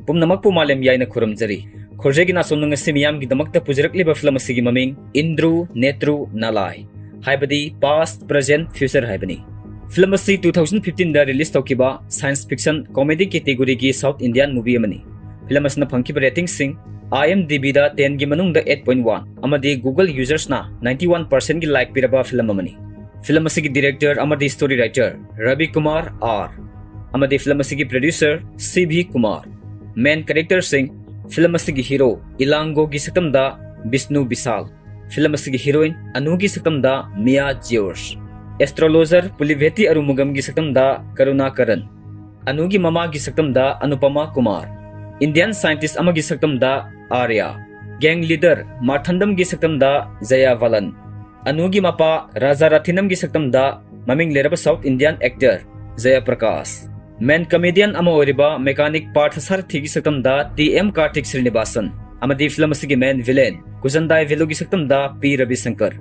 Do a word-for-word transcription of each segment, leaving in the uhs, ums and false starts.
ꯄꯨꯝꯅꯃꯛꯄꯨ ꯃꯥꯂꯦꯝ ꯌꯥꯏꯅ ꯈꯨꯔꯨꯝꯖꯔꯤ꯫ ꯈꯣꯔꯖꯦꯒꯤ ꯅꯥꯆꯣꯝꯅ ꯉꯁꯤ ꯃꯤꯌꯥꯝꯒꯤꯗꯃꯛꯇ ꯄꯨꯖꯔꯛꯂꯤꯕ ꯐꯤꯂꯝ ꯑꯁꯤꯒꯤ ꯃꯃꯤꯡ ꯏꯟꯗ꯭ꯔꯨ ꯅꯦꯇ꯭ꯔꯨ ꯅꯥꯂꯥꯏ, ꯍꯥꯏꯕꯗꯤ Past, Present, Future ꯍꯥꯏꯕꯅꯤ꯫ ꯐꯤꯂꯝ ꯑꯁꯤ two thousand fifteen ꯗ release ꯇꯧꯈꯤꯕ science fiction comedy category ꯒꯤ South Indian movie ꯑꯃꯅꯤ꯫ ꯐꯤꯂꯝ ꯑꯁꯤꯅ ꯐꯪꯈꯤꯕ rating ꯁꯤꯡ IMDb ꯗ ten ꯒꯤ ꯃꯅꯨꯡꯗ eight point one ꯑꯃꯗꯤ Google users ꯅ ninety one percent ꯒꯤ like ꯄꯤꯔꯕ ꯐꯤꯂꯝ ꯑꯃꯅꯤ꯫ ꯐꯤꯂꯝ ꯑꯁꯤꯒꯤ director ꯑꯃꯗꯤ story writer Ravi Kumar R, ꯑꯃꯗꯤ ꯐꯤꯂꯝ ꯑꯁꯤꯒꯤ producer C V Kumar꯫ Main character ꯁꯤꯡ: ꯐꯤꯂꯝ ꯑꯁꯤꯒꯤ hero ꯏꯂꯥꯡꯒꯣꯒꯤ ꯁꯛꯇꯝꯗ ꯕꯤꯁꯅꯨ ꯕꯤꯁꯥꯜ, ꯐꯤꯂꯝ ꯑꯁꯤꯒꯤ heroine ꯑꯅꯨꯒꯤ ꯁꯛꯇꯝꯗ ꯃꯤꯌꯥ ꯖꯤꯑꯣꯔꯖ, astrologer ꯄꯨꯂꯤꯚꯦꯇꯤ ꯑꯔꯨꯃꯨꯒꯝꯒꯤ ꯁꯛꯇꯝꯗ ꯀꯔꯨꯅꯥ ꯀꯔꯟ, ꯑꯅꯨꯒꯤ ꯃꯃꯥꯒꯤ ꯁꯛꯇꯝꯗ ꯑꯅꯨꯄꯃꯥ ꯀꯨꯃꯥꯔ, Indian scientist ꯑꯃꯒꯤ ꯁꯛꯇꯝꯗ ꯑꯥꯔꯌꯥ, gang leader ꯃꯥꯔꯊꯟꯗꯝꯒꯤ ꯁꯛꯇꯝꯗ ꯖꯌꯥ ꯚꯂꯟ, ꯑꯅꯨꯒꯤ ꯃꯄꯥ ꯔꯥꯖꯥ ꯔꯥꯊꯤꯅꯝꯒꯤ ꯁꯛꯇꯝꯗ ꯃꯃꯤꯡ ꯂꯩꯔꯕ South Indian actor ꯖꯌꯥ ꯄ꯭ꯔꯀꯥꯁ, main comedian ꯑꯃ ꯑꯣꯏꯔꯤꯕ mechanic Partha ꯁꯥꯔꯊꯤꯒꯤ ꯁꯛꯇꯝꯗ T M Karthik ꯁ꯭ꯔꯤꯅꯤꯕꯥꯁꯟ, ꯑꯃꯗꯤ ꯐꯤꯂꯝ ꯑꯁꯤꯒꯤ main villain ꯀꯨꯖꯟꯗꯥꯏ ꯚꯦꯂꯨꯒꯤ ꯁꯛꯇꯝꯗ ꯄꯤ ꯔꯕꯤꯁꯪꯀꯔ꯫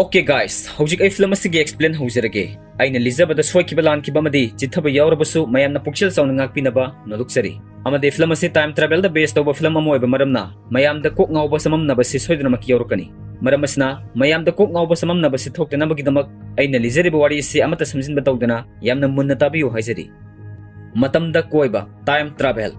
Okay guys, ꯍꯧꯖꯤꯛ ꯑꯩ ꯐꯤꯂꯝ ꯑꯁꯤꯒꯤ explain ꯍꯧꯖꯔꯒꯦ꯫ ꯑꯩꯅ ꯂꯤꯖꯕꯗ ꯁꯣꯏꯈꯤꯕ, ꯂꯥꯟꯈꯤꯕ ꯑꯃꯗꯤ ꯆꯤꯠꯊꯕ ꯌꯥꯎꯔꯕꯁꯨ ꯃꯌꯥꯝꯅ ꯄꯨꯛꯆꯦꯜ ꯆꯥꯎꯅ ꯉꯥꯛꯄꯤꯅꯕ ꯅꯣꯂꯨꯛꯆꯔꯤ꯫ ꯑꯃꯗꯤ ꯐꯤꯂꯝ ꯑꯁꯤ time travel ꯗ base ꯇꯧꯕ ꯐꯤꯂꯝ ꯑꯃ ꯑꯣꯏꯕ ꯃꯔꯝꯅ ꯃꯌꯥꯝꯗ ꯀꯣꯛ ꯉꯥꯎꯕ ꯆꯃꯝꯅꯕꯁꯤ ꯁꯣꯏꯗꯅꯃꯛꯀꯤ ꯌꯥꯎꯔꯛꯀꯅꯤ꯫ ꯃꯔꯝ ꯑꯁꯤꯅ ꯃꯌꯥꯝꯗ ꯀꯣꯛ ꯉꯥꯎꯕ ꯆꯃꯝꯅꯕꯁꯤ ꯊꯣꯛꯇꯅꯕꯒꯤꯗꯃꯛ ꯑꯩꯅ ꯂꯤꯖꯔꯤꯕ ꯋꯥꯔꯤ ꯑꯁꯤ ꯑꯃꯠꯇ ꯁꯝꯖꯤꯟꯕ ꯇꯧꯗꯅ ꯌꯥꯝꯅ ꯃꯨꯟꯅ ꯇꯥꯕꯤꯌꯨ ꯍꯥꯏꯖꯔꯤ꯫ ꯃꯇꯝꯗ ꯀꯣꯏꯕ, time travel꯫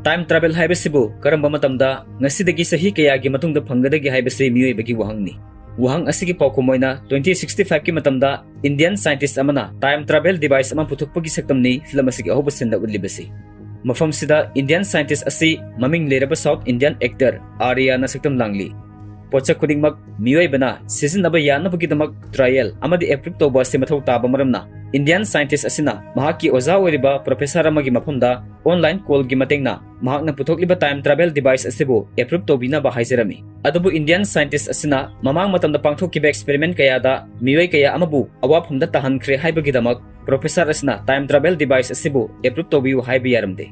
Time travel ꯍꯥꯏꯕꯁꯤꯕꯨ ꯀꯔꯝꯕ ꯃꯇꯝꯗ, ꯉꯁꯤꯗꯒꯤ ꯆꯍꯤ ꯀꯌꯥꯒꯤ ꯃꯇꯨꯡꯗ ꯐꯪꯒꯗꯒꯦ ꯍꯥꯏꯕꯁꯤ ꯃꯤꯑꯣꯏꯕꯒꯤ ꯋꯥꯍꯪꯅꯤ꯫ ꯋꯥꯍꯪ ꯑꯁꯤꯒꯤ ꯄꯥꯎꯈꯨꯝ ꯑꯣꯏꯅ twenty sixty five ꯀꯤ ꯃꯇꯝꯗ Indian scientist ꯑꯃꯅ time travel device ꯑꯃ ꯄꯨꯊꯣꯛꯄꯒꯤ ꯁꯛꯇꯝꯅꯤ ꯐꯤꯂꯝ ꯑꯁꯤꯒꯤ ꯑꯍꯧꯕ ꯁꯤꯟꯗ ꯎꯠꯂꯤꯕꯁꯤ꯫ ꯃꯐꯝꯁꯤꯗ Indian scientist ꯑꯁꯤ ꯃꯃꯤꯡ ꯂꯩꯔꯕ South Indian actor ꯑꯥꯔꯌꯥꯅ ꯁꯛꯇꯝ ꯂꯥꯡꯂꯤ꯫ ꯄꯣꯠꯁꯛ ꯈꯨꯗꯤꯡꯃꯛ ꯃꯤꯑꯣꯏꯕꯅ ꯁꯤꯖꯤꯟꯅꯕ ꯌꯥꯅꯕꯒꯤꯗꯃꯛ trial ꯑꯃꯗꯤ approve ꯇꯧꯕ ꯑꯁꯤ ꯃꯊꯧ ꯇꯥꯕ ꯃꯔꯝꯅ, Indian scientist ꯑꯁꯤꯅ ꯃꯍꯥꯛꯀꯤ ꯑꯣꯖꯥ ꯑꯣꯏꯔꯤꯕ professor ꯑꯃꯒꯤ ꯃꯐꯝꯗ online call ꯒꯤ ꯃꯇꯦꯡꯅ ꯃꯍꯥꯛꯅ ꯄꯨꯊꯣꯛꯂꯤꯕ time travel device ꯑꯁꯤꯕꯨ approve ꯇꯧꯕꯤꯅꯕ ꯍꯥꯏꯖꯔꯝꯃꯤ꯫ ꯑꯗꯨꯕꯨ Indian scientist ꯑꯁꯤꯅ ꯃꯃꯥꯡ ꯃꯇꯝꯗ ꯄꯥꯡꯊꯣꯛꯈꯤꯕ experiment ꯀꯌꯥꯗ ꯃꯤꯑꯣꯏ ꯀꯌꯥ ꯑꯃꯕꯨ ꯑꯋꯥꯐꯝꯗ ꯇꯥꯍꯟꯈ꯭ꯔꯦ ꯍꯥꯏꯕꯒꯤꯗꯃꯛ professor ꯑꯁꯤꯅ time travel device ꯑꯁꯤꯕꯨ approve ꯇꯧꯕꯤꯌꯨ ꯍꯥꯏꯕ ꯌꯥꯔꯝꯗꯦ꯫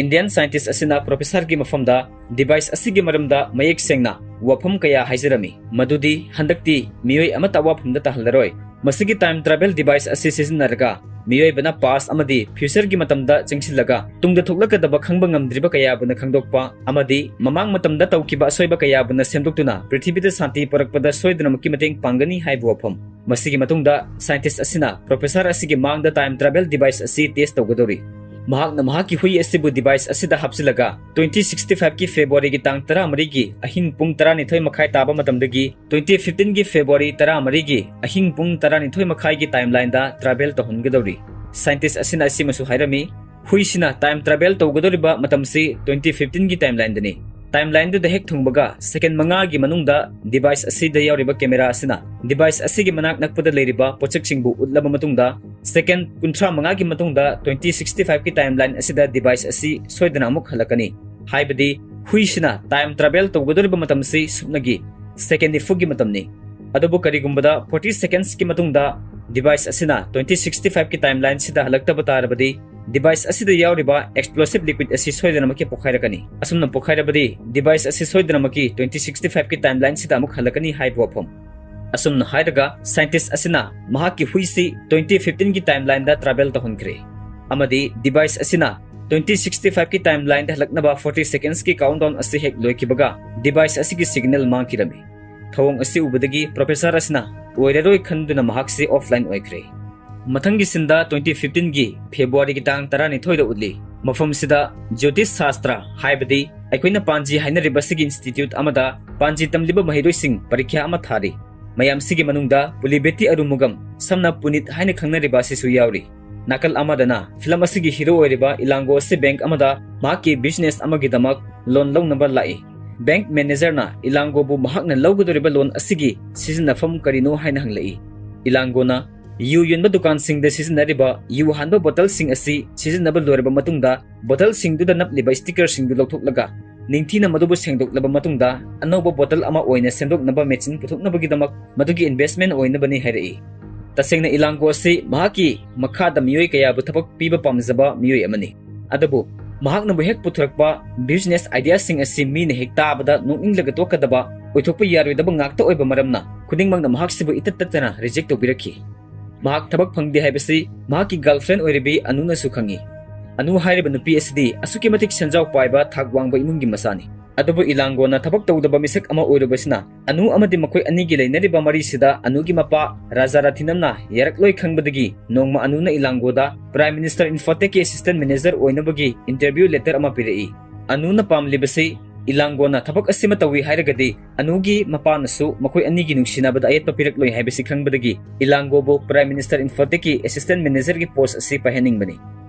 Indian scientist ꯑꯁꯤꯅ professor ꯒꯤ ꯃꯐꯝꯗ device ꯑꯁꯤꯒꯤ ꯃꯔꯝꯗ ꯃꯌꯦꯛ ꯁꯦꯡꯅ ꯋꯥꯐꯝ ꯀꯌꯥ ꯍꯥꯏꯖꯔꯝꯃꯤ, ꯃꯗꯨꯗꯤ ꯍꯟꯗꯛꯇꯤ ꯃꯤꯑꯣꯏ ꯑꯃꯠꯇ ꯑꯋꯥꯐꯝꯗ ꯇꯥꯍꯜꯂꯔꯣꯏ, ꯃꯁꯤꯒꯤ time travel device ꯑꯁꯤ ꯁꯤꯖꯤꯟꯅꯔꯒ ꯃꯤꯑꯣꯏꯕꯅ past ꯑꯃꯗꯤ future ꯒꯤ ꯃꯇꯝꯗ ꯆꯪꯁꯤꯜꯂꯒ ꯇꯨꯡꯗ ꯊꯣꯛꯂꯛꯀꯗꯕ ꯈꯪꯕ ꯉꯝꯗ꯭ꯔꯤꯕ ꯀꯌꯥꯕꯨꯅ ꯈꯪꯗꯣꯛꯄ ꯑꯃꯗꯤ ꯃꯃꯥꯡ ꯃꯇꯝꯗ ꯇꯧꯈꯤꯕ ꯑꯁꯣꯏꯕ ꯀꯌꯥꯕꯨꯅ ꯁꯦꯝꯗꯣꯛꯇꯨꯅ ꯄ꯭ꯔꯤꯊꯤꯕꯤꯗ ꯁꯥꯟꯇꯤ ꯄꯨꯔꯛꯄꯗ ꯁꯣꯏꯗꯅꯃꯛꯀꯤ ꯃꯇꯦꯡ ꯄꯥꯡꯒꯅꯤ ꯍꯥꯏꯕ ꯋꯥꯐꯝ꯫ ꯃꯁꯤꯒꯤ ꯃꯇꯨꯡꯗ scientist ꯑꯁꯤꯅ professor ꯑꯁꯤꯒꯤ ꯃꯥꯡꯗ time travel device ꯑꯁꯤ test ꯇꯧꯒꯗꯧꯔꯤ꯫ ꯃꯍꯥꯛꯅ ꯃꯍꯥꯛꯀꯤ ꯍꯨꯏ ꯑꯁꯤꯕꯨ device ꯑꯁꯤꯗ ꯍꯥꯞꯆꯤꯜꯂꯒ twenty sixty five ꯀꯤ February ꯒꯤ ꯇꯥꯡ ꯇꯔꯥꯃꯔꯤꯒꯤ ꯑꯍꯤꯡ ꯄꯨꯡ ꯇꯔꯥꯅꯤꯊꯣꯏ ꯃꯈꯥꯏ ꯇꯥꯕ ꯃꯇꯝꯗꯒꯤ twenty fifteen ꯒꯤ February ꯇꯔꯥꯃꯔꯤꯒꯤ ꯑꯍꯤꯡ ꯄꯨꯡ ꯇꯔꯥꯅꯤꯊꯣꯏ ꯃꯈꯥꯏꯒꯤ timeline ꯗ travel ꯇꯧꯍꯟꯒꯗꯧꯔꯤ꯫ Scientist ꯑꯁꯤꯅ ꯑꯁꯤꯃꯁꯨ ꯍꯥꯏꯔꯝꯃꯤ, ꯍꯨꯏꯁꯤꯅ time travel ꯇꯧꯒꯗꯧꯔꯤꯕ ꯃꯇꯝꯁꯤ twenty fifteen ꯒꯤ timeline ꯗꯅꯤ꯫ Timeline ꯗꯨꯗ ꯍꯦꯛ ꯊꯨꯡꯕꯒ second ꯃꯉꯥꯒꯤ ꯃꯅꯨꯡꯗ device ꯑꯁꯤꯗ ꯌꯥꯎꯔꯤꯕ camera ꯑꯁꯤꯅ device ꯑꯁꯤꯒꯤ ꯃꯅꯥꯛ ꯅꯛꯄꯗ ꯂꯩꯔꯤꯕ ꯄꯣꯠꯁꯛꯁꯤꯡꯕꯨ ꯎꯠꯂꯕ ꯃꯇꯨꯡꯗ, second ꯀꯨꯟꯊ꯭ꯔꯥ ꯃꯉꯥꯒꯤ ꯃꯇꯨꯡꯗ twenty sixty five ꯀꯤ timeline ꯑꯁꯤꯗ device ꯑꯁꯤ ꯁꯣꯏꯗꯅ ꯑꯃꯨꯛ ꯍꯜꯂꯛꯀꯅꯤ꯫ ꯍꯥꯏꯕꯗꯤ ꯍꯨꯏꯁꯤꯅ time travel ꯇꯧꯒꯗꯧꯔꯤꯕ ꯃꯇꯝꯁꯤ ꯁꯨꯞꯅꯒꯤ second ꯅꯤꯐꯨꯒꯤ ꯃꯇꯝꯅꯤ꯫ ꯑꯗꯨꯕꯨ ꯀꯔꯤꯒꯨꯝꯕꯗ forty seconds ꯀꯤ ꯃꯇꯨꯡꯗ device ꯑꯁꯤꯅ twenty sixty five ꯀꯤ timeline ꯁꯤꯗ ꯍꯜꯂꯛꯇꯕ ꯇꯥꯔꯕꯗꯤ, device ꯑꯁꯤꯗ ꯌꯥꯎꯔꯤꯕ explosive liquid ꯑꯁꯤ ꯁꯣꯏꯗꯅꯃꯛꯀꯤ ꯄꯣꯈꯥꯏꯔꯛꯀꯅꯤ꯫ ꯑꯁꯨꯝꯅ ꯄꯣꯈꯥꯏꯔꯕꯗꯤ, device ꯑꯁꯤ ꯁꯣꯏꯗꯅꯃꯛꯀꯤ twenty sixty five ꯀꯤ timeline ꯁꯤꯗ ꯑꯃꯨꯛ ꯍꯜꯂꯛꯀꯅꯤ ꯍꯥꯏꯕ ꯋꯥꯐꯝ꯫ ꯑꯁꯨꯝꯅ ꯍꯥꯏꯔꯒ, scientist ꯑꯁꯤꯅ ꯃꯍꯥꯛꯀꯤ ꯍꯨꯏꯁꯤ twenty fifteen ꯒꯤ timeline ꯗ travel ꯇꯧꯍꯟꯈ꯭ꯔꯦ, ꯑꯃꯗꯤ device ꯑꯁꯤꯅ twenty sixty five ꯀꯤ timeline ꯗ ꯍꯜꯂꯛꯅꯕ forty seconds ꯀꯤ countdown ꯑꯁꯤ ꯍꯦꯛ ꯂꯣꯏꯈꯤꯕꯒ, device ꯑꯁꯤꯒꯤ signal ꯃꯥꯡꯈꯤꯔꯝꯃꯤ꯫ ꯊꯧꯑꯣꯡ ꯑꯁꯤ ꯎꯕꯗꯒꯤ professor ꯑꯁꯤꯅ ꯑꯣꯏꯔꯔꯣꯏ ꯈꯟꯗꯨꯅ ꯃꯍꯥꯛꯁꯤ offline ꯑꯣꯏꯈ꯭ꯔꯦ꯫ ꯃꯊꯪꯒꯤ scene ꯗ twenty fifteen ꯒꯤ February ꯒꯤ ꯇꯥꯡ ꯇꯔꯥꯅꯤꯊꯣꯏꯗ ꯎꯠꯂꯤ꯫ ꯃꯐꯝꯁꯤꯗ ꯖ꯭ꯌꯣꯇꯤꯁ ꯁꯥꯁꯇ꯭ꯔ, ꯍꯥꯏꯕꯗꯤ ꯑꯩꯈꯣꯏꯅ ꯄꯥꯟꯖꯤ ꯍꯥꯏꯅꯔꯤꯕ ꯑꯁꯤꯒꯤ institute ꯑꯃꯗ ꯄꯥꯟꯖꯤ ꯇꯝꯂꯤꯕ ꯃꯍꯩꯔꯣꯏꯁꯤꯡ ꯄꯔꯤꯈ꯭ꯌꯥ ꯑꯃ ꯊꯥꯔꯤ꯫ ꯃꯌꯥꯝꯁꯤꯒꯤ ꯃꯅꯨꯡꯗ ꯄꯨꯂꯤꯕꯦꯇꯤ ꯑꯔꯨꯃꯨꯒꯝ, ꯁꯝꯅ ꯄꯨꯅꯤꯠ ꯍꯥꯏꯅ ꯈꯪꯅꯔꯤꯕ ꯑꯁꯤꯁꯨ ꯌꯥꯎꯔꯤ꯫ ꯅꯥꯀꯜ ꯑꯃꯗꯅ film ꯑꯁꯤꯒꯤ hero ꯑꯣꯏꯔꯤꯕ ꯏꯂꯥꯡꯒꯣ ꯑꯁꯤ bank ꯑꯃꯗ ꯃꯍꯥꯛꯀꯤ business ꯑꯃꯒꯤꯗꯃꯛ loan ꯂꯧꯅꯕ ꯂꯥꯛꯏ꯫ Bank manager ꯅ ꯏꯂꯥꯡꯒꯣꯕꯨ ꯃꯍꯥꯛꯅ ꯂꯧꯒꯗꯧꯔꯤꯕ loan ꯑꯁꯤꯒꯤ ꯁꯤꯖꯤꯟꯅꯐꯝ ꯀꯔꯤꯅꯣ ꯍꯥꯏꯅ ꯍꯪꯂꯛꯏ꯫ ꯏꯂꯥꯡꯒꯣꯅ ꯌꯨ ꯌꯣꯟꯕ ꯗꯨꯀꯥꯟꯁꯤꯡꯗ ꯁꯤꯖꯤꯟꯅꯔꯤꯕ ꯌꯨ ꯍꯥꯟꯕ bottle ꯁꯤꯡ ꯑꯁꯤ ꯁꯤꯖꯤꯟꯅꯕ ꯂꯣꯏꯔꯕ ꯃꯇꯨꯡꯗ, bottle ꯁꯤꯡꯗꯨꯗ ꯅꯞꯂꯤꯕ sticker ꯁꯤꯡꯗꯨ ꯂꯧꯊꯣꯛꯂꯒ, ꯅꯤꯡꯊꯤꯅ ꯃꯗꯨꯕꯨ ꯁꯦꯡꯗꯣꯛꯂꯕ ꯃꯇꯨꯡꯗ, ꯑꯅꯧꯕ bottle ꯑꯃ ꯑꯣꯏꯅ ꯁꯦꯝꯗꯣꯛꯅꯕ machine ꯄꯨꯊꯣꯛꯅꯕꯒꯤꯗꯃꯛ ꯃꯗꯨꯒꯤ investment ꯑꯣꯏꯅꯕꯅꯤ ꯍꯥꯏꯔꯛꯏ꯫ ꯇꯁꯦꯡꯅ ꯏꯂꯥꯡꯒꯣ ꯑꯁꯤ ꯃꯍꯥꯛꯀꯤ ꯃꯈꯥꯗ ꯃꯤꯑꯣꯏ ꯀꯌꯥꯕꯨ ꯊꯕꯛ ꯄꯤꯕ ꯄꯥꯝꯖꯕ ꯃꯤꯑꯣꯏ ꯑꯃꯅꯤ꯫ ꯑꯗꯨꯕꯨ ꯃꯍꯥꯛꯅꯕꯨ ꯍꯦꯛ ꯄꯨꯊꯣꯔꯛꯄ business idea ꯁꯤꯡ ꯑꯁꯤ ꯃꯤꯅ ꯍꯦꯛ ꯇꯥꯕꯗ ꯅꯣꯛꯅꯤꯡꯂꯒ ꯇꯣꯛꯀꯗꯕ, ꯑꯣꯏꯊꯣꯛꯄ ꯌꯥꯔꯣꯏꯗꯕ ꯉꯥꯛꯇ ꯑꯣꯏꯕ ꯃꯔꯝꯅ, ꯈꯨꯗꯤꯡꯃꯛꯅ ꯃꯍꯥꯛꯁꯤꯕꯨ ꯏꯇꯠ ꯇꯠꯇꯅ reject ꯇꯧꯕꯤꯔꯛꯈꯤ꯫ ꯃꯍꯥꯛ ꯊꯕꯛ ꯐꯪꯗꯦ ꯍꯥꯏꯕꯁꯤ ꯃꯍꯥꯛꯀꯤ girlfriend ꯑꯣꯏꯔꯤꯕꯤ ꯑꯅꯨꯅꯁꯨ ꯈꯪꯏ꯫ ꯑꯅꯨ ꯍꯥꯏꯔꯤꯕ ꯅꯨꯄꯤ ꯑꯁꯤꯗꯤ ꯑꯁꯨꯛꯀꯤ ꯃꯇꯤꯛ ꯁꯦꯟꯖꯥꯎ ꯄꯥꯏꯕ ꯊꯥꯛ ꯋꯥꯡꯕ ꯏꯃꯨꯡꯒꯤ ꯃꯆꯥꯅꯤ꯫ ꯑꯗꯨꯕꯨ ꯏꯂꯥꯡꯒꯣꯅ ꯊꯕꯛ ꯇꯧꯗꯕ ꯃꯤꯁꯛ ꯑꯃ ꯑꯣꯏꯔꯨꯕꯁꯤꯅ ꯑꯅꯨ ꯑꯃꯗꯤ ꯃꯈꯣꯏ ꯑꯅꯤꯒꯤ ꯂꯩꯅꯔꯤꯕ ꯃꯔꯤꯁꯤꯗ ꯑꯅꯨꯒꯤ ꯃꯄꯥ ꯔꯥꯖꯥ ꯔꯥꯊꯤꯅꯝꯅ ꯌꯥꯔꯛꯂꯣꯏ ꯈꯪꯕꯗꯒꯤ ꯅꯣꯡꯃ ꯑꯅꯨꯅ ꯏꯂꯥꯡꯒꯣꯗ Prime Minister Infotekꯀꯤ assistant manager ꯑꯣꯏꯅꯕꯒꯤ interview letter ꯑꯃ ꯄꯤꯔꯛꯏ꯫ ꯑꯅꯨꯅ ꯄꯥꯝꯂꯤꯕꯁꯤ ꯏꯂꯥꯡꯒꯣꯅ ꯊꯕꯛ ꯑꯁꯤꯃ ꯇꯧꯏ ꯍꯥꯏꯔꯒꯗꯤ ꯑꯅꯨꯒꯤ ꯃꯄꯥꯅꯁꯨ ꯃꯈꯣꯏ ꯑꯅꯤꯒꯤ ꯅꯨꯡꯁꯤꯅꯕꯗ ꯑꯌꯦꯠꯄ ꯄꯤꯔꯛꯂꯣꯏ ꯍꯥꯏꯕꯁꯤ ꯈꯪꯕꯗꯒꯤ ꯏꯂꯥꯡꯒꯣꯕꯨ Prime Minister Infotekꯀꯤ assistant managerꯒꯤ post ꯑꯁꯤ ꯄꯥꯏꯍꯟꯅꯤꯡꯕꯅꯤ꯫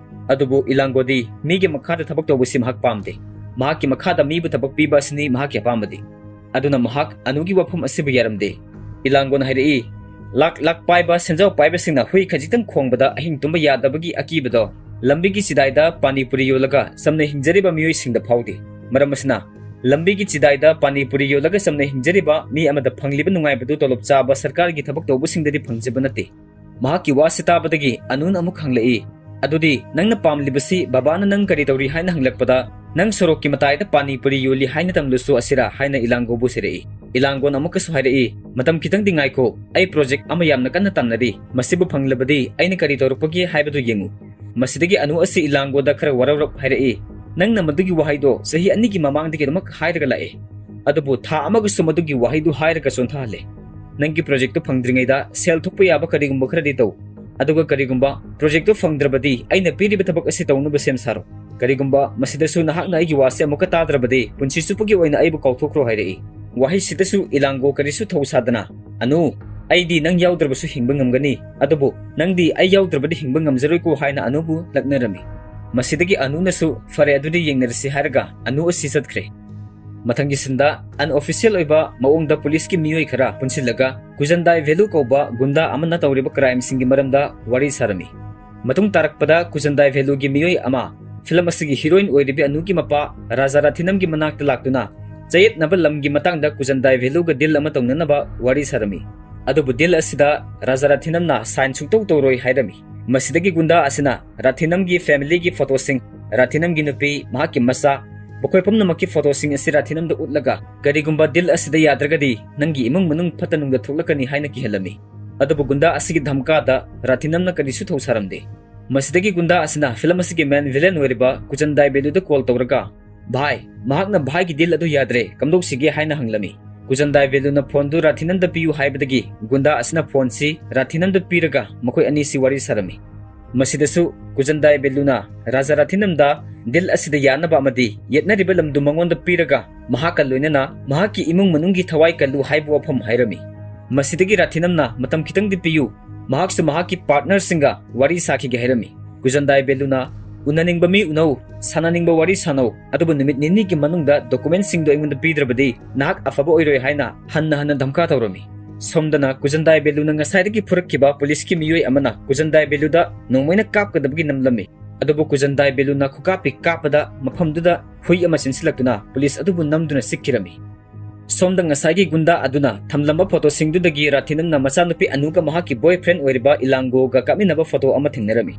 ꯑꯗꯨꯕꯨ ꯏꯂꯥꯡꯒꯣꯗꯤ ꯃꯤꯒꯤ ꯃꯈꯥꯗ ꯊꯕꯛ ꯇꯧꯕꯁꯤ ꯃꯍꯥꯛ ꯄꯥꯝꯗꯦ꯫ ꯃꯍꯥꯛꯀꯤ ꯃꯈꯥꯗ ꯃꯤꯕꯨ ꯊꯕꯛ ꯄꯤꯕ ꯑꯁꯤꯅꯤ ꯃꯍꯥꯛꯀꯤ ꯑꯄꯥꯝꯕꯗꯤ꯫ ꯑꯗꯨꯅ ꯃꯍꯥꯛ ꯑꯅꯨꯒꯤ ꯋꯥꯐꯝ ꯑꯁꯤꯕꯨ ꯌꯥꯔꯝꯗꯦ꯫ ꯏꯂꯥꯡꯒꯣꯅ ꯍꯥꯏꯔꯛꯏ, "ꯂꯥꯛ ꯂꯥꯛ ꯄꯥꯏꯕ ꯁꯦꯟꯖꯥꯎ ꯄꯥꯏꯕꯁꯤꯡꯅ ꯍꯨꯏ ꯈꯖꯤꯛꯇꯪ ꯈꯣꯡꯕꯗ ꯑꯍꯤꯡ ꯇꯨꯝꯕ ꯌꯥꯗꯕꯒꯤ ꯑꯀꯤꯕꯗꯣ ꯂꯝꯕꯤꯒꯤ ꯆꯤꯗꯥꯏꯗ ꯄꯥꯅꯤ ꯄꯨꯔꯤ ꯌꯣꯜꯂꯒ ꯆꯝꯅ ꯍꯤꯡꯖꯔꯤꯕ ꯃꯤꯑꯣꯏꯁꯤꯡꯗ ꯐꯥꯎꯗꯦ꯫ ꯃꯔꯝ ꯑꯁꯤꯅ ꯂꯝꯕꯤꯒꯤ ꯆꯤꯗꯥꯏꯗ ꯄꯥꯅꯤ ꯄꯨꯔꯤ ꯌꯣꯜꯂꯒ ꯆꯝꯅ ꯍꯤꯡꯖꯔꯤꯕ ꯃꯤ ꯑꯃꯗ ꯐꯪꯂꯤꯕ ꯅꯨꯡꯉꯥꯏꯕꯗꯨ ꯇꯣꯂꯣꯞ ꯆꯥꯕ ꯁꯔꯀꯥꯔꯒꯤ ꯊꯕꯛ ꯇꯧꯕꯁꯤꯡꯗꯗꯤ ꯐꯪꯖꯕ ꯅꯠꯇꯦ꯫ ꯃꯍꯥꯛꯀꯤ ꯋꯥꯁꯤ ꯇꯥꯕꯗꯒꯤ ꯑꯅꯨꯅ ꯑꯃꯨꯛ ꯍꯪꯂꯛꯏ, "ꯑꯗꯨꯗꯤ ꯅꯪꯅ ꯄꯥꯝꯂꯤꯕꯁꯤ ꯕꯕꯥꯅ ꯅꯪ ꯀꯔꯤ ꯇꯧꯔꯤ ꯍꯥꯏꯅ ꯍꯪꯂꯛꯄꯗ ꯅꯪ ꯁꯣꯔꯣꯛꯀꯤ ꯃꯇꯥꯏꯗ ꯄꯥꯅꯤ ꯄꯨꯔꯤ ꯌꯣꯜꯂꯤ ꯍꯥꯏꯅ ꯇꯝꯂꯁꯨ ꯑꯁꯤꯔꯥ?" ꯍꯥꯏꯅ ꯏꯂꯥꯡꯒꯣꯕꯨ ꯁꯤꯔꯛꯏ꯫ ꯏꯂꯥꯡꯒꯣꯅ ꯑꯃꯨꯛꯀꯁꯨ ꯍꯥꯏꯔꯛꯏ, "ꯃꯇꯝ ꯈꯤꯇꯪꯗꯤ ꯉꯥꯏꯈꯣ, ꯑꯩ project ꯑꯃ ꯌꯥꯝꯅ ꯀꯟꯅ ꯇꯥꯟꯅꯔꯤ꯫ ꯃꯁꯤꯕꯨ ꯐꯪꯂꯕꯗꯤ ꯑꯩꯅ ꯀꯔꯤ ꯇꯧꯔꯛꯄꯒꯦ ꯍꯥꯏꯕꯗꯨ ꯌꯦꯡꯉꯨ꯫" ꯃꯁꯤꯗꯒꯤ ꯑꯅꯨ ꯑꯁꯤ ꯏꯂꯥꯡꯒꯣꯗ ꯈꯔ ꯋꯥꯔꯧꯔꯞ ꯍꯥꯏꯔꯛꯏ, "ꯅꯪꯅ ꯃꯗꯨꯒꯤ ꯋꯥꯍꯩꯗꯣ ꯆꯍꯤ ꯑꯅꯤꯒꯤ ꯃꯃꯥꯡꯗꯒꯤ ꯑꯗꯨꯃꯛ ꯍꯥꯏꯔꯒ ꯂꯥꯛꯑꯦ꯫ ꯑꯗꯨꯕꯨ ꯊꯥ ꯑꯃꯒꯁꯨ ꯃꯗꯨꯒꯤ ꯋꯥꯍꯩꯗꯨ ꯍꯥꯏꯔꯒ ꯆꯣꯟꯊꯍꯜꯂꯦ꯫ ꯅꯪꯒꯤ projectꯇꯨ ꯐꯪꯗ꯭ꯔꯤꯉꯩꯗ ꯁꯦꯜ ꯊꯣꯛꯄ ꯌꯥꯕ ꯀꯔꯤꯒꯨꯝꯕ ꯈꯔꯗꯤ ꯇꯧ꯫ ꯑꯗꯨꯒ ꯀꯔꯤꯒꯨꯝꯕ projectꯇꯨ ꯐꯪꯗ꯭ꯔꯕꯗꯤ ꯑꯩꯅ ꯄꯤꯔꯤꯕ ꯊꯕꯛ ꯑꯁꯤ ꯇꯧꯅꯕ ꯁꯦꯝ ꯁꯥꯔꯣ꯫ ꯀꯔꯤꯒꯨꯝꯕ ꯃꯁꯤꯗꯁꯨ ꯅꯍꯥꯛꯅ ꯑꯩꯒꯤ ꯋꯥꯁꯦ ꯑꯃꯨꯛꯀ ꯇꯥꯗ꯭ꯔꯕꯗꯤ ꯄꯨꯟꯁꯤ ꯆꯨꯞꯄꯒꯤ ꯑꯣꯏꯅ ꯑꯩꯕꯨ ꯀꯥꯎꯊꯣꯛꯈ꯭ꯔꯣ" ꯍꯥꯏꯔꯛꯏ꯫ ꯋꯥꯍꯩꯁꯤꯗꯁꯨ ꯏꯂꯥꯡꯒꯣ ꯀꯔꯤꯁꯨ ꯊꯧꯁꯥꯗꯅ, "ꯑꯅꯨ, ꯑꯩꯗꯤ ꯅꯪ ꯌꯥꯎꯗ꯭ꯔꯕꯁꯨ ꯍꯤꯡꯕ ꯉꯝꯒꯅꯤ, ꯑꯗꯨꯕꯨ ꯅꯪꯗꯤ ꯑꯩ ꯌꯥꯎꯗ꯭ꯔꯕꯗꯤ ꯍꯤꯡꯕ ꯉꯝꯖꯔꯣꯏꯀꯣ" ꯍꯥꯏꯅ ꯑꯅꯨꯕꯨ ꯂꯛꯅꯔꯝꯃꯤ꯫ ꯃꯁꯤꯗꯒꯤ ꯑꯅꯨꯅꯁꯨ "ꯐꯔꯦ, ꯑꯗꯨꯗꯤ ꯌꯦꯡꯅꯔꯁꯤ" ꯍꯥꯏꯔꯒ ꯑꯅꯨ ꯑꯁꯤ ꯆꯠꯈ꯭ꯔꯦ꯫ ꯃꯊꯪꯒꯤ sceneꯗ unofficial ꯑꯣꯏꯕ ꯃꯑꯣꯡꯗ ꯄꯨꯂꯤꯁꯀꯤ ꯃꯤꯑꯣꯏ ꯈꯔ ꯄꯨꯟꯁꯤꯜꯂꯒ ꯀꯨꯖꯟꯗꯥꯏ ꯚꯦꯂꯨ ꯀꯧꯕ ꯒꯨꯟꯗꯥ ꯑꯃꯅ ꯇꯧꯔꯤꯕ crimeꯁꯤꯡꯒꯤ ꯃꯔꯝꯗ ꯋꯥꯔꯤ ꯁꯥꯔꯝꯃꯤ꯫ ꯃꯇꯨꯡ ꯇꯥꯔꯛꯄꯗ ꯀꯨꯖꯟꯗꯥꯏ ꯚꯦꯂꯨꯒꯤ ꯃꯤꯑꯣꯏ ꯑꯃ ꯐꯤꯂꯝ ꯑꯁꯤꯒꯤ heroine ꯑꯣꯏꯔꯤꯕꯤ ꯑꯅꯨꯒꯤ ꯃꯄꯥ ꯔꯥꯖꯥ ꯔꯥꯊꯤꯅꯝꯒꯤ ꯃꯅꯥꯛꯇ ꯂꯥꯛꯇꯨꯅ ꯆꯌꯦꯠꯅꯕ ꯂꯝꯒꯤ ꯃꯇꯥꯡꯗ ꯀꯨꯖꯟꯗꯥꯏ ꯚꯦꯂꯨꯒ deal ꯑꯃ ꯇꯧꯅꯅꯕ ꯋꯥꯔꯤ ꯁꯥꯔꯝꯃꯤ꯫ ꯑꯗꯨꯕꯨ deal ꯑꯁꯤꯗ ꯔꯥꯖꯥ ꯔꯥꯊꯤꯅꯝꯅ sign ꯁꯨꯡꯇꯧ ꯇꯧꯔꯣꯏ ꯍꯥꯏꯔꯝꯃꯤ꯫ ꯃꯁꯤꯗꯒꯤ ꯒꯨꯟꯗꯥ ꯑꯁꯤꯅ ꯔꯥꯊꯤꯅꯝꯒꯤ familyꯒꯤ photoꯁꯤꯡ, ꯔꯥꯊꯤꯅꯝꯒꯤ ꯅꯨꯄꯤ, ꯃꯍꯥꯛꯀꯤ ꯃꯆꯥ, ꯃꯈꯣꯏ ꯄꯨꯝꯅꯃꯛꯀꯤ photoꯁꯤꯡ ꯑꯁꯤ ꯔꯥꯊꯤꯅꯝꯗ ꯎꯠꯂꯒ, "ꯀꯔꯤꯒꯨꯝꯕ deal ꯑꯁꯤꯗ ꯌꯥꯗ꯭ꯔꯒꯗꯤ ꯅꯪꯒꯤ ꯏꯃꯨꯡ ꯃꯅꯨꯡ ꯐꯠꯇ ꯅꯨꯡꯗ ꯊꯣꯛꯂꯛꯀꯅꯤ" ꯍꯥꯏꯅ ꯀꯤꯍꯜꯂꯝꯃꯤ꯫ ꯑꯗꯨꯕꯨ ꯒꯨꯟꯗꯥ ꯑꯁꯤꯒꯤ ꯙꯝꯀꯥꯗ ꯔꯥꯊꯤꯅꯝꯅ ꯀꯔꯤꯁꯨ ꯊꯧꯁꯥꯔꯝꯗꯦ꯫ ꯃꯁꯤꯗꯒꯤ ꯒꯨꯟꯗꯥ ꯑꯁꯤꯅ ꯐꯤꯂꯝ ꯑꯁꯤꯒꯤ main villain ꯑꯣꯏꯔꯤꯕ ꯀꯨꯆꯟꯗꯥꯏ ꯕꯦꯂꯨꯗ call ꯇꯧꯔꯒ, "ꯚꯥꯏ, ꯃꯍꯥꯛꯅ ꯚꯥꯏꯒꯤ deal ꯑꯗꯨ ꯌꯥꯗ꯭ꯔꯦ, ꯀꯝꯗꯧꯁꯤꯒꯦ?" ꯍꯥꯏꯅ ꯍꯪꯂꯝꯃꯤ꯫ ꯀꯨꯆꯟꯗꯥꯏ ꯕꯦꯂꯨꯅ phoneꯗꯨ ꯔꯥꯊꯤꯅꯝꯗ ꯄꯤꯌꯨ ꯍꯥꯏꯕꯗꯒꯤ ꯒꯨꯟꯗꯥ ꯑꯁꯤꯅ phoneꯁꯤ ꯔꯥꯊꯤꯅꯝꯗ ꯄꯤꯔꯒ ꯃꯈꯣꯏ ꯑꯅꯤꯁꯤ ꯋꯥꯔꯤ ꯁꯥꯔꯝꯃꯤ꯫ ꯃꯁꯤꯗꯁꯨ ꯀꯨꯆꯟꯗꯥꯏ ꯕꯦꯂꯨꯅ ꯔꯥꯖꯥ ꯔꯥꯊꯤꯅꯝꯗ deal ꯑꯁꯤꯗ ꯌꯥꯅꯕ ꯑꯃꯗꯤ ꯌꯦꯠꯅꯔꯤꯕ ꯂꯝꯗꯨ ꯃꯉꯣꯟꯗ ꯄꯤꯔꯒ ꯃꯍꯥꯛꯀ ꯂꯣꯏꯅꯅ ꯃꯍꯥꯛꯀꯤ ꯏꯃꯨꯡ ꯃꯅꯨꯡꯒꯤ ꯊꯋꯥꯏ ꯀꯜꯂꯨ ꯍꯥꯏꯕ ꯋꯥꯐꯝ ꯍꯥꯏꯔꯝꯃꯤ꯫ ꯃꯁꯤꯗꯒꯤ ꯔꯥꯊꯤꯅꯝꯅ ꯃꯇꯝ ꯈꯤꯇꯪꯗꯤ ꯄꯤꯌꯨ, ꯃꯍꯥꯛꯁꯨ ꯃꯍꯥꯛꯀꯤ partnerꯁꯤꯡꯒ ꯋꯥꯔꯤ ꯁꯥꯈꯤꯒꯦ ꯍꯥꯏꯔꯝꯃꯤ꯫ ꯀꯨꯖꯟꯗꯥꯏ ꯕꯦꯂꯨꯅ, "ꯎꯅꯅꯤꯡꯕ ꯃꯤ ꯎꯅꯧ, ꯁꯥꯟꯅꯅꯤꯡꯕ ꯋꯥꯔꯤ ꯁꯥꯟꯅꯧ, ꯑꯗꯨꯕꯨ ꯅꯨꯃꯤꯠ ꯅꯤꯅꯤꯒꯤ ꯃꯅꯨꯡꯗ documentꯁꯤꯡꯗꯨ ꯑꯩꯉꯣꯟꯗ ꯄꯤꯗ꯭ꯔꯕꯗꯤ ꯅꯍꯥꯛ ꯑꯐꯕ ꯑꯣꯏꯔꯣꯏ" ꯍꯥꯏꯅ ꯍꯟꯅ ꯍꯟꯅ ꯙꯝꯀꯥ ꯇꯧꯔꯝꯃꯤ꯫ ꯁꯣꯝꯗꯅ ꯀꯨꯖꯟꯗꯥꯏ ꯕꯦꯂꯨꯅ ꯉꯁꯥꯏꯗꯒꯤ ꯐꯨꯔꯛꯈꯤꯕ ꯄꯨꯂꯤꯁꯀꯤ ꯃꯤꯑꯣꯏ ꯑꯃꯅ ꯀꯨꯖꯟꯗꯥꯏ ꯕꯦꯂꯨꯗ ꯅꯣꯡꯃꯩꯅ ꯀꯥꯞꯀꯗꯕꯒꯤ ꯅꯝꯂꯝꯃꯤ꯫ ꯑꯗꯨꯕꯨ ꯀꯨꯖꯟꯗꯥꯏ ꯕꯦꯂꯨꯅ ꯈꯨꯀꯥꯞꯄꯤ ꯀꯥꯞꯄꯗ ꯃꯐꯝꯗꯨꯗ ꯍꯨꯏ ꯑꯃ ꯆꯦꯟꯁꯤꯜꯂꯛꯇꯨꯅ ꯄꯨꯂꯤꯁ ꯑꯗꯨꯕꯨ ꯅꯝꯗꯨꯅ ꯆꯤꯛꯈꯤꯔꯝꯃꯤ꯫ ꯁꯣꯝꯗ ꯉꯁꯥꯏꯒꯤ ꯒꯨꯟꯗꯥ ꯑꯗꯨꯅ ꯊꯝꯂꯝꯕ ꯐꯣꯇꯣꯁꯤꯡꯗꯨꯗꯒꯤ ꯔꯥꯊꯤꯅꯝꯅ ꯃꯆꯥꯅꯨꯄꯤ ꯑꯅꯨꯒ ꯃꯍꯥꯛꯀꯤ boyfriend ꯑꯣꯏꯔꯤꯕ ꯏꯂꯥꯡꯒꯣꯒ ꯀꯥꯞꯃꯤꯟꯅꯕ ꯐꯣꯇꯣ ꯑꯃ ꯊꯦꯡꯅꯔꯝꯃꯤ꯫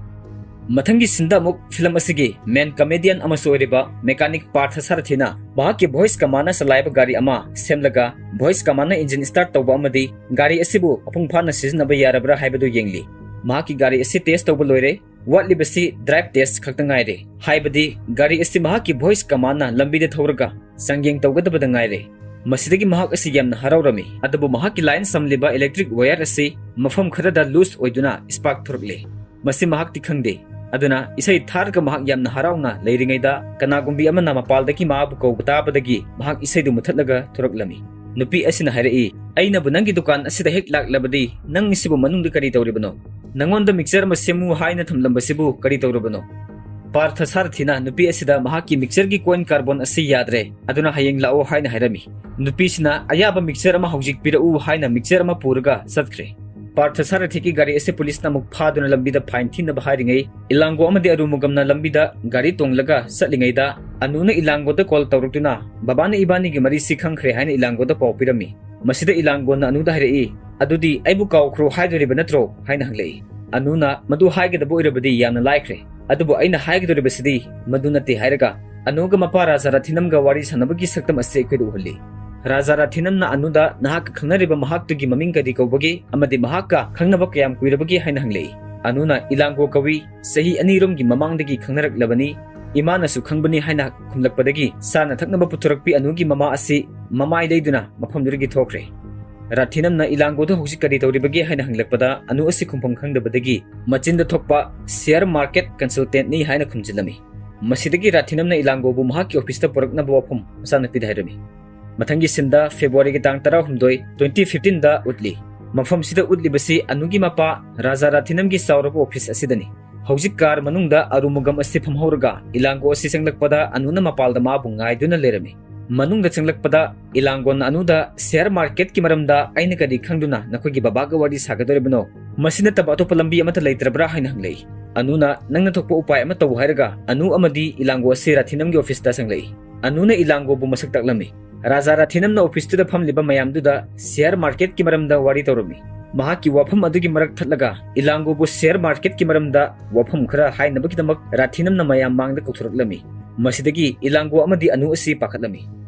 ꯃꯊꯪꯒꯤ ꯁꯤꯟꯗ ꯑꯃꯨꯛ ꯐꯤꯂꯝ ꯑꯁꯤꯒꯤ main comedian ꯑꯃꯁꯨ ꯑꯣꯏꯔꯤꯕ mechanic ꯄꯥꯔꯊ ꯁꯥꯔꯊꯤꯅ ꯃꯍꯥꯛꯀꯤ ꯚꯣꯏꯁ ꯀꯃꯥꯟꯅ ꯆꯂꯥꯏꯕ ꯒꯥꯔꯤ ꯑꯃ ꯁꯦꯝꯂꯒ ꯚꯣꯏꯁ ꯀꯃꯥꯟꯅ ꯏꯟꯖꯤꯟ start ꯇꯧꯕ ꯑꯃꯗꯤ ꯒꯥꯔꯤ ꯑꯁꯤꯕꯨ ꯃꯄꯨꯡ ꯐꯥꯅ ꯁꯤꯖꯤꯟꯅꯕ ꯌꯥꯔꯕ꯭ꯔꯥ ꯍꯥꯏꯕꯗꯨ ꯌꯦꯡꯂꯤ꯫ ꯃꯍꯥꯛꯀꯤ ꯒꯥꯔꯤ ꯑꯁꯤ test ꯇꯧꯕ ꯂꯣꯏꯔꯦ, ꯋꯥꯠꯂꯤꯕꯁꯤ drive test ꯈꯛꯇ ꯉꯥꯏꯔꯦ꯫ ꯍꯥꯏꯕꯗꯤ ꯒꯥꯔꯤ ꯑꯁꯤ ꯃꯍꯥꯛꯀꯤ ꯚꯣꯏꯁ ꯀꯃꯥꯟꯅ ꯂꯝꯕꯤꯗ ꯊꯧꯔꯒ ꯆꯥꯡꯌꯦꯡ ꯇꯧꯒꯗꯕꯗ ꯉꯥꯏꯔꯦ꯫ ꯃꯁꯤꯗꯒꯤ ꯃꯍꯥꯛ ꯑꯁꯤ ꯌꯥꯝꯅ ꯍꯔꯥꯎꯔꯝꯃꯤ, ꯑꯗꯨꯕꯨ ꯃꯍꯥꯛꯀꯤ line ꯁꯝꯂꯤꯕ electric wire ꯑꯁꯤ ꯃꯐꯝ ꯈꯔꯗ loose ꯑꯣꯏꯗꯨꯅ spark ꯊꯣꯔꯛꯂꯦ꯫ ꯃꯁꯤ ꯃꯍꯥꯛꯇꯤ ꯈꯪꯗꯦ꯫ ꯑꯗꯨꯅ ꯏꯁꯩ ꯊꯥꯔꯒ ꯃꯍꯥꯛ ꯌꯥꯝꯅ ꯍꯔꯥꯎꯅ ꯂꯩꯔꯤꯉꯩꯗ ꯀꯅꯥꯒꯨꯝꯕꯤ ꯑꯃꯅ ꯃꯄꯥꯜꯗꯒꯤ ꯃꯍꯥꯛꯄꯨ ꯀꯧꯕ ꯇꯥꯕꯗꯒꯤ ꯃꯍꯥꯛ ꯏꯁꯩꯗꯨ ꯃꯨꯊꯠꯂꯒ ꯊꯣꯔꯛꯂꯝꯃꯤ꯫ ꯅꯨꯄꯤ ꯑꯁꯤꯅ ꯍꯥꯏꯔꯛꯏ, "ꯑꯩꯅꯕꯨ ꯅꯪꯒꯤ ꯗꯨꯀꯥꯟ ꯑꯁꯤꯗ ꯍꯦꯛ ꯂꯥꯛꯂꯕꯗꯤ ꯅꯪ ꯁꯤꯕꯨ ꯃꯅꯨꯡꯗ ꯀꯔꯤ ꯇꯧꯔꯤꯕꯅꯣ? ꯅꯉꯣꯟꯗ mixture ꯑꯃ ꯁꯦꯝꯃꯨ ꯍꯥꯏꯅ ꯊꯝꯂꯝꯕꯁꯤꯕꯨ ꯀꯔꯤ ꯇꯧꯔꯕꯅꯣ?" ꯄꯥꯔꯊ ꯁꯥꯔꯊꯤꯅ ꯅꯨꯄꯤ ꯑꯁꯤꯗ ꯃꯍꯥꯛꯀꯤ mixtureꯒꯤ coin carbon ꯑꯁꯤ ꯌꯥꯗ꯭ꯔꯦ, ꯑꯗꯨꯅ ꯍꯌꯦꯡ ꯂꯥꯛꯑꯣ ꯍꯥꯏꯅ ꯍꯥꯏꯔꯝꯃꯤ꯫ ꯅꯨꯄꯤꯁꯤꯅ ꯑꯌꯥꯕ mixture ꯑꯃ ꯍꯧꯖꯤꯛ ꯄꯤꯔꯛꯎ ꯍꯥꯏꯅ mixture ꯑꯃ ꯄꯨꯔꯒ ꯆꯠꯈ꯭ꯔꯦ꯫ ꯄꯥꯔꯊ ꯁꯥꯔꯊꯤꯒꯤ ꯒꯥꯔꯤ ꯑꯁꯤ ꯄꯨꯂꯤꯁꯅ ꯑꯃꯨꯛ ꯐꯥꯗꯨꯅ ꯂꯝꯕꯤꯗ fine ꯊꯤꯅꯕ ꯍꯥꯏꯔꯤꯉꯩ, ꯏꯂꯥꯡꯒꯣ ꯑꯃꯗꯤ ꯑꯔꯨꯃꯨꯒꯝꯅ ꯂꯝꯕꯤꯗ ꯒꯥꯔꯤ ꯇꯣꯡꯂꯒ ꯆꯠꯂꯤꯉꯩꯗ, ꯑꯅꯨꯅ ꯏꯂꯥꯡꯒꯣꯗ call ꯇꯧꯔꯛꯇꯨꯅ, "ꯕꯕꯥꯅ ꯏꯕꯥꯅꯤꯒꯤ ꯃꯔꯤꯁꯤ ꯈꯪꯈ꯭ꯔꯦ" ꯍꯥꯏꯅ ꯏꯂꯥꯡꯒꯣꯗ ꯄꯥꯎ ꯄꯤꯔꯝꯃꯤ꯫ ꯃꯁꯤꯗ ꯏꯂꯥꯡꯒꯣꯅ ꯑꯅꯨꯗ ꯍꯥꯏꯔꯛꯏ, "ꯑꯗꯨꯗꯤ ꯑꯩꯕꯨ ꯀꯥꯎꯈ꯭ꯔꯣ ꯍꯥꯏꯗꯣꯔꯤꯕ ꯅꯠꯇ꯭ꯔꯣ?" ꯍꯥꯏꯅ ꯍꯪꯂꯛꯏ꯫ ꯑꯅꯨꯅ, "ꯃꯗꯨ ꯍꯥꯏꯒꯗꯕ ꯑꯣꯏꯔꯕꯗꯤ ꯌꯥꯝꯅ ꯂꯥꯏꯈ꯭ꯔꯦ, ꯑꯗꯨꯕꯨ ꯑꯩꯅ ꯍꯥꯏꯒꯗꯧꯔꯤꯕꯁꯤꯗꯤ ꯃꯗꯨ ꯅꯠꯇꯦ" ꯍꯥꯏꯔꯒ ꯑꯅꯨꯒ ꯃꯄꯥ ꯔꯥꯖꯥ ꯔꯥꯊꯤꯅꯝꯒ ꯋꯥꯔꯤ ꯁꯥꯟꯅꯕꯒꯤ ꯁꯛꯇꯝ ꯑꯁꯤ ꯑꯩꯈꯣꯏꯗ ꯎꯍꯜꯂꯤ꯫ ꯔꯥꯖꯥ ꯔꯥꯊꯤꯅꯝꯅ ꯑꯅꯨꯗ ꯅꯍꯥꯛꯀ ꯈꯪꯅꯔꯤꯕ ꯃꯍꯥꯛꯇꯨꯒꯤ ꯃꯃꯤꯡ ꯀꯔꯤ ꯀꯧꯕꯒꯦ ꯑꯃꯗꯤ ꯃꯍꯥꯛꯀ ꯈꯪꯅꯕ ꯀꯌꯥꯝ ꯀꯨꯏꯔꯕꯒꯦ ꯍꯥꯏꯅ ꯍꯪꯂꯛꯏ꯫ ꯑꯅꯨꯅ ꯏꯂꯥꯡꯒꯣ ꯀꯧꯏ, ꯆꯍꯤ ꯑꯅꯤꯔꯣꯝꯒꯤ ꯃꯃꯥꯡꯗꯒꯤ ꯈꯪꯅꯔꯛꯂꯕꯅꯤ, ꯏꯃꯥꯅꯁꯨ ꯈꯪꯕꯅꯤ ꯍꯥꯏꯅ ꯈꯨꯝꯂꯛꯄꯗꯒꯤ ꯆꯥꯅ ꯊꯛꯅꯕ ꯄꯨꯊꯣꯔꯛꯄꯤ ꯑꯅꯨꯒꯤ ꯃꯃꯥ ꯑꯁꯤ ꯃꯃꯥꯏ ꯂꯩꯗꯨꯅ ꯃꯐꯝꯗꯨꯗꯒꯤ ꯊꯣꯛꯈ꯭ꯔꯦ꯫ ꯔꯥꯊꯤꯅꯝꯅ ꯏꯂꯥꯡꯒꯣꯗ ꯍꯧꯖꯤꯛ ꯀꯔꯤ ꯇꯧꯔꯤꯕꯒꯦ ꯍꯥꯏꯅ ꯍꯪꯂꯛꯄꯗ ꯑꯅꯨ ꯑꯁꯤ ꯈꯨꯝꯐꯝ ꯈꯪꯗꯕꯗꯒꯤ ꯃꯆꯤꯟꯗ ꯊꯣꯛꯄ "ꯁꯤꯌꯔ ꯃꯥꯔꯀꯦꯠ ꯀꯟꯁꯜꯇꯦꯟꯠꯅꯤ" ꯍꯥꯏꯅ ꯈꯨꯝꯖꯤꯜꯂꯝꯃꯤ꯫ ꯃꯁꯤꯗꯒꯤ ꯔꯥꯊꯤꯅꯝꯅ ꯏꯂꯥꯡꯒꯣꯕꯨ ꯃꯍꯥꯛꯀꯤ ꯑꯣꯐꯤꯁꯇ ꯄꯨꯔꯛꯅꯕ ꯋꯥꯐꯝ ꯃꯆꯥꯅꯨꯄꯤꯗ ꯍꯥꯏꯔꯝꯃꯤ꯫ ꯃꯊꯪꯒꯤ ꯁꯤꯟꯗ ꯐꯦꯕ꯭ꯔꯨꯋꯥꯔꯤꯒꯤ ꯇꯥꯡ ꯇꯔꯥꯍꯨꯝꯗꯣꯏ, twenty fifteen ꯗ ꯎꯠꯂꯤ꯫ ꯃꯐꯝꯁꯤꯗ ꯎꯠꯂꯤꯕꯁꯤ ꯑꯅꯨꯒꯤ ꯃꯄꯥ ꯔꯥꯖꯥ ꯔꯥꯊꯤꯅꯝꯒꯤ ꯆꯥꯎꯔꯕ ꯑꯣꯐꯤꯁ ꯑꯁꯤꯗꯅꯤ꯫ ꯍꯧꯖꯤꯛ ꯀꯥꯔ ꯃꯅꯨꯡꯗ ꯑꯔꯨꯃꯨꯒꯝ ꯑꯁꯤ ꯐꯝꯍꯧꯔꯒ ꯏꯂꯥꯡꯒꯣ ꯑꯁꯤ ꯆꯪꯂꯛꯄꯗ ꯑꯅꯨꯅ ꯃꯄꯥꯜꯗ ꯃꯥꯕꯨ ꯉꯥꯏꯗꯨꯅ ꯂꯩꯔꯝꯃꯤ꯫ ꯃꯅꯨꯡꯗ ꯆꯪꯂꯛꯄꯗ ꯏꯂꯥꯡꯒꯣꯅ ꯑꯅꯨꯗ "ꯁꯤꯌꯔ ꯃꯥꯔꯀꯦꯠꯀꯤ ꯃꯔꯝꯗ ꯑꯩꯅ ꯀꯔꯤ ꯈꯪꯗꯨꯅ ꯅꯈꯣꯏꯒꯤ ꯕꯕꯥꯒ ꯋꯥꯔꯤ ꯁꯥꯒꯗꯧꯔꯤꯕꯅꯣ? ꯃꯁꯤ ꯅꯠꯇꯕ ꯑꯇꯣꯞꯄ ꯂꯝꯕꯤ ꯑꯃꯠꯇ ꯂꯩꯇ꯭ꯔꯕ꯭ꯔꯥ?" ꯍꯥꯏꯅ ꯍꯪꯂꯛꯏ꯫ ꯑꯅꯨꯅ "ꯅꯪꯅ ꯊꯣꯛꯄ ꯎꯄꯥꯏ ꯑꯃ ꯇꯧ" ꯍꯥꯏꯔꯒ ꯑꯅꯨ ꯑꯃꯗꯤ ꯏꯂꯥꯡꯒꯣ ꯑꯁꯤ ꯔꯥꯊꯤꯅꯝꯒꯤ ꯑꯣꯐꯤꯁꯇ ꯆꯪꯂꯛꯏ꯫ ꯑꯅꯨꯅ ꯏꯂꯥꯡꯒꯣꯕꯨ ꯃꯁꯛ ꯇꯥꯛꯂꯝꯃꯤ꯫ ꯔꯥꯖꯥ ꯔꯥꯊꯤꯅꯝꯅ ꯑꯣꯐꯤꯁꯇꯨꯗ ꯐꯝꯂꯤꯕ ꯃꯌꯥꯝꯗꯨꯗ ꯁꯤꯌꯔ ꯃꯥꯔꯀꯦꯠꯀꯤ ꯃꯔꯝꯗ ꯋꯥꯔꯤ ꯇꯧꯔꯝꯃꯤ꯫ ꯃꯍꯥꯛꯀꯤ ꯋꯥꯐꯝ ꯑꯗꯨꯒꯤ ꯃꯔꯛ ꯊꯠꯂꯒ ꯏꯂꯥꯡꯒꯣꯕꯨ ꯁꯤꯌꯔ ꯃꯥꯔꯀꯦꯠꯀꯤ ꯃꯔꯝꯗ ꯋꯥꯐꯝ ꯈꯔ ꯍꯥꯏꯅꯕꯒꯤꯗꯃꯛ ꯔꯥꯊꯤꯅꯝꯅ ꯃꯌꯥꯝ ꯃꯥꯡꯗ ꯀꯧꯊꯣꯔꯛꯂꯝꯃꯤ꯫ ꯃꯁꯤꯗꯒꯤ ꯏꯂꯥꯡꯒꯣ ꯑꯃꯗꯤ ꯑꯅꯨ ꯑꯁꯤ ꯄꯥꯈꯠꯂꯝꯃꯤ꯫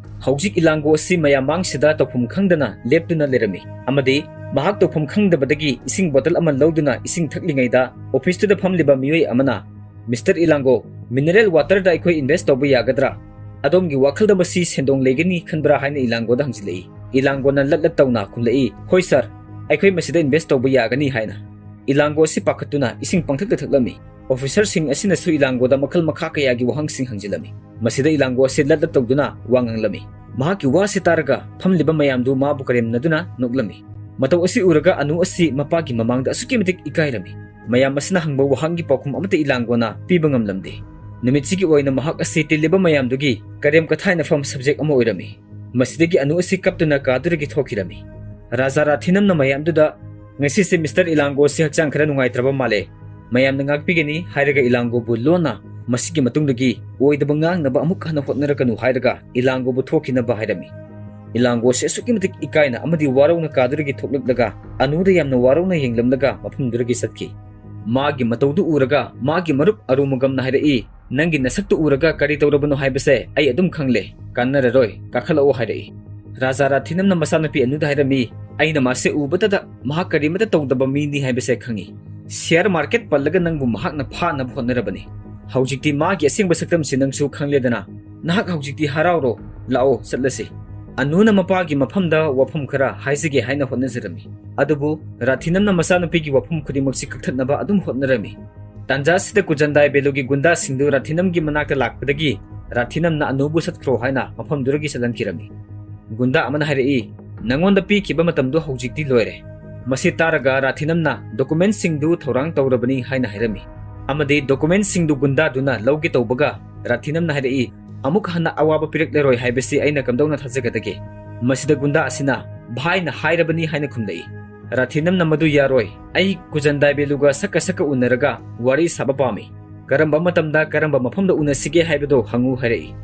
ꯍꯧꯖꯤꯛ ꯏꯂꯥꯡꯒꯣ ꯑꯁꯤ ꯃꯌꯥꯝ ꯃꯥꯡꯁꯤꯗ ꯇꯧꯐꯝ ꯈꯪꯗꯅ ꯂꯦꯞꯇꯨꯅ ꯂꯩꯔꯝꯃꯤ ꯑꯃꯗꯤ ꯃꯍꯥꯛ ꯇꯧꯐꯝ ꯈꯪꯗꯕꯗꯒꯤ ꯏꯁꯤꯡ ꯕꯣꯇꯜ ꯑꯃ ꯂꯧꯗꯨꯅ ꯏꯁꯤꯡ ꯊꯛꯂꯤꯉꯩꯗ ꯑꯣꯐꯤꯁꯇꯨꯗ ꯐꯝꯂꯤꯕ ꯃꯤꯑꯣꯏ ꯑꯃꯅ "ꯃꯤꯁꯇꯔ ꯏꯂꯥꯡꯒꯣ, ꯃꯤꯅꯔꯦꯜ ꯋꯥꯇꯔꯗ ꯑꯩꯈꯣꯏ ꯏꯟꯚꯦꯁ ꯇꯧꯕ ꯌꯥꯒꯗ꯭ꯔꯥ? ꯑꯗꯣꯝꯒꯤ ꯋꯥꯈꯜꯗ ꯃꯁꯤ ꯁꯦꯟꯗꯣꯡ ꯂꯩꯒꯅꯤ ꯈꯟꯕ꯭ꯔꯥ?" ꯍꯥꯏꯅ ꯏꯂꯥꯡꯒꯣꯗ ꯍꯪꯖꯤꯜꯂꯛꯏ꯫ ꯏꯂꯥꯡꯒꯣꯅ ꯂꯠ ꯂꯠ ꯇꯧꯅ ꯈꯨꯝꯂꯛꯏ, "ꯍꯣꯏ ꯁꯥꯔ, ꯑꯩꯈꯣꯏ ꯃꯁꯤꯗ ꯏꯟꯚꯦꯁ ꯇꯧꯕ ꯌꯥꯒꯅꯤ" ꯍꯥꯏꯅ꯫ ꯏꯂꯥꯡꯒꯣ ꯑꯁꯤ ꯄꯥꯈꯠꯇꯨꯅ ꯏꯁꯤꯡ ꯄꯪꯊꯛꯇ ꯊꯛꯂꯝꯃꯤ꯫ ꯑꯣꯐꯤꯁꯔꯁꯤꯡ ꯑꯁꯤꯅꯁꯨ ꯏꯂꯥꯡꯒꯣꯗ ꯃꯈꯜ ꯃꯈꯥ ꯀꯌꯥꯒꯤ ꯋꯥꯍꯪꯁꯤꯡ ꯍꯪꯖꯤꯜꯂꯝꯃꯤ꯫ ꯃꯁꯤꯗ ꯏꯂꯥꯡꯒꯣ ꯑꯁꯤ ꯂꯠ ꯂꯠ ꯇꯧꯗꯨꯅ ꯋꯥ ꯉꯥꯡꯂꯝꯃꯤ꯫ ꯃꯍꯥꯛꯀꯤ ꯋꯥꯁꯤ ꯇꯥꯔꯒ ꯐꯝꯂꯤꯕ ꯃꯌꯥꯝꯗꯨ ꯃꯥꯕꯨ ꯀꯔꯦꯝꯅꯗꯨꯅ ꯅꯣꯛꯂꯝꯃꯤ꯫ ꯃꯇꯧ ꯑꯁꯤ ꯎꯔꯒ ꯑꯅꯨ ꯑꯁꯤ ꯃꯄꯥꯒꯤ ꯃꯃꯥꯡꯗ ꯑꯁꯨꯛꯀꯤ ꯃꯇꯤꯛ ꯏꯀꯥꯏꯔꯝꯃꯤ꯫ ꯃꯌꯥꯝ ꯑꯁꯤꯅ ꯍꯪꯕ ꯋꯥꯍꯪꯒꯤ ꯄꯥꯎꯈꯨꯝ ꯑꯃꯠꯇ ꯏꯂꯥꯡꯒꯣꯅ ꯄꯤꯕ ꯉꯝꯂꯝꯗꯦ꯫ ꯅꯨꯃꯤꯠꯁꯤꯒꯤ ꯑꯣꯏꯅ ꯃꯍꯥꯛ ꯑꯁꯤ ꯇꯤꯜꯂꯤꯕ ꯃꯌꯥꯝꯗꯨꯒꯤ ꯀꯔꯦꯝ ꯀꯊꯥꯏꯅꯐꯝ ꯁꯕꯖꯦꯛ ꯑꯃ ꯑꯣꯏꯔꯝꯃꯤ꯫ ꯃꯁꯤꯗꯒꯤ ꯑꯅꯨ ꯑꯁꯤ ꯀꯞꯇꯨꯅ ꯀꯥꯗꯨꯗꯒꯤ ꯊꯣꯛꯈꯤꯔꯝꯃꯤ꯫ ꯔꯥꯖꯥ ꯔꯥꯊꯤꯅꯝꯅ ꯃꯌꯥꯝꯗꯨꯗ, "ꯉꯁꯤꯁꯦ ꯃꯤꯁꯇꯔ ꯏꯂꯥꯡꯒꯣ ꯑꯁꯤ ꯍꯛꯆꯥꯡ ꯈꯔ ꯅꯨꯡꯉꯥꯏꯇ꯭ꯔꯕ ꯃꯥꯜꯂꯦ, ꯃꯌꯥꯝꯅ ꯉꯥꯛꯄꯤꯒꯅꯤ" ꯍꯥꯏꯔꯒ ꯏꯂꯥꯡꯒꯣꯕꯨ ꯂꯣꯟꯅ ꯃꯁꯤꯒꯤ ꯃꯇꯨꯡꯗꯒꯤ ꯑꯣꯏꯗꯕ ꯉꯥꯡꯅꯕ ꯑꯃꯨꯛ ꯍꯟꯅ ꯍꯣꯠꯅꯔꯛꯀꯅꯨ ꯍꯥꯏꯔꯒ ꯏꯂꯥꯡꯒꯣꯕꯨ ꯊꯣꯛꯈꯤꯅꯕ ꯍꯥꯏꯔꯝꯃꯤ꯫ ꯏꯂꯥꯡꯒꯣꯁꯤ ꯑꯁꯨꯛꯀꯤ ꯃꯇꯤꯛ ꯏꯀꯥꯏꯅ ꯑꯃꯗꯤ ꯋꯥꯔꯧꯅ ꯀꯥꯗꯨꯗꯒꯤ ꯊꯣꯛꯂꯛꯂꯒ ꯑꯅꯨꯗ ꯌꯥꯝꯅ ꯋꯥꯔꯧꯅ ꯌꯦꯡꯂꯝꯂꯒ ꯃꯐꯝꯗꯨꯗꯒꯤ ꯆꯠꯈꯤ꯫ ꯃꯥꯒꯤ ꯃꯇꯧꯗꯨ ꯎꯔꯒ ꯃꯥꯒꯤ ꯃꯔꯨꯞ ꯑꯔꯨꯃꯨꯒꯝꯅ ꯍꯥꯏꯔꯛꯏ, "ꯅꯪꯒꯤ ꯅꯁꯛꯇꯨ ꯎꯔꯒ ꯀꯔꯤ ꯇꯧꯔꯕꯅꯣ ꯍꯥꯏꯕꯁꯦ ꯑꯩ ꯑꯗꯨꯝ ꯈꯪꯂꯦ, ꯀꯥꯟꯅꯔꯔꯣꯏ, ꯀꯥꯈꯠꯂꯛꯑꯣ" ꯍꯥꯏꯔꯛꯏ꯫ ꯔꯥꯖꯥ ꯔꯥꯊꯤꯅꯝꯅ ꯃꯆꯥꯅꯨꯄꯤ ꯑꯅꯨꯗ ꯍꯥꯏꯔꯝꯃꯤ, "ꯑꯩꯅ ꯃꯥꯁꯦ ꯎꯕꯗꯗ ꯃꯍꯥꯛ ꯀꯔꯤꯃꯇ ꯇꯧꯗꯕ ꯃꯤꯅꯤ ꯍꯥꯏꯕꯁꯦ ꯈꯪꯉꯤ꯫ ꯁꯤꯌꯥꯔ ꯃꯥꯔꯀꯦꯠ ꯄꯜꯂꯒ ꯅꯪꯕꯨ ꯃꯍꯥꯛꯅ ꯐꯥꯅꯕ ꯍꯣꯠꯅꯔꯕꯅꯤ꯫ ꯍꯧꯖꯤꯛꯇꯤ ꯃꯥꯒꯤ ꯑꯁꯦꯡꯕ ꯁꯛꯇꯝꯁꯤ ꯅꯪꯁꯨ ꯈꯪꯂꯦꯗꯅ꯫ ꯅꯍꯥꯛ ꯍꯧꯖꯤꯛꯇꯤ ꯍꯔꯥꯎꯔꯣ, ꯂꯥꯛꯑꯣ ꯆꯠꯂꯁꯤ꯫" ꯑꯅꯨꯅ ꯃꯄꯥꯒꯤ ꯃꯐꯝꯗ ꯋꯥꯐꯝ ꯈꯔ ꯍꯥꯏꯖꯒꯦ ꯍꯥꯏꯅ ꯍꯣꯠꯅꯖꯔꯝꯃꯤ꯫ ꯑꯗꯨꯕꯨ ꯔꯥꯊꯤꯅꯝꯅ ꯃꯆꯥꯅꯨꯄꯤꯒꯤ ꯋꯥꯐꯝ ꯈꯨꯗꯤꯡꯃꯛꯁꯤ ꯀꯛꯊꯠꯅꯕ ꯑꯗꯨꯝ ꯍꯣꯠꯅꯔꯝꯃꯤ꯫ ꯇꯥꯟꯖꯥꯁꯤꯗ ꯀꯨꯖꯟꯗꯥꯏ ꯕꯦꯂꯨꯒꯤ ꯒꯨꯟꯗꯥꯁꯤꯡꯗꯨ ꯔꯥꯊꯤꯅꯝꯒꯤ ꯃꯅꯥꯛꯇ ꯂꯥꯛꯄꯗꯒꯤ ꯔꯥꯊꯤꯅꯝꯅ ꯑꯅꯨꯕꯨ ꯆꯠꯈ꯭ꯔꯣ ꯍꯥꯏꯅ ꯃꯐꯝꯗꯨꯗꯒꯤ ꯆꯠꯍꯟꯈꯤꯔꯝꯃꯤ꯫ ꯒꯨꯟꯗꯥ ꯑꯃꯅ ꯍꯥꯏꯔꯛꯏ, "ꯅꯉꯣꯟꯗ ꯄꯤꯈꯤꯕ ꯃꯇꯝꯗꯨ ꯍꯧꯖꯤꯛꯇꯤ ꯂꯣꯏꯔꯦ꯫" ꯃꯁꯤ ꯇꯥꯔꯒ ꯔꯥꯊꯤꯅꯝꯅ ꯗꯣꯀꯨꯃꯦꯟꯁꯤꯡꯗꯨ ꯊꯧꯔꯥꯡ ꯇꯧꯔꯕꯅꯤ ꯍꯥꯏꯅ ꯍꯥꯏꯔꯝꯃꯤ꯫ ꯑꯃꯗꯤ ꯗꯣꯀꯨꯃꯦꯟꯁꯤꯡꯗꯨ ꯒꯨꯟꯗꯥꯗꯨꯅ ꯂꯧꯒꯦ ꯇꯧꯕꯒ ꯔꯥꯊꯤꯅꯝꯅ ꯍꯥꯏꯔꯛꯏ, "ꯑꯃꯨꯛ ꯍꯟꯅ ꯑꯋꯥꯕ ꯄꯤꯔꯛꯂꯔꯣꯏ ꯍꯥꯏꯕꯁꯤ ꯑꯩꯅ ꯀꯝꯗꯧꯅ ꯊꯥꯖꯒꯗꯒꯦ?" ꯃꯁꯤꯗ ꯒꯨꯟꯗꯥ ꯑꯁꯤꯅ, "ꯚꯥꯏꯅ ꯍꯥꯏꯔꯕꯅꯤ" ꯍꯥꯏꯅ ꯈꯨꯝꯂꯛꯏ꯫ ꯔꯥꯊꯤꯅꯝꯅ ꯃꯗꯨ ꯌꯥꯔꯣꯏ, "ꯑꯩ ꯀꯨꯖꯟꯗꯥꯏ ꯕꯦꯂꯨꯒ ꯁꯛꯀ ꯁꯛꯀ ꯎꯅꯔꯒ ꯋꯥꯔꯤ ꯁꯥꯕ ꯄꯥꯝꯃꯤ꯫ ꯀꯔꯝꯕ ꯃꯇꯝꯗ ꯀꯔꯝꯕ ꯃꯐꯝꯗ ꯎꯅꯁꯤꯒꯦ ꯍꯥꯏꯕꯗꯨ ꯍꯪꯉꯨ" ꯍꯥꯏꯔꯛꯏ꯫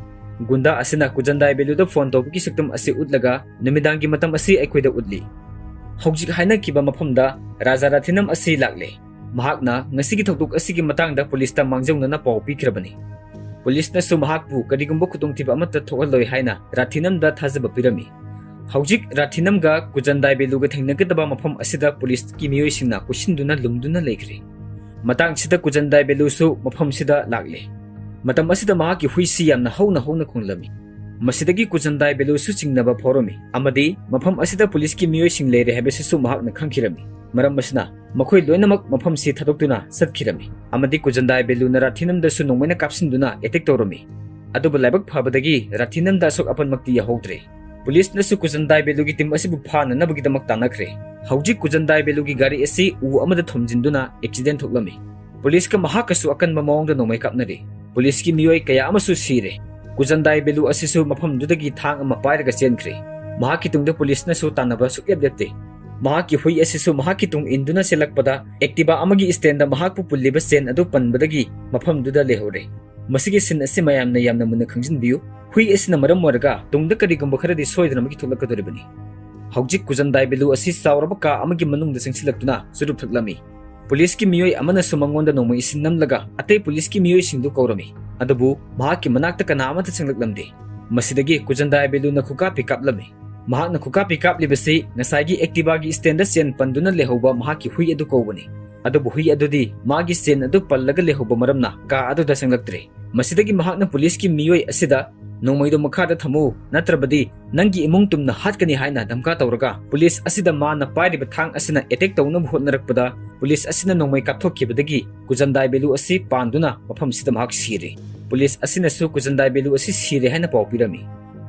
ꯒꯨꯟꯗꯥ ꯑꯁꯤꯅ ꯀꯨꯖꯟꯗꯥꯏ ꯕꯦꯂꯨꯗ ꯐꯣꯟ ꯇꯧꯕꯒꯤ ꯁꯛꯇꯝ ꯑꯁꯤ ꯎꯠꯂꯒ ꯅꯨꯃꯤꯗꯥꯡꯒꯤ ꯃꯇꯝ ꯑꯁꯤ ꯑꯩꯈꯣꯏꯗ ꯎꯠꯂꯤ꯫ ꯍꯧꯖꯤꯛ ꯍꯥꯏꯅꯈꯤꯕ ꯃꯐꯝꯗ ꯔꯥꯖꯥ ꯔꯥꯊꯤꯅꯝ ꯑꯁꯤ ꯂꯥꯛꯂꯦ꯫ ꯃꯍꯥꯛꯅ ꯉꯁꯤꯒꯤ ꯊꯧꯗꯣꯛ ꯑꯁꯤꯒꯤ ꯃꯇꯥꯡꯗ ꯄꯨꯂꯤꯁꯇ ꯃꯥꯡꯖꯧꯅꯅ ꯄꯥꯎ ꯄꯤꯈ꯭ꯔꯕꯅꯤ꯫ ꯄꯨꯂꯤꯁꯅꯁꯨ ꯃꯍꯥꯛꯄꯨ ꯀꯔꯤꯒꯨꯝꯕ ꯈꯨꯗꯣꯡꯊꯤꯕ ꯑꯃꯠꯇ ꯊꯣꯛꯍꯜꯂꯣꯏ ꯍꯥꯏꯅ ꯔꯥꯊꯤꯅꯝꯗ ꯊꯥꯖꯕ ꯄꯤꯔꯝꯃꯤ꯫ ꯍꯧꯖꯤꯛ ꯔꯥꯊꯤꯅꯝꯒ ꯀꯨꯖꯟꯗꯥꯏ ꯕꯦꯂꯨꯒ ꯊꯦꯡꯅꯒꯗꯕ ꯃꯐꯝ ꯑꯁꯤꯗ ꯄꯨꯂꯤꯁꯀꯤ ꯃꯤꯑꯣꯏꯁꯤꯡꯅ ꯀꯣꯏꯁꯤꯟꯗꯨꯅ ꯂꯨꯝꯗꯨꯅ ꯂꯩꯈ꯭ꯔꯦ꯫ ꯃꯇꯥꯡꯁꯤꯗ ꯀꯨꯖꯟꯗꯥꯏ ꯕꯦꯂꯨꯁꯨ ꯃꯐꯝꯁꯤꯗ ꯂꯥꯛꯂꯦ꯫ ꯃꯇꯝ ꯑꯁꯤꯗ ꯃꯍꯥꯛꯀꯤ ꯍꯨꯏꯁꯤ ꯌꯥꯝꯅ ꯍꯧꯅ ꯍꯧꯅ ꯈꯣꯡꯂꯝꯃꯤ꯫ ꯃꯁꯤꯗꯒꯤ ꯀꯨꯖꯟꯗꯥꯏ ꯕꯦꯂꯨꯁꯨ ꯆꯤꯡꯅꯕ ꯐꯥꯎꯔꯝꯃꯤ ꯑꯃꯗꯤ ꯃꯐꯝ ꯑꯁꯤꯗ ꯄꯨꯂꯤꯁꯀꯤ ꯃꯤꯑꯣꯏꯁꯤꯡ ꯂꯩꯔꯦ ꯍꯥꯏꯕꯁꯤꯁꯨ ꯃꯍꯥꯛꯅ ꯈꯪꯈꯤꯔꯝꯃꯤ꯫ ꯃꯔꯝ ꯑꯁꯤꯅ ꯃꯈꯣꯏ ꯂꯣꯏꯅꯃꯛ ꯃꯐꯝꯁꯤ ꯊꯥꯗꯣꯛꯇꯨꯅ ꯆꯠꯈꯤꯔꯝꯃꯤ ꯑꯃꯗꯤ ꯀꯨꯖꯟꯗꯥꯏ ꯕꯦꯂꯨꯅ ꯔꯥꯊꯤꯅꯝꯗꯁꯨ ꯅꯣꯡꯃꯩꯅ ꯀꯥꯞꯁꯤꯟꯗꯨꯅ ꯑꯦꯇꯦꯛ ꯇꯧꯔꯝꯃꯤ꯫ ꯑꯗꯨꯕꯨ ꯂꯥꯏꯕꯛ ꯐꯕꯗꯒꯤ ꯔꯥꯊꯤꯅꯝꯗ ꯑꯁꯣꯛ ꯑꯄꯟꯃꯛꯇꯤ ꯌꯥꯎꯍꯧꯗ꯭ꯔꯦ꯫ ꯄꯨꯂꯤꯁꯅꯁꯨ ꯀꯨꯖꯟꯗꯥꯏ ꯕꯦꯂꯨꯒꯤ ꯇꯤꯝ ꯑꯁꯤꯕꯨ ꯐꯥꯅꯅꯕꯒꯤꯗꯃꯛ ꯇꯥꯟꯅꯈ꯭ꯔꯦ꯫ ꯍꯧꯖꯤꯛ ꯀꯨꯖꯟꯗꯥꯏ ꯕꯦꯂꯨꯒꯤ ꯒꯥꯔꯤ ꯑꯁꯤ ꯎ ꯑꯃꯗ ꯊꯣꯝꯖꯤꯟꯗꯨꯅ ꯑꯦꯛꯁꯤꯗꯦꯟ ꯊꯣꯛꯂꯝꯃꯤ꯫ ꯄꯨꯂꯤꯁꯀ ꯃꯍꯥꯛꯀꯁꯨ ꯑꯀꯟꯕ ꯃꯑꯣꯡꯗ ꯅꯣꯡꯃꯩ ꯀꯥꯞꯅꯔꯤ꯫ ꯄꯨꯂꯤꯁꯀꯤ ꯃꯤꯑꯣꯏ ꯀꯌꯥ ꯑꯃꯁꯨ ꯁꯤꯔꯦ꯫ ꯀꯨꯖꯟꯗꯥꯏ ꯕꯦꯂꯨ ꯑꯁꯤꯁꯨ ꯃꯐꯝꯗꯨꯗꯒꯤ ꯊꯥꯡ ꯑꯃ ꯄꯥꯏꯔꯒ ꯆꯦꯟꯈ꯭ꯔꯦ꯫ ꯃꯍꯥꯛꯀꯤ ꯇꯨꯡꯗ ꯄꯨꯂꯤꯁꯅꯁꯨ ꯇꯥꯟꯅꯕ ꯁꯨꯛꯂꯦꯞ ꯂꯦꯞꯇꯦ꯫ ꯃꯍꯥꯛꯀꯤ ꯍꯨꯏ ꯑꯁꯤꯁꯨ ꯃꯍꯥꯛꯀꯤ ꯇꯨꯡ ꯏꯟꯗꯨꯅ ꯆꯦꯜꯂꯛꯄꯗ ꯑꯦꯛꯇꯤꯚꯥ ꯑꯃꯒꯤ ꯁ꯭ꯇꯦꯟꯗ ꯃꯍꯥꯛꯄꯨ ꯄꯨꯜꯂꯤꯕ ꯆꯦꯟ ꯑꯗꯨ ꯄꯟꯕꯗꯒꯤ ꯃꯐꯝꯗꯨꯗ ꯂꯩꯍꯧꯔꯦ꯫ ꯃꯁꯤꯒꯤ ꯁꯤꯟ ꯑꯁꯤ ꯃꯌꯥꯝꯅ ꯌꯥꯝꯅ ꯃꯨꯟꯅ ꯈꯪꯖꯤꯟꯕꯤꯌꯨ꯫ ꯍꯨꯏ ꯑꯁꯤꯅ ꯃꯔꯝ ꯑꯣꯏꯔꯒ ꯇꯨꯡꯗ ꯀꯔꯤꯒꯨꯝꯕ ꯈꯔꯗꯤ ꯁꯣꯏꯗꯅꯃꯛꯀꯤ ꯊꯣꯛꯂꯛꯀꯗꯧꯔꯤꯕꯅꯤ꯫ ꯍꯧꯖꯤꯛ ꯀꯨꯖꯟꯗꯥꯏ ꯕꯦꯂꯨ ꯑꯁꯤ ꯆꯥꯎꯔꯕ ꯀꯥ ꯑꯃꯒꯤ ꯃꯅꯨꯡꯗ ꯆꯪꯁꯤꯜꯂꯛꯇꯨꯅ ꯆꯨꯔꯨꯞ ꯊꯛꯂꯝꯃꯤ꯫ ꯄꯨꯂꯤꯁꯀꯤ ꯃꯤꯑꯣꯏ ꯑꯃꯅꯁꯨ ꯃꯉꯣꯟꯗ ꯅꯣꯡꯃꯩ ꯏꯁꯤꯟ ꯅꯝꯂꯒ ꯑꯇꯩ ꯄꯨꯂꯤꯁꯀꯤ ꯃꯤꯑꯣꯏꯁꯤꯡꯗꯨ ꯀꯧꯔꯝꯃꯤ꯫ ꯑꯗꯨꯕꯨ ꯃꯍꯥꯛꯀꯤ ꯃꯅꯥꯛꯇ ꯀꯅꯥ ꯑꯃꯠꯇ ꯆꯪꯂꯛꯂꯝꯗꯦ꯫ ꯃꯁꯤꯗꯒꯤ ꯀꯨꯖꯟꯗꯥꯏ ꯕꯦꯂꯨꯅ ꯈꯨꯀꯥꯞꯄꯤ ꯀꯥꯞꯂꯝꯃꯤ꯫ ꯃꯍꯥꯛꯅ ꯈꯨꯀꯥꯞꯄꯤ ꯀꯥꯞꯂꯤꯕꯁꯤ ꯉꯁꯥꯏꯒꯤ Activaꯒꯤ standꯗ ꯆꯦꯟ ꯄꯟꯗꯨꯅ ꯂꯩꯍꯧꯕ ꯃꯍꯥꯛꯀꯤ ꯍꯨꯏ ꯑꯗꯨ ꯀꯧꯕꯅꯤ꯫ ꯑꯗꯨꯕꯨ ꯍꯨꯏ ꯑꯗꯨꯗꯤ ꯃꯥꯒꯤ ꯆꯦꯟ ꯑꯗꯨ ꯄꯜꯂꯒ ꯂꯩꯍꯧꯕ ꯃꯔꯝꯅ ꯀꯥ ꯑꯗꯨꯗ ꯆꯪꯂꯛꯇ꯭ꯔꯦ꯫ ꯃꯁꯤꯗꯒꯤ ꯃꯍꯥꯛꯅ ꯄꯨꯂꯤꯁꯀꯤ ꯃꯤꯑꯣꯏ ꯑꯁꯤꯗ "ꯅꯣꯡꯃꯩꯗꯣ ꯃꯈꯥꯗ ꯊꯝꯃꯨ, ꯅꯠꯇ꯭ꯔꯕꯗꯤ ꯅꯪꯒꯤ ꯏꯃꯨꯡ ꯇꯨꯝꯅ ꯍꯥꯠꯀꯅꯤ" ꯍꯥꯏꯅ ꯙꯝꯀꯥ ꯇꯧꯔꯒ, ꯄꯨꯂꯤꯁ ꯑꯁꯤꯗ ꯃꯥꯅ ꯄꯥꯏꯔꯤꯕ ꯊꯥꯡ ꯑꯁꯤꯅ attack ꯇꯧꯅꯕ ꯍꯣꯠꯅꯔꯛꯄꯗ, ꯄꯨꯂꯤꯁ ꯑꯁꯤꯅ ꯅꯣꯡꯃꯩ ꯀꯥꯞꯊꯣꯛꯈꯤꯕꯗꯒꯤ ꯀꯨꯖꯟꯗꯥꯏ ꯕꯦꯂꯨ ꯑꯁꯤ ꯄꯥꯟꯗꯨꯅ ꯃꯐꯝꯁꯤꯗ ꯃꯍꯥꯛ ꯁꯤꯔꯦ꯫ ꯄꯨꯂꯤꯁ ꯑꯁꯤꯅꯁꯨ ꯀꯨꯖꯟꯗꯥꯏ ꯕꯦꯂꯨ ꯑꯁꯤ ꯁꯤꯔꯦ ꯍꯥꯏꯅ ꯄꯥꯎ ꯄꯤꯔꯝꯃꯤ꯫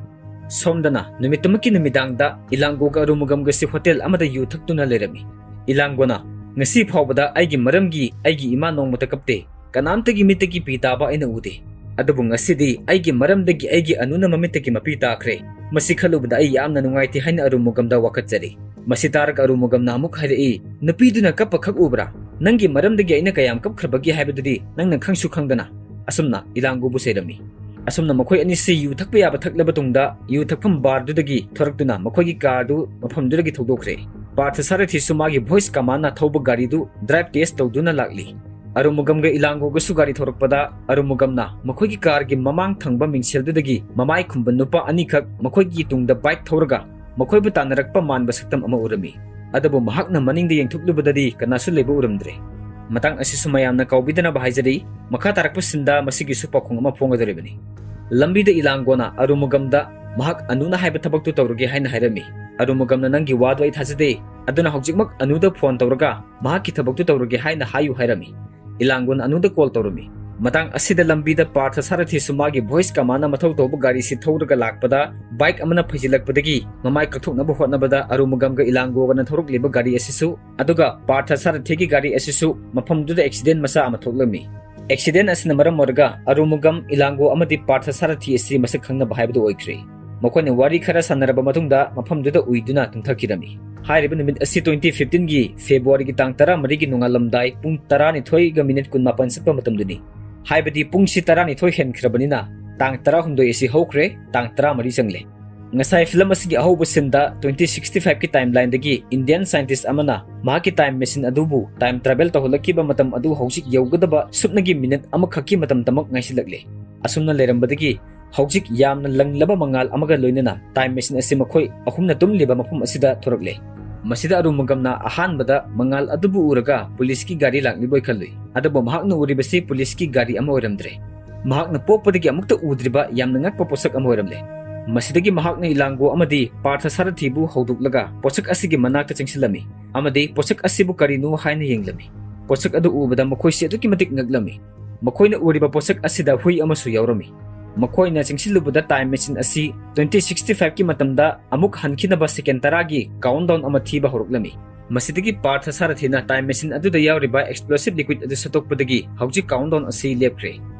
ꯁꯣꯝꯗꯅ ꯅꯨꯃꯤꯠꯇꯨꯃꯛꯀꯤ ꯅꯨꯃꯤꯗꯥꯡꯗ ꯏꯂꯥꯡꯒꯣꯒ ꯑꯔꯨꯃꯨꯒꯝꯒꯁꯤ ꯍꯣꯇꯦꯜ ꯑꯃꯗ ꯌꯨ ꯊꯛꯇꯨꯅ ꯂꯩꯔꯝꯃꯤ꯫ ꯏꯂꯥꯡꯒꯣꯅ, "ꯉꯁꯤ ꯐꯥꯎꯕꯗ ꯑꯩꯒꯤ ꯃꯔꯝꯒꯤ ꯑꯩꯒꯤ ꯏꯃꯥ ꯅꯣꯡꯃꯇ ꯀꯞꯇꯦ, ꯀꯅꯥꯝꯇꯒꯤ ꯃꯤꯠꯇꯒꯤ ꯄꯤ ꯇꯥꯕ ꯑꯩꯅ ꯎꯗꯦ꯫ ꯑꯗꯨꯕꯨ ꯉꯁꯤꯗꯤ ꯑꯩꯒꯤ ꯃꯔꯝꯗꯒꯤ ꯑꯩꯒꯤ ꯑꯅꯨꯅ ꯃꯃꯤꯠꯇꯒꯤ ꯃꯄꯤ ꯇꯥꯈ꯭ꯔꯦ꯫ ꯃꯁꯤ ꯈꯜꯂꯨꯕꯗ ꯑꯩ ꯌꯥꯝꯅ ꯅꯨꯡꯉꯥꯏꯇꯦ" ꯍꯥꯏꯅ ꯑꯔꯨꯃꯨꯒꯝꯗ ꯋꯥꯀꯠꯆꯔꯤ꯫ ꯃꯁꯤ ꯇꯥꯔꯒ ꯑꯔꯨꯃꯨꯒꯝꯅ ꯑꯃꯨꯛ ꯍꯥꯏꯔꯛꯏ, "ꯅꯨꯄꯤꯗꯨꯅ ꯀꯞꯄꯈꯛ ꯎꯕ꯭ꯔꯥ? ꯅꯪꯒꯤ ꯃꯔꯝꯗꯒꯤ ꯑꯩꯅ ꯀꯌꯥꯝ ꯀꯞꯈ꯭ꯔꯕꯒꯦ ꯍꯥꯏꯕꯗꯨꯗꯤ ꯅꯪꯅ ꯈꯪꯁꯨ ꯈꯪꯗꯅ?" ꯑꯁꯨꯝꯅ ꯏꯂꯥꯡꯒꯨꯕꯨ ꯆꯩꯔꯝꯃꯤ꯫ ꯑꯁꯨꯝꯅ ꯃꯈꯣꯏ ꯑꯅꯤꯁꯤ ꯌꯨ ꯊꯛꯄ ꯌꯥꯕ ꯊꯛꯂꯕ ꯇꯨꯡꯗ, ꯌꯨ ꯊꯛꯐꯝ ꯕꯥꯔꯗꯨꯗꯒꯤ ꯊꯣꯔꯛꯇꯨꯅ ꯃꯈꯣꯏꯒꯤ ꯀꯥꯔꯗꯨ ꯃꯐꯝꯗꯨꯗꯒꯤ ꯊꯧꯗꯣꯛꯈ꯭ꯔꯦ꯫ ꯄꯥꯔꯊ ꯁꯥꯔꯊꯤꯁꯨ ꯃꯥꯒꯤ ꯚꯣꯏꯁ ꯀꯃꯥꯟꯅ ꯊꯧꯕ ꯒꯥꯔꯤꯗꯨ ꯗ꯭ꯔꯥꯏꯚ ꯇꯦꯁ ꯇꯧꯗꯨꯅ ꯂꯥꯛꯂꯤ꯫ ꯑꯔꯨꯃꯨꯒꯝꯒ ꯏꯂꯥꯡꯒꯣꯒꯁꯨ ꯒꯥꯔꯤ ꯊꯧꯔꯛꯄꯗ, ꯑꯔꯨꯃꯨꯒꯝꯅ ꯃꯈꯣꯏꯒꯤ ꯀꯥꯔꯒꯤ ꯃꯃꯥꯡ ꯊꯪꯕ ꯃꯤꯡꯁꯦꯜꯗꯨꯗꯒꯤ ꯃꯃꯥꯏ ꯈꯨꯝꯕ ꯅꯨꯄꯥ ꯑꯅꯤꯈꯛ ꯃꯈꯣꯏꯒꯤ ꯇꯨꯡꯗ ꯕꯥꯏꯛ ꯊꯧꯔꯒ ꯃꯈꯣꯏꯕꯨ ꯇꯥꯟꯅꯔꯛꯄ ꯃꯥꯟꯕ ꯁꯛꯇꯝ ꯑꯃ ꯎꯔꯝꯃꯤ꯫ ꯑꯗꯨꯕꯨ ꯃꯍꯥꯛꯅ ꯃꯅꯤꯡꯗ ꯌꯦꯡꯊꯣꯛꯂꯨꯕꯗꯗꯤ ꯀꯅꯥꯁꯨ ꯂꯩꯕ ꯎꯔꯝꯗ꯭ꯔꯦ꯫ ꯃꯇꯥꯡ ꯑꯁꯤꯁꯨ ꯃꯌꯥꯝꯅ ꯀꯥꯎꯕꯤꯗꯅꯕ ꯍꯥꯏꯖꯔꯤ꯫ ꯃꯈꯥ ꯇꯥꯔꯛꯄ ꯁꯤꯟꯗ ꯃꯁꯤꯒꯤꯁꯨ ꯄꯥꯎꯈꯨꯝ ꯑꯃ ꯐꯣꯡꯒꯗꯧꯔꯤꯕꯅꯤ꯫ ꯂꯝꯕꯤꯗ ꯏꯂꯥꯡꯒꯣꯅ ꯑꯔꯨꯃꯨꯒꯝꯗ ꯃꯍꯥꯛ ꯑꯅꯨꯅ ꯍꯥꯏꯕ ꯊꯕꯛꯇꯨ ꯇꯧꯔꯒꯦ ꯍꯥꯏꯅ ꯍꯥꯏꯔꯝꯃꯤ꯫ ꯑꯔꯨꯃꯨꯒꯝꯅ, "ꯅꯪꯒꯤ ꯋꯥꯗꯨ ꯑꯩ ꯊꯥꯖꯗꯦ, ꯑꯗꯨꯅ ꯍꯧꯖꯤꯛꯃꯛ ꯑꯅꯨꯗ ꯐꯣꯟ ꯇꯧꯔꯒ ꯃꯍꯥꯛꯀꯤ ꯊꯕꯛꯇꯨ ꯇꯧꯔꯒꯦ ꯍꯥꯏꯅ ꯍꯥꯏꯌꯨ" ꯍꯥꯏꯔꯝꯃꯤ꯫ ꯏꯂꯥꯡꯒꯣꯅ ꯑꯅꯨꯗ ꯀꯣꯜ ꯇꯧꯔꯝꯃꯤ꯫ ꯃꯇꯥꯡ ꯑꯁꯤꯗ ꯂꯝꯕꯤꯗ ꯄꯥꯔꯊ ꯁꯥꯔꯊꯤꯁꯨ ꯃꯥꯒꯤ ꯚꯣꯏꯁ ꯀꯃꯥꯟꯅ ꯃꯊꯧ ꯇꯧꯕ ꯒꯥꯔꯤꯁꯤ ꯊꯧꯔꯒ ꯂꯥꯛꯄꯗ, ꯕꯥꯏꯛ ꯑꯃꯅ ꯐꯩꯖꯤꯜꯂꯛꯄꯗꯒꯤ ꯃꯃꯥꯏ ꯀꯛꯊꯣꯛꯅꯕ ꯍꯣꯠꯅꯕꯗ ꯑꯔꯨꯃꯨꯒꯝꯒ ꯏꯂꯥꯡꯒꯣꯒꯅ ꯊꯧꯔꯛꯂꯤꯕ ꯒꯥꯔꯤ ꯑꯁꯤꯁꯨ, ꯑꯗꯨꯒ ꯄꯥꯔꯊ ꯁꯥꯔꯊꯤꯒꯤ ꯒꯥꯔꯤ ꯑꯁꯤꯁꯨ ꯃꯐꯝꯗꯨꯗ ꯑꯦꯛꯁꯤꯗꯦꯟ ꯃꯆꯥ ꯑꯃ ꯊꯣꯛꯂꯝꯃꯤ꯫ ꯑꯦꯛꯁꯤꯗꯦꯟ ꯑꯁꯤꯅ ꯃꯔꯝ ꯑꯣꯏꯔꯒ ꯑꯔꯨꯃꯨꯒꯝ, ꯏꯂꯥꯡꯒꯣ ꯑꯃꯗꯤ ꯄꯥꯔꯊ ꯁꯥꯔꯊꯤ ꯑꯁꯤ ꯃꯁꯛ ꯈꯪꯅꯕ ꯍꯥꯏꯕꯗꯨ ꯑꯣꯏꯈ꯭ꯔꯦ꯫ ꯃꯈꯣꯏꯅ ꯋꯥꯔꯤ ꯈꯔ ꯁꯥꯟꯅꯔꯕ ꯃꯇꯨꯡꯗ ꯃꯐꯝꯗꯨꯗ ꯎꯏꯗꯨꯅ ꯇꯨꯝꯊꯈꯤꯔꯝꯃꯤ꯫ ꯍꯥꯏꯔꯤꯕ ꯅꯨꯃꯤꯠ ꯑꯁꯤ twenty fifteenꯒꯤ Februaryꯒꯤ ꯇꯥꯡ ꯇꯔꯥꯃꯔꯤꯒꯤ ꯅꯣꯡꯉꯥꯜꯂꯝꯗꯥꯏ ꯄꯨꯡ ꯇꯔꯥꯅꯤꯊꯣꯏꯒ ꯃꯤꯅꯤꯠ ꯀꯨꯟꯃꯥꯄꯟ ꯆꯠꯄ ꯃꯇꯝꯗꯨꯅꯤ꯫ ꯍꯥꯏꯕꯗꯤ ꯄꯨꯡꯁꯤ ꯇꯔꯥꯅꯤꯊꯣꯏ ꯍꯦꯟꯈ꯭ꯔꯕꯅꯤꯅ ꯇꯥꯡ ꯇꯔꯥꯍꯨꯝꯗꯣꯏ ꯑꯁꯤ ꯍꯧꯈ꯭ꯔꯦ, ꯇꯥꯡ ꯇꯔꯥꯃꯔꯤ ꯆꯪꯂꯦ꯫ ꯉꯁꯥꯏ ꯐꯤꯂꯝ ꯑꯁꯤꯒꯤ ꯑꯍꯧꯕ ꯁꯤꯟꯗ twenty sixty fiveꯀꯤ timelineꯗꯒꯤ Indian scientist ꯑꯃꯅ ꯃꯍꯥꯛꯀꯤ time machine ꯑꯗꯨꯕꯨ time travel ꯇꯧꯍꯜꯂꯛꯈꯤꯕ ꯃꯇꯝ ꯑꯗꯨ ꯍꯧꯖꯤꯛ ꯌꯧꯒꯗꯕ ꯁꯨꯞꯅꯒꯤ ꯃꯤꯅꯤꯠ ꯑꯃꯈꯛꯀꯤ ꯃꯇꯝꯗꯃꯛ ꯉꯥꯏꯁꯤꯜꯂꯛꯂꯦ꯫ ꯑꯁꯨꯝꯅ ꯂꯩꯔꯝꯕꯗꯒꯤ ꯍꯧꯖꯤꯛ ꯌꯥꯝꯅ ꯂꯪꯂꯕ ꯃꯉꯥꯜ ꯑꯃꯒ ꯂꯣꯏꯅꯅ time machine ꯑꯁꯤ ꯃꯈꯣꯏ ꯑꯍꯨꯝꯅ ꯇꯨꯝꯂꯤꯕ ꯃꯐꯝ ꯑꯁꯤꯗ ꯊꯣꯔꯛꯂꯦ꯫ ꯃꯁꯤꯗ ꯑꯔꯨꯃꯨꯒꯝꯅ ꯑꯍꯥꯟꯕꯗ ꯃꯉꯥꯜ ꯑꯗꯨꯕꯨ ꯎꯔꯒ ꯄꯨꯂꯤꯁꯀꯤ ꯒꯥꯔꯤ ꯂꯥꯛꯂꯤꯕꯣꯏ ꯈꯜꯂꯨꯏ꯫ ꯑꯗꯨꯕꯨ ꯃꯍꯥꯛꯅ ꯎꯔꯤꯕꯁꯤ ꯄꯨꯂꯤꯁꯀꯤ ꯒꯥꯔꯤ ꯑꯃ ꯑꯣꯏꯔꯝꯗ꯭ꯔꯦ꯫ ꯃꯍꯥꯛꯅ ꯄꯣꯛꯄꯗꯒꯤ ꯑꯃꯨꯛꯇ ꯎꯗ꯭ꯔꯤꯕ ꯌꯥꯝꯅ ꯉꯛꯄ ꯄꯣꯠꯁꯛ ꯑꯃ ꯑꯣꯏꯔꯝꯂꯦ꯫ ꯃꯁꯤꯗꯒꯤ ꯃꯍꯥꯛꯅ ꯏꯂꯥꯡꯒꯣ ꯑꯃꯗꯤ ꯄꯥꯔꯊ ꯁꯥꯔꯊꯤꯕꯨ ꯍꯧꯗꯣꯛꯂꯒ ꯄꯣꯠꯁꯛ ꯑꯁꯤꯒꯤ ꯃꯅꯥꯛꯇ ꯆꯪꯁꯤꯜꯂꯝꯃꯤ ꯑꯃꯗꯤ ꯄꯣꯠꯁꯛ ꯑꯁꯤꯕꯨ ꯀꯔꯤꯅꯣ ꯍꯥꯏꯅ ꯌꯦꯡꯂꯝꯃꯤ꯫ ꯄꯣꯠꯁꯛ ꯑꯗꯨ ꯎꯕꯗ ꯃꯈꯣꯏꯁꯤ ꯑꯗꯨꯛꯀꯤ ꯃꯇꯤꯛ ꯉꯛꯂꯝꯃꯤ꯫ ꯃꯈꯣꯏꯅ ꯎꯔꯤꯕ ꯄꯣꯠꯁꯛ ꯑꯁꯤꯗ ꯍꯨꯏ ꯑꯃꯁꯨ ꯌꯥꯎꯔꯝꯃꯤ꯫ ꯃꯈꯣꯏꯅ ꯆꯪꯁꯤꯜꯂꯨꯕꯗ time machine ꯑꯁꯤ twenty sixty five ꯀꯤ ꯃꯇꯝꯗ ꯑꯃꯨꯛ ꯍꯟꯈꯤꯅꯕ second ꯇꯔꯥꯒꯤ countdown ꯑꯃ ꯊꯤꯕ ꯍꯧꯔꯛꯂꯝꯃꯤ꯫ ꯃꯁꯤꯗꯒꯤ ꯄꯥꯔꯊ ꯁꯥꯔꯊꯤꯅ time machine ꯑꯗꯨꯗ ꯌꯥꯎꯔꯤꯕ explosive liquid ꯑꯗꯨ ꯁꯠꯇꯣꯛꯄꯗꯒꯤ ꯍꯧꯖꯤꯛ countdown ꯑꯁꯤ ꯂꯦꯞꯈ꯭ꯔꯦ꯫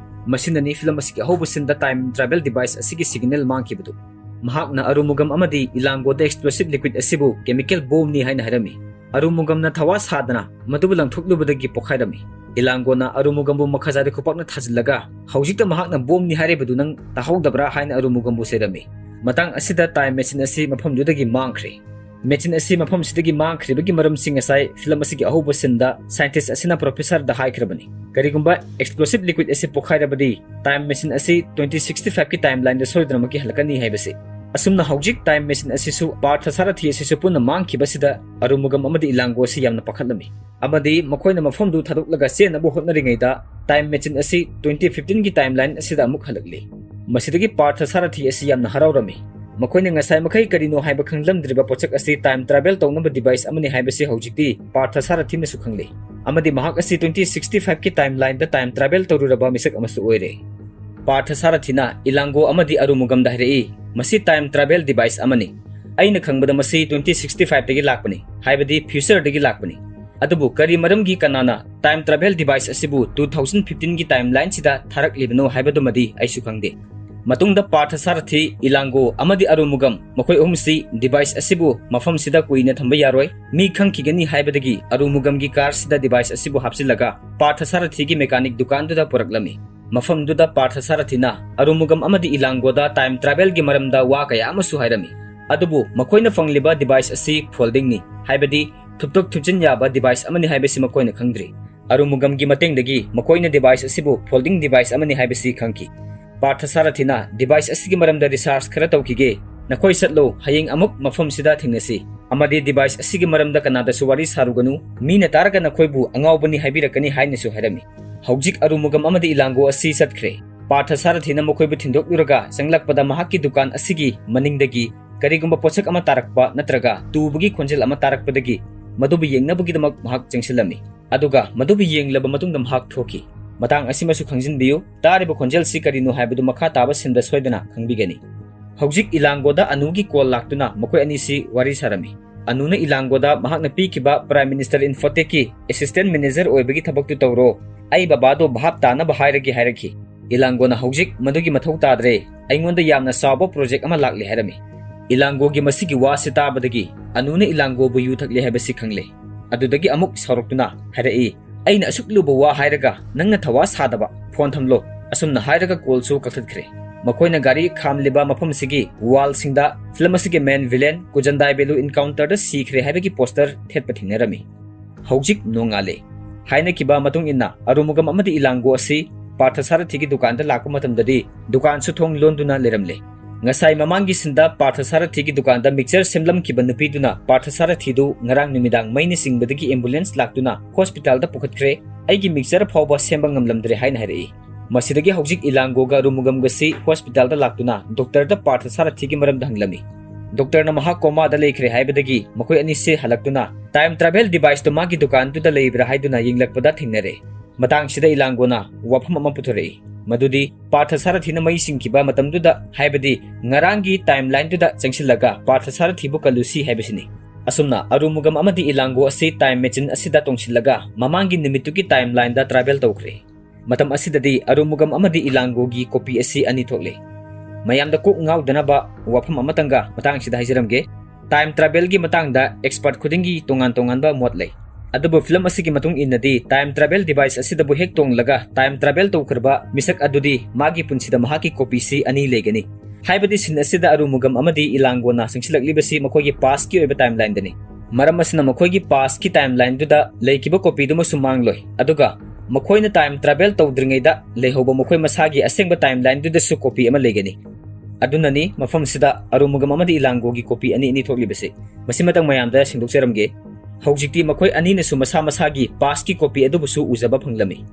ꯃꯁꯤꯅꯅꯤ film ꯑꯁꯤꯒꯤ ꯑꯍꯧꯕ scene ꯗ time travel device ꯑꯁꯤꯒꯤ signal ꯃꯥꯡꯈꯤꯕꯗꯨ꯫ ꯃꯍꯥꯛꯅ ꯑꯔꯨꯃꯨꯒꯝ ꯑꯃꯗꯤ ꯏꯂꯥꯡꯒꯣꯗ explosive liquid ꯑꯁꯤꯕꯨ chemical bomb ꯅꯤ ꯍꯥꯏꯅ ꯍꯥꯏꯔꯝꯃꯤ꯫ ꯑꯔꯨꯃꯨꯒꯝꯅ ꯊꯋꯥ ꯁꯥꯗꯅ ꯃꯗꯨꯕꯨ ꯂꯪꯊꯣꯛꯂꯨꯕꯗꯒꯤ ꯄꯣꯈꯥꯏꯔꯝꯃꯤ꯫ ꯏꯂꯥꯡꯒꯣꯅ ꯑꯔꯨꯃꯨꯒꯝꯕꯨ ꯃꯈꯥꯖꯥꯏꯗ ꯈꯨꯄꯥꯛꯅ ꯊꯥꯖꯤꯜꯂꯒ, "ꯍꯧꯖꯤꯛꯇ ꯃꯍꯥꯛꯅ bomb ꯅꯤ ꯍꯥꯏꯔꯤꯕꯗꯨ ꯅꯪ ꯇꯥꯍꯧꯗꯕ꯭ꯔꯥ?" ꯍꯥꯏꯅ ꯑꯔꯨꯃꯨꯒꯝꯕꯨ ꯆꯩꯔꯝꯃꯤ꯫ ꯃꯇꯥꯡ ꯑꯁꯤꯗ time machine ꯑꯁꯤ ꯃꯐꯝꯗꯨꯗꯒꯤ ꯃꯥꯡꯈ꯭ꯔꯦ꯫ Machine ꯑꯁꯤ ꯃꯐꯝꯁꯤꯗꯒꯤ ꯃꯥꯡꯈ꯭ꯔꯤꯕꯒꯤ ꯃꯔꯝꯁꯤ ꯉꯁꯥꯏ film ꯑꯁꯤꯒꯤ ꯑꯍꯧꯕ scene ꯗ scientist ꯑꯁꯤꯅ professor ꯗ ꯍꯥꯏꯈ꯭ꯔꯕꯅꯤ꯫ ꯀꯔꯤꯒꯨꯝꯕ explosive liquid ꯑꯁꯤ ꯄꯣꯈꯥꯏꯔꯕꯗꯤ time machine ꯑꯁꯤ twenty sixty five ꯀꯤ timeline ꯗ ꯁꯣꯏꯗꯅꯃꯛꯀꯤ ꯍꯜꯂꯛꯀꯅꯤ ꯍꯥꯏꯕꯁꯤ꯫ ꯑꯁꯨꯝꯅ ꯍꯧꯖꯤꯛ time machine ꯑꯁꯤꯁꯨ ꯄꯥꯔꯊ ꯁꯥꯔꯊꯤ ꯑꯁꯤꯁꯨ ꯄꯨꯟꯅ ꯃꯥꯡꯈꯤꯕꯁꯤꯗ ꯑꯔꯨꯃꯨꯒꯝ ꯑꯃꯗꯤ ꯏꯂꯥꯡꯒꯣ ꯑꯁꯤ ꯌꯥꯝꯅ ꯄꯥꯈꯠꯂꯝꯃꯤ ꯑꯃꯗꯤ ꯃꯈꯣꯏꯅ ꯃꯐꯝꯗꯨ ꯊꯥꯗꯣꯛꯂꯒ ꯆꯦꯟꯅꯕ ꯍꯣꯠꯅꯔꯤꯉꯩꯗ time machine ꯑꯁꯤ twenty fifteen ꯒꯤ timeline ꯑꯁꯤꯗ ꯑꯃꯨꯛ ꯍꯜꯂꯛꯂꯤ꯫ ꯃꯁꯤꯗꯒꯤ ꯄꯥꯔꯊ ꯁꯥꯔꯊꯤ ꯑꯁꯤ ꯌꯥꯝꯅ ꯍꯔꯥꯎꯔꯝꯃꯤ꯫ ꯃꯈꯣꯏꯅ ꯉꯁꯥꯏ ꯃꯈꯩ ꯀꯔꯤꯅꯣ ꯍꯥꯏꯕ ꯈꯪꯂꯝꯗ꯭ꯔꯤꯕ ꯄꯣꯠꯁꯛ ꯑꯁꯤ time travel ꯇꯧꯅꯕ device ꯑꯃꯅꯤ ꯍꯥꯏꯕꯁꯤ ꯍꯧꯖꯤꯛꯇꯤ ꯄꯥꯔꯊ ꯁꯥꯔꯊꯤꯅꯁꯨ ꯈꯪꯂꯦ꯫ ꯑꯃꯗꯤ ꯃꯍꯥꯛ ꯑꯁꯤ twenty sixty five ꯀꯤ timeline ꯗ time travel ꯇꯧꯔꯨꯔꯕ ꯃꯤꯁꯛ ꯑꯃꯁꯨ ꯑꯣꯏꯔꯦ꯫ ꯄꯥꯔꯊ ꯁꯥꯔꯊꯤꯅ ꯏꯂꯥꯡꯒꯣ ꯑꯃꯗꯤ ꯑꯔꯨꯃꯨꯒꯝꯗ ꯍꯥꯏꯔꯛꯏ, "ꯃꯁꯤ time travel device ꯑꯃꯅꯤ꯫ ꯑꯩꯅ ꯈꯪꯕꯗ ꯃꯁꯤ twenty sixty five ꯗꯒꯤ ꯂꯥꯛꯄꯅꯤ, ꯍꯥꯏꯕꯗꯤ future ꯗꯒꯤ ꯂꯥꯛꯄꯅꯤ꯫ ꯑꯗꯨꯕꯨ ꯀꯔꯤ ꯃꯔꯝꯒꯤ ꯀꯅꯥꯅ time travel device ꯑꯁꯤꯕꯨ two thousand fifteen ꯒꯤ timeline ꯁꯤꯗ ꯊꯥꯔꯛꯂꯤꯕꯅꯣ ꯍꯥꯏꯕꯗꯨꯃꯗꯤ ꯑꯩꯁꯨ ꯈꯪꯗꯦ꯫" ꯃꯇꯨꯡꯗ ꯄꯥꯔꯊ ꯁꯥꯔꯊꯤ, ꯏꯂꯥꯡꯒꯣ ꯑꯃꯗꯤ ꯑꯔꯨꯃꯨꯒꯝ ꯃꯈꯣꯏ ꯑꯍꯨꯝꯁꯤ device ꯑꯁꯤꯕꯨ ꯃꯐꯝꯁꯤꯗ ꯀꯨꯏꯅ ꯊꯝꯕ ꯌꯥꯔꯣꯏ, ꯃꯤ ꯈꯪꯈꯤꯒꯅꯤ ꯍꯥꯏꯕꯗꯒꯤ ꯑꯔꯨꯃꯨꯒꯝꯒꯤ car ꯁꯤꯗ device ꯑꯁꯤꯕꯨ ꯍꯥꯞꯆꯤꯜꯂꯒ ꯄꯥꯔꯊ ꯁꯥꯔꯊꯤꯒꯤ mechanic ꯗꯨꯀꯥꯟꯗꯨꯗ ꯄꯨꯔꯛꯂꯝꯃꯤ꯫ ꯃꯐꯝꯗꯨꯗ ꯄꯥꯔꯊ ꯁꯥꯔꯊꯤꯅ ꯑꯔꯨꯃꯨꯒꯝ ꯑꯃꯗꯤ ꯏꯂꯥꯡꯒꯣꯗ time travel ꯒꯤ ꯃꯔꯝꯗ ꯋꯥ ꯀꯌꯥ ꯑꯃꯁꯨ ꯍꯥꯏꯔꯝꯃꯤ꯫ ꯑꯗꯨꯕꯨ ꯃꯈꯣꯏꯅ ꯐꯪꯂꯤꯕ device ꯑꯁꯤ folding ꯅꯤ, ꯍꯥꯏꯕꯗꯤ ꯊꯨꯞꯇꯣꯛ ꯊꯨꯞꯆꯤꯟ ꯌꯥꯕ device ꯑꯃꯅꯤ ꯍꯥꯏꯕꯁꯤ ꯃꯈꯣꯏꯅ ꯈꯪꯗ꯭ꯔꯤ꯫ ꯑꯔꯨꯃꯨꯒꯝꯒꯤ ꯃꯇꯦꯡꯗꯒꯤ ꯃꯈꯣꯏꯅ device ꯑꯁꯤꯕꯨ folding device ꯑꯃꯅꯤ ꯍꯥꯏꯕꯁꯤ ꯈꯪꯈꯤ꯫ ꯄꯥꯔꯊ ꯁꯥꯔꯊꯤꯅ device ꯑꯁꯤꯒꯤ ꯃꯔꯝꯗ research ꯈꯔ ꯇꯧꯈꯤꯒꯦ꯫ ꯅꯈꯣꯏ ꯆꯠꯂꯣ, ꯍꯌꯦꯡ ꯑꯃꯨꯛ ꯃꯐꯝꯁꯤꯗ ꯊꯦꯡꯅꯁꯤ꯫ ꯑꯃꯗꯤ device ꯑꯁꯤꯒꯤ ꯃꯔꯝꯗ ꯀꯅꯥꯗꯁꯨ ꯋꯥꯔꯤ ꯁꯥꯔꯨꯒꯅꯨ꯫ ꯃꯤꯅ ꯇꯥꯔꯒ ꯅꯈꯣꯏꯕꯨ ꯑꯉꯥꯎꯕꯅꯤ ꯍꯥꯏꯕꯤꯔꯛꯀꯅꯤ ꯍꯥꯏꯅꯁꯨ ꯍꯥꯏꯔꯝꯃꯤ꯫ ꯍꯧꯖꯤꯛ ꯑꯔꯨꯃꯨꯒꯝ ꯑꯃꯗꯤ ꯏꯂꯥꯡꯒꯣ ꯑꯁꯤ ꯆꯠꯈ꯭ꯔꯦ꯫ ꯄꯥꯔꯊ ꯁꯥꯔꯊꯤꯅ ꯃꯈꯣꯏꯕꯨ ꯊꯤꯟꯗꯣꯛꯂꯨꯔꯒ ꯆꯪꯂꯛꯄꯗ ꯃꯍꯥꯛꯀꯤ ꯗꯨꯀꯥꯟ ꯑꯁꯤꯒꯤ ꯃꯅꯤꯡꯗꯒꯤ ꯀꯔꯤꯒꯨꯝꯕ ꯄꯣꯠꯁꯛ ꯑꯃ ꯇꯥꯔꯛꯄ ꯅꯠꯇ꯭ꯔꯒ ꯇꯨꯕꯒꯤ ꯈꯣꯟꯖꯦꯜ ꯑꯃ ꯇꯥꯔꯛꯄꯗꯒꯤ ꯃꯗꯨꯕꯨ ꯌꯦꯡꯅꯕꯒꯤꯗꯃꯛ ꯃꯍꯥꯛ ꯆꯪꯁꯤꯜꯂꯝꯃꯤ꯫ ꯑꯗꯨꯒ ꯃꯗꯨꯕꯨ ꯌꯦꯡꯂꯕ ꯃꯇꯨꯡꯗ ꯃꯍꯥꯛ ꯊꯣꯛꯈꯤ꯫ ꯃꯇꯥꯡ ꯑꯁꯤꯃꯁꯨ ꯈꯪꯖꯤꯟꯕꯤꯌꯨ, ꯇꯥꯔꯤꯕ ꯈꯣꯟꯖꯦꯜꯁꯤ ꯀꯔꯤꯅꯣ ꯍꯥꯏꯕꯗꯨ ꯃꯈꯥ ꯇꯥꯕ ꯁꯤꯟꯗ ꯁꯣꯏꯗꯅ ꯈꯪꯕꯤꯒꯅꯤ꯫ ꯍꯧꯖꯤꯛ ꯏꯂꯥꯡꯒꯣꯗ ꯑꯅꯨꯒꯤ call ꯂꯥꯛꯇꯨꯅ ꯃꯈꯣꯏ ꯑꯅꯤꯁꯤ ꯋꯥꯔꯤ ꯁꯥꯔꯝꯃꯤ꯫ ꯑꯅꯨꯅ ꯏꯂꯥꯡꯒꯣꯗ ꯃꯍꯥꯛꯅ ꯄꯤꯈꯤꯕ Prime Minister Infotechꯀꯤ assistant manager ꯑꯣꯏꯕꯒꯤ ꯊꯕꯛꯇꯨ ꯇꯧꯔꯣ, ꯑꯩ ꯕꯕꯥꯗꯣ ꯚꯥꯞ ꯇꯥꯅꯕ ꯍꯥꯏꯔꯒꯦ ꯍꯥꯏꯔꯛꯈꯤ꯫ ꯏꯂꯥꯡꯒꯣꯅ ꯍꯧꯖꯤꯛ ꯃꯗꯨꯒꯤ ꯃꯊꯧ ꯇꯥꯗ꯭ꯔꯦ, ꯑꯩꯉꯣꯟꯗ ꯌꯥꯝꯅ ꯆꯥꯎꯕ project ꯑꯃ ꯂꯥꯛꯂꯦ ꯍꯥꯏꯔꯝꯃꯤ꯫ ꯏꯂꯥꯡꯒꯣꯒꯤ ꯃꯁꯤꯒꯤ ꯋꯥꯁꯤ ꯇꯥꯕꯗꯒꯤ ꯑꯅꯨꯅ ꯏꯂꯥꯡꯒꯣꯕꯨ ꯌꯨ ꯊꯛꯂꯦ ꯍꯥꯏꯕꯁꯤ ꯈꯪꯂꯦ꯫ ꯑꯗꯨꯗꯒꯤ ꯑꯃꯨꯛ ꯁꯥꯎꯔꯛꯇꯨꯅ ꯍꯥꯏꯔꯛꯏ, "ꯑꯩꯅ ꯑꯁꯨꯛ ꯂꯨꯕ ꯋꯥ ꯍꯥꯏꯔꯒ ꯅꯪꯅ ꯊꯋꯥ ꯁꯥꯗꯕ, phone ꯊꯝꯂꯣ꯫" ꯑꯁꯨꯝꯅ ꯍꯥꯏꯔꯒ callꯁꯨ ꯀꯛꯊꯠꯈ꯭ꯔꯦ꯫ ꯃꯈꯣꯏꯅ ꯒꯥꯔꯤ ꯈꯥꯝꯂꯤꯕ ꯃꯐꯝꯁꯤꯒꯤ wallꯁꯤꯡꯗ film ꯑꯁꯤꯒꯤ main villain ꯀꯨꯖꯟꯗꯥꯏ ꯕꯦꯂꯨ encounterꯗ ꯁꯤꯈ꯭ꯔꯦ ꯍꯥꯏꯕꯒꯤ poster ꯊꯦꯠꯄ ꯊꯦꯡꯅꯔꯝꯃꯤ꯫ ꯍꯧꯖꯤꯛ ꯅꯣꯡꯉꯥꯜꯂꯦ꯫ ꯍꯥꯏꯅꯈꯤꯕ ꯃꯇꯨꯡ ꯏꯟꯅ ꯑꯔꯨꯃꯨꯒꯝ ꯑꯃꯗꯤ ꯏꯂꯥꯡꯒꯣ ꯑꯁꯤ ꯄꯥꯔꯊ ꯁꯥꯔꯊꯤꯒꯤ ꯗꯨꯀꯥꯟꯗ ꯂꯥꯛꯄ ꯃꯇꯝꯗꯗꯤ ꯗꯨꯀꯥꯟꯁꯨ ꯊꯣꯡ ꯂꯣꯟꯗꯨꯅ ꯂꯩꯔꯝꯂꯦ꯫ ꯉꯁꯥꯏ ꯃꯃꯥꯡꯒꯤ ꯁꯤꯟꯗ ꯄꯥꯔꯊ ꯁꯥꯔꯊꯤꯒꯤ ꯗꯨꯀꯥꯟꯗ mixture ꯁꯦꯝꯂꯝꯈꯤꯕ ꯅꯨꯄꯤꯗꯨꯅ ꯄꯥꯔꯊ ꯁꯥꯔꯊꯤꯗꯨ ꯉꯔꯥꯡ ꯅꯨꯃꯤꯗꯥꯡ ꯃꯩꯅ ꯆꯤꯡꯕꯗꯒꯤ ambulance ꯂꯥꯛꯇꯨꯅ hospitalꯗ ꯄꯨꯈꯠꯈ꯭ꯔꯦ, ꯑꯩꯒꯤ mixture ꯐꯥꯎꯕ ꯁꯦꯝꯕ ꯉꯝꯂꯝꯗ꯭ꯔꯦ ꯍꯥꯏꯅ ꯍꯥꯏꯔꯛꯏ꯫ ꯃꯁꯤꯗꯒꯤ ꯍꯧꯖꯤꯛ ꯏꯂꯥꯡꯒꯣꯒ ꯑꯔꯨꯃꯨꯒꯝꯒꯁꯤ hospitalꯗ ꯂꯥꯛꯇꯨꯅ doctorꯗ ꯄꯥꯔꯊ ꯁꯥꯔꯊꯤꯒꯤ ꯃꯔꯝꯗ ꯍꯪꯂꯝꯃꯤ꯫ Doctorꯅ ꯃꯍꯥꯛ comaꯗ ꯂꯩꯈ꯭ꯔꯦ ꯍꯥꯏꯕꯗꯒꯤ ꯃꯈꯣꯏ ꯑꯅꯤꯁꯦ ꯍꯜꯂꯛꯇꯨꯅ time travel deviceꯇꯨ ꯃꯥꯒꯤ ꯗꯨꯀꯥꯟꯗꯨꯗ ꯂꯩꯕ꯭ꯔꯥ ꯍꯥꯏꯗꯨꯅ ꯌꯦꯡꯂꯛꯄꯗ ꯊꯦꯡꯅꯔꯦ꯫ ꯃꯇꯥꯡꯁꯤꯗ ꯏꯂꯥꯡꯒꯣꯅ ꯋꯥꯐꯝ ꯑꯃ ꯄꯨꯊꯣꯔꯛꯏ, ꯃꯗꯨꯗꯤ ꯄꯥꯔꯊ ꯁꯥꯔꯊꯤꯅ ꯃꯩ ꯆꯤꯡꯈꯤꯕ ꯃꯇꯝꯗꯨꯗ, ꯍꯥꯏꯕꯗꯤ ꯉꯔꯥꯡꯒꯤ timelineꯗꯨꯗ ꯆꯪꯁꯤꯜꯂꯒ ꯄꯥꯔꯊ ꯁꯥꯔꯊꯤꯕꯨ ꯀꯜꯂꯨꯁꯤ ꯍꯥꯏꯕꯁꯤꯅꯤ꯫ ꯑꯁꯨꯝꯅ ꯑꯔꯨꯃꯨꯒꯝ ꯑꯃꯗꯤ ꯏꯂꯥꯡꯒꯣ ꯑꯁꯤ time machine ꯑꯁꯤꯗ ꯇꯣꯡꯁꯤꯜꯂꯒ ꯃꯃꯥꯡꯒꯤ ꯅꯨꯃꯤꯠꯇꯨꯒꯤ timelineꯗ travel ꯇꯧꯈ꯭ꯔꯦ꯫ ꯃꯇꯝ ꯑꯁꯤꯗꯗꯤ ꯑꯔꯨꯃꯨꯒꯝ ꯑꯃꯗꯤ ꯏꯂꯥꯡꯒꯣꯒꯤ copy ꯑꯁꯤ ꯑꯅꯤ ꯊꯣꯛꯂꯦ꯫ ꯃꯌꯥꯝꯗ ꯀꯣꯛ ꯉꯥꯎꯗꯅꯕ ꯋꯥꯐꯝ ꯑꯃꯇꯪꯒ ꯃꯇꯥꯡꯁꯤꯗ ꯍꯥꯏꯖꯔꯝꯒꯦ꯫ Time travelꯒꯤ ꯃꯇꯥꯡꯗ expert ꯈꯨꯗꯤꯡꯒꯤ ꯇꯣꯉꯥꯟ ꯇꯣꯉꯥꯟꯕ ꯃꯣꯠ ꯂꯩ꯫ ꯑꯗꯨꯕꯨ film ꯑꯁꯤꯒꯤ ꯃꯇꯨꯡ ꯏꯟꯅꯗꯤ time travel device ꯑꯁꯤꯗꯕꯨ ꯍꯦꯛ ꯇꯣꯡꯂꯒ time travel ꯇꯧꯈ꯭ꯔꯕ ꯃꯤꯁꯛ ꯑꯗꯨꯗꯤ ꯃꯥꯒꯤ ꯄꯨꯟꯁꯤꯗ ꯃꯍꯥꯛꯀꯤ copyꯁꯤ ꯑꯅꯤ ꯂꯩꯒꯅꯤ꯫ ꯍꯥꯏꯕꯗꯤ scene ꯑꯁꯤꯗ ꯑꯔꯨꯃꯨꯒꯝ ꯑꯃꯗꯤ ꯏꯂꯥꯡꯒꯣꯅ ꯆꯪꯁꯤꯜꯂꯛꯂꯤꯕꯁꯤ ꯃꯈꯣꯏꯒꯤ pastꯀꯤ ꯑꯣꯏꯕ timelineꯗꯅꯤ꯫ ꯃꯔꯝ ꯑꯁꯤꯅ ꯃꯈꯣꯏꯒꯤ pastꯀꯤ timelineꯗꯨꯗ ꯂꯩꯈꯤꯕ copyꯗꯨꯃꯁꯨ ꯃꯥꯡꯂꯣꯏ꯫ ꯑꯗꯨꯒ ꯃꯈꯣꯏꯅ time travel ꯇꯧꯗ꯭ꯔꯤꯉꯩꯗ ꯂꯩꯍꯧꯕ ꯃꯈꯣꯏ ꯃꯁꯥꯒꯤ ꯑꯁꯦꯡꯕ timelineꯗꯨꯗꯁꯨ copy ꯑꯃ ꯂꯩꯒꯅꯤ꯫ ꯑꯗꯨꯅꯅꯤ ꯃꯐꯝꯁꯤꯗ ꯑꯔꯨꯃꯨꯒꯝ ꯑꯃꯗꯤ ꯏꯂꯥꯡꯒꯣꯒꯤ copy ꯑꯅꯤ ꯑꯅꯤ ꯊꯣꯛꯂꯤꯕꯁꯤ꯫ ꯃꯁꯤꯃꯇꯪ ꯃꯌꯥꯝꯗ ꯁꯦꯡꯗꯣꯛꯆꯔꯝꯒꯦ꯫ ꯍꯧꯖꯤꯛꯇꯤ ꯃꯈꯣꯏ ꯑꯅꯤꯅꯁꯨ ꯃꯁꯥ ꯃꯁꯥꯒꯤ pastꯀꯤ copy ꯑꯗꯨꯕꯨꯁꯨ ꯎꯖꯕ ꯐꯪꯂꯝꯃꯤ꯫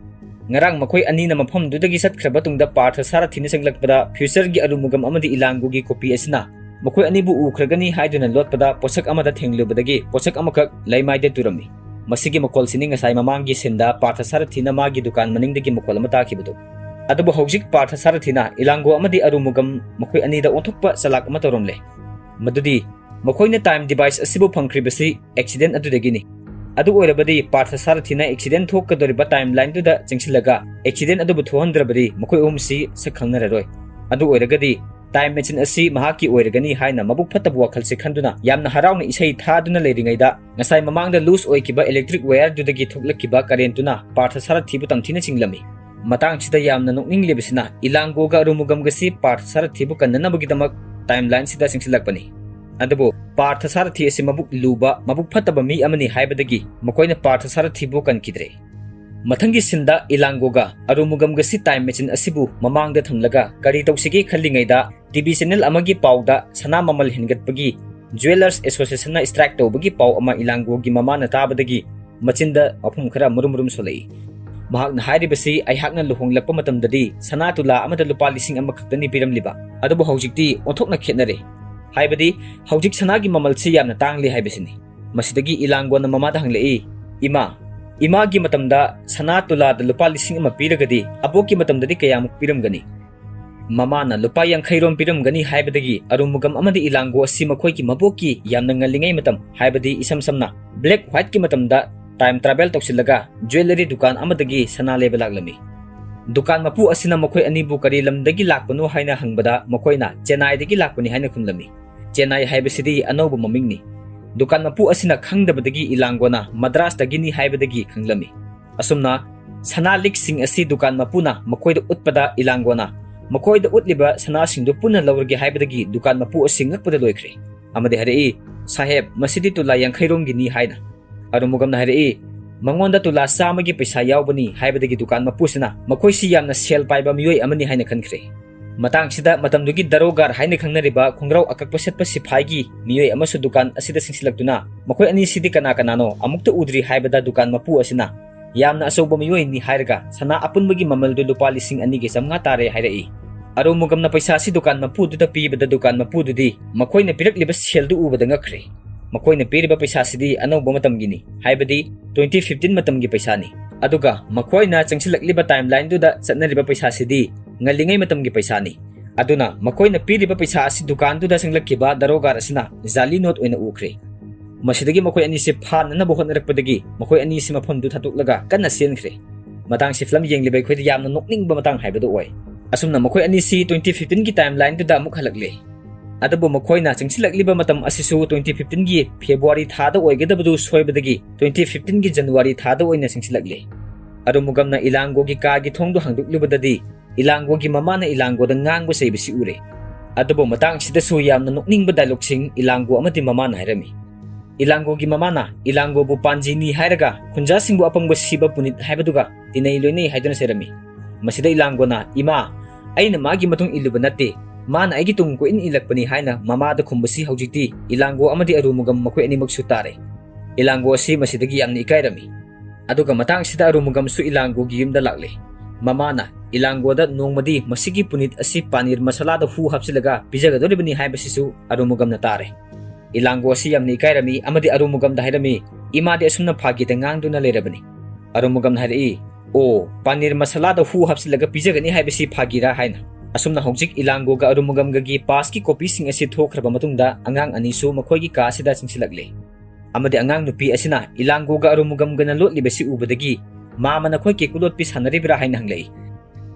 ꯉꯔꯥꯡ ꯃꯈꯣꯏ ꯑꯅꯤꯅ ꯃꯐꯝꯗꯨꯗꯒꯤ ꯆꯠꯈ꯭ꯔꯕ ꯇꯨꯡꯗ ꯄꯥꯔꯊ ꯁꯥꯔꯊꯤꯅ ꯆꯪꯂꯛꯄꯗ futureꯒꯤ ꯑꯔꯨꯃꯨꯒꯝ ꯑꯃꯗꯤ ꯏꯂꯥꯡꯒꯣꯒꯤ copy ꯑꯁꯤꯅ ꯃꯈꯣꯏ ꯑꯅꯤꯕꯨ ꯎꯈ꯭ꯔꯒꯅꯤ ꯍꯥꯏꯗꯨꯅ ꯂꯣꯠꯄꯗ ꯄꯣꯠꯁꯛ ꯑꯃꯗ ꯊꯦꯡꯂꯨꯕꯗꯒꯤ ꯄꯣꯠꯁꯛ ꯑꯃꯈꯛ ꯂꯩꯃꯥꯏꯗ ꯇꯨꯔꯝꯃꯤ꯫ ꯃꯁꯤꯒꯤ ꯃꯈꯣꯜꯁꯤꯅꯤ ꯉꯁꯥꯏ ꯃꯃꯥꯡꯒꯤ sceneꯗ ꯄꯥꯔꯊ ꯁꯥꯔꯊꯤꯅ ꯃꯥꯒꯤ ꯗꯨꯀꯥꯟ ꯃꯅꯤꯡꯗꯒꯤ ꯃꯈꯣꯜ ꯑꯃ ꯇꯥꯈꯤꯕꯗꯨ꯫ ꯑꯗꯨꯕꯨ ꯍꯧꯖꯤꯛ ꯄꯥꯔꯊ ꯁꯥꯔꯊꯤꯅ ꯏꯂꯥꯡꯒꯣ ꯑꯃꯗꯤ ꯑꯔꯨꯃꯨꯒꯝ ꯃꯈꯣꯏ ꯑꯅꯤꯗ ꯑꯣꯟꯊꯣꯛꯄ ꯆꯂꯥꯛ ꯑꯃ ꯇꯧꯔꯝꯂꯦ꯫ ꯃꯗꯨꯗꯤ ꯃꯈꯣꯏꯅ time device ꯑꯁꯤꯕꯨ ꯐꯪꯈ꯭ꯔꯤꯕꯁꯤ accident ꯑꯗꯨꯗꯒꯤꯅꯤ꯫ ꯑꯗꯨ ꯑꯣꯏꯔꯕꯗꯤ ꯄꯥꯔꯊ ꯁꯥꯔꯊꯤꯅ accident ꯊꯣꯛꯀꯗꯧꯔꯤꯕ timelineꯗꯨꯗ ꯆꯪꯁꯤꯜꯂꯒ accident ꯑꯗꯨꯕꯨ ꯊꯣꯛꯍꯟꯗ꯭ꯔꯕꯗꯤ ꯃꯈꯣꯏ ꯑꯍꯨꯝꯁꯤ ꯁꯛ ꯈꯪꯅꯔꯔꯣꯏ꯫ ꯑꯗꯨ ꯑꯣꯏꯔꯒꯗꯤ time machine ꯑꯁꯤ ꯃꯍꯥꯛꯀꯤ ꯑꯣꯏꯔꯒꯅꯤ ꯍꯥꯏꯅ ꯃꯕꯨꯛ ꯐꯠꯇꯕ ꯋꯥꯈꯜꯁꯦ ꯈꯟꯗꯨꯅ ꯌꯥꯝꯅ ꯍꯔꯥꯎꯅ ꯏꯁꯩ ꯊꯥꯗꯨꯅ ꯂꯩꯔꯤꯉꯩꯗ ꯉꯁꯥꯏ ꯃꯃꯥꯡꯗ loose ꯑꯣꯏꯈꯤꯕ electric wireꯗꯨꯗꯒꯤ ꯊꯣꯛꯂꯛꯈꯤꯕ currentꯇꯨꯅ ꯄꯥꯔꯊ ꯁꯥꯔꯊꯤꯕꯨ ꯇꯝꯊꯤꯅ ꯆꯤꯡꯂꯝꯃꯤ꯫ ꯃꯇꯥꯡꯁꯤꯗ ꯌꯥꯝꯅ ꯅꯣꯛꯅꯤꯡꯂꯤꯕꯁꯤꯅ ꯏꯂꯥꯡꯒꯣꯒ ꯑꯔꯨꯃꯨꯒꯝꯒꯁꯤ ꯄꯥꯔꯊ ꯁꯥꯔꯊꯤꯕꯨ ꯀꯟꯅꯅꯕꯒꯤꯗꯃꯛ timelineꯁꯤꯗ ꯆꯪꯁꯤꯜꯂꯛꯄꯅꯤ꯫ ꯑꯗꯨꯕꯨ ꯄꯥꯔꯊ ꯁꯥꯔꯊꯤ ꯑꯁꯤ ꯃꯕꯨꯛ ꯂꯨꯕ, ꯃꯕꯨꯛ ꯐꯠꯇꯕ ꯃꯤ ꯑꯃꯅꯤ ꯍꯥꯏꯕꯗꯒꯤ ꯃꯈꯣꯏꯅ ꯄꯥꯔꯊ ꯁꯥꯔꯊꯤꯕꯨ ꯀꯟꯈꯤꯗ꯭ꯔꯦ꯫ ꯃꯊꯪꯒꯤ sceneꯗ ꯏꯂꯥꯡꯒꯣꯒ ꯑꯔꯨꯃꯨꯒꯝꯒꯁꯤ time machine ꯑꯁꯤꯕꯨ ꯃꯃꯥꯡꯗ ꯊꯝꯂꯒ ꯀꯔꯤ ꯇꯧꯁꯤꯒꯦ ꯈꯜꯂꯤꯉꯩꯗ TV channel ꯑꯃꯒꯤ ꯄꯥꯎꯗ ꯁꯅꯥ ꯃꯃꯜ ꯍꯦꯟꯒꯠꯄꯒꯤ Jewellers Associationꯅ strike ꯇꯧꯕꯒꯤ ꯄꯥꯎ ꯑꯃ ꯏꯂꯥꯡꯒꯣꯒꯤ ꯃꯃꯥꯅ ꯇꯥꯕꯗꯒꯤ ꯃꯆꯤꯟꯗ ꯃꯐꯝ ꯈꯔ ꯃꯨꯔꯨꯝ ꯃꯨꯔꯨꯝ ꯁꯣꯜꯂꯛꯏ꯫ ꯃꯍꯥꯛꯅ ꯍꯥꯏꯔꯤꯕꯁꯤ ꯑꯩꯍꯥꯛꯅ ꯂꯨꯍꯣꯡꯂꯛꯄ ꯃꯇꯝꯗꯗꯤ ꯁꯅꯥ ꯇꯨꯂꯥ ꯑꯃꯗ ꯂꯨꯄꯥ ꯂꯤꯁꯤꯡ ꯑꯃꯈꯛꯇꯅꯤ ꯄꯤꯔꯝꯂꯤꯕ, ꯑꯗꯨꯕꯨ ꯍꯧꯖꯤꯛꯇꯤ ꯑꯣꯟꯊꯣꯛꯅ ꯈꯦꯠꯅꯔꯦ꯫ ꯍꯥꯏꯕꯗꯤ ꯍꯧꯖꯤꯛ ꯁꯅꯥꯒꯤ ꯃꯃꯜꯁꯤ ꯌꯥꯝꯅ ꯇꯥꯡꯂꯦ ꯍꯥꯏꯕꯁꯤꯅꯤ꯫ ꯃꯁꯤꯗꯒꯤ ꯏꯂꯥꯡꯒꯣꯅ ꯃꯃꯥꯗ ꯍꯪꯂꯛꯏ, "ꯏꯃꯥ, ꯏꯃꯥꯒꯤ ꯃꯇꯝꯗ ꯁꯅꯥ ꯇꯨꯂꯥꯗ ꯂꯨꯄꯥ ꯂꯤꯁꯤꯡ ꯑꯃ ꯄꯤꯔꯒꯗꯤ ꯑꯕꯣꯛꯀꯤ ꯃꯇꯝꯗꯗꯤ ꯀꯌꯥꯃꯨꯛ ꯄꯤꯔꯝꯒꯅꯤ?" ꯃꯃꯥꯅ ꯂꯨꯄꯥ ꯌꯥꯡꯈꯩꯔꯣꯝ ꯄꯤꯔꯝꯒꯅꯤ ꯍꯥꯏꯕꯗꯒꯤ ꯑꯔꯨꯃꯨꯒꯝ ꯑꯃꯗꯤ ꯏꯂꯥꯡꯒꯣ ꯑꯁꯤ ꯃꯈꯣꯏꯒꯤ ꯃꯕꯣꯛꯀꯤ ꯌꯥꯝꯅ ꯉꯜꯂꯤꯉꯩ ꯃꯇꯝ, ꯍꯥꯏꯕꯗꯤ ꯏꯁꯝ ꯁꯝꯅ black whiteꯀꯤ ꯃꯇꯝꯗ time travel ꯇꯧꯁꯤꯜꯂꯒ jewellery ꯗꯨꯀꯥꯟ ꯑꯃꯗꯒꯤ ꯁꯅꯥ ꯂꯩꯕ ꯂꯥꯛꯂꯝꯃꯤ꯫ ꯗꯨꯀꯥꯟ ꯃꯄꯨ ꯑꯁꯤꯅ ꯃꯈꯣꯏ ꯑꯅꯤꯕꯨ ꯀꯔꯤ ꯂꯝꯗꯒꯤ ꯂꯥꯛꯄꯅꯣ ꯍꯥꯏꯅ ꯍꯪꯕꯗ ꯃꯈꯣꯏꯅ ꯆꯦꯟꯅꯥꯏꯗꯒꯤ ꯂꯥꯛꯄꯅꯤ ꯍꯥꯏꯅ ꯈꯨꯝꯂꯝꯃꯤ꯫ ꯆꯦꯟꯅꯥꯏ ꯍꯥꯏꯕꯁꯤꯗꯤ ꯑꯅꯧꯕ ꯃꯃꯤꯡꯅꯤ꯫ ꯗꯨꯀꯥꯟ ꯃꯄꯨ ꯑꯁꯤꯅ ꯈꯪꯗꯕꯗꯒꯤ ꯏꯂꯥꯡꯒꯣꯅ ꯃꯗ꯭ꯔꯥꯁꯇꯒꯤꯅꯤ ꯍꯥꯏꯕꯗꯒꯤ ꯈꯪꯂꯝꯃꯤ꯫ ꯑꯁꯨꯝꯅ ꯁꯅꯥ ꯂꯤꯛꯁꯤꯡ ꯑꯁꯤ ꯗꯨꯀꯥꯟ ꯃꯄꯨꯅ ꯃꯈꯣꯏꯗ ꯎꯠꯄꯗ ꯏꯂꯥꯡꯒꯣꯅ ꯃꯈꯣꯏꯗ ꯎꯠꯂꯤꯕ ꯁꯅꯥꯁꯤꯡꯗꯨ ꯄꯨꯟꯅ ꯂꯧꯔꯒꯦ ꯍꯥꯏꯕꯗꯒꯤ ꯗꯨꯀꯥꯟ ꯃꯄꯨ ꯑꯁꯤ ꯉꯛꯄꯗ ꯂꯣꯏꯈ꯭ꯔꯦ ꯑꯃꯗꯤ ꯍꯥꯏꯔꯛꯏ, "ꯁꯥꯍꯦꯕ, ꯃꯁꯤꯗꯤ ꯇꯨꯂꯥ ꯌꯥꯡꯈꯩꯔꯣꯝꯒꯤꯅꯤ" ꯍꯥꯏꯅ꯫ ꯑꯔꯨꯃꯨꯒꯝꯅ ꯍꯥꯏꯔꯛꯏ, ꯃꯉꯣꯟꯗ ꯇꯨꯂꯥ ꯆꯥꯝꯃꯒꯤ ꯄꯩꯁꯥ ꯌꯥꯎꯕꯅꯤ ꯍꯥꯏꯕꯗꯒꯤ ꯗꯨꯀꯥꯟ ꯃꯄꯨꯁꯤꯅ ꯃꯈꯣꯏꯁꯤ ꯌꯥꯝꯅ ꯁꯦꯜ ꯄꯥꯏꯕ ꯃꯤꯑꯣꯏ ꯑꯃꯅꯤ ꯍꯥꯏꯅ ꯈꯟꯈ꯭ꯔꯦ꯫ ꯃꯇꯥꯡꯁꯤꯗ ꯃꯇꯝꯗꯨꯒꯤ ꯗꯔꯣꯒꯥꯔ ꯍꯥꯏꯅ ꯈꯪꯅꯔꯤꯕ ꯈꯣꯡꯒ꯭ꯔꯥꯎ ꯑꯀꯛꯄ ꯁꯦꯠꯄ ꯁꯤꯐꯥꯏꯒꯤ ꯃꯤꯑꯣꯏ ꯑꯃꯁꯨ ꯗꯨꯀꯥꯟ ꯑꯁꯤꯗ ꯆꯪꯁꯤꯜꯂꯛꯇꯨꯅ, "ꯃꯈꯣꯏ ꯑꯅꯤꯁꯤꯗꯤ ꯀꯅꯥ ꯀꯅꯥꯅꯣ? ꯑꯃꯨꯛꯇ ꯎꯗ꯭ꯔꯤ" ꯍꯥꯏꯕꯗ ꯗꯨꯀꯥꯟ ꯃꯄꯨ ꯑꯁꯤꯅ, "ꯌꯥꯝꯅ ꯑꯆꯧꯕ ꯃꯤꯑꯣꯏꯅꯤ" ꯍꯥꯏꯔꯒ ꯁꯅꯥ ꯑꯄꯨꯟꯕꯒꯤ ꯃꯃꯜꯗꯨ ꯂꯨꯄꯥ ꯂꯤꯁꯤꯡ ꯑꯅꯤꯒ ꯆꯥꯝꯃꯉꯥ ꯇꯥꯔꯦ ꯍꯥꯏꯔꯛꯏ꯫ ꯑꯔꯨꯃꯨꯒꯝꯅ ꯄꯩꯁꯥ ꯑꯁꯤ ꯗꯨꯀꯥꯟ ꯃꯄꯨꯗꯨꯗ ꯄꯤꯕꯗ ꯗꯨꯀꯥꯟ ꯃꯄꯨꯗꯨꯗꯤ ꯃꯈꯣꯏꯅ ꯄꯤꯔꯛꯂꯤꯕ ꯁꯦꯜꯗꯨ ꯎꯕꯗ ꯉꯛꯈ꯭ꯔꯦ꯫ ꯃꯈꯣꯏꯅ ꯄꯤꯔꯤꯕ ꯄꯩꯁꯥꯁꯤꯗꯤ ꯑꯅꯧꯕ ꯃꯇꯝꯒꯤꯅꯤ, ꯍꯥꯏꯕꯗꯤ twenty fifteen ꯃꯇꯝꯒꯤ ꯄꯩꯁꯥꯅꯤ꯫ ꯑꯗꯨꯒ ꯃꯈꯣꯏꯅ ꯆꯪꯁꯤꯜꯂꯛꯂꯤꯕ ꯇꯥꯏꯝꯂꯥꯏꯟꯗꯨꯗ ꯆꯠꯅꯔꯤꯕ ꯄꯩꯁꯥꯁꯤꯗꯤ ꯉꯜꯂꯤꯉꯩ ꯃꯇꯝꯒꯤ ꯄꯩꯁꯥꯅꯤ꯫ ꯑꯗꯨꯅ ꯃꯈꯣꯏꯅ ꯄꯤꯔꯤꯕ ꯄꯩꯁꯥ ꯑꯁꯤ ꯗꯨꯀꯥꯟꯗꯨꯗ ꯆꯪꯂꯛꯈꯤꯕ ꯗꯔꯣꯒꯥꯔ ꯑꯁꯤꯅ ꯖꯥꯂꯤ ꯅꯣꯠ ꯑꯣꯏꯅ ꯎꯈ꯭ꯔꯦ꯫ ꯃꯁꯤꯗꯒꯤ ꯃꯈꯣꯏ ꯑꯅꯤꯁꯤ ꯐꯥꯅꯅꯕ ꯍꯣꯠꯅꯔꯛꯄꯗꯒꯤ ꯃꯈꯣꯏ ꯑꯅꯤꯁꯤ ꯃꯐꯝꯗꯨ ꯊꯥꯗꯣꯛꯂꯒ ꯀꯟꯅ ꯆꯦꯟꯈ꯭ꯔꯦ꯫ ꯃꯇꯥꯡꯁꯤ ꯐꯤꯂꯝ ꯌꯦꯡꯂꯤꯕ ꯑꯩꯈꯣꯏꯗ ꯌꯥꯝꯅ ꯅꯣꯛꯅꯤꯡꯕ ꯃꯇꯥꯡ ꯍꯥꯏꯕꯗꯨ ꯑꯣꯏ꯫ ꯑꯁꯨꯝꯅ ꯃꯈꯣꯏ ꯑꯅꯤꯁꯤ twenty fifteen ꯒꯤ ꯇꯥꯏꯝꯂꯥꯏꯟꯗꯨꯗ ꯑꯃꯨꯛ ꯍꯜꯂꯛꯂꯦ꯫ ꯑꯗꯨꯕꯨ ꯃꯈꯣꯏꯅ ꯆꯪꯁꯤꯜꯂꯛꯂꯤꯕ ꯃꯇꯝ ꯑꯁꯤꯁꯨ twenty fifteen ꯒꯤ ꯐꯦꯕ꯭ꯔꯨꯋꯥꯔꯤ ꯊꯥꯗ ꯑꯣꯏꯒꯗꯕꯗꯨ ꯁꯣꯏꯕꯗꯒꯤ twenty fifteen ꯒꯤ ꯖꯅꯋꯥꯔꯤ ꯊꯥꯗ ꯑꯣꯏꯅ ꯆꯪꯁꯤꯜꯂꯛꯂꯦ꯫ ꯑꯔꯨꯃꯨꯒꯝꯅ ꯏꯂꯥꯡꯒꯣꯒꯤ ꯀꯥꯒꯤ ꯊꯣꯡꯗꯨ ꯍꯥꯡꯗꯣꯛꯂꯨꯕꯗꯗꯤ ꯏꯂꯥꯡꯒꯣꯒꯤ ꯃꯃꯥꯅ ꯏꯂꯥꯡꯒꯣꯗ ꯉꯥꯡꯕ ꯆꯩꯕꯁꯤ ꯎꯔꯦ꯫ ꯑꯗꯨꯕꯨ ꯃꯇꯥꯡꯁꯤꯗꯁꯨ ꯌꯥꯝꯅ ꯅꯣꯛꯅꯤꯡꯕ ꯗꯥꯏꯂꯣꯒꯁꯤꯡ ꯏꯂꯥꯡꯒꯣ ꯑꯃꯗꯤ ꯃꯃꯥꯅ ꯍꯥꯏꯔꯝꯃꯤ꯫ ꯏꯂꯥꯡꯒꯣꯒꯤ ꯃꯃꯥꯅ ꯏꯂꯥꯡꯒꯣꯕꯨ ꯄꯥꯟꯖꯤꯅꯤ ꯍꯥꯏꯔꯒ ꯈꯨꯟꯖꯥꯁꯤꯡꯕꯨ ꯑꯄꯪꯕ ꯁꯤꯕ ꯄꯨꯅꯤꯠ ꯍꯥꯏꯕꯗꯨꯒ ꯇꯤꯟꯅꯩ ꯂꯣꯏꯅꯩ ꯍꯥꯏꯗꯨꯅ ꯆꯩꯔꯝꯃꯤ꯫ ꯃꯁꯤꯗ ꯏꯂꯥꯡꯒꯣꯅ, "ꯏꯃꯥ, ꯑꯩꯅ ꯃꯥꯒꯤ ꯃꯇꯨꯡ ꯏꯜꯂꯨꯕ ꯅꯠꯇꯦ, ꯃꯥꯅ ꯑꯩꯒꯤ ꯇꯨꯡ ꯀꯣꯏꯏꯟ ꯏꯜꯂꯛꯄꯅꯤ" ꯍꯥꯏꯅ ꯃꯃꯥꯗ ꯈꯨꯝꯕꯁꯤ ꯍꯧꯖꯤꯛꯇꯤ ꯏꯂꯥꯡꯒꯣ ꯑꯃꯗꯤ ꯑꯔꯨꯃꯨꯒꯝ ꯃꯈꯣꯏ ꯑꯅꯤꯃꯛꯁꯨ ꯇꯥꯔꯦ꯫ ꯏꯂꯥꯡꯒꯣ ꯑꯁꯤ ꯃꯁꯤꯗꯒꯤ ꯌꯥꯝꯅ ꯏꯀꯥꯏꯔꯝꯃꯤ꯫ ꯑꯗꯨꯒ ꯃꯇꯥꯡꯁꯤꯗ ꯑꯔꯨꯃꯨꯒꯝꯁꯨ ꯏꯂꯥꯡꯒꯣꯒꯤ ꯌꯨꯝꯗ ꯂꯥꯛꯂꯦ꯫ ꯃꯃꯥꯅ ꯏꯂꯥꯡꯒꯣꯗ ꯅꯣꯡꯃꯗꯤ ꯃꯁꯤꯒꯤ ꯄꯨꯅꯤꯠ ꯑꯁꯤ ꯄꯥꯅꯤꯔ ꯃꯁꯥꯂꯥꯗ ꯍꯨ ꯍꯥꯞꯆꯤꯜꯂꯒ ꯄꯤꯖꯒꯗꯧꯔꯤꯕꯅꯤ ꯍꯥꯏꯕꯁꯤꯁꯨ ꯑꯔꯨꯃꯨꯒꯝꯅ ꯇꯥꯔꯦ꯫ ꯏꯂꯥꯡꯒꯣ ꯑꯁꯤ ꯌꯥꯝꯅ ꯏꯀꯥꯏꯔꯝꯃꯤ ꯑꯃꯗꯤ ꯑꯔꯨꯃꯨꯒꯝꯗ ꯍꯥꯏꯔꯝꯃꯤ, "ꯏꯃꯥꯗꯤ ꯑꯁꯨꯝꯅ ꯐꯥꯒꯤꯗ ꯉꯥꯡꯗꯨꯅ ꯂꯩꯔꯕꯅꯤ"꯫ ꯑꯔꯨꯃꯨꯒꯝꯅ ꯍꯥꯏꯔꯛꯏ, "ꯑꯣ, ꯄꯥꯅꯤꯔ ꯃꯁꯥꯂꯥꯗ ꯍꯨ ꯍꯥꯞꯆꯤꯜꯂꯒ ꯄꯤꯖꯒꯅꯤ ꯍꯥꯏꯕꯁꯤ ꯐꯥꯒꯤꯔꯥ?" ꯍꯥꯏꯅ꯫ ꯑꯁꯨꯝꯅ ꯍꯧꯖꯤꯛ ꯏꯂꯥꯡꯒꯣꯒ ꯑꯔꯨꯃꯨꯒꯝꯒꯒꯤ ꯄꯥꯁꯀꯤ ꯀꯣꯄꯤꯁꯤꯡ ꯑꯁꯤ ꯊꯣꯛꯈ꯭ꯔꯕ ꯃꯇꯨꯡꯗ ꯑꯉꯥꯡ ꯑꯅꯤꯁꯨ ꯃꯈꯣꯏꯒꯤ ꯀꯥꯁꯤꯗ ꯆꯪꯁꯤꯜꯂꯛꯂꯦ꯫ ꯑꯃꯗꯤ ꯑꯉꯥꯡ ꯅꯨꯄꯤ ꯑꯁꯤꯅ ꯏꯂꯥꯡꯒꯣꯒ ꯑꯔꯨꯃꯨꯒꯝꯒꯅ ꯂꯣꯠꯂꯤꯕꯁꯤ ꯎꯕꯗꯒꯤ, "ꯃꯥꯃ, ꯅꯈꯣꯏ ꯀꯦꯀꯨ ꯂꯣꯠꯄꯤ ꯁꯥꯟꯅꯔꯤꯕ꯭ꯔꯥ?" ꯍꯥꯏꯅ ꯍꯪꯂꯛꯏ꯫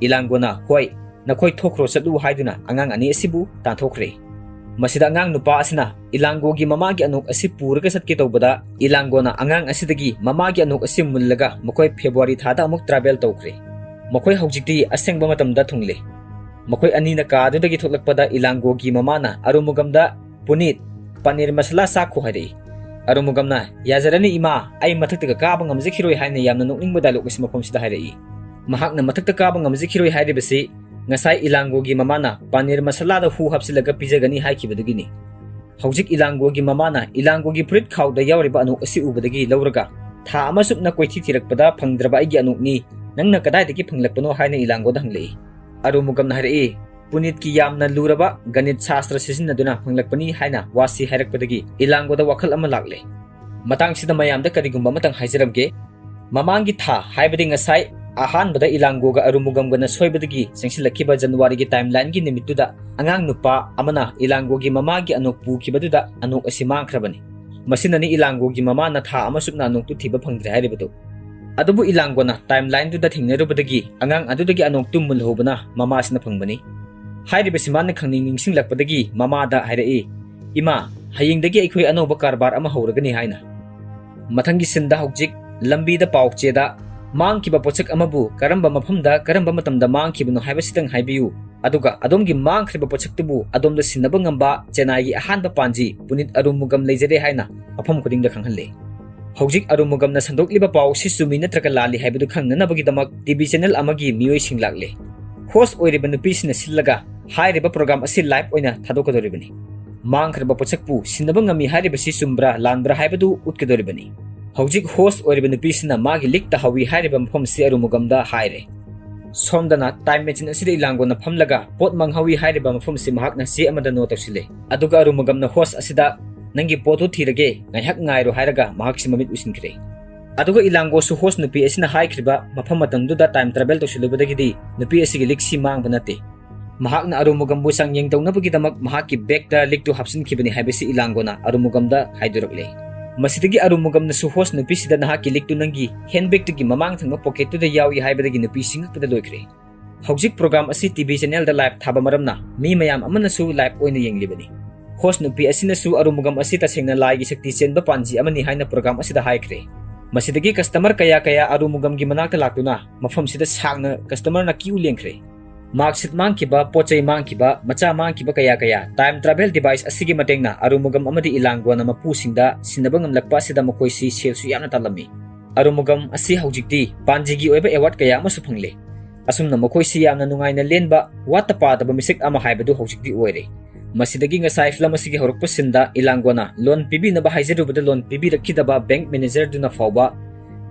ꯏꯂꯥꯡꯒꯣꯅ, "ꯍꯣꯏ, ꯅꯈꯣꯏ ꯊꯣꯛꯈ꯭ꯔꯣ ꯆꯠꯂꯨ" ꯍꯥꯏꯗꯨꯅ ꯑꯉꯥꯡ ꯑꯅꯤ ꯑꯁꯤꯕꯨ ꯇꯥꯟꯊꯣꯛꯈ꯭ꯔꯦ꯫ ꯃꯁꯤꯗ ꯑꯉꯥꯡ ꯅꯨꯄꯥ ꯑꯁꯤꯅ ꯏꯂꯥꯡꯒꯣꯒꯤ ꯃꯃꯥꯒꯤ ꯑꯅꯣꯛ ꯑꯁꯤ ꯄꯨꯔꯒ ꯆꯠꯀꯦ ꯇꯧꯕꯗ, ꯏꯂꯥꯡꯒꯣꯅ ꯑꯉꯥꯡ ꯑꯁꯤꯗꯒꯤ ꯃꯃꯥꯒꯤ ꯑꯅꯣꯛ ꯑꯁꯤ ꯃꯨꯜꯂꯒ ꯃꯈꯣꯏ ꯐꯦꯕ꯭ꯔꯨꯋꯥꯔꯤ ꯊꯥꯗ ꯑꯃꯨꯛ ꯇ꯭ꯔꯥꯚꯦꯜ ꯇꯧꯈ꯭ꯔꯦ꯫ ꯃꯈꯣꯏ ꯍꯧꯖꯤꯛꯇꯤ ꯑꯁꯦꯡꯕ ꯃꯇꯝꯗ ꯊꯨꯡꯂꯦ꯫ ꯃꯈꯣꯏ ꯑꯅꯤꯅ ꯀꯥꯗꯨꯗꯒꯤ ꯊꯣꯛꯂꯛꯄꯗ ꯏꯂꯥꯡꯒꯣꯒꯤ ꯃꯃꯥꯅ ꯑꯔꯨꯃꯨꯒꯝꯗ, "ꯄꯨꯅꯤꯠ, ꯄꯅꯤꯔ ꯃꯁꯥꯂꯥ ꯆꯥꯈꯣ" ꯍꯥꯏꯔꯛꯏ꯫ ꯑꯔꯨꯃꯨꯒꯝꯅ, "ꯌꯥꯖꯔꯅꯤ ꯏꯃꯥ, ꯑꯩ ꯃꯊꯛꯇꯒ ꯀꯥꯕ ꯉꯝꯖꯈꯤꯔꯣꯏ" ꯍꯥꯏꯅ ꯌꯥꯝꯅ ꯅꯣꯛꯅꯤꯡꯕ ꯗꯥꯏꯂꯣꯛ ꯑꯁꯤ ꯃꯐꯝꯁꯤꯗ ꯍꯥꯏꯔꯛꯏ꯫ ꯃꯍꯥꯛꯅ ꯃꯊꯛꯇ ꯀꯥꯕ ꯉꯝꯖꯈꯤꯔꯣꯏ ꯍꯥꯏꯔꯤꯕꯁꯤ ꯉꯁꯥꯏ ꯏꯂꯥꯡꯒꯣꯒꯤ ꯃꯃꯥꯅ ꯄꯥꯅꯤꯔ ꯃꯁꯥꯂꯥꯗ ꯍꯨ ꯍꯥꯞꯆꯤꯜꯂꯒ ꯄꯤꯖꯒꯅꯤ ꯍꯥꯏꯈꯤꯕꯗꯨꯒꯤꯅꯤ꯫ ꯍꯧꯖꯤꯛ ꯏꯂꯥꯡꯒꯣꯒꯤ ꯃꯃꯥꯅ ꯏꯂꯥꯡꯒꯣꯒꯤ ꯐꯨꯔꯤꯠ ꯈꯥꯎꯗ ꯌꯥꯎꯔꯤꯕ ꯑꯅꯣꯛ ꯑꯁꯤ ꯎꯕꯗꯒꯤ ꯂꯧꯔꯒ, "ꯊꯥ ꯑꯃ ꯆꯨꯞꯅ ꯀꯣꯏꯊꯤ ꯊꯤꯔꯛꯄꯗ ꯐꯪꯗ꯭ꯔꯕ ꯑꯩꯒꯤ ꯑꯅꯣꯛꯅꯤ, ꯅꯪꯅ ꯀꯗꯥꯏꯗꯒꯤ ꯐꯪꯂꯛꯄꯅꯣ?" ꯍꯥꯏꯅ ꯏꯂꯥꯡꯒꯣꯗ ꯍꯪꯂꯛꯏ꯫ ꯑꯔꯨꯃꯨꯒꯝꯅ ꯍꯥꯏꯔꯛꯏ, "ꯄꯨꯅꯤꯠꯀꯤ ꯌꯥꯝꯅ ꯂꯨꯔꯕ ꯒꯅꯤꯠ ꯁꯥꯁꯇ꯭ꯔ ꯁꯤꯖꯤꯟꯅꯗꯨꯅ ꯐꯪꯂꯛꯄꯅꯤ" ꯍꯥꯏꯅ ꯋꯥꯁꯤ ꯍꯥꯏꯔꯛꯄꯗꯒꯤ ꯏꯂꯥꯡꯒꯣꯗ ꯋꯥꯈꯜ ꯑꯃ ꯂꯥꯛꯂꯦ꯫ ꯃꯇꯥꯡꯁꯤꯗ ꯃꯌꯥꯝꯗ ꯀꯔꯤꯒꯨꯝꯕ ꯑꯃꯇꯪ ꯍꯥꯏꯖꯔꯝꯒꯦ꯫ ꯃꯃꯥꯡꯒꯤ ꯊꯥ, ꯍꯥꯏꯕꯗꯤ ꯉꯁꯥꯏ ꯑꯍꯥꯟꯕꯗ ꯏꯂꯥꯡꯒꯣꯒ ꯑꯔꯨꯃꯨꯒꯝꯒꯅ ꯁꯣꯏꯕꯗꯒꯤ ꯆꯪꯁꯤꯜꯂꯛꯈꯤꯕ ꯖꯅꯋꯥꯔꯤꯒꯤ timeline ꯒꯤ ꯅꯨꯃꯤꯠꯇꯨꯗ ꯑꯉꯥꯡ ꯅꯨꯄꯥ ꯑꯃꯅ ꯏꯂꯥꯡꯒꯣꯒꯤ ꯃꯃꯥꯒꯤ ꯑꯅꯣꯛ ꯄꯨꯈꯤꯕꯗꯨꯗ ꯑꯅꯣꯛ ꯑꯁꯤ ꯃꯥꯡꯈ꯭ꯔꯕꯅꯤ꯫ ꯃꯁꯤꯅꯅꯤ ꯏꯂꯥꯡꯒꯣꯒꯤ ꯃꯃꯥꯅ ꯊꯥ ꯑꯃ ꯆꯨꯞꯅ ꯑꯅꯣꯛꯇꯨ ꯊꯤꯕ ꯐꯪꯗ꯭ꯔꯦ ꯍꯥꯏꯔꯤꯕꯗꯨ꯫ ꯑꯗꯨꯕꯨ ꯏꯂꯥꯡꯒꯣꯅ timeline ꯗꯨꯗ ꯊꯦꯡꯅꯔꯨꯕꯗꯒꯤ ꯑꯉꯥꯡ ꯑꯗꯨꯗꯒꯤ ꯑꯅꯣꯛꯇꯨ ꯃꯨꯜꯍꯧꯕꯅ ꯃꯃꯥꯁꯤꯅ ꯐꯪꯕꯅꯤ꯫ ꯍꯥꯏꯔꯤꯕꯁꯤ ꯃꯥꯅ ꯈꯪꯅꯤꯡ ꯅꯤꯡꯁꯤꯡꯂꯛꯄꯗꯒꯤ ꯃꯃꯥꯗ ꯍꯥꯏꯔꯛꯏ, "ꯏꯃꯥ, ꯍꯌꯦꯡꯗꯒꯤ ꯑꯩꯈꯣꯏ ꯑꯅꯧꯕ ꯀꯔꯕꯥꯔ ꯑꯃ ꯍꯧꯔꯒꯅꯤ" ꯍꯥꯏꯅ꯫ ꯃꯊꯪꯒꯤ scene ꯗ ꯍꯧꯖꯤꯛ ꯂꯝꯕꯤꯗ ꯄꯥꯎ ꯆꯦꯗ ꯃꯥꯡꯈꯤꯕ ꯄꯣꯠꯁꯛ ꯑꯃꯕꯨ ꯀꯔꯝꯕ ꯃꯐꯝꯗ ꯀꯔꯝꯕ ꯃꯇꯝꯗ ꯃꯥꯡꯈꯤꯕꯅꯣ ꯍꯥꯏꯕꯁꯤꯇꯪ ꯍꯥꯏꯕꯤꯌꯨ, ꯑꯗꯨꯒ ꯑꯗꯣꯝꯒꯤ ꯃꯥꯡꯈ꯭ꯔꯤꯕ ꯄꯣꯠꯁꯛꯇꯨꯕꯨ ꯑꯗꯣꯝꯗ ꯁꯤꯟꯅꯕ ꯉꯝꯕ ꯆꯦꯟꯅꯥꯏꯒꯤ ꯑꯍꯥꯟꯕ ꯄꯥꯟꯖꯤ ꯄꯨꯅꯤꯠ ꯑꯔꯨꯃꯨꯒꯝ ꯂꯩꯖꯔꯦ ꯍꯥꯏꯅ ꯃꯐꯝ ꯈꯨꯗꯤꯡꯗ ꯈꯪꯍꯜꯂꯤ꯫ ꯍꯧꯖꯤꯛ ꯑꯔꯨꯃꯨꯒꯝꯅ ꯁꯟꯗꯣꯛꯂꯤꯕ ꯄꯥꯎ ꯑꯁꯤ ꯆꯨꯝꯃꯤ ꯅꯠꯇ꯭ꯔꯒ ꯂꯥꯜꯂꯤ ꯍꯥꯏꯕꯗꯨ ꯈꯪꯅꯅꯕꯒꯤꯗꯃꯛ ꯇꯤ ꯚꯤ channel ꯑꯃꯒꯤ ꯃꯤꯑꯣꯏꯁꯤꯡ ꯂꯥꯛꯂꯦ꯫ Host ꯑꯣꯏꯔꯤꯕ ꯅꯨꯄꯤꯁꯤꯅ ꯁꯤꯜꯂꯒ ꯍꯥꯏꯔꯤꯕ program ꯑꯁꯤ live ꯑꯣꯏꯅ ꯊꯥꯗꯣꯛꯀꯗꯧꯔꯤꯕꯅꯤ꯫ ꯃꯥꯡꯈ꯭ꯔꯕ ꯄꯣꯠꯁꯛꯄꯨ ꯁꯤꯟꯅꯕ ꯉꯝꯃꯤ ꯍꯥꯏꯔꯤꯕꯁꯤ ꯆꯨꯝꯕ꯭ꯔꯥ ꯂꯥꯟꯕ꯭ꯔꯥ ꯍꯥꯏꯕꯗꯨ ꯎꯠꯀꯗꯧꯔꯤꯕꯅꯤ꯫ ꯍꯧꯖꯤꯛ host ꯑꯣꯏꯔꯤꯕ ꯅꯨꯄꯤꯁꯤꯅ ꯃꯥꯒꯤ ꯂꯤꯛ ꯇꯥꯍꯧꯏ ꯍꯥꯏꯔꯤꯕ ꯃꯐꯝꯁꯤ ꯑꯔꯨꯃꯨꯒꯝꯗ ꯍꯥꯏꯔꯦ꯫ ꯁꯣꯝꯗꯅ time machine ꯑꯁꯤꯗ ꯏꯂꯥꯡꯒꯣꯅ ꯐꯝꯂꯒ ꯄꯣꯠ ꯃꯥꯡꯍꯧꯏ ꯍꯥꯏꯔꯤꯕ ꯃꯐꯝꯁꯤ ꯃꯍꯥꯛꯅ ꯆꯦ ꯑꯃꯗ note ꯇꯧꯁꯤꯜꯂꯦ꯫ ꯑꯗꯨꯒ ꯑꯔꯨꯃꯨꯒꯝꯅ host ꯑꯁꯤꯗ, "ꯅꯪꯒꯤ ꯄꯣꯠꯇꯨ ꯊꯤꯔꯒꯦ, ꯉꯥꯏꯍꯥꯛ ꯉꯥꯏꯔꯣ" ꯍꯥꯏꯔꯒ ꯃꯍꯥꯛꯁꯤ ꯃꯃꯤꯠ ꯎꯏꯁꯤꯟꯈ꯭ꯔꯦ꯫ ꯑꯗꯨꯒ ꯏꯂꯥꯡꯒꯣꯁꯨ host ꯅꯨꯄꯤ ꯑꯁꯤꯅ ꯍꯥꯏꯈ꯭ꯔꯤꯕ ꯃꯐꯝ ꯃꯇꯝꯗꯨꯗ time travel ꯇꯧꯁꯤꯜꯂꯨꯕꯗꯒꯤꯗꯤ ꯅꯨꯄꯤ ꯑꯁꯤꯒꯤ ꯂꯤꯛꯁꯤ ꯃꯥꯡꯕ ꯅꯠꯇꯦ꯫ ꯃꯍꯥꯛꯅ ꯑꯔꯨꯃꯨꯒꯝꯕꯨ ꯆꯥꯡꯌꯦꯡ ꯇꯧꯅꯕꯒꯤꯗꯃꯛ ꯃꯍꯥꯛꯀꯤ bag ꯇ ꯂꯤꯛꯇꯨ ꯍꯥꯞꯆꯤꯟꯈꯤꯕꯅꯤ ꯍꯥꯏꯕꯁꯤ ꯏꯂꯥꯡꯒꯣꯅ ꯑꯔꯨꯃꯨꯒꯝꯗ ꯍꯥꯏꯗꯣꯔꯛꯂꯦ꯫ ꯃꯁꯤꯗꯒꯤ ꯑꯔꯨꯃꯨꯒꯝꯅꯁꯨ host ꯅꯨꯄꯤꯁꯤꯗ, "ꯅꯍꯥꯛꯀꯤ ꯂꯤꯛꯇꯨ ꯅꯪꯒꯤ handbag ꯇꯨꯒꯤ ꯃꯃꯥꯡ ꯊꯪꯕ pocket ꯇꯨꯗ ꯌꯥꯎꯏ" ꯍꯥꯏꯕꯗꯒꯤ ꯅꯨꯄꯤꯁꯤ ꯉꯛꯄꯗ ꯂꯣꯏꯈ꯭ꯔꯦ꯫ ꯍꯧꯖꯤꯛ program ꯑꯁꯤ ꯇꯤ ꯚꯤ channel ꯗ live ꯊꯥꯕ ꯃꯔꯝꯅ ꯃꯤ ꯃꯌꯥꯝ ꯑꯃꯅꯁꯨ live ꯑꯣꯏꯅ ꯌꯦꯡꯂꯤꯕꯅꯤ꯫ Host ꯅꯨꯄꯤ ꯑꯁꯤꯅꯁꯨ ꯑꯔꯨꯃꯨꯒꯝ ꯑꯁꯤ ꯇꯁꯦꯡꯅ ꯂꯥꯏꯒꯤ ꯁꯛꯇꯤ ꯆꯦꯟꯕ ꯄꯥꯟꯖꯤ ꯑꯃꯅꯤ ꯍꯥꯏꯅ program ꯑꯁꯤꯗ ꯍꯥꯏꯈ꯭ꯔꯦ꯫ ꯃꯁꯤꯗꯒꯤ customer ꯀꯌꯥ ꯀꯌꯥ ꯑꯔꯨꯃꯨꯒꯝꯒꯤ ꯃꯅꯥꯛꯇ ꯂꯥꯛꯇꯨꯅ ꯃꯐꯝꯁꯤꯗ ꯁꯥꯡꯅ customer ꯅ queue ꯂꯦꯡꯈ꯭ꯔꯦ꯫ Mark sheet ꯃꯥꯡꯈꯤꯕ, ꯄꯣꯠ ꯆꯩ ꯃꯥꯡꯈꯤꯕ, ꯃꯆꯥ ꯃꯥꯡꯈꯤꯕ ꯀꯌꯥ ꯀꯌꯥ time travel device ꯑꯁꯤꯒꯤ ꯃꯇꯦꯡꯅ ꯑꯔꯨꯃꯨꯒꯝ ꯑꯃꯗꯤ ꯏꯂꯥꯡꯒꯣꯅ ꯃꯄꯨꯁꯤꯡꯗ ꯁꯤꯟꯅꯕ ꯉꯝꯂꯛꯄ ꯑꯁꯤꯗ ꯃꯈꯣꯏꯁꯤ ꯁꯦꯜꯁꯨ ꯌꯥꯝꯅ ꯇꯥꯜꯂꯝꯃꯤ꯫ ꯑꯔꯨꯃꯨꯒꯝ ꯑꯁꯤ ꯍꯧꯖꯤꯛꯇꯤ ꯄꯥꯟꯖꯤꯒꯤ ꯑꯣꯏꯕ award ꯀꯌꯥ ꯑꯃꯁꯨ ꯐꯪꯂꯦ꯫ ꯑꯁꯨꯝꯅ ꯃꯈꯣꯏꯁꯤ ꯌꯥꯝꯅ ꯅꯨꯡꯉꯥꯏꯅ ꯂꯦꯟꯕ, ꯋꯥꯠꯇ ꯄꯥꯗꯕ ꯃꯤꯁꯛ ꯑꯃ ꯍꯥꯏꯕꯗꯨ ꯍꯧꯖꯤꯛꯇꯤ ꯑꯣꯏꯔꯦ꯫ ꯃꯁꯤꯗꯒꯤ ꯉꯁꯥꯏ film ꯑꯁꯤꯒꯤ ꯍꯧꯔꯛꯄ sceneꯗ ꯏꯂꯥꯡꯒꯣꯅ loan ꯄꯤꯕꯤꯅꯕ ꯍꯥꯏꯖꯔꯨꯕꯗ loan ꯄꯤꯕꯤꯔꯛꯈꯤꯗꯕ bank managerꯗꯨꯅ ꯐꯥꯎꯕ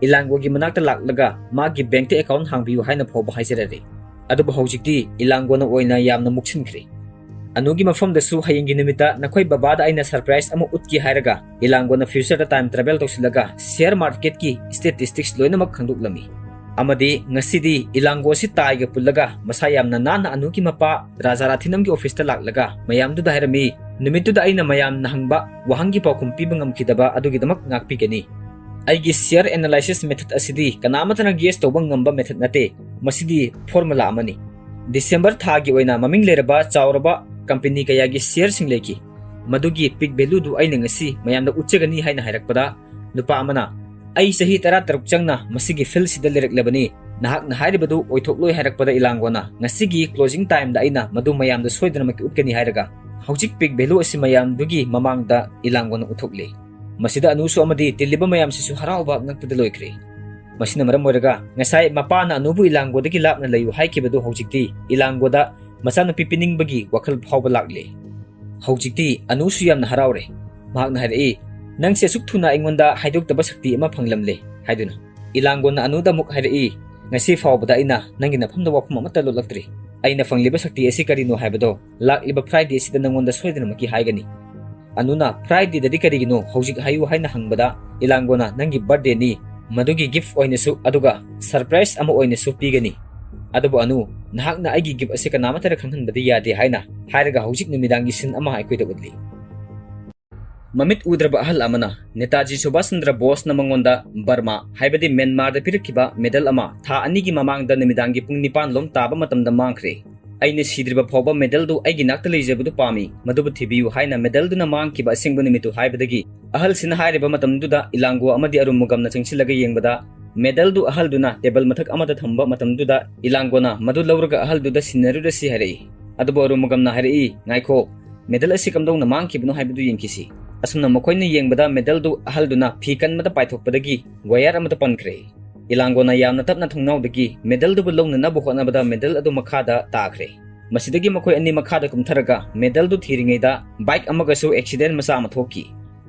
ꯏꯂꯥꯡꯒꯣꯒꯤ ꯃꯅꯥꯛꯇ ꯂꯥꯛꯂꯒ ꯃꯥꯒꯤ bankꯇ account ꯍꯥꯡꯕꯤꯌꯨ ꯍꯥꯏꯅ ꯐꯥꯎꯕ ꯍꯥꯏꯖꯔꯔꯦ꯫ ꯑꯗꯨꯕꯨ ꯍꯧꯖꯤꯛꯇꯤ ꯏꯂꯥꯡꯒꯣꯅ ꯑꯣꯏꯅ ꯌꯥꯝꯅ ꯃꯨꯛꯁꯤꯟꯈ꯭ꯔꯦ꯫ ꯑꯅꯨꯒꯤ ꯃꯐꯝꯗꯁꯨ ꯍꯌꯦꯡꯒꯤ ꯅꯨꯃꯤꯠꯇ ꯅꯈꯣꯏ ꯕꯕꯥꯗ ꯑꯩꯅ surprise ꯑꯃ ꯎꯠꯀꯦ ꯍꯥꯏꯔꯒ ꯏꯂꯥꯡꯒꯣꯅ futureꯗ time travel ꯇꯧꯁꯤꯜꯂꯒ share marketꯀꯤ statistics ꯂꯣꯏꯅꯃꯛ ꯈꯪꯗꯣꯛꯂꯝꯃꯤ꯫ ꯑꯃꯗꯤ ꯉꯁꯤꯗꯤ ꯏꯂꯥꯡꯒꯣ ꯑꯁꯤ ꯇꯥꯏꯒ ꯄꯨꯜꯂꯒ ꯃꯁꯥ ꯌꯥꯝꯅ ꯅꯥꯟꯅ ꯑꯅꯨꯒꯤ ꯃꯄꯥ ꯔꯥꯖꯥ ꯔꯥꯊꯤꯅꯝꯒꯤ officeꯇ ꯂꯥꯛꯂꯒ ꯃꯌꯥꯝꯗꯨꯗ ꯍꯥꯏꯔꯝꯃꯤ, "ꯅꯨꯃꯤꯠꯇꯨꯗ ꯑꯩꯅ ꯃꯌꯥꯝꯅ ꯍꯪꯕ ꯋꯥꯍꯪꯒꯤ ꯄꯥꯎꯈꯨꯝ ꯄꯤꯕ ꯉꯝꯈꯤꯗꯕ ꯑꯗꯨꯒꯤꯗꯃꯛ ꯉꯥꯛꯄꯤꯒꯅꯤ꯫ ꯑꯩꯒꯤ share analysis method ꯑꯁꯤꯗꯤ ꯀꯅꯥꯃꯠꯇꯅ guess ꯇꯧꯕ ꯉꯝꯕ method ꯅꯠꯇꯦ, ꯃꯁꯤꯗꯤ formula ꯑꯃꯅꯤ꯫ December ꯊꯥꯒꯤ ꯑꯣꯏꯅ ꯃꯃꯤꯡ ꯂꯩꯔꯕ ꯆꯥꯎꯔꯕ company ꯀꯌꯥꯒꯤ shareꯁꯤꯡ ꯂꯩꯈꯤ꯫ ꯃꯗꯨꯒꯤ peak valueꯗꯨ ꯑꯩꯅ ꯉꯁꯤ ꯃꯌꯥꯝꯗ ꯎꯠꯆꯒꯅꯤ" ꯍꯥꯏꯅ ꯍꯥꯏꯔꯛꯄꯗ, ꯅꯨꯄꯥ ꯑꯃꯅ, "ꯑꯩ ꯆꯍꯤ ꯇꯔꯥ ꯇꯔꯨꯛ ꯆꯪꯅ ꯃꯁꯤꯒꯤ fieldꯁꯤꯗ ꯂꯩꯔꯛꯂꯕꯅꯤ, ꯅꯍꯥꯛꯅ ꯍꯥꯏꯔꯤꯕꯗꯨ ꯑꯣꯏꯊꯣꯛꯂꯣꯏ" ꯍꯥꯏꯔꯛꯄꯗ ꯏꯂꯥꯡꯒꯣꯅ, "ꯉꯁꯤꯒꯤ closing timeꯗ ꯑꯩꯅ ꯃꯗꯨ ꯃꯌꯥꯝꯗ ꯁꯣꯏꯗꯅꯃꯛꯀꯤ ꯎꯠꯀꯅꯤ" ꯍꯥꯏꯔꯒ, ꯍꯧꯖꯤꯛ peak value ꯑꯁꯤ ꯃꯌꯥꯝꯗꯨꯒꯤ ꯃꯃꯥꯡꯗ ꯏꯂꯥꯡꯒꯣꯅ ꯎꯠꯊꯣꯛꯂꯦ꯫ ꯃꯁꯤꯗ ꯑꯅꯨꯁꯨ ꯑꯃꯗꯤ ꯇꯤꯜꯂꯤꯕ ꯃꯌꯥꯝꯁꯤꯁꯨ ꯍꯔꯥꯎꯕ ꯉꯛꯇꯗ ꯂꯣꯏꯈ꯭ꯔꯦ꯫ ꯃꯁꯤꯅ ꯃꯔꯝ ꯑꯣꯏꯔꯒ ꯉꯁꯥꯏ ꯃꯄꯥꯅ ꯑꯅꯨꯕꯨ ꯏꯂꯥꯡꯒꯣꯗꯒꯤ ꯂꯥꯞꯅ ꯂꯩꯌꯨ ꯍꯥꯏꯈꯤꯕꯗꯨ ꯍꯧꯖꯤꯛꯇꯤ ꯏꯂꯥꯡꯒꯣꯗ ꯃꯆꯥꯅꯨꯄꯤ ꯄꯤꯅꯤꯡꯕꯒꯤ ꯋꯥꯈꯜ ꯐꯥꯎꯕ ꯂꯥꯛꯂꯦ꯫ ꯍꯧꯖꯤꯛꯇꯤ ꯑꯅꯨꯁꯨ ꯌꯥꯝꯅ ꯍꯔꯥꯎꯔꯦ꯫ ꯃꯍꯥꯛꯅ ꯍꯥꯏꯔꯛꯏ, "ꯅꯪꯁꯦ ꯑꯁꯨꯛ ꯊꯨꯅ ꯑꯩꯉꯣꯟꯗ ꯍꯥꯏꯗꯣꯛꯇꯕ ꯁꯛꯇꯤ ꯑꯃ ꯐꯪꯂꯝꯂꯦ" ꯍꯥꯏꯗꯨꯅ꯫ ꯏꯂꯥꯡꯒꯣꯅ ꯑꯅꯨꯗ ꯑꯃꯨꯛ ꯍꯥꯏꯔꯛꯏ, "ꯉꯁꯤ ꯐꯥꯎꯕꯗ ꯑꯩꯅ ꯅꯪꯒꯤ ꯅꯐꯝꯗ ꯋꯥꯐꯝ ꯑꯃꯠꯇ ꯂꯣꯠꯂꯛꯇ꯭ꯔꯤ꯫ ꯑꯩꯅ ꯐꯪꯂꯤꯕ ꯁꯛꯇꯤ ꯑꯁꯤ ꯀꯔꯤꯅꯣ ꯍꯥꯏꯕꯗꯣ ꯂꯥꯛꯂꯤꯕ Fridayꯁꯤꯗ ꯅꯪꯉꯣꯟꯗ ꯁꯣꯏꯗꯅꯃꯛꯀꯤ ꯍꯥꯏꯒꯅꯤ"꯫ ꯑꯅꯨꯅ, "Fridayꯗꯗꯤ ꯀꯔꯤꯒꯤꯅꯣ ꯍꯧꯖꯤꯛ ꯍꯥꯏꯌꯨ" ꯍꯥꯏꯅ ꯍꯪꯕꯗ, ꯏꯂꯥꯡꯒꯣꯅ, "ꯅꯪꯒꯤ birthdayꯅꯤ, ꯃꯗꯨꯒꯤ gift ꯑꯣꯏꯅꯁꯨ ꯑꯗꯨꯒ surprise ꯑꯃ ꯑꯣꯏꯅꯁꯨ ꯄꯤꯒꯅꯤ꯫ ꯑꯗꯨꯕꯨ ꯑꯅꯨ, ꯅꯍꯥꯛꯅ ꯑꯩꯒꯤ gift ꯑꯁꯤ ꯀꯅꯥꯃꯠꯇꯗ ꯈꯪꯍꯟꯕꯗꯤ ꯌꯥꯗꯦ" ꯍꯥꯏꯅ ꯍꯥꯏꯔꯒ ꯍꯧꯖꯤꯛ ꯅꯨꯃꯤꯗꯥꯡꯒꯤ scene ꯑꯃ ꯑꯩꯈꯣꯏꯗ ꯎꯠꯂꯤ꯫ ꯃꯃꯤꯠ ꯎꯗ꯭ꯔꯕ ꯑꯍꯜ ꯑꯃꯅ ꯅꯦꯇꯥꯖꯤ ꯁꯨꯚꯥꯁ ꯆꯟꯗ꯭ꯔ ꯕꯣꯁꯅ ꯃꯉꯣꯟꯗ ꯕꯔꯃꯥ, ꯍꯥꯏꯕꯗꯤ ꯃ꯭ꯌꯥꯟꯃꯥꯔꯗ ꯄꯤꯔꯛꯈꯤꯕ medal ꯑꯃ ꯊꯥ ꯑꯅꯤꯒꯤ ꯃꯃꯥꯡꯗ ꯅꯨꯃꯤꯗꯥꯡꯒꯤ ꯄꯨꯡ ꯅꯤꯄꯥꯟ ꯂꯣꯝ ꯇꯥꯕ ꯃꯇꯝꯗ ꯃꯥꯡꯈ꯭ꯔꯦ꯫ "ꯑꯩꯅ ꯁꯤꯗ꯭ꯔꯤꯕ ꯐꯥꯎꯕ medalꯗꯨ ꯑꯩꯒꯤ ꯅꯥꯛꯇ ꯂꯩꯖꯕꯗꯨ ꯄꯥꯝꯃꯤ, ꯃꯗꯨꯕꯨ ꯊꯤꯕꯤꯌꯨ" ꯍꯥꯏꯅ medalꯗꯨꯅ ꯃꯥꯡꯈꯤꯕ ꯑꯁꯦꯡꯕ ꯅꯨꯃꯤꯠꯇꯨ ꯍꯥꯏꯕꯗꯒꯤ ꯑꯍꯜꯁꯤꯅ ꯍꯥꯏꯔꯤꯕ ꯃꯇꯝꯗꯨꯗ ꯏꯂꯥꯡꯒꯣ ꯑꯃꯗꯤ ꯑꯔꯨꯃꯨꯒꯝꯅ ꯆꯪꯁꯤꯜꯂꯒ ꯌꯦꯡꯕꯗ medalꯗꯨ ꯑꯍꯜꯗꯨꯅ table ꯃꯊꯛ ꯑꯃꯗ ꯊꯝꯕ ꯃꯇꯝꯗꯨꯗ ꯏꯂꯥꯡꯒꯣꯅ ꯃꯗꯨ ꯂꯧꯔꯒ ꯑꯍꯜꯗꯨꯗ ꯁꯤꯟꯅꯔꯨꯔꯁꯤ ꯍꯥꯏꯔꯛꯏ꯫ ꯑꯗꯨꯕꯨ ꯑꯔꯨꯃꯨꯒꯝꯅ ꯍꯥꯏꯔꯛꯏ, "ꯉꯥꯏꯈꯣ, medal ꯑꯁꯤ ꯀꯝꯗꯧꯅ ꯃꯥꯡꯈꯤꯕꯅꯣ ꯍꯥꯏꯕꯗꯨ ꯌꯦꯡꯈꯤꯁꯤ"꯫ ꯑꯁꯨꯝꯅ ꯃꯈꯣꯏꯅ ꯌꯦꯡꯕꯗ medalꯗꯨ ꯑꯍꯜꯗꯨꯅ ꯐꯤ ꯀꯟꯕꯗ ꯄꯥꯏꯊꯣꯛꯄꯗꯒꯤ wire ꯑꯃꯗ ꯄꯟꯈ꯭ꯔꯦ꯫ ꯏꯂꯥꯡꯒꯣꯅ ꯌꯥꯝꯅ ꯇꯞꯅ ꯊꯣꯡꯅꯥꯎꯗꯒꯤ medalꯗꯨꯕꯨ ꯂꯧꯅꯅꯕ ꯍꯣꯠꯅꯕꯗ medal ꯑꯗꯨ ꯃꯈꯥꯗ ꯇꯥꯈ꯭ꯔꯦ꯫ ꯃꯁꯤꯗꯒꯤ ꯃꯈꯣꯏ ꯑꯅꯤ ꯃꯈꯥꯗ ꯀꯨꯝꯊꯔꯒ medalꯗꯨ ꯊꯤꯔꯤꯉꯩꯗ bike ꯑꯃꯒꯁꯨ accident ꯃꯆꯥ ꯑꯃ ꯊꯣꯛꯈꯤ꯫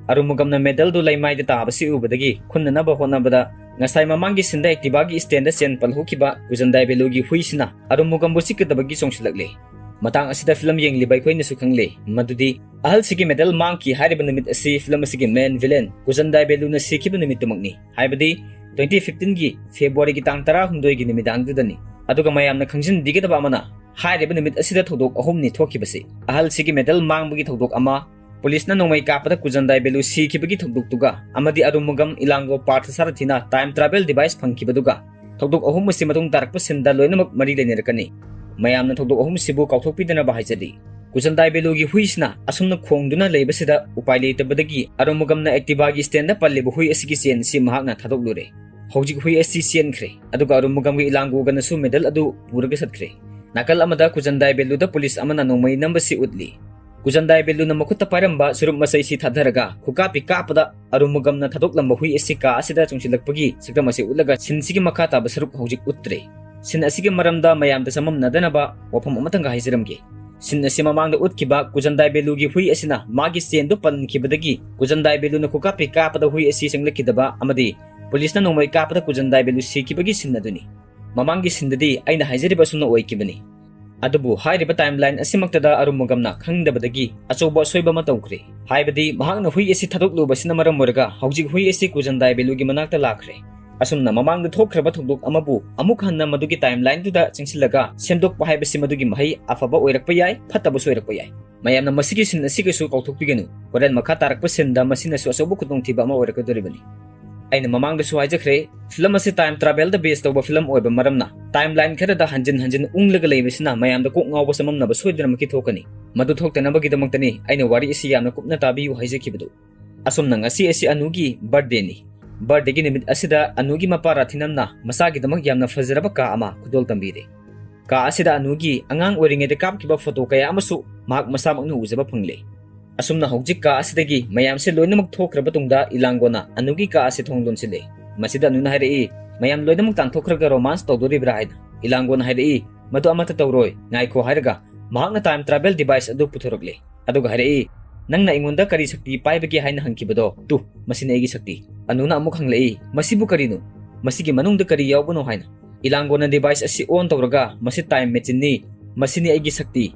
ꯑꯔꯨꯃꯨꯒꯝꯅ medalꯗꯨ ꯂꯩꯃꯥꯏꯗ ꯇꯥꯕꯁꯤ ꯎꯕꯗꯒꯤ ꯈꯨꯟꯅꯅꯕ ꯍꯣꯠꯅꯕꯗ ꯉꯁꯥꯏ ꯃꯃꯥꯡꯒꯤ ꯁꯤꯟꯗ Activaꯒꯤ standꯗ ꯆꯦꯟ ꯄꯜꯍꯧꯈꯤꯕ ꯀꯨꯖꯟꯗꯥꯏ ꯕꯦꯂꯨꯒꯤ ꯍꯨꯏꯁꯤꯅ ꯑꯔꯨꯃꯨꯒꯝꯕꯨ ꯆꯤꯛꯀꯗꯕꯒꯤ ꯆꯣꯡꯁꯤꯜꯂꯛꯂꯦ꯫ ꯃꯇꯥꯡ ꯑꯁꯤꯗ film ꯌꯦꯡꯂꯤꯕ ꯑꯩꯈꯣꯏꯅꯁꯨ ꯈꯪꯂꯦ ꯃꯗꯨꯗꯤ ꯑꯍꯜꯁꯤꯒꯤ medal ꯃꯥꯡꯈꯤ ꯍꯥꯏꯔꯤꯕ ꯅꯨꯃꯤꯠ ꯑꯁꯤ film ꯑꯁꯤꯒꯤ main villain ꯀꯨꯖꯟꯗꯥꯏ ꯕꯦꯂꯨꯅ ꯁꯤꯈꯤꯕ ꯅꯨꯃꯤꯠꯇꯨꯃꯛꯅꯤ, ꯍꯥꯏꯕꯗꯤ twenty fifteenꯒꯤ Februaryꯒꯤ ꯇꯥꯡ ꯇꯔꯥꯍꯨꯝꯗꯣꯏꯒꯤ ꯅꯨꯃꯤꯗꯥꯡꯗꯨꯗꯅꯤ꯫ ꯑꯗꯨꯒ ꯃꯌꯥꯝꯅ ꯈꯪꯖꯤꯟꯕꯤꯒꯗꯕ ꯑꯃꯅ, ꯍꯥꯏꯔꯤꯕ ꯅꯨꯃꯤꯠ ꯑꯁꯤꯗ ꯊꯧꯗꯣꯛ ꯑꯍꯨꯝꯅꯤ ꯊꯣꯛꯈꯤꯕꯁꯤ꯫ ꯑꯍꯜꯁꯤꯒꯤ medal ꯃꯥꯡꯕꯒꯤ ꯊꯧꯗꯣꯛ ꯑꯃ, ꯄꯨꯂꯤꯁꯅ ꯅꯣꯡꯃꯩ ꯀꯥꯞꯄꯗ ꯀꯨꯖꯟꯗꯥꯏ ꯕꯦꯂꯨ ꯁꯤꯈꯤꯕꯒꯤ ꯊꯧꯗꯣꯛꯇꯨꯒ, ꯑꯃꯗꯤ ꯑꯔꯨꯃꯨꯒꯝ ꯏꯂꯥꯡꯒꯣ ꯄꯥꯔꯊ ꯁꯥꯔꯊꯤꯅ time travel device ꯐꯪꯈꯤꯕꯗꯨꯒ, ꯊꯧꯗꯣꯛ ꯑꯍꯨꯝ ꯑꯁꯤ ꯃꯇꯨꯡ ꯇꯥꯔꯛꯄ ꯁꯤꯟꯗ ꯂꯣꯏꯅꯃꯛ ꯃꯔꯤ ꯂꯩꯅꯔꯛꯀꯅꯤ꯫ ꯃꯌꯥꯝꯅ ꯊꯧꯗꯣꯛ ꯑꯍꯨꯝꯁꯤꯕꯨ ꯀꯥꯎꯊꯣꯛꯄꯤꯗꯅꯕ ꯍꯥꯏꯖꯔꯤ꯫ ꯀꯨꯖꯟꯗꯥꯏ ꯕꯦꯂꯨꯒꯤ ꯍꯨꯏꯁꯤꯅ ꯑꯁꯨꯝꯅ ꯈꯣꯡꯗꯨꯅ ꯂꯩꯕꯁꯤꯗ ꯎꯄꯥꯏ ꯂꯩꯇꯕꯗꯒꯤ ꯑꯔꯨꯃꯨꯒꯝꯅ Activaꯒꯤ standꯗ ꯄꯜꯂꯤꯕ ꯍꯨꯏ ꯑꯁꯤꯒꯤ ꯆꯦꯟ ꯑꯁꯤ ꯃꯍꯥꯛꯅ ꯊꯥꯗꯣꯛꯂꯨꯔꯦ꯫ ꯍꯧꯖꯤꯛ ꯍꯨꯏ ꯑꯁꯤ ꯆꯦꯟꯈ꯭ꯔꯦ, ꯑꯗꯨꯒ ꯑꯔꯨꯃꯨꯒꯝꯒꯤ ꯏꯂꯥꯡꯒꯣꯒꯅꯁꯨ medal ꯑꯗꯨ ꯄꯨꯔꯒ ꯆꯠꯈ꯭ꯔꯦ꯫ ꯅꯥꯀꯜ ꯑꯃꯗ ꯀꯨꯖꯟꯗꯥꯏ ꯕꯦꯂꯨꯗ ꯄꯨꯂꯤꯁ ꯑꯃꯅ ꯅꯣꯡꯃꯩ ꯅꯝꯕꯁꯤ ꯎꯠꯂꯤ꯫ ꯀꯨꯖꯟꯗꯥꯏ ꯕꯦꯂꯨꯅ ꯃꯈꯨꯠꯇ ꯄꯥꯏꯔꯝꯕ ꯆꯨꯔꯨꯞ ꯃꯆꯩꯁꯤ ꯊꯥꯗꯔꯒ ꯈꯨꯀꯥꯞꯄꯤ ꯀꯥꯞꯄꯗ ꯑꯔꯨꯃꯨꯒꯝꯅ ꯊꯥꯗꯣꯛꯂꯝꯕ ꯍꯨꯏ ꯑꯁꯤ ꯀꯥ ꯑꯁꯤꯗ ꯆꯣꯡꯁꯤꯜꯂꯛꯄꯒꯤ ꯁꯛꯇꯝ ꯑꯁꯤ ꯎꯠꯂꯒ ꯁꯤꯟꯁꯤꯒꯤ ꯃꯈꯥ ꯇꯥꯕ ꯁꯔꯨꯛ ꯍꯧꯖꯤꯛ ꯎꯠꯇ꯭ꯔꯦ꯫ ꯁꯤꯟ ꯑꯁꯤꯒꯤ ꯃꯔꯝꯗ ꯃꯌꯥꯝꯗ ꯆꯃꯝꯅꯗꯅꯕ ꯋꯥꯐꯝ ꯑꯃꯇꯪꯒ ꯍꯥꯏꯖꯔꯝꯒꯦ꯫ ꯁꯤꯟ ꯑꯁꯤ ꯃꯃꯥꯡꯗ ꯎꯠꯈꯤꯕ ꯀꯨꯖꯟꯗꯥꯏ ꯕꯦꯂꯨꯒꯤ ꯍꯨꯏ ꯑꯁꯤꯅ ꯃꯥꯒꯤ ꯆꯦꯟꯗꯨ ꯄꯟꯈꯤꯕꯗꯒꯤ ꯀꯨꯖꯟꯗꯥꯏ ꯕꯦꯂꯨꯅ ꯈꯨꯀꯥꯞꯄꯤ ꯀꯥꯞꯄꯗ ꯍꯨꯏ ꯑꯁꯤ ꯆꯪꯂꯛꯈꯤꯗꯕ ꯑꯃꯗꯤ ꯄꯨꯂꯤꯁꯅ ꯅꯣꯡꯃꯩ ꯀꯥꯞꯄꯗ ꯀꯨꯖꯟꯗꯥꯏ ꯕꯦꯂꯨ ꯁꯤꯈꯤꯕꯒꯤ ꯁꯤꯟ ꯑꯗꯨꯅꯤ꯫ ꯃꯃꯥꯡꯒꯤ ꯁꯤꯟꯗꯗꯤ ꯑꯩꯅ ꯍꯥꯏꯖꯔꯤꯕ ꯑꯁꯨꯝꯅ ꯑꯣꯏꯈꯤꯕꯅꯤ꯫ ꯑꯗꯨꯕꯨ ꯍꯥꯏꯔꯤꯕ timeline ꯑꯁꯤꯃꯛꯇꯗ ꯑꯔꯨꯃꯨꯒꯝꯅ ꯈꯪꯗꯕꯗꯒꯤ ꯑꯆꯧꯕ ꯑꯁꯣꯏꯕ ꯑꯃ ꯇꯧꯈ꯭ꯔꯦ꯫ ꯍꯥꯏꯕꯗꯤ ꯃꯍꯥꯛꯅ ꯍꯨꯏ ꯑꯁꯤ ꯊꯥꯗꯣꯛꯂꯨꯕꯁꯤꯅ ꯃꯔꯝ ꯑꯣꯏꯔꯒ ꯍꯧꯖꯤꯛ ꯍꯨꯏ ꯑꯁꯤ ꯀꯨꯖꯟꯗꯥꯏ ꯕꯦꯂꯨꯒꯤ ꯃꯅꯥꯛꯇ ꯂꯥꯛꯈ꯭ꯔꯦ꯫ ꯑꯁꯨꯝꯅ ꯃꯃꯥꯡꯗ ꯊꯣꯛꯈ꯭ꯔꯕ ꯊꯧꯗꯣꯛ ꯑꯃꯕꯨ ꯑꯃꯨꯛ ꯍꯟꯅ ꯃꯗꯨꯒꯤ timelineꯗꯨꯗ ꯆꯪꯁꯤꯜꯂꯒ ꯁꯦꯝꯗꯣꯛꯄ ꯍꯥꯏꯕꯁꯤ ꯃꯗꯨꯒꯤ ꯃꯍꯩ ꯑꯐꯕ ꯑꯣꯏꯔꯛꯄ ꯌꯥꯏ, ꯐꯠꯇꯕꯁꯨ ꯑꯣꯏꯔꯛꯄ ꯌꯥꯏ꯫ ꯃꯌꯥꯝꯅ ꯃꯁꯤꯒꯤ ꯁꯤꯟ ꯑꯁꯤꯒꯁꯨ ꯀꯥꯎꯊꯣꯛꯄꯤꯒꯅꯨ꯫ ꯍꯣꯔꯦꯟ ꯃꯈꯥ ꯇꯥꯔꯛꯄ ꯁꯤꯟꯗ ꯃꯁꯤꯅꯁꯨ ꯑꯆꯧꯕ ꯈꯨꯗꯣꯡꯊꯤꯕ ꯑꯃ ꯑꯣꯏꯔꯛꯀꯗꯧꯔꯤꯕꯅꯤ꯫ ꯑꯩꯅ ꯃꯃꯥꯡꯗꯁꯨ ꯍꯥꯏꯖꯈ꯭ꯔꯦ, film ꯑꯁꯤ time travelꯗ base ꯇꯧꯕ film ꯑꯣꯏꯕ ꯃꯔꯝꯅ timeline ꯈꯔꯗ ꯍꯟꯖꯤꯟ ꯍꯟꯖꯤꯟ ꯎꯪꯂꯒ ꯂꯩꯕꯁꯤꯅ ꯃꯌꯥꯝꯗ ꯀꯣꯛ ꯉꯥꯎꯕ ꯆꯃꯝꯅꯕ ꯁꯣꯏꯗꯅꯃꯛꯀꯤ ꯊꯣꯛꯀꯅꯤ꯫ ꯃꯗꯨ ꯊꯣꯛꯇꯅꯕꯒꯤꯗꯃꯛꯇꯅꯤ ꯑꯩꯅ ꯋꯥꯔꯤ ꯑꯁꯤ ꯌꯥꯝꯅ ꯀꯨꯞꯅ ꯇꯥꯕꯤꯌꯨ ꯍꯥꯏꯖꯈꯤꯕꯗꯨ꯫ ꯑꯁꯨꯝꯅ ꯉꯁꯤ ꯑꯁꯤ ꯑꯅꯨꯒꯤ birthdayꯅꯤ꯫ Birthdayꯒꯤ ꯅꯨꯃꯤꯠ ꯑꯁꯤꯗ ꯑꯅꯨꯒꯤ ꯃꯄꯥ ꯔꯥꯊꯤꯅꯝꯅ ꯃꯆꯥꯒꯤꯗꯃꯛ ꯌꯥꯝꯅ ꯐꯖꯔꯕ ꯀꯥ ꯑꯃ ꯈꯨꯗꯣꯜ ꯇꯝꯕꯤꯔꯦ꯫ ꯀꯥ ꯑꯁꯤꯗ ꯑꯅꯨꯒꯤ ꯑꯉꯥꯡ ꯑꯣꯏꯔꯤꯉꯩꯗ ꯀꯥꯞꯈꯤꯕ ꯐꯣꯇꯣ ꯀꯌꯥ ꯑꯃꯁꯨ ꯃꯍꯥꯛ ꯃꯁꯥꯃꯛꯅ ꯎꯖꯕ ꯐꯪꯂꯦ꯫ ꯑꯁꯨꯝꯅ ꯍꯧꯖꯤꯛ ꯀꯥ ꯑꯁꯤꯗꯒꯤ ꯃꯌꯥꯝꯁꯦ ꯂꯣꯏꯅꯃꯛ ꯊꯣꯛꯈ꯭ꯔꯕ ꯇꯨꯡꯗ ꯏꯂꯥꯡꯒꯣꯅ ꯑꯅꯨꯒꯤ ꯀꯥ ꯑꯁꯤ ꯊꯣꯡ ꯂꯣꯟꯁꯤꯜꯂꯦ꯫ ꯃꯁꯤꯗ ꯑꯅꯨꯅ ꯍꯥꯏꯔꯛꯏ, "ꯃꯌꯥꯝ ꯂꯣꯏꯅꯃꯛ ꯇꯥꯟꯊꯣꯛꯈ꯭ꯔꯒ romance ꯇꯧꯗꯣꯔꯤꯕ꯭ꯔꯥ?" ꯍꯥꯏꯅ꯫ ꯏꯂꯥꯡꯒꯣꯅ ꯍꯥꯏꯔꯛꯏ, "ꯃꯗꯨ ꯑꯃꯠꯇ ꯇꯧꯔꯣꯏ, ꯉꯥꯏꯈꯣ" ꯍꯥꯏꯔꯒ ꯃꯍꯥꯛꯅ time travel device ꯑꯗꯨ ꯄꯨꯊꯣꯔꯛꯂꯦ꯫ ꯑꯗꯨꯒ ꯍꯥꯏꯔꯛꯏ, "ꯅꯪꯅ ꯑꯩꯉꯣꯟꯗ ꯀꯔꯤ ꯁꯛꯇꯤ ꯄꯥꯏꯕꯒꯦ ꯍꯥꯏꯅ ꯍꯪꯈꯤꯕꯗꯣ? ꯇꯨ, ꯃꯁꯤꯅꯤ ꯑꯩꯒꯤ ꯁꯛꯇꯤ꯫" ꯑꯅꯨꯅ ꯑꯃꯨꯛ ꯍꯪꯂꯛꯏ, "ꯃꯁꯤꯕꯨ ꯀꯔꯤꯅꯣ? ꯃꯁꯤꯒꯤ ꯃꯅꯨꯡꯗ ꯀꯔꯤ ꯌꯥꯎꯕꯅꯣ?" ꯍꯥꯏꯅ꯫ ꯏꯂꯥꯡꯒꯣꯅ device ꯑꯁꯤ on ꯇꯧꯔꯒ, "ꯃꯁꯤ time machineꯅꯤ꯫ ꯃꯁꯤꯅꯤ ꯑꯩꯒꯤ ꯁꯛꯇꯤ꯫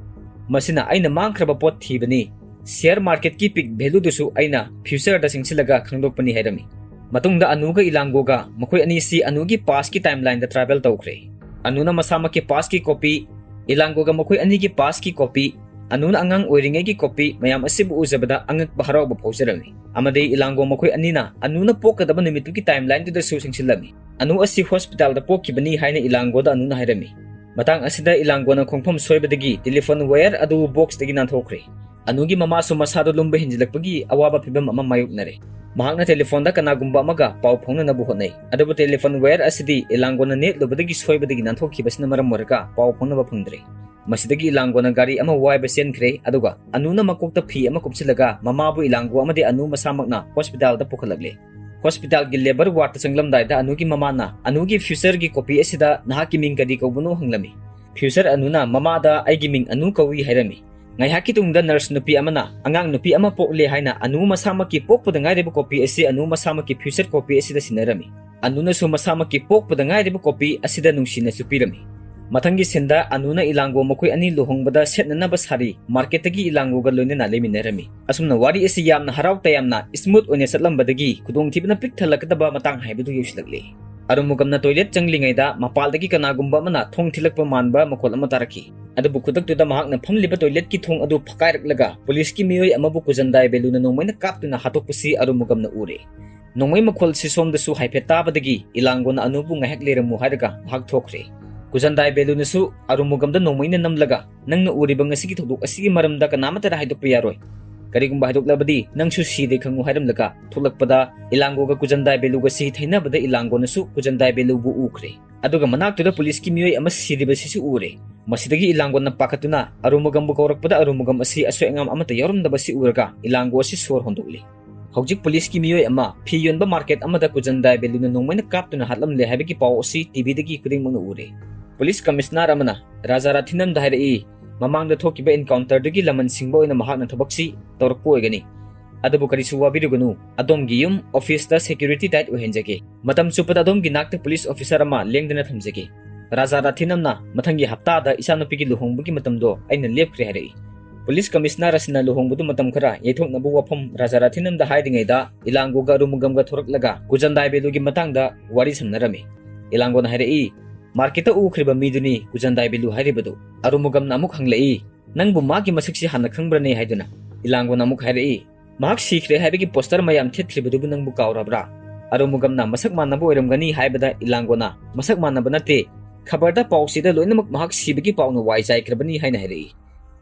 ꯃꯁꯤꯅ ꯑꯩꯅ ꯃꯥꯡꯈ꯭ꯔꯕ ꯄꯣꯠ ꯊꯤꯕꯅꯤ꯫ Share marketꯀꯤ peak valueꯗꯨꯁꯨ ꯑꯩꯅ futureꯗ ꯆꯪꯁꯤꯜꯂꯒ ꯈꯪꯗꯣꯛꯄꯅꯤ" ꯍꯥꯏꯔꯝꯃꯤ꯫ ꯃꯇꯨꯡꯗ ꯑꯅꯨꯒ ꯏꯂꯥꯡꯒꯣꯒ ꯃꯈꯣꯏ ꯑꯅꯤꯁꯤ ꯑꯅꯨꯒꯤ pastꯀꯤ timelineꯗ travel ꯇꯧꯈ꯭ꯔꯦ꯫ ꯑꯅꯨꯅ ꯃꯁꯥꯃꯛꯀꯤ pastꯀꯤ copy, ꯏꯂꯥꯡꯒꯣꯒ ꯃꯈꯣꯏ ꯑꯅꯤꯒꯤ pastꯀꯤ copy, ꯑꯅꯨꯅ ꯑꯉꯥꯡ ꯑꯣꯏꯔꯤꯉꯩꯒꯤ copy ꯃꯌꯥꯝ ꯑꯁꯤꯕꯨ ꯎꯖꯕꯗ ꯑꯉꯛꯄ ꯍꯔꯥꯎꯕ ꯐꯥꯎꯖꯔꯝꯃꯤ꯫ ꯑꯃꯗꯤ ꯏꯂꯥꯡꯒꯣ ꯃꯈꯣꯏ ꯑꯅꯤꯅ ꯑꯅꯨꯅ ꯄꯣꯛꯀꯗꯕ ꯅꯨꯃꯤꯠꯇꯨꯒꯤ timelineꯗꯨꯗꯁꯨ ꯆꯪꯁꯤꯜꯂꯝꯃꯤ꯫ ꯑꯅꯨ ꯑꯁꯤ hospitalꯗ ꯄꯣꯛꯈꯤꯕꯅꯤ ꯍꯥꯏꯅ ꯏꯂꯥꯡꯒꯣꯗ ꯑꯅꯨꯅ ꯍꯥꯏꯔꯝꯃꯤ꯫ ꯃꯇꯥꯡ ꯑꯁꯤꯗ ꯏꯂꯥꯡꯒꯣꯅ ꯈꯣꯡꯐꯝ ꯁꯣꯏꯕꯗꯒꯤ telephone wire ꯑꯗꯨ boxꯇꯒꯤ ꯅꯥꯟꯊꯣꯛꯈ꯭ꯔꯦ꯫ ꯑꯅꯨꯒꯤ ꯃꯃꯥꯁꯨ ꯃꯁꯥꯗꯨ ꯂꯨꯝꯕ ꯍꯦꯟꯖꯤꯜꯂꯛꯄꯒꯤ ꯑꯋꯥꯕ ꯐꯤꯚꯝ ꯑꯃ ꯃꯥꯌꯣꯛꯅꯔꯦ꯫ ꯃꯍꯥꯛꯅ telephone ꯗ ꯀꯅꯥꯒꯨꯝꯕ ꯑꯃꯒ ꯄꯥꯎ ꯐꯥꯎꯅꯅꯕ ꯍꯣꯠꯅꯩ, ꯑꯗꯨꯕꯨ telephone wire ꯑꯁꯤꯗꯤ ꯏꯂꯥꯡꯒꯣꯅ ꯅꯦꯠꯂꯨꯕꯗꯒꯤ ꯁꯣꯏꯕꯗꯒꯤ ꯅꯥꯟꯊꯣꯛꯈꯤꯕꯁꯤꯅ ꯃꯔꯝ ꯑꯣꯏꯔꯒ ꯄꯥꯎ ꯐꯥꯎꯅꯕ ꯐꯪꯗ꯭ꯔꯦ꯫ ꯃꯁꯤꯗꯒꯤ ꯏꯂꯥꯡꯒꯣꯅ ꯒꯥꯔꯤ ꯑꯃ ꯋꯥꯏꯕ ꯆꯦꯟꯈ꯭ꯔꯦ, ꯑꯗꯨꯒ ꯑꯅꯨꯅ ꯃꯀꯣꯛꯇ ꯐꯤ ꯑꯃ ꯀꯨꯞꯁꯤꯜꯂꯒ ꯃꯃꯥꯕꯨ ꯏꯂꯥꯡꯒꯣ ꯑꯃꯗꯤ ꯑꯅꯨ ꯃꯁꯥꯃꯛꯅ hospitalꯗ ꯄꯨꯈꯠꯂꯛꯂꯦ꯫ Hospitalꯒꯤ labour wardꯇ ꯆꯪꯂꯝꯗꯥꯏꯗ ꯑꯅꯨꯒꯤ ꯃꯃꯥꯅ ꯑꯅꯨꯒꯤ futureꯒꯤ copy ꯑꯁꯤꯗ "ꯅꯍꯥꯛꯀꯤ ꯃꯤꯡ ꯀꯔꯤ ꯀꯧꯕꯅꯣ?" ꯍꯪꯂꯝꯃꯤ꯫ Future ꯑꯅꯨꯅ ꯃꯃꯥꯗ "ꯑꯩꯒꯤ ꯃꯤꯡ ꯑꯅꯨ ꯀꯧꯏ" ꯍꯥꯏꯔꯝꯃꯤ꯫ ꯉꯥꯏꯍꯥꯛꯀꯤ ꯇꯨꯡꯗ nurse ꯅꯨꯄꯤ ꯑꯃꯅ ꯑꯉꯥꯡ ꯅꯨꯄꯤ ꯑꯃ ꯄꯣꯛꯂꯦ ꯍꯥꯏꯅ ꯑꯅꯨ ꯃꯁꯥꯃꯛꯀꯤ ꯄꯣꯛꯄꯗ ꯉꯥꯏꯔꯤꯕ copy ꯑꯁꯤ ꯑꯅꯨ ꯃꯁꯥꯃꯛꯀꯤ future copy ꯑꯁꯤꯗ ꯁꯤꯟꯅꯔꯝꯃꯤ꯫ ꯑꯅꯨꯅꯁꯨ ꯃꯁꯥꯃꯛꯀꯤ ꯄꯣꯛꯄꯗ ꯉꯥꯏꯔꯤꯕ copy ꯑꯁꯤꯗ ꯅꯨꯡꯁꯤꯅꯁꯨ ꯄꯤꯔꯝꯃꯤ꯫ ꯃꯊꯪꯒꯤ sceneꯗ ꯑꯅꯨꯅ ꯏꯂꯥꯡꯒꯣ ꯃꯈꯣꯏ ꯑꯅꯤ ꯂꯨꯍꯣꯡꯕꯗ ꯁꯦꯠꯅꯅꯕ ꯁꯥꯔꯤ marketꯇꯒꯤ ꯏꯂꯥꯡꯒꯣꯒ ꯂꯣꯏꯅꯅ ꯂꯩꯃꯤꯟꯅꯔꯝꯃꯤ꯫ ꯑꯁꯨꯝꯅ ꯋꯥꯔꯤ ꯑꯁꯤ ꯌꯥꯝꯅ ꯍꯔꯥꯎ ꯇꯌꯥꯝꯅ smooth ꯑꯣꯏꯅ ꯆꯠꯂꯝꯕꯗꯒꯤ ꯈꯨꯗꯣꯡꯊꯤꯕꯅ ꯄꯤꯛ ꯊꯜꯂꯛꯀꯗꯕ ꯃꯇꯥꯡ ꯍꯥꯏꯕꯗꯨ ꯌꯧꯁꯤꯜꯂꯛꯂꯦ꯫ ꯑꯔꯨꯃꯨꯒꯝꯅ toilet ꯆꯪꯂꯤꯉꯩꯗ ꯃꯄꯥꯜꯗꯒꯤ ꯀꯅꯥꯒꯨꯝꯕ ꯑꯃꯅ ꯊꯣꯡ ꯊꯤꯜꯂꯛꯄ ꯃꯥꯟꯕ ꯃꯈꯣꯜ ꯑꯃ ꯇꯥꯔꯛꯈꯤ꯫ ꯑꯗꯨꯕꯨ ꯈꯨꯗꯛꯇꯨꯗ ꯃꯍꯥꯛꯅ ꯐꯝꯂꯤꯕ toiletꯀꯤ ꯊꯣꯡ ꯑꯗꯨ ꯐꯛꯀꯥꯏꯔꯛꯂꯒ ꯄꯨꯂꯤꯁꯀꯤ ꯃꯤꯑꯣꯏ ꯑꯃꯕꯨ ꯀꯨꯖꯟꯗꯥꯏ ꯕꯦꯂꯨꯅ ꯅꯣꯡꯃꯩꯅ ꯀꯥꯞꯇꯨꯅ ꯍꯥꯠꯇꯣꯛꯄꯁꯤ ꯑꯔꯨꯃꯨꯒꯝꯅ ꯎꯔꯦ꯫ ꯅꯣꯡꯃꯩ ꯃꯈꯣꯜꯁꯤ ꯁꯣꯝꯗꯁꯨ ꯍꯥꯏꯐꯦꯠ ꯇꯥꯕꯗꯒꯤ ꯏꯂꯥꯡꯒꯣꯅ ꯑꯅꯨꯕꯨ ꯉꯥꯏꯍꯥꯛ ꯂꯩꯔꯝꯃꯨ ꯍꯥꯏꯔꯒ ꯃꯍꯥꯛ ꯊꯣꯛꯈ꯭ꯔꯦ꯫ ꯀꯨꯖꯟꯗꯥꯏ ꯕꯦꯂꯨꯅꯁꯨ ꯑꯔꯨꯃꯨꯒꯝꯗ ꯅꯣꯡꯃꯩꯅ ꯅꯝꯂꯒ, "ꯅꯪꯅ ꯎꯔꯤꯕ ꯉꯁꯤꯒꯤ ꯊꯧꯗꯣꯛ ꯑꯁꯤꯒꯤ ꯃꯔꯝꯗ ꯀꯅꯥꯃꯠꯇꯗ ꯍꯥꯏꯗꯣꯛꯄ ꯌꯥꯔꯣꯏ꯫ "ꯀꯔꯤꯒꯨꯝꯕ ꯍꯥꯏꯗꯣꯛꯂꯕꯗꯤ ꯅꯪꯁꯨ ꯁꯤꯔꯦ ꯈꯪꯉꯨ" ꯍꯥꯏꯔꯝꯂꯒ ꯊꯣꯛꯂꯛꯄꯗ ꯏꯂꯥꯡꯒꯣꯒ ꯀꯨꯖꯟꯗꯥꯏ ꯕꯦꯂꯨꯒꯁꯤ ꯊꯩꯅꯕꯗ ꯏꯂꯥꯡꯒꯣꯅꯁꯨ ꯀꯨꯖꯟꯗꯥꯏ ꯕꯦꯂꯨꯕꯨ ꯎꯈ꯭ꯔꯦ꯫ ꯑꯗꯨꯒ ꯃꯅꯥꯛꯇꯨꯗ ꯄꯨꯂꯤꯁꯀꯤ ꯃꯤꯑꯣꯏ ꯑꯃ ꯁꯤꯔꯤꯕꯁꯤꯁꯨ ꯎꯔꯦ꯫ ꯃꯁꯤꯗꯒꯤ ꯏꯂꯥꯡꯒꯣꯅ ꯄꯥꯈꯠꯇꯨꯅ ꯑꯔꯨꯃꯨꯒꯝꯕꯨ ꯀꯧꯔꯛꯄꯗ ꯑꯔꯨꯃꯨꯒꯝ ꯑꯁꯤ ꯑꯁꯣꯏ ꯑꯉꯥꯝ ꯑꯃꯠꯇ ꯌꯥꯎꯔꯝꯗꯕꯁꯤ ꯎꯔꯒ ꯏꯂꯥꯡꯒꯣ ꯑꯁꯤ ꯁꯣꯔ ꯍꯣꯟꯗꯣꯛꯂꯤ꯫ ꯍꯧꯖꯤꯛ ꯄꯨꯂꯤꯁꯀꯤ ꯃꯤꯑꯣꯏ ꯑꯃ ꯐꯤ ꯌꯣꯟꯕ ꯃꯥꯔꯀꯦꯠ ꯑꯃꯗ ꯀꯨꯖꯟꯗꯥꯏ ꯕꯦꯂꯨꯅ ꯅꯣꯡꯃꯩꯅ ꯀꯥꯞꯇꯨꯅ ꯍꯥꯠꯂꯝꯂꯦ ꯍꯥꯏꯕꯒꯤ ꯄꯥꯎ ꯑꯁꯤ ꯇꯤꯚꯤꯗꯒꯤ ꯈꯨꯗꯤꯡꯃꯛꯅ ꯎꯔꯦ꯫ ꯄꯨꯂꯤꯁ ꯀꯃꯤꯁꯅꯔ ꯑꯃꯅ ꯔꯥꯖꯥ ꯔꯥꯊꯤꯅꯝꯗ ꯍꯥꯏꯔꯛꯏ, ꯃꯃꯥꯡꯗ ꯊꯣꯛꯈꯤꯕ ꯏꯟꯀꯥꯎꯟꯇꯔꯗꯨꯒꯤ ꯂꯃꯟ ꯁꯤꯡꯕ ꯑꯣꯏꯅ ꯃꯍꯥꯛꯅ ꯊꯕꯛꯁꯤ ꯇꯧꯔꯛꯄ ꯑꯣꯏꯒꯅꯤ꯫ ꯑꯗꯨꯕꯨ ꯀꯔꯤꯁꯨ ꯋꯥꯕꯤꯔꯨꯒꯅꯨ, ꯑꯗꯣꯝꯒꯤ ꯌꯨꯝ, ꯑꯣꯐꯤꯁꯇ ꯁꯦꯀ꯭ꯌꯨꯔꯤꯇꯤ ꯇꯥꯏꯠ ꯑꯣꯏꯍꯟꯖꯒꯦ꯫ ꯃꯇꯝ ꯆꯨꯞꯄꯗ ꯑꯗꯣꯝꯒꯤ ꯅꯥꯛꯇ ꯄꯨꯂꯤꯁ ꯑꯣꯐꯤꯁꯔ ꯑꯃ ꯂꯦꯡꯗꯅ ꯊꯝꯖꯒꯦ꯫ ꯔꯥꯖꯥ ꯔꯥꯊꯤꯅꯝꯅ ꯃꯊꯪꯒꯤ ꯍꯞꯇꯥꯗ ꯏꯆꯥꯅꯨꯄꯤꯒꯤ ꯂꯨꯍꯣꯡꯕꯒꯤ ꯃꯇꯝꯗꯣ ꯑꯩꯅ ꯂꯦꯞꯈ꯭ꯔꯦ ꯍꯥꯏꯔꯛꯏ꯫ ꯄꯨꯂꯤꯁ ꯀꯃꯤꯁꯅꯔ ꯑꯁꯤꯅ ꯂꯨꯍꯣꯡꯕꯗꯨ ꯃꯇꯝ ꯈꯔ ꯌꯩꯊꯣꯛꯅꯕ ꯋꯥꯐꯝ ꯔꯥꯖꯥ ꯔꯥꯊꯤꯅꯝꯗ ꯍꯥꯏꯔꯤꯉꯩꯗ ꯏꯂꯥꯡꯒꯣꯒ ꯑꯔꯨꯃꯨꯒꯝꯒ ꯊꯣꯔꯛꯂꯒ ꯀꯨꯖꯟꯗꯥꯏ ꯕꯦꯂꯨꯒꯤ ꯃꯇꯥꯡꯗ ꯋꯥꯔꯤ ꯁꯥꯟꯅꯔꯝꯃꯤ꯫ ꯏꯂꯥꯡꯒꯣꯅ ꯍꯥꯏꯔꯛꯏ, "ꯃꯥꯔꯀꯦꯠꯇ ꯎꯈ꯭ꯔꯤꯕ ꯃꯤꯗꯨꯅꯤ ꯀꯨꯖꯟꯗꯥꯏ ꯕꯦꯂꯨ ꯍꯥꯏꯔꯤꯕꯗꯨ?" ꯑꯔꯨꯃꯨꯒꯝꯅ ꯑꯃꯨꯛ ꯍꯪꯂꯛꯏ, "ꯅꯪꯕꯨ ꯃꯥꯒꯤ ꯃꯁꯛꯁꯤ ꯍꯥꯟꯅ ꯈꯪꯕ꯭ꯔꯅꯦ?" ꯍꯥꯏꯗꯨꯅ꯫ ꯏꯂꯥꯡꯒꯣꯅ ꯑꯃꯨꯛ ꯍꯥꯏꯔꯛꯏ, "ꯃꯍꯥꯛ ꯁꯤꯈ꯭ꯔꯦ ꯍꯥꯏꯕꯒꯤ ꯄꯣꯁꯇꯔ ꯃꯌꯥꯝ ꯊꯦꯠꯈ꯭ꯔꯤꯕꯗꯨꯕꯨ ꯅꯪꯕꯨ ꯀꯥꯎꯔꯕ꯭ꯔꯥ?" ꯑꯔꯨꯃꯨꯒꯝꯅ ꯃꯁꯛ ꯃꯥꯟꯅꯕ ꯑꯣꯏꯔꯝꯒꯅꯤ ꯍꯥꯏꯕꯗ ꯏꯂꯥꯡꯒꯣꯅ, "ꯃꯁꯛ ꯃꯥꯟꯅꯕ ꯅꯠꯇꯦ, ꯈꯕꯔꯗ ꯄꯥꯎꯆꯦꯗ ꯂꯣꯏꯅꯃꯛ ꯃꯍꯥꯛ ꯁꯤꯕꯒꯤ ꯄꯥꯎꯅ ꯋꯥꯏ ꯆꯥꯏꯈ꯭ꯔꯕꯅꯤ" ꯍꯥꯏꯅ ꯍꯥꯏꯔꯛꯏ꯫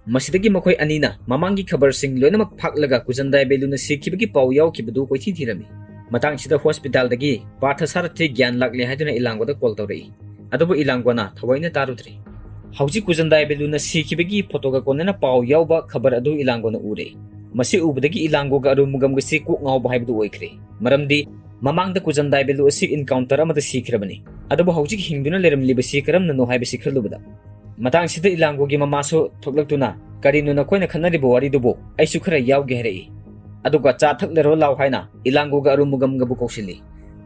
ꯃꯁꯤꯗꯒꯤ ꯃꯈꯣꯏ ꯑꯅꯤꯅ ꯃꯃꯥꯡꯒꯤ ꯈꯕꯔꯁꯤꯡ ꯂꯣꯏꯅꯃꯛ ꯐꯥꯛꯂꯒ ꯀꯨꯖꯟꯗꯥꯏ ꯕꯦꯂꯨꯅ ꯁꯤꯈꯤꯕꯒꯤ ꯄꯥꯎ ꯌꯥꯎꯈꯤꯕꯗꯨ ꯀꯣꯏꯊꯤ ꯊꯤꯔꯝꯃꯤ꯫ ꯃꯇꯥꯡꯁꯤꯗ ꯍꯣꯁꯄꯤꯇꯥꯜꯗꯒꯤ ꯄꯥꯔꯊ ꯁꯥꯔꯊꯤ ꯒ꯭ꯌꯥꯟ ꯂꯥꯛꯂꯦ ꯍꯥꯏꯗꯨꯅ ꯏꯂꯥꯡꯒꯣꯗ ꯀꯣꯜ ꯇꯧꯔꯛꯏ꯫ ꯑꯗꯨꯕꯨ ꯏꯂꯥꯡꯒꯣꯅ ꯊꯑꯣꯏꯅ ꯇꯥꯔꯨꯗ꯭ꯔꯦ꯫ ꯍꯧꯖꯤꯛ ꯀꯨꯖꯟꯗꯥꯏ ꯕꯦꯂꯨꯅ ꯁꯤꯈꯤꯕꯒꯤ ꯐꯣꯇꯣꯒ ꯀꯣꯟꯅꯅ ꯄꯥꯎ ꯌꯥꯎꯕ ꯈꯕꯔ ꯑꯗꯨ ꯏꯂꯥꯡꯒꯣꯅ ꯎꯔꯦ꯫ ꯃꯁꯤ ꯎꯕꯗꯒꯤ ꯏꯂꯥꯡꯒꯣꯒ ꯑꯔꯨꯃꯨꯒꯝꯒꯁꯤ ꯀꯣꯛ ꯉꯥꯎꯕ ꯍꯥꯏꯕꯗꯨ ꯑꯣꯏꯈ꯭ꯔꯦ꯫ ꯃꯔꯝꯗꯤ ꯃꯃꯥꯡꯗ ꯀꯨꯖꯟꯗꯥꯏ ꯕꯦꯂꯨ ꯑꯁꯤ ꯏꯟꯀꯥꯎꯟꯇꯔ ꯑꯃꯗ ꯁꯤꯈ꯭ꯔꯕꯅꯤ꯫ ꯑꯗꯨꯕꯨ ꯍꯧꯖꯤꯛ ꯍꯤꯡꯗꯨꯅ ꯂꯩꯔꯝꯂꯤꯕꯁꯤ ꯀꯔꯝꯅꯅꯣ ꯍꯥꯏꯕꯁꯤ ꯈꯜꯂꯨꯕꯗ꯫ ꯃꯇꯥꯡꯁꯤꯗ ꯏꯂꯥꯡꯒꯣꯒꯤ ꯃꯃꯥꯁꯨ ꯊꯣꯛꯂꯛꯇꯨꯅ, "ꯀꯔꯤꯅꯣ ꯅꯈꯣꯏꯅ ꯈꯟꯅꯔꯤꯕ ꯋꯥꯔꯤꯗꯨꯕꯨ? ꯑꯩꯁꯨ ꯈꯔ ꯌꯥꯎꯒꯦ" ꯍꯥꯏꯔꯛꯏ꯫ ꯑꯗꯨꯒ "ꯆꯥ ꯊꯛꯂꯔꯣ ꯂꯥꯎ" ꯍꯥꯏꯅ ꯏꯂꯥꯡꯒꯣꯒ ꯑꯔꯨꯃꯨꯒꯝꯒꯕꯨ ꯀꯧꯁꯤꯜꯂꯤ꯫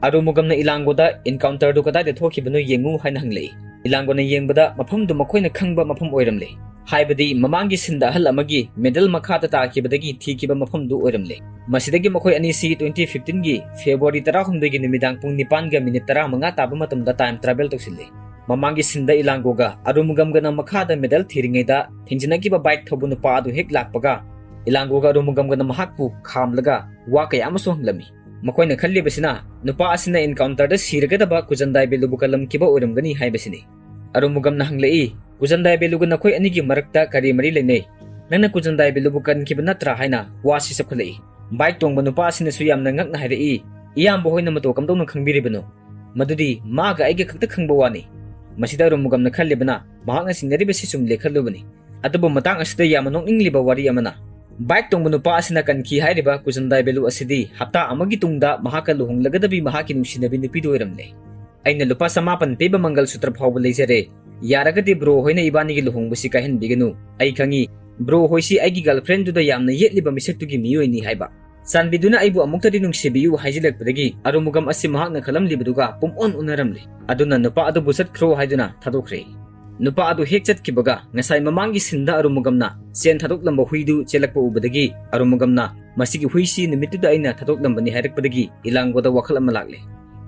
ꯑꯔꯨꯃꯨꯒꯝꯅ ꯏꯂꯥꯡꯒꯣꯗ "ꯏꯟꯀꯥꯎꯟꯇꯔꯗꯨ ꯀꯗꯥꯏꯗ ꯊꯣꯛꯈꯤꯕꯅꯣ ꯌꯦꯡꯉꯨ" ꯍꯥꯏꯅ ꯍꯪꯂꯛꯏ꯫ ꯏꯂꯥꯡꯒꯣꯅ ꯌꯦꯡꯕꯗ ꯃꯐꯝꯗꯨ ꯃꯈꯣꯏꯅ ꯈꯪꯕ ꯃꯐꯝ ꯑꯣꯏꯔꯝꯂꯦ꯫ ꯍꯥꯏꯕꯗꯤ ꯃꯃꯥꯡꯒꯤ ꯁꯤꯟꯗ ꯑꯍꯜ ꯑꯃꯒꯤ ꯃꯦꯗꯜ ꯃꯈꯥꯗ ꯇꯥꯈꯤꯕꯗꯒꯤ ꯊꯤꯈꯤꯕ ꯃꯐꯝꯗꯨ ꯑꯣꯏꯔꯝꯂꯦ꯫ ꯃꯁꯤꯗꯒꯤ ꯃꯈꯣꯏ ꯑꯅꯤꯁꯤ twenty fifteen ꯒꯤ February ꯇꯔꯥꯍꯨꯝꯗꯣꯏꯒꯤ ꯅꯨꯃꯤꯗꯥꯡ ꯄꯨꯡ ꯅꯤꯄꯥꯟꯒ ꯃꯤꯅꯤꯠ ꯇꯔꯥꯃꯉꯥ ꯇꯥꯕ ꯃꯇꯝꯗ time travel ꯇꯧꯁꯤꯜꯂꯦ꯫ ꯃꯃꯥꯡꯒꯤ ꯁꯤꯟꯗ ꯏꯂꯥꯡꯒꯣꯒ ꯑꯔꯨꯃꯨꯒꯝꯒꯅ ꯃꯈꯥꯗ ꯃꯦꯗꯜ ꯊꯤꯔꯤꯉꯩꯗ ꯊꯦꯡꯖꯤꯟꯅꯈꯤꯕ ꯕꯥꯏꯛ ꯊꯧꯕ ꯅꯨꯄꯥ ꯑꯗꯨ ꯍꯦꯛ ꯂꯥꯛꯄꯒ ꯏꯂꯥꯡꯒꯣꯒ ꯑꯔꯨꯃꯨꯒꯝꯒꯅ ꯃꯍꯥꯛꯄꯨ ꯈꯥꯝꯂꯒ ꯋꯥ ꯀꯌꯥ ꯑꯃꯁꯨ ꯍꯪꯂꯝꯃꯤ꯫ ꯃꯈꯣꯏꯅ ꯈꯜꯂꯤꯕꯁꯤꯅ ꯅꯨꯄꯥ ꯑꯁꯤꯅ ꯏꯟꯀꯥꯎꯟꯇꯔꯗ ꯁꯤꯔꯒꯗꯕ ꯀꯨꯖꯟꯗꯥꯏ ꯕꯦꯂꯨꯕꯨ ꯀꯜꯂꯝꯈꯤꯕ ꯑꯣꯏꯔꯝꯒꯅꯤ ꯍꯥꯏꯕꯁꯤꯅꯤ꯫ ꯑꯔꯨꯃꯨꯒꯝꯅ ꯍꯪꯂꯛꯏ, "ꯀꯨꯖꯟꯗꯥꯏ ꯕꯦꯂꯨꯒ ꯅꯈꯣꯏ ꯑꯅꯤꯒꯤ ꯃꯔꯛꯇ ꯀꯔꯤ ꯃꯔꯤ ꯂꯩꯅꯩ? "ꯅꯪꯅ ꯀꯨꯖꯟꯗꯥꯏ ꯕꯦꯂꯨꯕꯨ ꯀꯟꯈꯤꯕ ꯅꯠꯇ꯭ꯔꯥ?" ꯍꯥꯏꯅ ꯋꯥꯁꯤ ꯆꯞꯈꯠꯂꯛꯏ꯫ ꯕꯥꯏꯛ ꯇꯣꯡꯕ ꯅꯨꯄꯥ ꯑꯁꯤꯅꯁꯨ ꯌꯥꯝꯅ ꯉꯛꯅ ꯍꯥꯏꯔꯛꯏ, "ꯏꯌꯥꯝꯕ ꯍꯣꯏꯅ ꯃꯇꯧ ꯀꯝꯗꯧꯅ ꯈꯪꯕꯤꯔꯤꯕꯅꯣ? ꯃꯗꯨꯗꯤ ꯃꯥꯒ ꯑꯩꯒ ꯈꯛꯇ ꯈꯪꯕ ꯋꯥꯅꯤ꯫" ꯃꯁꯤꯗ ꯑꯔꯨꯃꯨꯒꯝꯅ ꯈꯜꯂꯤꯕꯅ ꯃꯍꯥꯛꯅ ꯆꯤꯡꯅꯔꯤꯕꯁꯤ ꯆꯨꯝꯂꯦ ꯈꯜꯂꯨꯕꯅꯤ꯫ ꯑꯗꯨꯕꯨ ꯃꯇꯥꯡ ꯑꯁꯤꯗ ꯌꯥꯝꯅ ꯅꯣꯛꯅꯤꯡꯂꯤꯕ ꯋꯥꯔꯤ ꯑꯃꯅ, ꯕꯥꯏꯛ ꯇꯣꯡꯕ ꯅꯨꯄꯥ ꯑꯁꯤꯅ ꯀꯟꯈꯤ ꯍꯥꯏꯔꯤꯕ ꯀꯨꯖꯟꯗꯥꯏ ꯕꯦꯂꯨ ꯑꯁꯤꯗꯤ ꯍꯞꯇꯥ ꯑꯃꯒꯤ ꯇꯨꯡꯗ ꯃꯍꯥꯛꯀ ꯂꯨꯍꯣꯡꯂꯒꯗꯕꯤ ꯃꯍꯥꯛꯀꯤ ꯅꯨꯡꯁꯤꯅꯕꯤ ꯅꯨꯄꯤꯗꯨ ꯑꯣꯏꯔꯝꯂꯦ꯫ "ꯑꯩꯅ ꯂꯨꯄꯥ ꯆꯃꯥꯄꯟ ꯄꯤꯕ ꯃꯪꯒꯜ ꯁꯨꯇ꯭ꯔ ꯐꯥꯎꯕ ꯂꯩꯖꯔꯦ꯫ ꯌꯥꯔꯒꯗꯤ ꯕ꯭ꯔꯣ ꯍꯣꯏꯅ ꯏꯕꯥꯅꯤꯒꯤ ꯂꯨꯍꯣꯡꯕꯁꯤ ꯀꯥꯏꯍꯟꯕꯤꯒꯅꯨ꯫ ꯑꯩ ꯈꯪꯉꯤ, ꯕ꯭ꯔꯣ ꯍꯣꯏꯁꯤ ꯑꯩꯒꯤ ꯒꯔꯜꯐ꯭ꯔꯦꯟꯗꯨꯗ ꯌꯥꯝꯅ ꯌꯦꯠꯂꯤꯕ ꯃꯤꯁꯛꯇꯨꯒꯤ ꯃꯤꯑꯣꯏꯅꯤ" ꯍꯥꯏꯕ꯫ "ꯆꯥꯟꯕꯤꯗꯨꯅ ꯑꯩꯕꯨ ꯑꯃꯨꯛꯇꯗꯤ ꯅꯨꯡꯁꯤꯕꯤꯌꯨ" ꯍꯥꯏꯖꯤꯜꯂꯛꯄꯗꯒꯤ ꯑꯔꯨꯃꯨꯒꯝ ꯑꯁꯤ ꯃꯍꯥꯛꯅ ꯈꯜꯂꯝꯂꯤꯕꯗꯨꯒ ꯄꯨꯝꯑꯣꯟ ꯑꯣꯟꯅꯔꯝꯂꯦ꯫ ꯑꯗꯨꯅ ꯅꯨꯄꯥ ꯑꯗꯨꯕꯨ "ꯆꯠꯈ꯭ꯔꯣ" ꯍꯥꯏꯗꯨꯅ ꯊꯥꯗꯣꯛꯈ꯭ꯔꯦ꯫ ꯅꯨꯄꯥ ꯑꯗꯨ ꯍꯦꯛ ꯆꯠꯈꯤꯕꯒ ꯉꯁꯥꯏ ꯃꯃꯥꯡꯒꯤ ꯁꯤꯟꯗ ꯑꯔꯨꯃꯨꯒꯝꯅ ꯆꯦꯟ ꯊꯥꯗꯣꯛꯂꯝꯕ ꯍꯨꯏꯗꯨ ꯆꯦꯜꯂꯛꯄ ꯎꯕꯗꯒꯤ ꯑꯔꯨꯃꯨꯒꯝꯅ "ꯃꯁꯤꯒꯤ ꯍꯨꯏꯁꯤ ꯅꯨꯃꯤꯠꯇꯨꯗ ꯑꯩꯅ ꯊꯥꯗꯣꯛꯂꯝꯕꯅꯤ" ꯍꯥꯏꯔꯛꯄꯗꯒꯤ ꯏꯂꯥꯡꯒꯣꯗ ꯋꯥꯈꯜ ꯑꯃ ꯂꯥꯛꯂꯦ꯫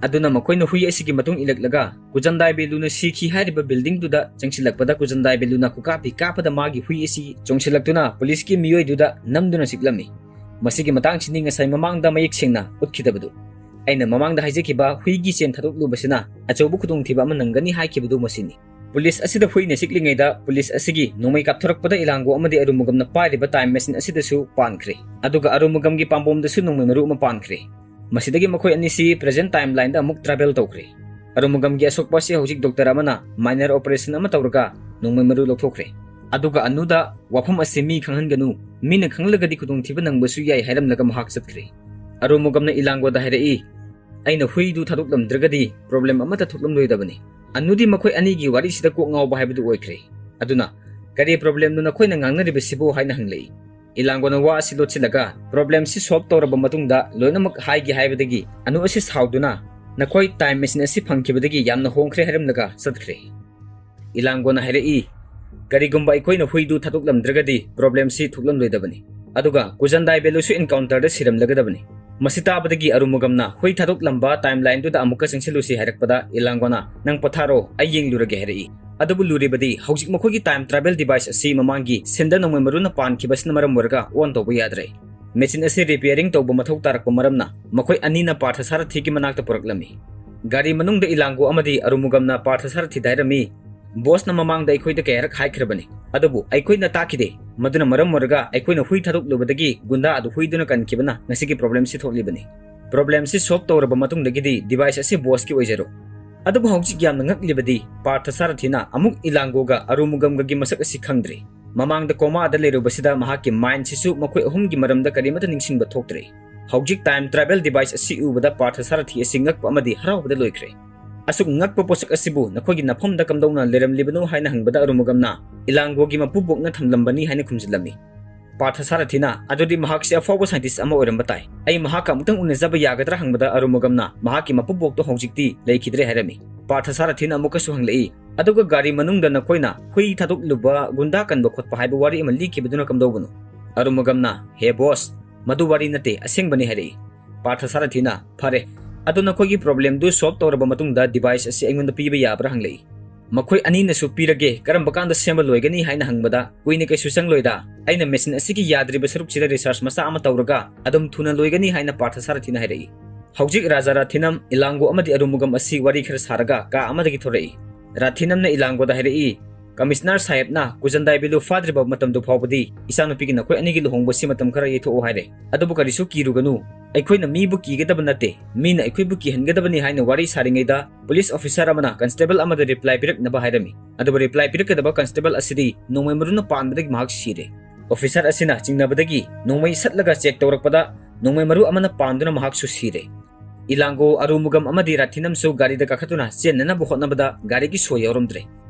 ꯑꯗꯨꯅ ꯃꯈꯣꯏꯅ ꯍꯨꯏ ꯑꯁꯤꯒꯤ ꯃꯇꯨꯡ ꯏꯜꯂꯛꯂꯒ ꯀꯨꯖꯟꯗꯥꯏ ꯕꯦꯂꯨꯅ ꯁꯤꯈꯤ ꯍꯥꯏꯔꯤꯕ ꯕꯤꯜꯗꯤꯡꯗꯨꯗ ꯆꯪꯁꯤꯜꯂꯛꯄꯗ ꯀꯨꯖꯟꯗꯥꯏ ꯕꯦꯂꯨꯅ ꯈꯨꯀꯥꯞꯄꯤ ꯀꯥꯞꯄꯗ ꯃꯥꯒꯤ ꯍꯨꯏ ꯑꯁꯤ ꯆꯣꯡꯁꯤꯜꯂꯛꯇꯨꯅ ꯄꯨꯂꯤꯁꯀꯤ ꯃꯤꯑꯣꯏꯗꯨꯗ ꯅꯝꯗꯨꯅ ꯆꯤꯛꯂꯝꯃꯤ꯫ ꯃꯁꯤꯒꯤ ꯃꯇꯥꯡꯁꯤꯅꯤ ꯉꯁꯥꯏ ꯃꯃꯥꯡꯗ ꯃꯌꯦꯛ ꯁꯦꯡꯅ ꯎꯠꯈꯤꯗꯕꯗꯨ꯫ ꯑꯩꯅ ꯃꯃꯥꯡꯗ ꯍꯥꯏꯖꯈꯤꯕ ꯍꯨꯏꯒꯤ ꯆꯦꯟ ꯊꯥꯗꯣꯛꯂꯨꯕꯁꯤꯅ ꯑꯆꯧꯕ ꯈꯨꯗꯣꯡꯊꯤꯕ ꯑꯃ ꯅꯪꯒꯅꯤ ꯍꯥꯏꯈꯤꯕꯗꯨ ꯃꯁꯤꯅꯤ꯫ ꯄꯨꯂꯤꯁ ꯑꯁꯤꯗ ꯍꯨꯏꯅ ꯆꯤꯛꯂꯤꯉꯩꯗ ꯄꯨꯂꯤꯁ ꯑꯁꯤꯒꯤ ꯅꯣꯡꯃꯩ ꯀꯥꯞꯊꯣꯔꯛꯄꯗ ꯏꯂꯥꯡꯒꯣ ꯑꯃꯗꯤ ꯑꯔꯨꯃꯨꯒꯝꯅ ꯄꯥꯏꯔꯤꯕ ꯇꯥꯏꯝ ꯃꯦꯁꯤꯟ ꯑꯁꯤꯗꯁꯨ ꯄꯥꯟꯈ꯭ꯔꯦ꯫ ꯑꯗꯨꯒ ꯑꯔꯨꯃꯨꯒꯝꯒꯤ ꯄꯥꯝꯕꯣꯝꯗꯁꯨ ꯅꯣꯡꯃꯩ ꯃꯔꯨ ꯑꯃ ꯄꯥꯟꯈ꯭ꯔꯦ꯫ ꯃꯁꯤꯗꯒꯤ ꯃꯈꯣꯏ ꯑꯅꯤꯁꯤ ꯄ꯭ꯔꯦꯖꯦꯟ ꯇꯥꯏꯝ ꯂꯥꯏꯟꯗ ꯑꯃꯨꯛ ꯇ꯭ꯔꯥꯚꯦꯜ ꯇꯧꯈ꯭ꯔꯦ꯫ ꯑꯔꯨꯃꯨꯒꯝꯒꯤ ꯑꯁꯣꯛꯄ ꯑꯁꯤ ꯍꯧꯖꯤꯛ ꯗꯣꯛꯇꯔ ꯑꯃꯅ ꯃꯥꯏꯅꯔ ꯑꯣꯄꯔꯦꯁꯟ ꯑꯃ ꯇꯧꯔꯒ ꯅꯣꯡꯃꯩ ꯃꯔꯨ ꯂꯧꯊꯣꯛꯈ꯭ꯔꯦ꯫ ꯑꯗꯨꯒ ꯑꯅꯨꯗ "ꯋꯥꯐꯝ ꯑꯁꯤ ꯃꯤ ꯈꯪꯍꯟꯒꯅꯨ, ꯃꯤꯅ ꯈꯪꯂꯒꯗꯤ ꯈꯨꯗꯣꯡꯊꯤꯕ ꯅꯪꯕꯁꯨ ꯌꯥꯏ" ꯍꯥꯏꯔꯝꯂꯒ ꯃꯍꯥꯛ ꯆꯠꯈ꯭ꯔꯦ꯫ ꯑꯔꯨꯃꯨꯒꯝꯅ ꯏꯂꯥꯡꯒꯣꯗ ꯍꯥꯏꯔꯛꯏ, "ꯑꯩꯅ ꯍꯨꯏꯗꯨ ꯊꯥꯗꯣꯛꯂꯝꯗ꯭ꯔꯒꯗꯤ ꯄ꯭ꯔꯣꯕ꯭ꯂꯦꯝ ꯑꯃꯠꯇ ꯊꯣꯛꯂꯝꯂꯣꯏꯗꯕꯅꯤ꯫" ꯑꯅꯨꯗꯤ ꯃꯈꯣꯏ ꯑꯅꯤꯒꯤ ꯋꯥꯔꯤꯁꯤꯗ ꯀꯣꯛ ꯉꯥꯎꯕ ꯍꯥꯏꯕꯗꯨ ꯑꯣꯏꯈ꯭ꯔꯦ꯫ ꯑꯗꯨꯅ, "ꯀꯔꯤ ꯄ꯭ꯔꯣꯕ꯭ꯂꯦꯝꯅꯣ ꯅꯈꯣꯏꯅ ꯉꯥꯡꯅꯔꯤꯕꯁꯤꯕꯨ?" ꯍꯥꯏꯅ ꯍꯪꯂꯛꯏ꯫ ꯏꯂꯥꯡꯒꯣꯅ ꯋꯥ ꯑꯁꯤ ꯂꯣꯠꯁꯤꯜꯂꯒ, "ꯄ꯭ꯔꯣꯕ꯭ꯂꯦꯝꯁꯤ ꯁꯣꯜꯕ ꯇꯧꯔꯕ ꯃꯇꯨꯡꯗ ꯂꯣꯏꯅꯃꯛ ꯍꯥꯏꯒꯦ" ꯍꯥꯏꯕꯗꯒꯤ ꯑꯅꯨ ꯑꯁꯤ ꯁꯥꯎꯗꯨꯅ, "ꯅꯈꯣꯏ ꯇꯥꯏꯝ ꯃꯦꯁꯤꯟ ꯑꯁꯤ ꯐꯪꯈꯤꯕꯗꯒꯤ ꯌꯥꯝꯅ ꯍꯣꯡꯈ꯭ꯔꯦ" ꯍꯥꯏꯔꯝꯂꯒ ꯆꯠꯈ꯭ꯔꯦ꯫ ꯏꯂꯥꯡꯒꯣꯅ ꯍꯥꯏꯔꯛꯏ, "ꯀꯔꯤꯒꯨꯝꯕ ꯑꯩꯈꯣꯏꯅ ꯍꯨꯏꯗꯨ ꯊꯥꯗꯣꯛꯂꯝꯗ꯭ꯔꯒꯗꯤ ꯄ꯭ꯔꯣꯕ꯭ꯂꯦꯝꯁꯤ ꯊꯣꯛꯂꯝꯂꯣꯏꯗꯕꯅꯤ꯫ ꯑꯗꯨꯒ ꯀꯨꯖꯟꯗꯥꯏ ꯕꯦꯂꯨꯁꯨ ꯏꯟꯀꯥꯎꯟꯇꯔꯗ ꯁꯤꯔꯝꯂꯒꯗꯕꯅꯤ꯫" ꯃꯁꯤ ꯇꯥꯕꯗꯒꯤ ꯑꯔꯨꯃꯨꯒꯝꯅ ꯍꯨꯏ ꯊꯥꯗꯣꯛꯂꯝꯕ ꯇꯥꯏꯝ ꯂꯥꯏꯟꯗꯨꯗ ꯑꯃꯨꯛꯀ ꯆꯪꯁꯤꯜꯂꯨꯁꯤ ꯍꯥꯏꯔꯛꯄꯗ ꯏꯂꯥꯡꯒꯣꯅ, "ꯅꯪ ꯄꯣꯊꯥꯔꯣ, ꯑꯩ ꯌꯦꯡꯂꯨꯔꯒꯦ" ꯍꯥꯏꯔꯛꯏ꯫ ꯑꯗꯨꯕꯨ ꯂꯨꯔꯤꯕꯗꯤ ꯍꯧꯖꯤꯛ ꯃꯈꯣꯏꯒꯤ ꯇꯥꯏꯝ ꯇ꯭ꯔꯥꯚꯦꯜ ꯗꯤꯚꯥꯏꯁ ꯑꯁꯤ ꯃꯃꯥꯡꯒꯤ ꯁꯤꯟꯗ ꯅꯣꯡꯃꯩ ꯃꯔꯨꯅ ꯄꯥꯟꯈꯤꯕꯁꯤꯅ ꯃꯔꯝ ꯑꯣꯏꯔꯒ ꯑꯣꯟ ꯇꯧꯕ ꯌꯥꯗ꯭ꯔꯦ꯫ ꯃꯦꯁꯤꯟ ꯑꯁꯤ ꯔꯤꯄꯤꯌꯥꯔꯤꯡ ꯇꯧꯕ ꯃꯊꯧ ꯇꯥꯔꯛꯄ ꯃꯔꯝꯅ ꯃꯈꯣꯏ ꯑꯅꯤꯅ ꯄꯥꯔꯊ ꯁꯥꯔꯊꯤꯒꯤ ꯃꯅꯥꯛꯇ ꯄꯨꯔꯛꯂꯝꯃꯤ꯫ ꯒꯥꯔꯤ ꯃꯅꯨꯡꯗ ꯏꯂꯥꯡꯒꯣ ꯑꯃꯗꯤ ꯑꯔꯨꯃꯨꯒꯝꯅ ꯄꯥꯔꯊ ꯁꯥꯔꯊꯤꯗ ꯍꯥꯏꯔꯝꯃꯤ, "ꯕꯣꯁꯅ ꯃꯃꯥꯡꯗ ꯑꯩꯈꯣꯏꯗ ꯀꯌꯥꯔꯛ ꯍꯥꯏꯈ꯭ꯔꯕꯅꯤ, ꯑꯗꯨꯕꯨ ꯑꯩꯈꯣꯏꯅ ꯇꯥꯈꯤꯗꯦ꯫ ꯃꯗꯨꯅ ꯃꯔꯝ ꯑꯣꯏꯔꯒ ꯑꯩꯈꯣꯏꯅ ꯍꯨꯏ ꯊꯥꯗꯣꯛꯂꯨꯕꯗꯒꯤ ꯒꯨꯟꯗꯥ ꯑꯗꯨ ꯍꯨꯏꯗꯨꯅ ꯀꯟꯈꯤꯕꯅ ꯉꯁꯤꯒꯤ problem ꯁꯤ ꯊꯣꯛꯂꯤꯕꯅꯤ꯫ Problem ꯁꯤ solve ꯇꯧꯔꯕ ꯃꯇꯨꯡꯗꯒꯤꯗꯤ device ꯑꯁꯤ boss ꯀꯤ ꯑꯣꯏꯖꯔꯣ꯫ ꯑꯗꯨꯕꯨ ꯍꯧꯖꯤꯛ ꯌꯥꯝꯅ ꯉꯛꯂꯤꯕꯗꯤ ꯄꯥꯔꯊ ꯁꯥꯔꯊꯤꯅ ꯑꯃꯨꯛ ꯏꯂꯥꯡꯒꯣꯒ ꯑꯔꯨꯃꯨꯒꯝꯒꯒꯤ ꯃꯁꯛ ꯑꯁꯤ ꯈꯪꯗ꯭ꯔꯦ꯫ ꯃꯃꯥꯡꯗ coma ꯗ ꯂꯩꯔꯨꯕꯁꯤꯗ ꯃꯍꯥꯛꯀꯤ mind ꯁꯤꯁꯨ ꯃꯈꯣꯏ ꯑꯍꯨꯝꯒꯤ ꯃꯔꯝꯗ ꯀꯔꯤꯃꯠꯇ ꯅꯤꯡꯁꯤꯡꯕ ꯊꯣꯛꯇ꯭ꯔꯦ꯫ ꯍꯧꯖꯤꯛ time travel device ꯑꯁꯤ ꯎꯕꯗ ꯄꯥꯔꯊ ꯁꯥꯔꯊꯤ ꯑꯁꯤ ꯉꯛꯄ ꯑꯃꯗꯤ ꯍꯔꯥꯎꯕꯗ ꯂꯣꯏꯈ꯭ꯔꯦ꯫ ꯑꯁꯨꯛ ꯉꯛꯄ ꯄꯣꯠꯁꯛ ꯑꯁꯤꯕꯨ ꯅꯈꯣꯏꯒꯤ ꯅꯐꯝꯗ ꯀꯝꯗꯧꯅ ꯂꯩꯔꯝꯂꯤꯕꯅꯣ ꯍꯥꯏꯅ ꯍꯪꯕꯗ ꯑꯔꯨꯃꯨꯒꯝꯅ ꯏꯂꯥꯡꯒꯣꯒꯤ ꯃꯄꯨꯕꯣꯛꯅ ꯊꯝꯂꯝꯕꯅꯤ ꯍꯥꯏꯅ ꯈꯨꯝꯖꯤꯜꯂꯝꯃꯤ꯫ ꯄꯥꯔꯊ ꯁꯥꯔꯊꯤꯅ ꯑꯗꯨꯗꯤ ꯃꯍꯥꯛꯁꯤ ꯑꯐꯥꯎꯕ scientist ꯑꯃ ꯑꯣꯏꯔꯝꯕ ꯇꯥꯏ, ꯑꯩ ꯃꯍꯥꯛꯀ ꯑꯃꯨꯛꯇꯪ ꯎꯅꯖꯕ ꯌꯥꯒꯗ꯭ꯔꯥ ꯍꯪꯕꯗ ꯑꯔꯨꯃꯨꯒꯝꯅ ꯃꯍꯥꯛꯀꯤ ꯃꯄꯨꯕꯣꯛꯇꯣ ꯍꯧꯖꯤꯛꯇꯤ ꯂꯩꯈꯤꯗ꯭ꯔꯦ ꯍꯥꯏꯔꯝꯃꯤ꯫ ꯄꯥꯔꯊ ꯁꯥꯔꯊꯤꯅ ꯑꯃꯨꯛꯀꯁꯨ ꯍꯪꯂꯛꯏ, ꯑꯗꯨꯒ ꯒꯥꯔꯤ ꯃꯅꯨꯡꯗ ꯅꯈꯣꯏꯅ ꯍꯨꯏ ꯊꯥꯗꯣꯛꯂꯨꯕ, ꯒꯨꯟꯗꯥ ꯀꯟꯕ ꯈꯣꯠꯄ ꯍꯥꯏꯕ ꯋꯥꯔꯤ ꯑꯃ ꯂꯤꯈꯤꯕꯗꯨꯅ ꯀꯝꯗꯧꯕꯅꯣ? ꯑꯔꯨꯃꯨꯒꯝꯅ, ꯍꯦ boss, ꯃꯗꯨ ꯋꯥꯔꯤ ꯅꯠꯇꯦ, ꯑꯁꯦꯡꯕꯅꯤ ꯍꯥꯏꯔꯛꯏ꯫ ꯄꯥꯔꯊ ꯁꯥꯔꯊꯤꯅ, ꯐꯔꯦ, ꯑꯗꯣ ꯅꯈꯣꯏꯒꯤ problem ꯗꯨ solve ꯇꯧꯔꯕ ꯃꯇꯨꯡꯗ device ꯑꯁꯤ ꯑꯩꯉꯣꯟꯗ ꯄꯤꯕ ꯌꯥꯕ꯭ꯔꯥ ꯍꯪꯂꯛꯏ꯫ ꯃꯈꯣꯏ ꯑꯅꯤꯅꯁꯨ ꯄꯤꯔꯒꯦ, ꯀꯔꯝꯕ ꯀꯥꯟꯗ ꯁꯦꯝꯕ ꯂꯣꯏꯒꯅꯤ ꯍꯥꯏꯅ ꯍꯪꯕꯗ ꯀꯨꯏꯅ ꯀꯩꯁꯨ ꯆꯪꯂꯣꯏꯗ, ꯑꯩꯅ machine ꯑꯁꯤꯒꯤ ꯌꯥꯗ꯭ꯔꯤꯕ ꯁꯔꯨꯛꯁꯤꯗ research ꯃꯆꯥ ꯑꯃ ꯇꯧꯔꯒ ꯑꯗꯨꯝ ꯊꯨꯅ ꯂꯣꯏꯒꯅꯤ ꯍꯥꯏꯅ ꯄꯥꯔꯊ ꯁꯥꯔꯊꯤꯅ ꯍꯥꯏꯔꯛꯏ꯫ ꯍꯧꯖꯤꯛ ꯔꯥꯖꯥ ꯔꯥꯊꯤꯅꯝ, ꯏꯂꯥꯡꯒꯣ ꯑꯃꯗꯤ ꯑꯔꯨꯃꯨꯒꯝ ꯑꯁꯤ ꯋꯥꯔꯤ ꯈꯔ ꯁꯥꯔꯒ ꯀꯥ ꯑꯃꯗꯒꯤ ꯊꯣꯔꯛꯏ꯫ ꯔꯥꯊꯤꯅꯝꯅ ꯏꯂꯥꯡꯒꯣꯗ ꯍꯥꯏꯔꯛꯏ, ꯀꯃꯤꯁꯅꯔ ꯁꯥꯍꯦꯕꯅ ꯀꯨꯖꯟꯗꯥꯏ ꯕꯦꯂꯨ ꯐꯥꯗ꯭ꯔꯤꯕ ꯃꯇꯝꯗꯨ ꯐꯥꯎꯕꯗꯤ ꯏꯆꯥꯅꯨꯄꯤꯒꯤ ꯅꯈꯣꯏ ꯑꯅꯤꯒꯤ ꯂꯨꯍꯣꯡꯕꯁꯤ ꯃꯇꯝ ꯈꯔ ꯌꯩꯊꯣꯛꯑꯣ ꯍꯥꯏꯔꯦ꯫ ꯑꯗꯨꯕꯨ ꯀꯔꯤꯁꯨ ꯀꯤꯔꯨꯒꯅꯨ, ꯑꯩꯈꯣꯏꯅ ꯃꯤꯕꯨ ꯀꯤꯒꯗꯕ ꯅꯠꯇꯦ, ꯃꯤꯅ ꯑꯩꯈꯣꯏꯕꯨ ꯀꯤꯍꯟꯒꯗꯕꯅꯤ ꯍꯥꯏꯅ ꯋꯥꯔꯤ ꯁꯥꯔꯤꯉꯩꯗ police officer ꯑꯃꯅ constable ꯑꯃꯗ reply ꯄꯤꯔꯛꯅꯕ ꯍꯥꯏꯔꯝꯃꯤ꯫ ꯑꯗꯨꯕꯨ reply ꯄꯤꯔꯛꯀꯗꯕ constable ꯑꯁꯤꯗꯤ ꯅꯣꯡꯃꯩ ꯃꯔꯨꯅ ꯄꯥꯟꯕꯗꯒꯤ ꯃꯍꯥꯛ ꯁꯤꯔꯦ꯫ Officer ꯑꯁꯤꯅ ꯆꯤꯡꯅꯕꯗꯒꯤ ꯅꯣꯡꯃꯩ ꯁꯠꯂꯒ check ꯇꯧꯔꯛꯄꯗ ꯅꯣꯡꯃꯩ ꯃꯔꯨ ꯑꯃꯅ ꯄꯥꯟꯗꯨꯅ ꯃꯍꯥꯛꯁꯨ ꯁꯤꯔꯦ꯫ ꯏꯂꯥꯡꯒꯣ, ꯑꯔꯨꯃꯨꯒꯝ ꯑꯃꯗꯤ ꯔꯥꯊꯤꯅꯝꯁꯨ ꯒꯥꯔꯤꯗ ꯀꯥꯈꯠꯇꯨꯅ ꯆꯦꯟꯅꯅꯕ ꯍꯣꯠꯅꯕꯗ ꯒꯥꯔꯤꯒꯤ ꯁꯣ ꯌꯥꯎꯔꯝꯗ꯭ꯔꯦ꯫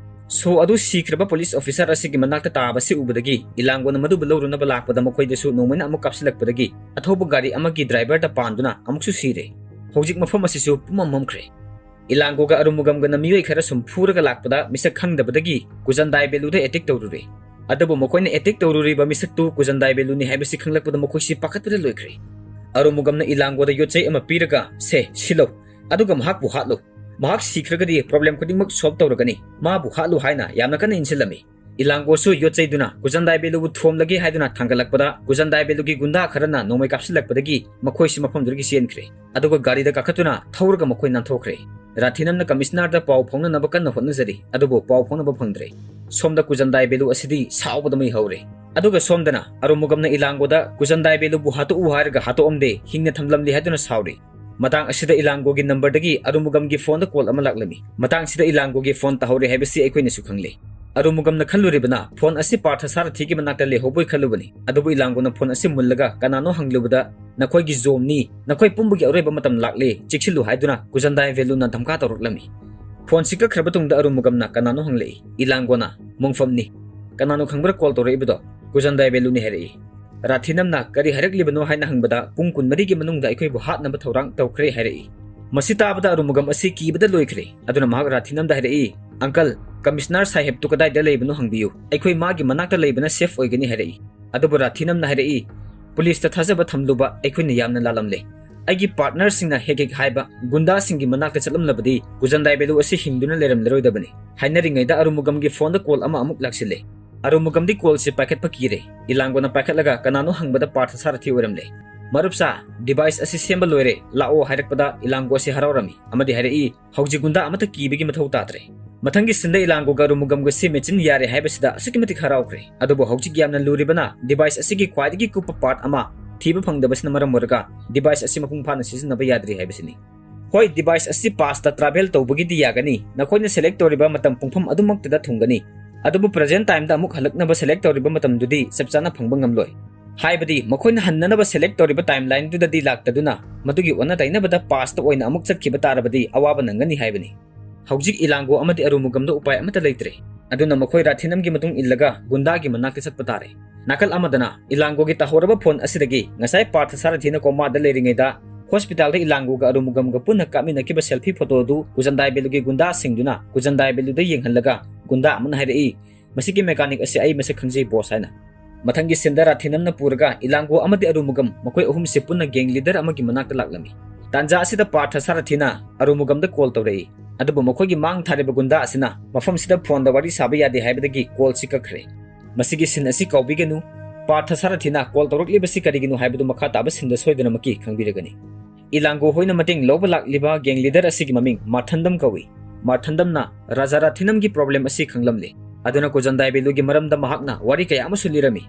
ꯁꯣ ꯑꯗꯨ ꯁꯤꯈ꯭ꯔꯕ police officer ꯑꯁꯤꯒꯤ ꯃꯅꯥꯛꯇ ꯇꯥꯕꯁꯤ ꯎꯕꯗꯒꯤ ꯏꯂꯥꯡꯒꯣꯅ ꯃꯗꯨꯕꯨ ꯂꯧꯔꯨꯅꯕ ꯂꯥꯛꯄꯗ ꯃꯈꯣꯏꯗꯁꯨ ꯅꯣꯡꯃꯩꯅ ꯑꯃꯨꯛ ꯀꯥꯞꯁꯤꯜꯂꯛꯄꯗꯒꯤ ꯑꯊꯧꯕ ꯒꯥꯔꯤ ꯑꯃꯒꯤ driver ꯗ ꯄꯥꯟꯗꯨꯅ ꯑꯃꯨꯛꯁꯨ ꯁꯤꯔꯦ꯫ ꯍꯧꯖꯤꯛ ꯃꯐꯝ ꯑꯁꯤꯁꯨ ꯄꯨꯝꯃꯝ ꯃꯝꯈ꯭ꯔꯦ꯫ ꯏꯂꯥꯡꯒꯣꯒ ꯑꯔꯨꯃꯨꯒꯝꯒꯅ ꯃꯤꯑꯣꯏ ꯈꯔ ꯁꯨꯝ ꯐꯨꯔꯒ ꯂꯥꯛꯄꯗ ꯃꯤꯁꯛ ꯈꯪꯗꯕꯗꯒꯤ ꯀꯨꯖꯟꯗꯥꯏ ꯕꯦꯂꯨꯗ attack ꯇꯧꯔꯨꯔꯦ꯫ ꯑꯗꯨꯕꯨ ꯃꯈꯣꯏꯅ attack ꯇꯧꯔꯨꯔꯤꯕ ꯃꯤꯁꯛꯇꯨ ꯀꯨꯖꯟꯗꯥꯏ ꯕꯦꯂꯨꯅꯤ ꯍꯥꯏꯕꯁꯤ ꯈꯪꯂꯛꯄꯗ ꯃꯈꯣꯏꯁꯤ ꯄꯥꯈꯠꯄꯗ ꯂꯣꯏꯈ꯭ꯔꯦ꯫ ꯑꯔꯨꯃꯨꯒꯝꯅ ꯏꯂꯥꯡꯒꯣꯗ ꯌꯣꯠꯆꯩ ꯑꯃ ꯄꯤꯔꯒ, "ꯁꯦ, ꯁꯤꯜꯂꯧ, ꯑꯗꯨꯒ ꯃꯍꯥꯛꯄꯨ ꯍꯥꯠꯂꯨ꯫ ꯃꯍꯥꯛ ꯁꯤꯈ꯭ꯔꯒꯗꯤ problem ꯈꯨꯗꯤꯡꯃꯛ solve ꯇꯧꯔꯒꯅꯤ꯫ ꯃꯥꯕꯨ ꯍꯥꯠꯂꯨ" ꯍꯥꯏꯅ ꯌꯥꯝꯅ ꯀꯟꯅ ꯏꯟꯁꯤꯜꯂꯝꯃꯤ꯫ ꯏꯂꯥꯡꯒꯣꯁꯨ ꯌꯣꯠꯆꯩꯗꯨꯅ ꯀꯨꯖꯟꯗꯥꯏ ꯕꯦꯂꯨꯕꯨ ꯊꯣꯝꯂꯒꯦ ꯍꯥꯏꯗꯨꯅ ꯊꯥꯡꯒꯠꯂꯛꯄꯗ ꯀꯨꯖꯟꯗꯥꯏ ꯕꯦꯂꯨꯒꯤ ꯒꯨꯟꯗꯥ ꯈꯔꯅ ꯅꯣꯡꯃꯩ ꯀꯥꯞꯁꯤꯜꯂꯛꯄꯗꯒꯤ ꯃꯈꯣꯏꯁꯤ ꯃꯐꯝꯗꯨꯗꯒꯤ ꯆꯦꯟꯈ꯭ꯔꯦ꯫ ꯑꯗꯨꯒ ꯒꯥꯔꯤꯗ ꯀꯥꯈꯠꯇꯨꯅ ꯊꯧꯔꯒ ꯃꯈꯣꯏ ꯅꯥꯟꯊꯣꯛꯈ꯭ꯔꯦ꯫ ꯔꯥꯊꯤꯅꯝꯅ ꯀꯃꯤꯁꯅꯔꯗ ꯄꯥꯎ ꯐꯥꯎꯅꯅꯕ ꯀꯟꯅ ꯍꯣꯠꯅꯖꯔꯤ, ꯑꯗꯨꯕꯨ ꯄꯥꯎ ꯐꯥꯎꯅꯕ ꯐꯪꯗ꯭ꯔꯦ꯫ ꯁꯣꯝꯗ ꯀꯨꯖꯟꯗꯥꯏ ꯕꯦꯂꯨ ꯑꯁꯤꯗꯤ ꯁꯥꯎꯕꯗ ꯃꯩ ꯍꯧꯔꯦ꯫ ꯑꯗꯨꯒ ꯁꯣꯝꯗꯅ ꯑꯔꯨꯃꯨꯒꯝꯅ ꯏꯂꯥꯡꯒꯣꯗ ꯀꯨꯖꯟꯗꯥꯏ ꯕꯦꯂꯨꯕꯨ ꯍꯥꯠꯇꯣꯛꯎ ꯍꯥꯏꯔꯒ ꯍꯥꯠꯇꯣꯛꯑꯝꯗꯦ, ꯍꯤꯡꯅ ꯊꯝꯂꯝꯂꯤ ꯍꯥꯏꯗꯨꯅ ꯁꯥꯎꯔꯤ꯫ ꯃꯇꯥꯡ ꯑꯁꯤꯗ ꯏꯂꯥꯡꯒꯣꯒꯤ ꯅꯝꯕꯔꯗꯒꯤ ꯑꯔꯨꯃꯨꯒꯝꯒꯤ ꯐꯣꯟꯗ ꯀꯣꯜ ꯑꯃ ꯂꯥꯛꯂꯝꯃꯤ꯫ ꯃꯇꯥꯡꯁꯤꯗ ꯏꯂꯥꯡꯒꯣꯒꯤ ꯐꯣꯟ ꯇꯥꯍꯧꯔꯦ ꯍꯥꯏꯕꯁꯤ ꯑꯩꯈꯣꯏꯅꯁꯨ ꯈꯪꯂꯦ꯫ ꯑꯔꯨꯃꯨꯒꯝꯅ ꯈꯜꯂꯨꯔꯤꯕꯅ ꯐꯣꯟ ꯑꯁꯤ ꯄꯥꯔꯊ ꯁꯥꯔꯊꯤꯒꯤ ꯃꯅꯥꯛꯇ ꯂꯩꯍꯧꯕꯣꯏ ꯈꯜꯂꯨꯕꯅꯤ꯫ ꯑꯗꯨꯕꯨ ꯏꯂꯥꯡꯒꯣꯅ ꯐꯣꯟ ꯑꯁꯤ ꯃꯨꯜꯂꯒ ꯀꯅꯥꯅꯣ ꯍꯪꯂꯨꯕꯗ, "ꯅꯈꯣꯏꯒꯤ ꯖꯣꯝꯅꯤ, ꯅꯈꯣꯏ ꯄꯨꯝꯕꯒꯤ ꯑꯔꯣꯏꯕ ꯃꯇꯝ ꯂꯥꯛꯂꯦ, ꯆꯦꯛꯁꯤꯜꯂꯨ" ꯍꯥꯏꯗꯨꯅ ꯀꯨꯖꯟꯗꯥꯏ ꯕꯦꯂꯨꯅ ꯙꯝꯀꯥ ꯇꯧꯔꯛꯂꯝꯃꯤ꯫ ꯐꯣꯟꯁꯤ ꯀꯛꯈ꯭ꯔꯕ ꯇꯨꯡꯗ ꯑꯔꯨꯃꯨꯒꯝꯅ ꯀꯅꯥꯅꯣ ꯍꯪꯂꯛꯏ꯫ "ꯏꯂꯥꯡꯒꯣꯅ꯫ ꯃꯣꯡꯐꯝꯅꯤ꯫ ꯀꯅꯥꯅꯣ ꯈꯪꯕ꯭ꯔꯥ ꯀꯣꯜ ꯇꯧꯔꯛꯏꯕꯗꯣ?" "ꯀꯨꯖꯟꯗꯥꯏ ꯕꯦꯂꯨꯅꯤ" ꯍꯥꯏꯔꯛꯏ꯫ ꯔꯥꯊꯤꯅꯝꯅ "ꯀꯔꯤ ꯍꯥꯏꯔꯛꯂꯤꯕꯅꯣ?" ꯍꯥꯏꯅ ꯍꯪꯕꯗ, "ꯄꯨꯡ ꯀꯨꯟꯃꯔꯤꯒꯤ ꯃꯅꯨꯡꯗ ꯑꯩꯈꯣꯏꯕꯨ ꯍꯥꯠꯅꯕ ꯊꯧꯔꯥꯡ ꯇꯧꯈ꯭ꯔꯦ" ꯍꯥꯏꯔꯛꯏ꯫ ꯃꯁꯤ ꯇꯥꯕꯗ ꯑꯔꯨꯃꯨꯒꯝ ꯑꯁꯤ ꯀꯤꯕꯗ ꯂꯣꯏꯈ꯭ꯔꯦ꯫ ꯑꯗꯨꯅ ꯃꯍꯥꯛ ꯔꯥꯊꯤꯅꯝꯗ ꯍꯥꯏꯔꯛꯏ, "ꯑꯪꯀꯜ, ꯀꯃꯤꯁꯅꯔ ꯁꯥꯍꯦꯕꯇꯨ ꯀꯗꯥꯏꯗ ꯂꯩꯕꯅꯣ ꯍꯪꯕꯤꯌꯨ꯫ ꯑꯩꯈꯣꯏ ꯃꯥꯒꯤ ꯃꯅꯥꯛꯇ ꯂꯩꯕꯅ ꯁꯦꯐ ꯑꯣꯏꯒꯅꯤ" ꯍꯥꯏꯔꯛꯏ꯫ ꯑꯗꯨꯕꯨ ꯔꯥꯊꯤꯅꯝꯅ ꯍꯥꯏꯔꯛꯏ, "ꯄꯨꯂꯤꯁꯇ ꯊꯥꯖꯕ ꯊꯝꯂꯨꯕ ꯑꯩꯈꯣꯏꯅ ꯌꯥꯝꯅ ꯂꯥꯜꯂꯝꯂꯦ꯫ ꯑꯩꯒꯤ ꯄꯥꯔꯠꯅꯔꯁꯤꯡꯅ ꯍꯦꯛ ꯍꯦꯛ ꯍꯥꯏꯕ ꯒꯨꯟꯗꯥꯁꯤꯡꯒꯤ ꯃꯅꯥꯛꯇ ꯆꯠꯂꯝꯂꯕꯗꯤ ꯀꯨꯖꯟꯗꯥꯏ ꯕꯦꯂꯨ ꯑꯁꯤ ꯍꯤꯡꯗꯨꯅ ꯂꯩꯔꯝꯂꯔꯣꯏꯗꯕꯅꯤ"꯫ ꯍꯥꯏꯅꯔꯤꯉꯩꯗ ꯑꯔꯨꯃꯨꯒꯝꯒꯤ ꯐꯣꯟꯗ ꯀꯣꯜ ꯑꯃ ꯑꯃꯨꯛ ꯂꯥꯛꯁꯤꯜꯂꯦ꯫ ꯑꯔꯨꯃꯨꯒꯝꯗꯤ ꯀꯣꯜꯁꯤ ꯄꯥꯏꯈꯠꯄ ꯀꯤꯔꯦ꯫ ꯏꯂꯥꯡꯒꯣꯅ ꯄꯥꯏꯈꯠꯂꯒ ꯀꯅꯥꯅꯣ ꯍꯪꯕꯗ ꯄꯥꯔꯊ ꯁꯥꯔꯊꯤ ꯑꯣꯏꯔꯝꯂꯦ꯫ "ꯃꯔꯨꯞꯁꯥ, ꯗꯤꯚꯥꯏꯁ ꯑꯁꯤ ꯁꯦꯝꯕ ꯂꯣꯏꯔꯦ, ꯂꯥꯛꯑꯣ" ꯍꯥꯏꯔꯛꯄꯗ ꯏꯂꯥꯡꯒꯣ ꯑꯁꯤ ꯍꯔꯥꯎꯔꯝꯃꯤ ꯑꯃꯗꯤ ꯍꯥꯏꯔꯛꯏ, "ꯍꯧꯖꯤꯛ ꯒꯨꯟꯗꯥ ꯑꯃꯠꯇ ꯀꯤꯕꯒꯤ ꯃꯊꯧ ꯇꯥꯗ꯭ꯔꯦ"꯫ ꯃꯊꯪꯒꯤ ꯁꯤꯟꯗ ꯏꯂꯥꯡꯒꯣꯒ ꯑꯔꯨꯃꯨꯒꯝꯒꯁꯤ ꯃꯦꯆꯤꯟ ꯌꯥꯔꯦ ꯍꯥꯏꯕꯁꯤꯗ ꯑꯁꯨꯛꯀꯤ ꯃꯇꯤꯛ ꯍꯔꯥꯎꯈ꯭ꯔꯦ꯫ ꯑꯗꯨꯕꯨ ꯍꯧꯖꯤꯛ ꯌꯥꯝꯅ ꯂꯨꯔꯤꯕꯅ ꯗꯤꯚꯥꯏꯁ ꯑꯁꯤꯒꯤ ꯈ꯭ꯋꯥꯏꯗꯒꯤ ꯀꯨꯞꯄ ꯄꯥꯔꯠ ꯑꯃ ꯊꯤꯕ ꯐꯪꯗꯕꯁꯤꯅ ꯃꯔꯝ ꯑꯣꯏꯔꯒ ꯗꯤꯚꯥꯏꯁ ꯑꯁꯤ ꯃꯄꯨꯡ ꯐꯥꯅ ꯁꯤꯖꯤꯟꯅꯕ ꯌꯥꯗ꯭ꯔꯤ ꯍꯥꯏꯕꯁꯤꯅꯤ꯫ ꯍꯣꯏ, ꯗꯤꯚꯥꯏꯁ ꯑꯁꯤ ꯄꯥꯁꯇ ꯇ꯭ꯔꯥꯚꯦꯜ ꯇꯧꯕꯒꯤꯗꯤ ꯌꯥꯒꯅꯤ, ꯅꯈꯣꯏꯅ ꯁꯦꯂꯦꯛ ꯇꯧꯔꯤꯕ ꯃꯇꯝ ꯄꯨꯡꯐꯝ ꯑꯗꯨꯃꯛꯇꯗ ꯊꯨꯡꯒꯅꯤ꯫ ꯑꯗꯨꯕꯨ ꯄ꯭ꯔꯖꯦꯟ ꯇꯥꯏꯝꯗ ꯑꯃꯨꯛ ꯍꯜꯂꯛꯅꯕ ꯁꯦꯂꯦꯛ ꯇꯧꯔꯤꯕ ꯃꯇꯝꯗꯨꯗꯤ ꯆꯞ ꯆꯥꯅ ꯐꯪꯕ ꯉꯝꯂꯣꯏ꯫ ꯍꯥꯏꯕꯗꯤ ꯃꯈꯣꯏꯅ ꯍꯟꯅꯅꯕ ꯁꯦꯂꯦꯛ ꯇꯧꯔꯤꯕ ꯇꯥꯏꯝ ꯂꯥꯏꯟꯗꯨꯗꯗꯤ ꯂꯥꯛꯇꯗꯨꯅ ꯃꯗꯨꯒꯤ ꯑꯣꯟꯅ ꯇꯩꯅꯕꯗ ꯄꯥꯁꯇ ꯑꯣꯏꯅ ꯑꯃꯨꯛ ꯆꯠꯈꯤꯕ ꯇꯥꯔꯕꯗꯤ ꯑꯋꯥꯕ ꯅꯪꯒꯅꯤ ꯍꯥꯏꯕꯅꯤ꯫ ꯍꯧꯖꯤꯛ ꯏꯂꯥꯡꯒꯣ ꯑꯃꯗꯤ ꯑꯔꯨꯃꯨꯒꯝꯗ ꯎꯄꯥꯏ ꯑꯃꯠꯇ ꯂꯩꯇ꯭ꯔꯦ꯫ ꯑꯗꯨꯅ ꯃꯈꯣꯏ ꯔꯥꯊꯤꯅꯝꯒꯤ ꯃꯇꯨꯡ ꯏꯜꯂꯒ ꯒꯨꯟꯗꯥꯒꯤ ꯃꯅꯥꯛꯇ ꯆꯠꯄ ꯇꯥꯔꯦ꯫ ꯅꯥꯀꯜ ꯑꯃꯗꯅ ꯏꯂꯥꯡꯒꯣꯒꯤ ꯇꯥꯍꯧꯔꯕ ꯐꯣꯟ ꯑꯁꯤꯗꯒꯤ ꯉꯁꯥꯏ ꯄꯥꯔꯊ ꯁꯥꯔꯊꯤꯅ ꯀꯣꯃꯥꯗ ꯂꯩꯔꯤꯉꯩꯗ ꯍꯣꯁꯄꯤꯇꯥꯜꯗ ꯏꯂꯥꯡꯒꯣꯒ ꯑꯔꯨꯃꯨꯒꯝꯒ ꯄꯨꯟꯅ ꯀꯥꯞꯃꯤꯟꯅꯈꯤꯕ ꯁꯦꯜꯐꯤ ꯐꯣꯇꯣ ꯑꯗꯨ ꯀꯨꯖꯟꯗꯥꯏ ꯕꯦꯂꯨꯒꯤ ꯒꯨꯟꯗꯥꯁꯤꯡꯗꯨꯅ ꯀꯨꯖꯟꯗꯥꯏ ꯕꯦꯂꯨꯗ ꯌꯦꯡꯍꯜꯂꯒ ꯒꯨꯟꯗꯥ ꯑꯃꯅ ꯍꯥꯏꯔꯛꯏ, "ꯃꯁꯤꯒꯤ ꯃꯦꯀꯥꯅꯤꯛ ꯑꯁꯤ ꯑꯩ ꯃꯁꯛ ꯈꯪꯖꯩ ꯕꯣꯁ" ꯍꯥꯏꯅ꯫ ꯃꯊꯪꯒꯤ ꯁꯤꯟꯗ ꯔꯥꯊꯤꯅꯝꯅ ꯄꯨꯔꯒ ꯏꯂꯥꯡꯒꯣ ꯑꯃꯗꯤ ꯑꯔꯨꯃꯨꯒꯝ ꯃꯈꯣꯏ ꯑꯍꯨꯝꯁꯤ ꯄꯨꯟꯅ ꯒꯦꯡ ꯂꯤꯗꯔ ꯑꯃꯒꯤ ꯃꯅꯥꯛꯇ ꯂꯥꯛꯂꯝꯃꯤ꯫ ꯇꯥꯟꯖꯥ ꯑꯁꯤꯗ ꯄꯥꯔꯊ ꯁꯥꯔꯊꯤꯅ ꯑꯔꯨꯃꯨꯒꯝꯗ ꯀꯣꯜ ꯇꯧꯔꯛꯏ꯫ ꯑꯗꯨꯕꯨ ꯃꯈꯣꯏꯒꯤ ꯃꯥꯡ ꯊꯥꯔꯤꯕ ꯒꯨꯟꯗꯥ ꯑꯁꯤꯅ ꯃꯐꯝꯁꯤꯗ ꯐꯣꯟꯗ ꯋꯥꯔꯤ ꯁꯥꯕ ꯌꯥꯗꯦ ꯍꯥꯏꯕꯗꯒꯤ ꯀꯣꯜꯁꯤ ꯀꯛꯈ꯭ꯔꯦ꯫ ꯃꯁꯤꯒꯤ ꯁꯤꯟ ꯑꯁꯤ ꯀꯥꯎꯕꯤꯒꯅꯨ꯫ ꯄꯥꯔꯊ ꯁꯥꯔꯊꯤꯅ ꯀꯣꯜ ꯇꯧꯔꯛꯂꯤꯕꯁꯤ ꯀꯔꯤꯒꯤꯅꯣ ꯍꯥꯏꯕꯗꯨ ꯃꯈꯥ ꯇꯥꯕ ꯁꯤꯟꯗ ꯁꯣꯏꯗꯅꯃꯛꯀꯤ ꯈꯪꯕꯤꯔꯒꯅꯤ꯫ ꯏꯂꯥꯡꯒꯣ ꯍꯣꯏꯅ ꯃꯇꯦꯡ ꯂꯧꯕ ꯂꯥꯛꯂꯤꯕ ꯒꯦꯡ ꯂꯤꯗꯔ ꯑꯁꯤꯒꯤ ꯃꯃꯤꯡ ꯃꯥꯔꯊꯟꯗꯝ ꯀꯧꯏ꯫ ꯃꯥꯔꯊꯟꯗꯝꯅ ꯔꯥꯖꯥ ꯔꯥꯊꯤꯅꯝꯒꯤ ꯄ꯭ꯔꯣꯕ꯭ꯂꯦꯝ ꯑꯁꯤ ꯈꯪꯂꯝꯂꯦ꯫ ꯑꯗꯨꯅ ꯀꯨꯖꯟꯗꯥꯏ ꯕꯦꯂꯨꯒꯤ ꯃꯔꯝꯗ ꯃꯍꯥꯛꯅ ꯋꯥꯔꯤ ꯀꯌꯥ ꯑꯃꯁꯨ ꯂꯤꯔꯝꯃꯤ꯫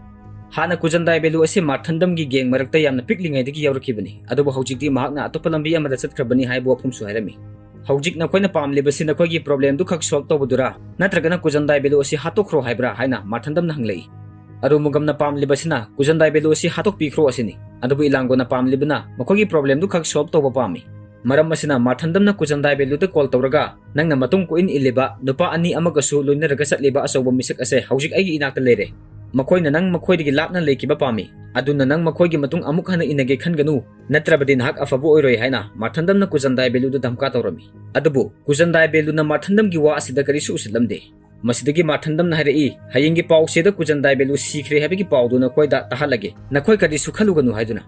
ꯍꯥꯟꯅ ꯀꯨꯖꯟꯗꯥꯏ ꯕꯦꯂꯨ ꯑꯁꯤ ꯃꯥꯔꯊꯟꯗꯝꯒꯤ ꯒꯦꯡ ꯃꯔꯛꯇ ꯌꯥꯝꯅ ꯄꯤꯛꯂꯤꯉꯩꯗꯒꯤ ꯌꯥꯎꯔꯛꯈꯤꯕꯅꯤ, ꯑꯗꯨꯕꯨ ꯍꯧꯖꯤꯛꯇꯤ ꯃꯍꯥꯛꯅ ꯑꯇꯣꯞꯄ ꯂꯝꯕꯤ ꯑꯃꯗ ꯆꯠꯈ꯭ꯔꯕꯅꯤ ꯍꯥꯏꯕ ꯋꯥꯐꯝꯁꯨ ꯍꯥꯏꯔꯝꯃꯤ꯫ "ꯍꯧꯖꯤꯛ ꯅꯈꯣꯏꯅ ꯄꯥꯝꯂꯤꯕꯁꯤ ꯅꯈꯣꯏꯒꯤ ꯄ꯭ꯔꯣꯕ꯭ꯂꯦꯝꯗꯨ ꯈꯛ ꯁꯣꯜꯕ ꯇꯧꯕꯗꯨꯔꯥ, ꯅꯠꯇ꯭ꯔꯒꯅ ꯀꯨꯖꯟꯗꯥꯏ ꯕꯦꯂꯨ ꯑꯁꯤ ꯍꯥꯠꯇꯣꯛꯈ꯭ꯔꯣ ꯍꯥꯏꯕ꯭ꯔꯥ?" ꯍꯥꯏꯅ ꯃꯥꯔꯊꯟꯗꯝꯅ ꯍꯪꯂꯛꯏ꯫ ꯑꯔꯨꯃꯨꯒꯝꯅ ꯄꯥꯝꯂꯤꯕꯁꯤꯅ ꯀꯨꯖꯟꯗꯥꯏ ꯕꯦꯂꯨ ꯑꯁꯤ ꯍꯥꯠꯇꯣꯛꯄꯤꯈ꯭ꯔꯣ ꯑꯁꯤꯅꯤ, ꯑꯗꯨꯕꯨ ꯏꯂꯥꯡꯒꯣꯅ ꯄꯥꯝꯂꯤꯕꯅ ꯃꯈꯣꯏꯒꯤ ꯄ꯭ꯔꯣꯕ꯭ꯂꯦꯝꯗꯨ ꯈꯛ ꯁꯣꯜꯕ ꯇꯧꯕ ꯄꯥꯝꯃꯤ꯫ ꯃꯔꯝ ꯑꯁꯤꯅ ꯃꯥꯔꯊꯟꯗꯝꯅ ꯀꯨꯖꯟꯗꯥꯏ ꯕꯦꯂꯨꯗ ꯀꯣꯜ ꯇꯧꯔꯒ, "ꯅꯪꯅ ꯃꯇꯨꯡ ꯀꯣꯏꯏꯟ ꯏꯜꯂꯤꯕ ꯅꯨꯄꯥ ꯑꯅꯤ ꯑꯃꯒꯁꯨ ꯂꯣꯏꯅꯔꯒ ꯆꯠꯂꯤꯕ ꯑꯆꯧꯕ ꯃꯤꯁꯛ ꯑꯁꯦ ꯍꯧꯖꯤꯛ ꯑꯩꯒꯤ ꯏꯅꯥꯛꯇ ꯂꯩꯔꯦ꯫ ꯃꯈꯣꯏꯅ ꯅꯪ ꯃꯈꯣꯏꯗꯒꯤ ꯂꯥꯞꯅ ꯂꯩꯈꯤꯕ ꯄꯥꯝꯃꯤ, ꯑꯗꯨꯅ ꯅꯪ ꯃꯈꯣꯏꯒꯤ ꯃꯇꯨꯡ ꯑꯃꯨꯛ ꯍꯟꯅ ꯏꯟꯅꯒꯦ ꯈꯟꯒꯅꯨ, ꯅꯠꯇ꯭ꯔꯕꯗꯤ ꯅꯍꯥꯛ ꯑꯐꯕ ꯑꯣꯏꯔꯣꯏ" ꯍꯥꯏꯅ ꯃꯥꯔꯊꯟꯗꯝꯅ ꯀꯨꯖꯟꯗꯥꯏ ꯕꯦꯂꯨꯗ ꯙꯝꯀꯥ ꯇꯧꯔꯝꯃꯤ꯫ ꯑꯗꯨꯕꯨ ꯀꯨꯖꯟꯗꯥꯏ ꯕꯦꯂꯨꯅ ꯃꯥꯔꯊꯟꯗꯝꯒꯤ ꯋꯥ ꯑꯁꯤꯗ ꯀꯔꯤꯁꯨ ꯎꯁꯤꯠꯂꯝꯗꯦ꯫ ꯃꯁꯤꯗꯒꯤ ꯃꯥꯔꯊꯟꯗꯝꯅ ꯍꯥꯏꯔꯛꯏ, "ꯍꯌꯦꯡꯒꯤ ꯄꯥꯎꯆꯦꯗ ꯀꯨꯖꯟꯗꯥꯏ ꯕꯦꯂꯨ ꯁꯤꯈ꯭ꯔꯦ ꯍꯥꯏꯕꯒꯤ ꯄꯥꯎꯗꯨ ꯅꯈꯣꯏꯗ ꯇꯥꯍꯜꯂꯒꯦ꯫ ꯅꯈꯣꯏ ꯀꯔꯤꯁꯨ ꯈꯜꯂꯨꯒꯅꯨ" ꯍꯥꯏꯗꯨꯅ꯫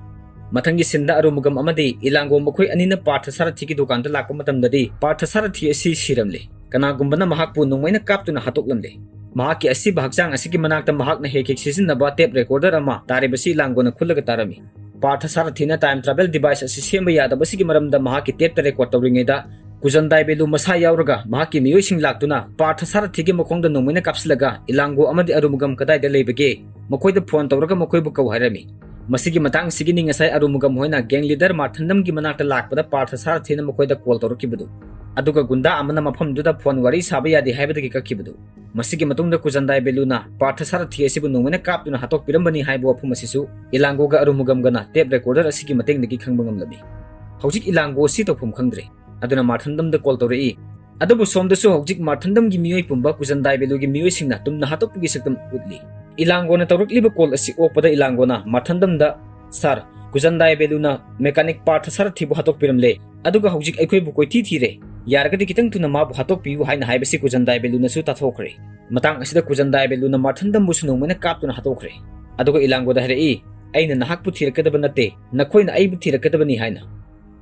ꯃꯊꯪꯒꯤ ꯁꯤꯟꯗ ꯑꯔꯨꯃꯨꯒꯝ ꯑꯃꯗꯤ ꯏꯂꯥꯡꯒꯣ ꯃꯈꯣꯏ ꯑꯅꯤꯅ ꯄꯥꯔꯊ ꯁꯥꯔꯊꯤꯒꯤ ꯗꯨꯀꯥꯟꯗ ꯂꯥꯛꯄ ꯃꯇꯝꯗꯗꯤ, ꯄꯥꯔꯊ ꯁꯥꯔꯊꯤ ꯑꯁꯤ ꯁꯤꯔꯝꯂꯦ꯫ ꯀꯅꯥꯒꯨꯝꯕꯅ ꯃꯍꯥꯛꯄꯨ ꯅꯣꯡꯃꯩꯅ ꯀꯥꯞꯇꯨꯅ ꯍꯥꯠꯇꯣꯛꯂꯝꯂꯦ꯫ ꯃꯍꯥꯛꯀꯤ ꯑꯁꯤꯕ ꯍꯛꯆꯥꯡ ꯑꯁꯤꯒꯤ ꯃꯅꯥꯛꯇ ꯃꯍꯥꯛꯅ ꯍꯦꯛ ꯍꯦꯛ ꯁꯤꯖꯤꯟꯅꯕ ꯇꯦꯞ ꯔꯦꯀꯣꯔꯗꯔ ꯑꯃ ꯇꯥꯔꯤꯕꯁꯤ ꯏꯂꯥꯡꯒꯣꯅ ꯈꯨꯜꯂꯒ ꯇꯥꯔꯝꯃꯤ꯫ ꯄꯥꯔꯊ ꯁꯥꯔꯊꯤꯅ ꯇꯥꯏꯝ ꯇ꯭ꯔꯥꯚꯦꯜ ꯗꯤꯚꯥꯏꯁ ꯑꯁꯤ ꯁꯦꯝꯕ ꯌꯥꯗꯕꯁꯤꯒꯤ ꯃꯔꯝꯗ ꯃꯍꯥꯛꯀꯤ ꯇꯦꯞꯇ ꯔꯦꯀꯣꯔꯗ ꯇꯧꯔꯤꯉꯩꯗ, ꯀꯨꯖꯟꯗꯥꯏ ꯕꯦꯂꯨ ꯃꯁꯥ ꯌꯥꯎꯔꯒ ꯃꯍꯥꯛꯀꯤ ꯃꯤꯑꯣꯏꯁꯤꯡ ꯂꯥꯛꯇꯨꯅ ꯄꯥꯔꯊ ꯁꯥꯔꯊꯤꯒꯤ ꯃꯈꯣꯡꯗ ꯅꯣꯡꯃꯩꯅ ꯀꯥꯞꯁꯤꯜꯂꯒ, "ꯏꯂꯥꯡꯒꯣ ꯑꯃꯗꯤ ꯑꯔꯨꯃꯨꯒꯝ ꯀꯗꯥꯏꯗ ꯂꯩꯕꯒꯦ? ꯃꯈꯣꯏꯗ ꯐꯣꯟ ꯇꯧꯔꯒ ꯃꯈꯣꯏꯕꯨ ꯀꯧ" ꯍꯥꯏꯔꯝꯃꯤ꯫ ꯃꯁꯤꯒꯤ ꯃꯇꯥꯡꯁꯤꯒꯤꯅꯤ ꯉꯁꯥꯏ ꯑꯔꯨꯃꯨꯒꯝ ꯍꯣꯏꯅ ꯒꯦꯡ ꯂꯤꯗꯔ ꯃꯥꯔꯊꯟꯗꯝꯒꯤ ꯃꯅꯥꯛꯇ ꯂꯥꯛꯄꯗ ꯄꯥꯔꯊ ꯁꯥꯔꯊꯤꯅ ꯃꯈꯣꯏꯗ ꯀꯣꯜ ꯇꯧꯔꯛꯈꯤꯕꯗꯨ, ꯑꯗꯨꯒ ꯒꯨꯟꯗꯥ ꯑꯃꯅ ꯃꯐꯝꯗꯨꯗ ꯐꯣꯟ ꯋꯥꯔꯤ ꯁꯥꯕ ꯌꯥꯗꯦ ꯍꯥꯏꯕꯗꯒꯤ ꯀꯛꯈꯤꯕꯗꯨ꯫ ꯃꯁꯤꯒꯤ ꯃꯇꯨꯡꯗ ꯀꯨꯖꯟꯗꯥꯏ ꯕꯦꯂꯨꯅ ꯄꯥꯔꯊ ꯁꯥꯔꯊꯤ ꯑꯁꯤꯕꯨ ꯅꯣꯡꯃꯩꯅ ꯀꯥꯞꯇꯨꯅ ꯍꯥꯠꯇꯣꯛꯄꯤꯔꯝꯕꯅꯤ ꯍꯥꯏꯕ ꯋꯥꯐꯝ ꯑꯁꯤꯁꯨ ꯏꯂꯥꯡꯒꯣꯒ ꯑꯔꯨꯃꯨꯒꯝꯒꯅ ꯇꯦꯞ ꯔꯦꯀꯣꯔꯗꯔ ꯑꯁꯤꯒꯤ ꯃꯇꯦꯡꯗꯒꯤ ꯈꯪꯕ ꯉꯝꯂꯝꯃꯤ꯫ ꯍꯧꯖꯤꯛ ꯏꯂꯥꯡꯒꯣ ꯑꯁꯤ ꯇꯧꯐꯝ ꯈꯪꯗ꯭ꯔꯦ꯫ ꯑꯗꯨꯅ ꯃꯥꯔꯊꯟꯗꯝꯗ ꯀꯣꯜ ꯇꯧꯔꯛꯏ꯫ ꯑꯗꯨꯕꯨ ꯁꯣꯝꯗꯁꯨ ꯍꯧꯖꯤꯛ ꯃꯥꯔꯊꯟꯗꯝꯒꯤ ꯃꯤꯑꯣꯏ ꯄꯨꯝꯕ ꯀꯨꯖꯟꯗꯥꯏ ꯕꯦꯂꯨꯒꯤ ꯃꯤꯑꯣꯏꯁꯤꯡꯅ ꯇꯨꯝꯅ ꯍꯥꯠꯇꯣꯛꯄꯒꯤ ꯁꯛꯇꯝ ꯎꯠꯂꯤ꯫ ꯏꯂꯥꯡꯒꯣꯅ ꯇꯧꯔꯛꯂꯤꯕ ꯀꯣꯜ ꯑꯁꯤ ꯑꯣꯛꯄꯗ ꯏꯂꯥꯡꯒꯣꯅ ꯃꯥꯔꯊꯟꯗꯝꯗ, "ꯁꯥꯔ, ꯀꯨꯖꯟꯗꯥꯏ ꯕꯦꯂꯨꯅ ꯃꯦꯀꯥꯅꯤꯛ ꯄꯥꯔꯊ ꯁꯥꯔꯊꯤꯕꯨ ꯍꯥꯠꯇꯣꯛꯄꯤꯔꯝꯂꯦ, ꯑꯗꯨꯒ ꯍꯧꯖꯤꯛ ꯑꯩꯈꯣꯏꯕꯨ ꯀꯣꯏꯊꯤ ꯊꯤꯔꯦ꯫ ꯌꯥꯔꯒꯗꯤ ꯈꯤꯇꯪ ꯊꯨꯅ ꯃꯥꯕꯨ ꯍꯥꯠꯇꯣꯛꯄꯤꯌꯨ" ꯍꯥꯏꯅ ꯍꯥꯏꯕꯁꯤ ꯀꯨꯖꯟꯗꯥꯏ ꯕꯦꯂꯨꯅꯁꯨ ꯇꯥꯊꯣꯛꯈ꯭ꯔꯦ꯫ ꯃꯇꯥꯡ ꯑꯁꯤꯗ ꯀꯨꯖꯟꯗꯥꯏ ꯕꯦꯂꯨꯅ ꯃꯥꯔꯊꯟꯗꯝꯕꯨꯁꯨ ꯅꯣꯡꯃꯩꯅ ꯀꯥꯞꯇꯨꯅ ꯍꯥꯠꯇꯣꯛꯈ꯭ꯔꯦ꯫ ꯑꯗꯨꯒ ꯏꯂꯥꯡꯒꯣꯗ ꯍꯥꯏꯔꯛꯏ, "ꯑꯩꯅ ꯅꯍꯥꯛꯄꯨ ꯊꯤꯔꯛꯀꯗꯕ ꯅꯠꯇꯦ, ꯅꯈꯣꯏꯅ ꯑꯩꯕꯨ ꯊꯤꯔꯛꯀꯗꯕꯅꯤ" ꯍꯥꯏꯅ꯫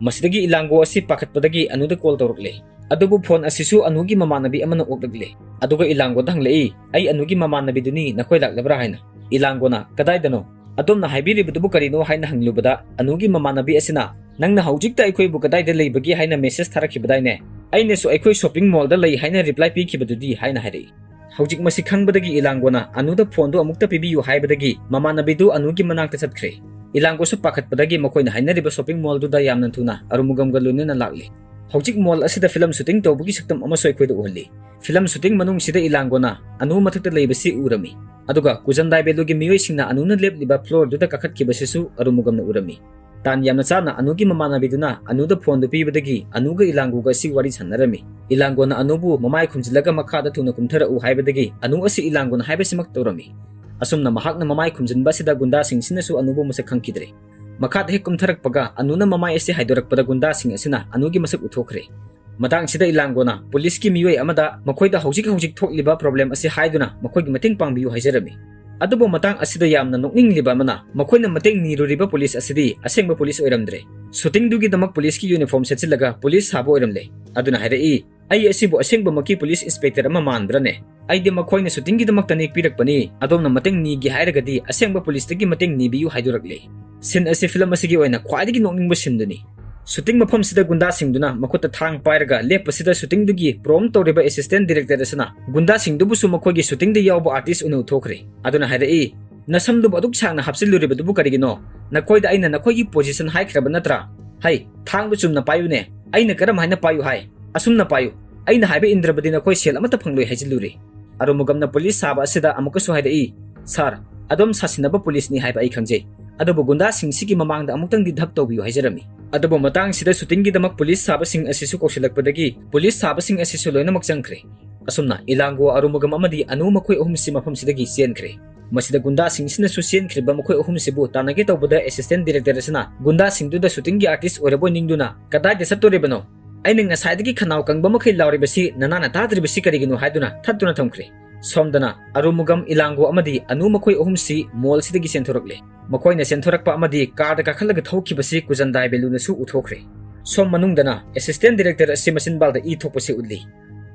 ꯃꯁꯤꯗꯒꯤ ꯏꯂꯥꯡꯒꯣ ꯑꯁꯤ ꯄꯥꯈꯠꯄꯗꯒꯤ ꯑꯅꯨꯗ ꯀꯣꯜ ꯇꯧꯔꯛꯂꯦ꯫ ꯑꯗꯨꯕꯨ ꯐꯣꯟ ꯑꯁꯤꯁꯨ ꯑꯅꯨꯒꯤ ꯃꯃꯥꯟꯅꯕꯤ ꯑꯃꯅ ꯑꯣꯛꯂꯛꯂꯦ꯫ ꯑꯗꯨꯒ ꯏꯂꯥꯡꯒꯣꯗ ꯍꯪꯂꯛꯏ, "ꯑꯩ ꯑꯅꯨꯒꯤ ꯃꯃꯥꯟꯅꯕꯤꯗꯨꯅꯤ, ꯅꯈꯣꯏ ꯂꯥꯛꯂꯕ꯭ꯔꯥ?" ꯍꯥꯏꯅ꯫ ꯏꯂꯥꯡꯒꯣꯅ, "ꯀꯗꯥꯏꯗꯅꯣ? ꯑꯗꯣꯝꯅ ꯍꯥꯏꯕꯤꯔꯤꯕꯗꯨꯕꯨ ꯀꯔꯤꯅꯣ?" ꯍꯥꯏꯅ ꯍꯪꯂꯨꯕꯗ, ꯑꯅꯨꯒꯤ ꯃꯃꯥꯟꯅꯕꯤ ꯑꯁꯤꯅ, "ꯅꯪꯅ ꯍꯧꯖꯤꯛꯇ ꯑꯩꯈꯣꯏꯕꯨ ꯀꯗꯥꯏꯗ ꯂꯩꯕꯒꯦ ꯍꯥꯏꯅ ꯃꯦꯁꯦꯖ ꯊꯥꯔꯛꯈꯤꯕꯗꯥꯏꯅꯦ? ꯑꯩꯅꯁꯨ ꯑꯩꯈꯣꯏ ꯁꯣꯄꯤꯡ ꯃꯣꯜꯗ ꯂꯩ ꯍꯥꯏꯅ ꯔꯤꯄ꯭ꯂꯥꯏ ꯄꯤꯈꯤꯕꯗꯨꯗꯤ?" ꯍꯥꯏꯅ ꯍꯥꯏꯔꯛꯏ꯫ ꯍꯧꯖꯤꯛ ꯃꯁꯤ ꯈꯪꯕꯗꯒꯤ ꯏꯂꯥꯡꯒꯣꯅ ꯑꯅꯨꯗ ꯐꯣꯟꯗꯨ ꯑꯃꯨꯛꯇ ꯄꯤꯕꯤꯌꯨ ꯍꯥꯏꯕꯗꯒꯤ ꯃꯃꯥꯟꯅꯕꯤꯗꯨ ꯑꯅꯨꯒꯤ ꯃꯅꯥꯛꯇ ꯆꯠꯈ꯭ꯔꯦ꯫ ꯏꯂꯥꯡꯒꯣꯁꯨ ꯄꯥꯈꯠꯄꯗꯒꯤ ꯃꯈꯣꯏꯅ ꯍꯥꯏꯅꯔꯤꯕ ꯁꯣꯄꯤꯡ ꯃꯣꯜꯗꯨꯗ ꯌꯥꯝꯅ ꯊꯨꯅ ꯑꯔꯨꯃꯨꯒꯝꯒ ꯂꯣꯏꯅꯅ ꯂꯥꯛꯂꯤ꯫ ꯍꯧꯖꯤꯛ ꯃꯣꯜ ꯑꯁꯤꯗ ꯐꯤꯂꯝ ꯁꯨꯇꯤꯡ ꯇꯧꯕꯒꯤ ꯁꯛꯇꯝ ꯑꯃꯁꯨ ꯑꯩꯈꯣꯏꯗ ꯎꯍꯜꯂꯤ꯫ ꯐꯤꯂꯝ ꯁꯨꯇꯤꯡ ꯃꯅꯨꯡꯁꯤꯗ ꯏꯂꯥꯡꯒꯣꯅ ꯑꯅꯨ ꯃꯊꯛꯇ ꯂꯩꯕꯁꯤ ꯎꯔꯝꯃꯤ꯫ ꯑꯗꯨꯒ ꯀꯨꯖꯟꯗꯥꯏ ꯕꯦꯂꯨꯒꯤ ꯃꯤꯑꯣꯏꯁꯤꯡꯅ ꯑꯅꯨꯅ ꯂꯦꯞꯂꯤꯕ ꯐ꯭ꯂꯣꯔꯗꯨꯗ ꯀꯥꯈꯠꯈꯤꯕꯁꯤꯁꯨ ꯑꯔꯨꯃꯨꯒꯝꯅ ꯎꯔꯝꯃꯤ꯫ ꯇꯥꯟ ꯌꯥꯝꯅ ꯆꯥꯅ ꯑꯅꯨꯒꯤ ꯃꯃꯥꯟꯅꯕꯤꯗꯨꯅ ꯑꯅꯨꯗ ꯐꯣꯟꯗꯨ ꯄꯤꯕꯗꯒꯤ ꯑꯅꯨꯒ ꯏꯂꯥꯡꯒꯣꯒ ꯑꯁꯤ ꯋꯥꯔꯤ ꯁꯥꯟꯅꯔꯝꯃꯤ꯫ ꯏꯂꯥꯡꯒꯣꯅ ꯑꯅꯨꯕꯨ ꯃꯃꯥꯏ ꯈꯨꯝꯖꯤꯜꯂꯒ ꯃꯈꯥꯗ ꯊꯨꯅ ꯀꯨꯝꯊꯔꯛꯎ ꯍꯥꯏꯕꯗꯒꯤ ꯑꯅꯨ ꯑꯁꯤ ꯏꯂꯥꯡꯒꯣꯅ ꯍꯥꯏꯕꯁꯤꯃꯛ ꯇꯧꯔꯝꯃꯤ꯫ ꯑꯁꯨꯝꯅ ꯃꯍꯥꯛꯅ ꯃꯃꯥꯏ ꯈꯨꯝꯖꯤꯟꯕ ꯑꯁꯤꯗ ꯒꯨꯟꯗꯥꯁꯤꯡꯁꯤꯅꯁꯨ ꯑꯅꯨꯕꯨ ꯃꯁꯛ ꯈꯪꯈꯤꯗ꯭ꯔꯦ꯫ ꯃꯈꯥꯗ ꯍꯦꯛ ꯀꯨꯝꯊꯔꯛꯄꯒ ꯑꯅꯨꯅ ꯃꯃꯥꯏ ꯑꯁꯤ ꯍꯥꯏꯗꯣꯔꯛꯄꯗ ꯒꯨꯟꯗꯥꯁꯤꯡ ꯑꯁꯤꯅ ꯑꯅꯨꯒꯤ ꯃꯁꯛ ꯎꯊꯣꯛꯈ꯭ꯔꯦ꯫ ꯃꯇꯥꯡꯁꯤꯗ ꯏꯂꯥꯡꯒꯣꯅ ꯄꯨꯂꯤꯁꯀꯤ ꯃꯤꯑꯣꯏ ꯑꯃꯗ ꯃꯈꯣꯏꯗ ꯍꯧꯖꯤꯛ ꯍꯧꯖꯤꯛ ꯊꯣꯛꯂꯤꯕ ꯄ꯭ꯔꯣꯕ꯭ꯂꯦꯝ ꯑꯁꯤ ꯍꯥꯏꯗꯨꯅ ꯃꯈꯣꯏꯒꯤ ꯃꯇꯦꯡ ꯄꯥꯡꯕꯤꯌꯨ ꯍꯥꯏꯖꯔꯝꯃꯤ꯫ ꯑꯗꯨꯕꯨ ꯃꯇꯥꯡ ꯑꯁꯤꯗ ꯌꯥꯝꯅ ꯅꯣꯛꯅꯤꯡꯂꯤꯕ ꯑꯃꯅ, ꯃꯈꯣꯏꯅ ꯃꯇꯦꯡ ꯅꯤꯔꯨꯔꯤꯕ ꯄꯨꯂꯤꯁ ꯑꯁꯤꯗꯤ ꯑꯁꯦꯡꯕ ꯄꯨꯂꯤꯁ ꯑꯣꯏꯔꯝꯗ꯭ꯔꯦ꯫ ꯁꯨꯇꯤꯡꯗꯨꯒꯤꯗꯃꯛ ꯄꯨꯂꯤꯁꯀꯤ ꯌꯨꯅꯤꯐꯣꯔꯝ ꯁꯦꯠꯆꯤꯜꯂꯒ ꯄꯨꯂꯤꯁ ꯁꯥꯕ ꯑꯣꯏꯔꯝꯂꯦ꯫ ꯑꯗꯨꯅ ꯍꯥꯏꯔꯛꯏ, "ꯑꯩ ꯑꯁꯤꯕꯨ ꯑꯁꯦꯡꯕꯃꯛꯀꯤ ꯄꯨꯂꯤꯁ ꯏꯟꯁꯄꯦꯛꯇꯔ ꯑꯃ ꯃꯥꯟꯕ꯭ꯔꯅꯦ? ꯑꯩꯗꯤ ꯃꯈꯣꯏꯅ ꯁꯨꯇꯤꯡꯒꯤꯗꯃꯛꯇ ꯅꯦꯛꯄꯤꯔꯛꯄꯅꯤ, ꯑꯗꯣꯝꯅ ꯃꯇꯦꯡ ꯅꯤꯒꯦ ꯍꯥꯏꯔꯒꯗꯤ ꯑꯁꯦꯡꯕ ꯄꯨꯂꯤꯁꯇꯒꯤ ꯃꯇꯦꯡ ꯅꯤꯕꯤꯌꯨ" ꯍꯥꯏꯗꯣꯔꯛꯂꯦ꯫ ꯁꯤꯟ ꯑꯁꯤ ꯐꯤꯂꯝ ꯑꯁꯤꯒꯤ ꯑꯣꯏꯅ ꯈ꯭ꯋꯥꯏꯗꯒꯤ ꯅꯣꯛꯅꯤꯡꯕ ꯁꯤꯟꯗꯨꯅꯤ꯫ ꯁꯨꯇꯤꯡ ꯃꯐꯝꯁꯤꯗ ꯒꯨꯟꯗꯥꯁꯤꯡꯗꯨꯅ ꯃꯈꯨꯠꯇ ꯊꯥꯡ ꯄꯥꯏꯔꯒ ꯂꯦꯞꯄꯁꯤꯗ ꯁꯨꯇꯤꯡꯗꯨꯒꯤ ꯄ꯭ꯔꯣꯝ ꯇꯧꯔꯤꯕ ꯑꯦꯁꯤꯁꯇꯦꯟ ꯗꯤꯔꯦꯛꯇꯔ ꯑꯁꯤꯅ ꯒꯨꯟꯗꯥꯁꯤꯡꯗꯨꯕꯨꯁꯨ ꯃꯈꯣꯏꯒꯤ ꯁꯨꯇꯤꯡꯗ ꯌꯥꯎꯕ ꯑꯥꯔꯇꯤꯁ ꯑꯣꯏꯅ ꯎꯠꯊꯣꯛꯈ꯭ꯔꯦ꯫ ꯑꯗꯨꯅ ꯍꯥꯏꯔꯛꯏ, "ꯅꯁꯝꯗꯨꯕꯨ ꯑꯗꯨꯛ ꯁꯥꯡꯅ ꯍꯥꯞꯆꯤꯜꯂꯨꯔꯤꯕꯗꯨꯕꯨ ꯀꯔꯤꯒꯤꯅꯣ? ꯅꯈꯣꯏꯗ ꯑꯩꯅ ꯅꯈꯣꯏꯒꯤ ꯄꯣꯖꯤꯁꯟ ꯍꯥꯏꯈ꯭ꯔꯕ ꯅꯠꯇ꯭ꯔꯥ? ꯍꯩ, ꯊꯥꯡꯗꯨ ꯆꯨꯝꯅ ꯄꯥꯏꯌꯨꯅꯦ꯫ ꯑꯩꯅ ꯀꯔꯝ ꯍꯥꯏꯅ ꯄꯥꯏꯌꯨ ꯍꯥꯏ? ꯑꯁꯨꯝꯅ ꯄꯥꯏꯌꯨ꯫ ꯑꯩꯅ ꯍꯥꯏꯕ ꯏꯟꯗ꯭ꯔꯕꯗꯤ ꯅꯈꯣꯏ ꯁꯦꯜ ꯑꯃꯠꯇ ꯐꯪꯂꯣꯏ" ꯍꯥꯏꯖꯤꯜꯂꯨꯔꯦ꯫ ꯑꯔꯨꯃꯨꯒꯝꯅ ꯄꯨꯂꯤꯁ ꯁꯥꯕ ꯑꯁꯤꯗ ꯑꯃꯨꯛꯀꯁꯨ ꯍꯥꯏꯔꯛꯏ, "ꯁꯥꯔ, ꯑꯗꯣꯝ ꯁꯥꯁꯤꯟꯅꯕ ꯄꯨꯂꯤꯁꯅꯤ ꯍꯥꯏꯕ ꯑꯩ ꯈꯪꯖꯩ, ꯑꯗꯨꯕꯨ ꯒꯨꯟꯗꯥꯁꯤꯡꯁꯤꯒꯤ ꯃꯃꯥꯡꯗ ꯑꯃꯨꯛꯇꯪꯗꯤ ꯙꯞ ꯇꯧꯕꯤꯌꯨ ꯍꯥꯏꯖꯔꯝꯃꯤ"꯫ ꯑꯗꯨꯕꯨ ꯃꯇꯥꯡꯁꯤꯗ ꯁꯨꯇꯤꯡꯒꯤꯗꯃꯛ ꯄꯨꯂꯤꯁ ꯁꯥꯕꯁꯤꯡ ꯑꯁꯤꯁꯨ ꯀꯧꯁꯤꯜꯂꯛꯄꯗꯒꯤ ꯄꯨꯂꯤꯁ ꯁꯥꯕꯁꯤꯡ ꯑꯁꯤꯁꯨ ꯂꯣꯏꯅꯃꯛ ꯆꯪꯈ꯭ꯔꯦ꯫ ꯑꯁꯨꯝꯅ ꯏꯂꯥꯡꯒꯣ, ꯑꯔꯨꯃꯨꯒꯝ ꯑꯃꯗꯤ ꯑꯅꯨ ꯃꯈꯣꯏ ꯑꯍꯨꯝꯁꯤ ꯃꯐꯝꯁꯤꯗꯒꯤ ꯆꯦꯟꯈ꯭ꯔꯦ꯫ ꯃꯁꯤꯗ ꯒꯨꯟꯗꯥꯁꯤꯡꯁꯤꯅꯁꯨ ꯆꯦꯟꯈ꯭ꯔꯤꯕ ꯃꯈꯣꯏ ꯑꯍꯨꯝꯁꯤꯕꯨ ꯇꯥꯟꯅꯒꯦ ꯇꯧꯕꯗ ꯑꯦꯁꯤꯁꯇꯦꯟ ꯗꯤꯔꯦꯛꯇꯔ ꯑꯁꯤꯅ ꯒꯨꯟꯗꯥꯁꯤꯡꯗꯨꯗ ꯁꯨꯇꯤꯡꯒꯤ ꯑꯥꯔꯇꯤꯁ ꯑꯣꯏꯔꯕꯣꯏ ꯅꯤꯡꯗꯨꯅ, "ꯀꯗꯥꯏꯗ ꯆꯠꯇꯣꯔꯤꯕꯅꯣ? ꯑꯩꯅ ꯉꯁꯥꯏꯗꯒꯤ ꯈꯅꯥꯎ ꯀꯪꯕ ꯃꯈꯩ ꯂꯥꯎꯔꯤꯕꯁꯤ ꯅꯅꯥꯅ ꯇꯥꯗ꯭ꯔꯤꯕꯁꯤ ꯀꯔꯤꯒꯤꯅꯣ?" ꯍꯥꯏꯗꯨꯅ ꯊꯠꯇꯨꯅ ꯊꯝꯈ꯭ꯔꯦ꯫ ꯁꯣꯝꯗꯅ ꯑꯔꯨꯃꯨꯒꯝ, ꯏꯂꯥꯡꯒꯣ ꯑꯃꯗꯤ ꯑꯅꯨ ꯃꯈꯣꯏ ꯑꯍꯨꯝꯁꯤ ꯃꯣꯜꯁꯤꯗꯒꯤ ꯆꯦꯟꯊꯣꯔꯛꯂꯦ꯫ ꯃꯈꯣꯏꯅ ꯆꯦꯟꯊꯣꯔꯛꯄ ꯑꯃꯗꯤ ꯀꯥꯔꯗ ꯀꯥꯈꯠꯂꯒ ꯊꯧꯈꯤꯕꯁꯤ ꯀꯨꯖꯟꯗꯥꯏ ꯕꯦꯂꯨꯅꯁꯨ ꯎꯊꯣꯛꯈ꯭ꯔꯦ꯫ ꯁꯣꯝ ꯃꯅꯨꯡꯗꯅ ꯑꯦꯁꯤꯁꯇꯦꯟ ꯗꯤꯔꯦꯛꯇꯔ ꯑꯁꯤ ꯃꯆꯤꯟꯕꯥꯜꯗ ꯏ ꯊꯣꯛꯄꯁꯤ ꯎꯠꯂꯤ꯫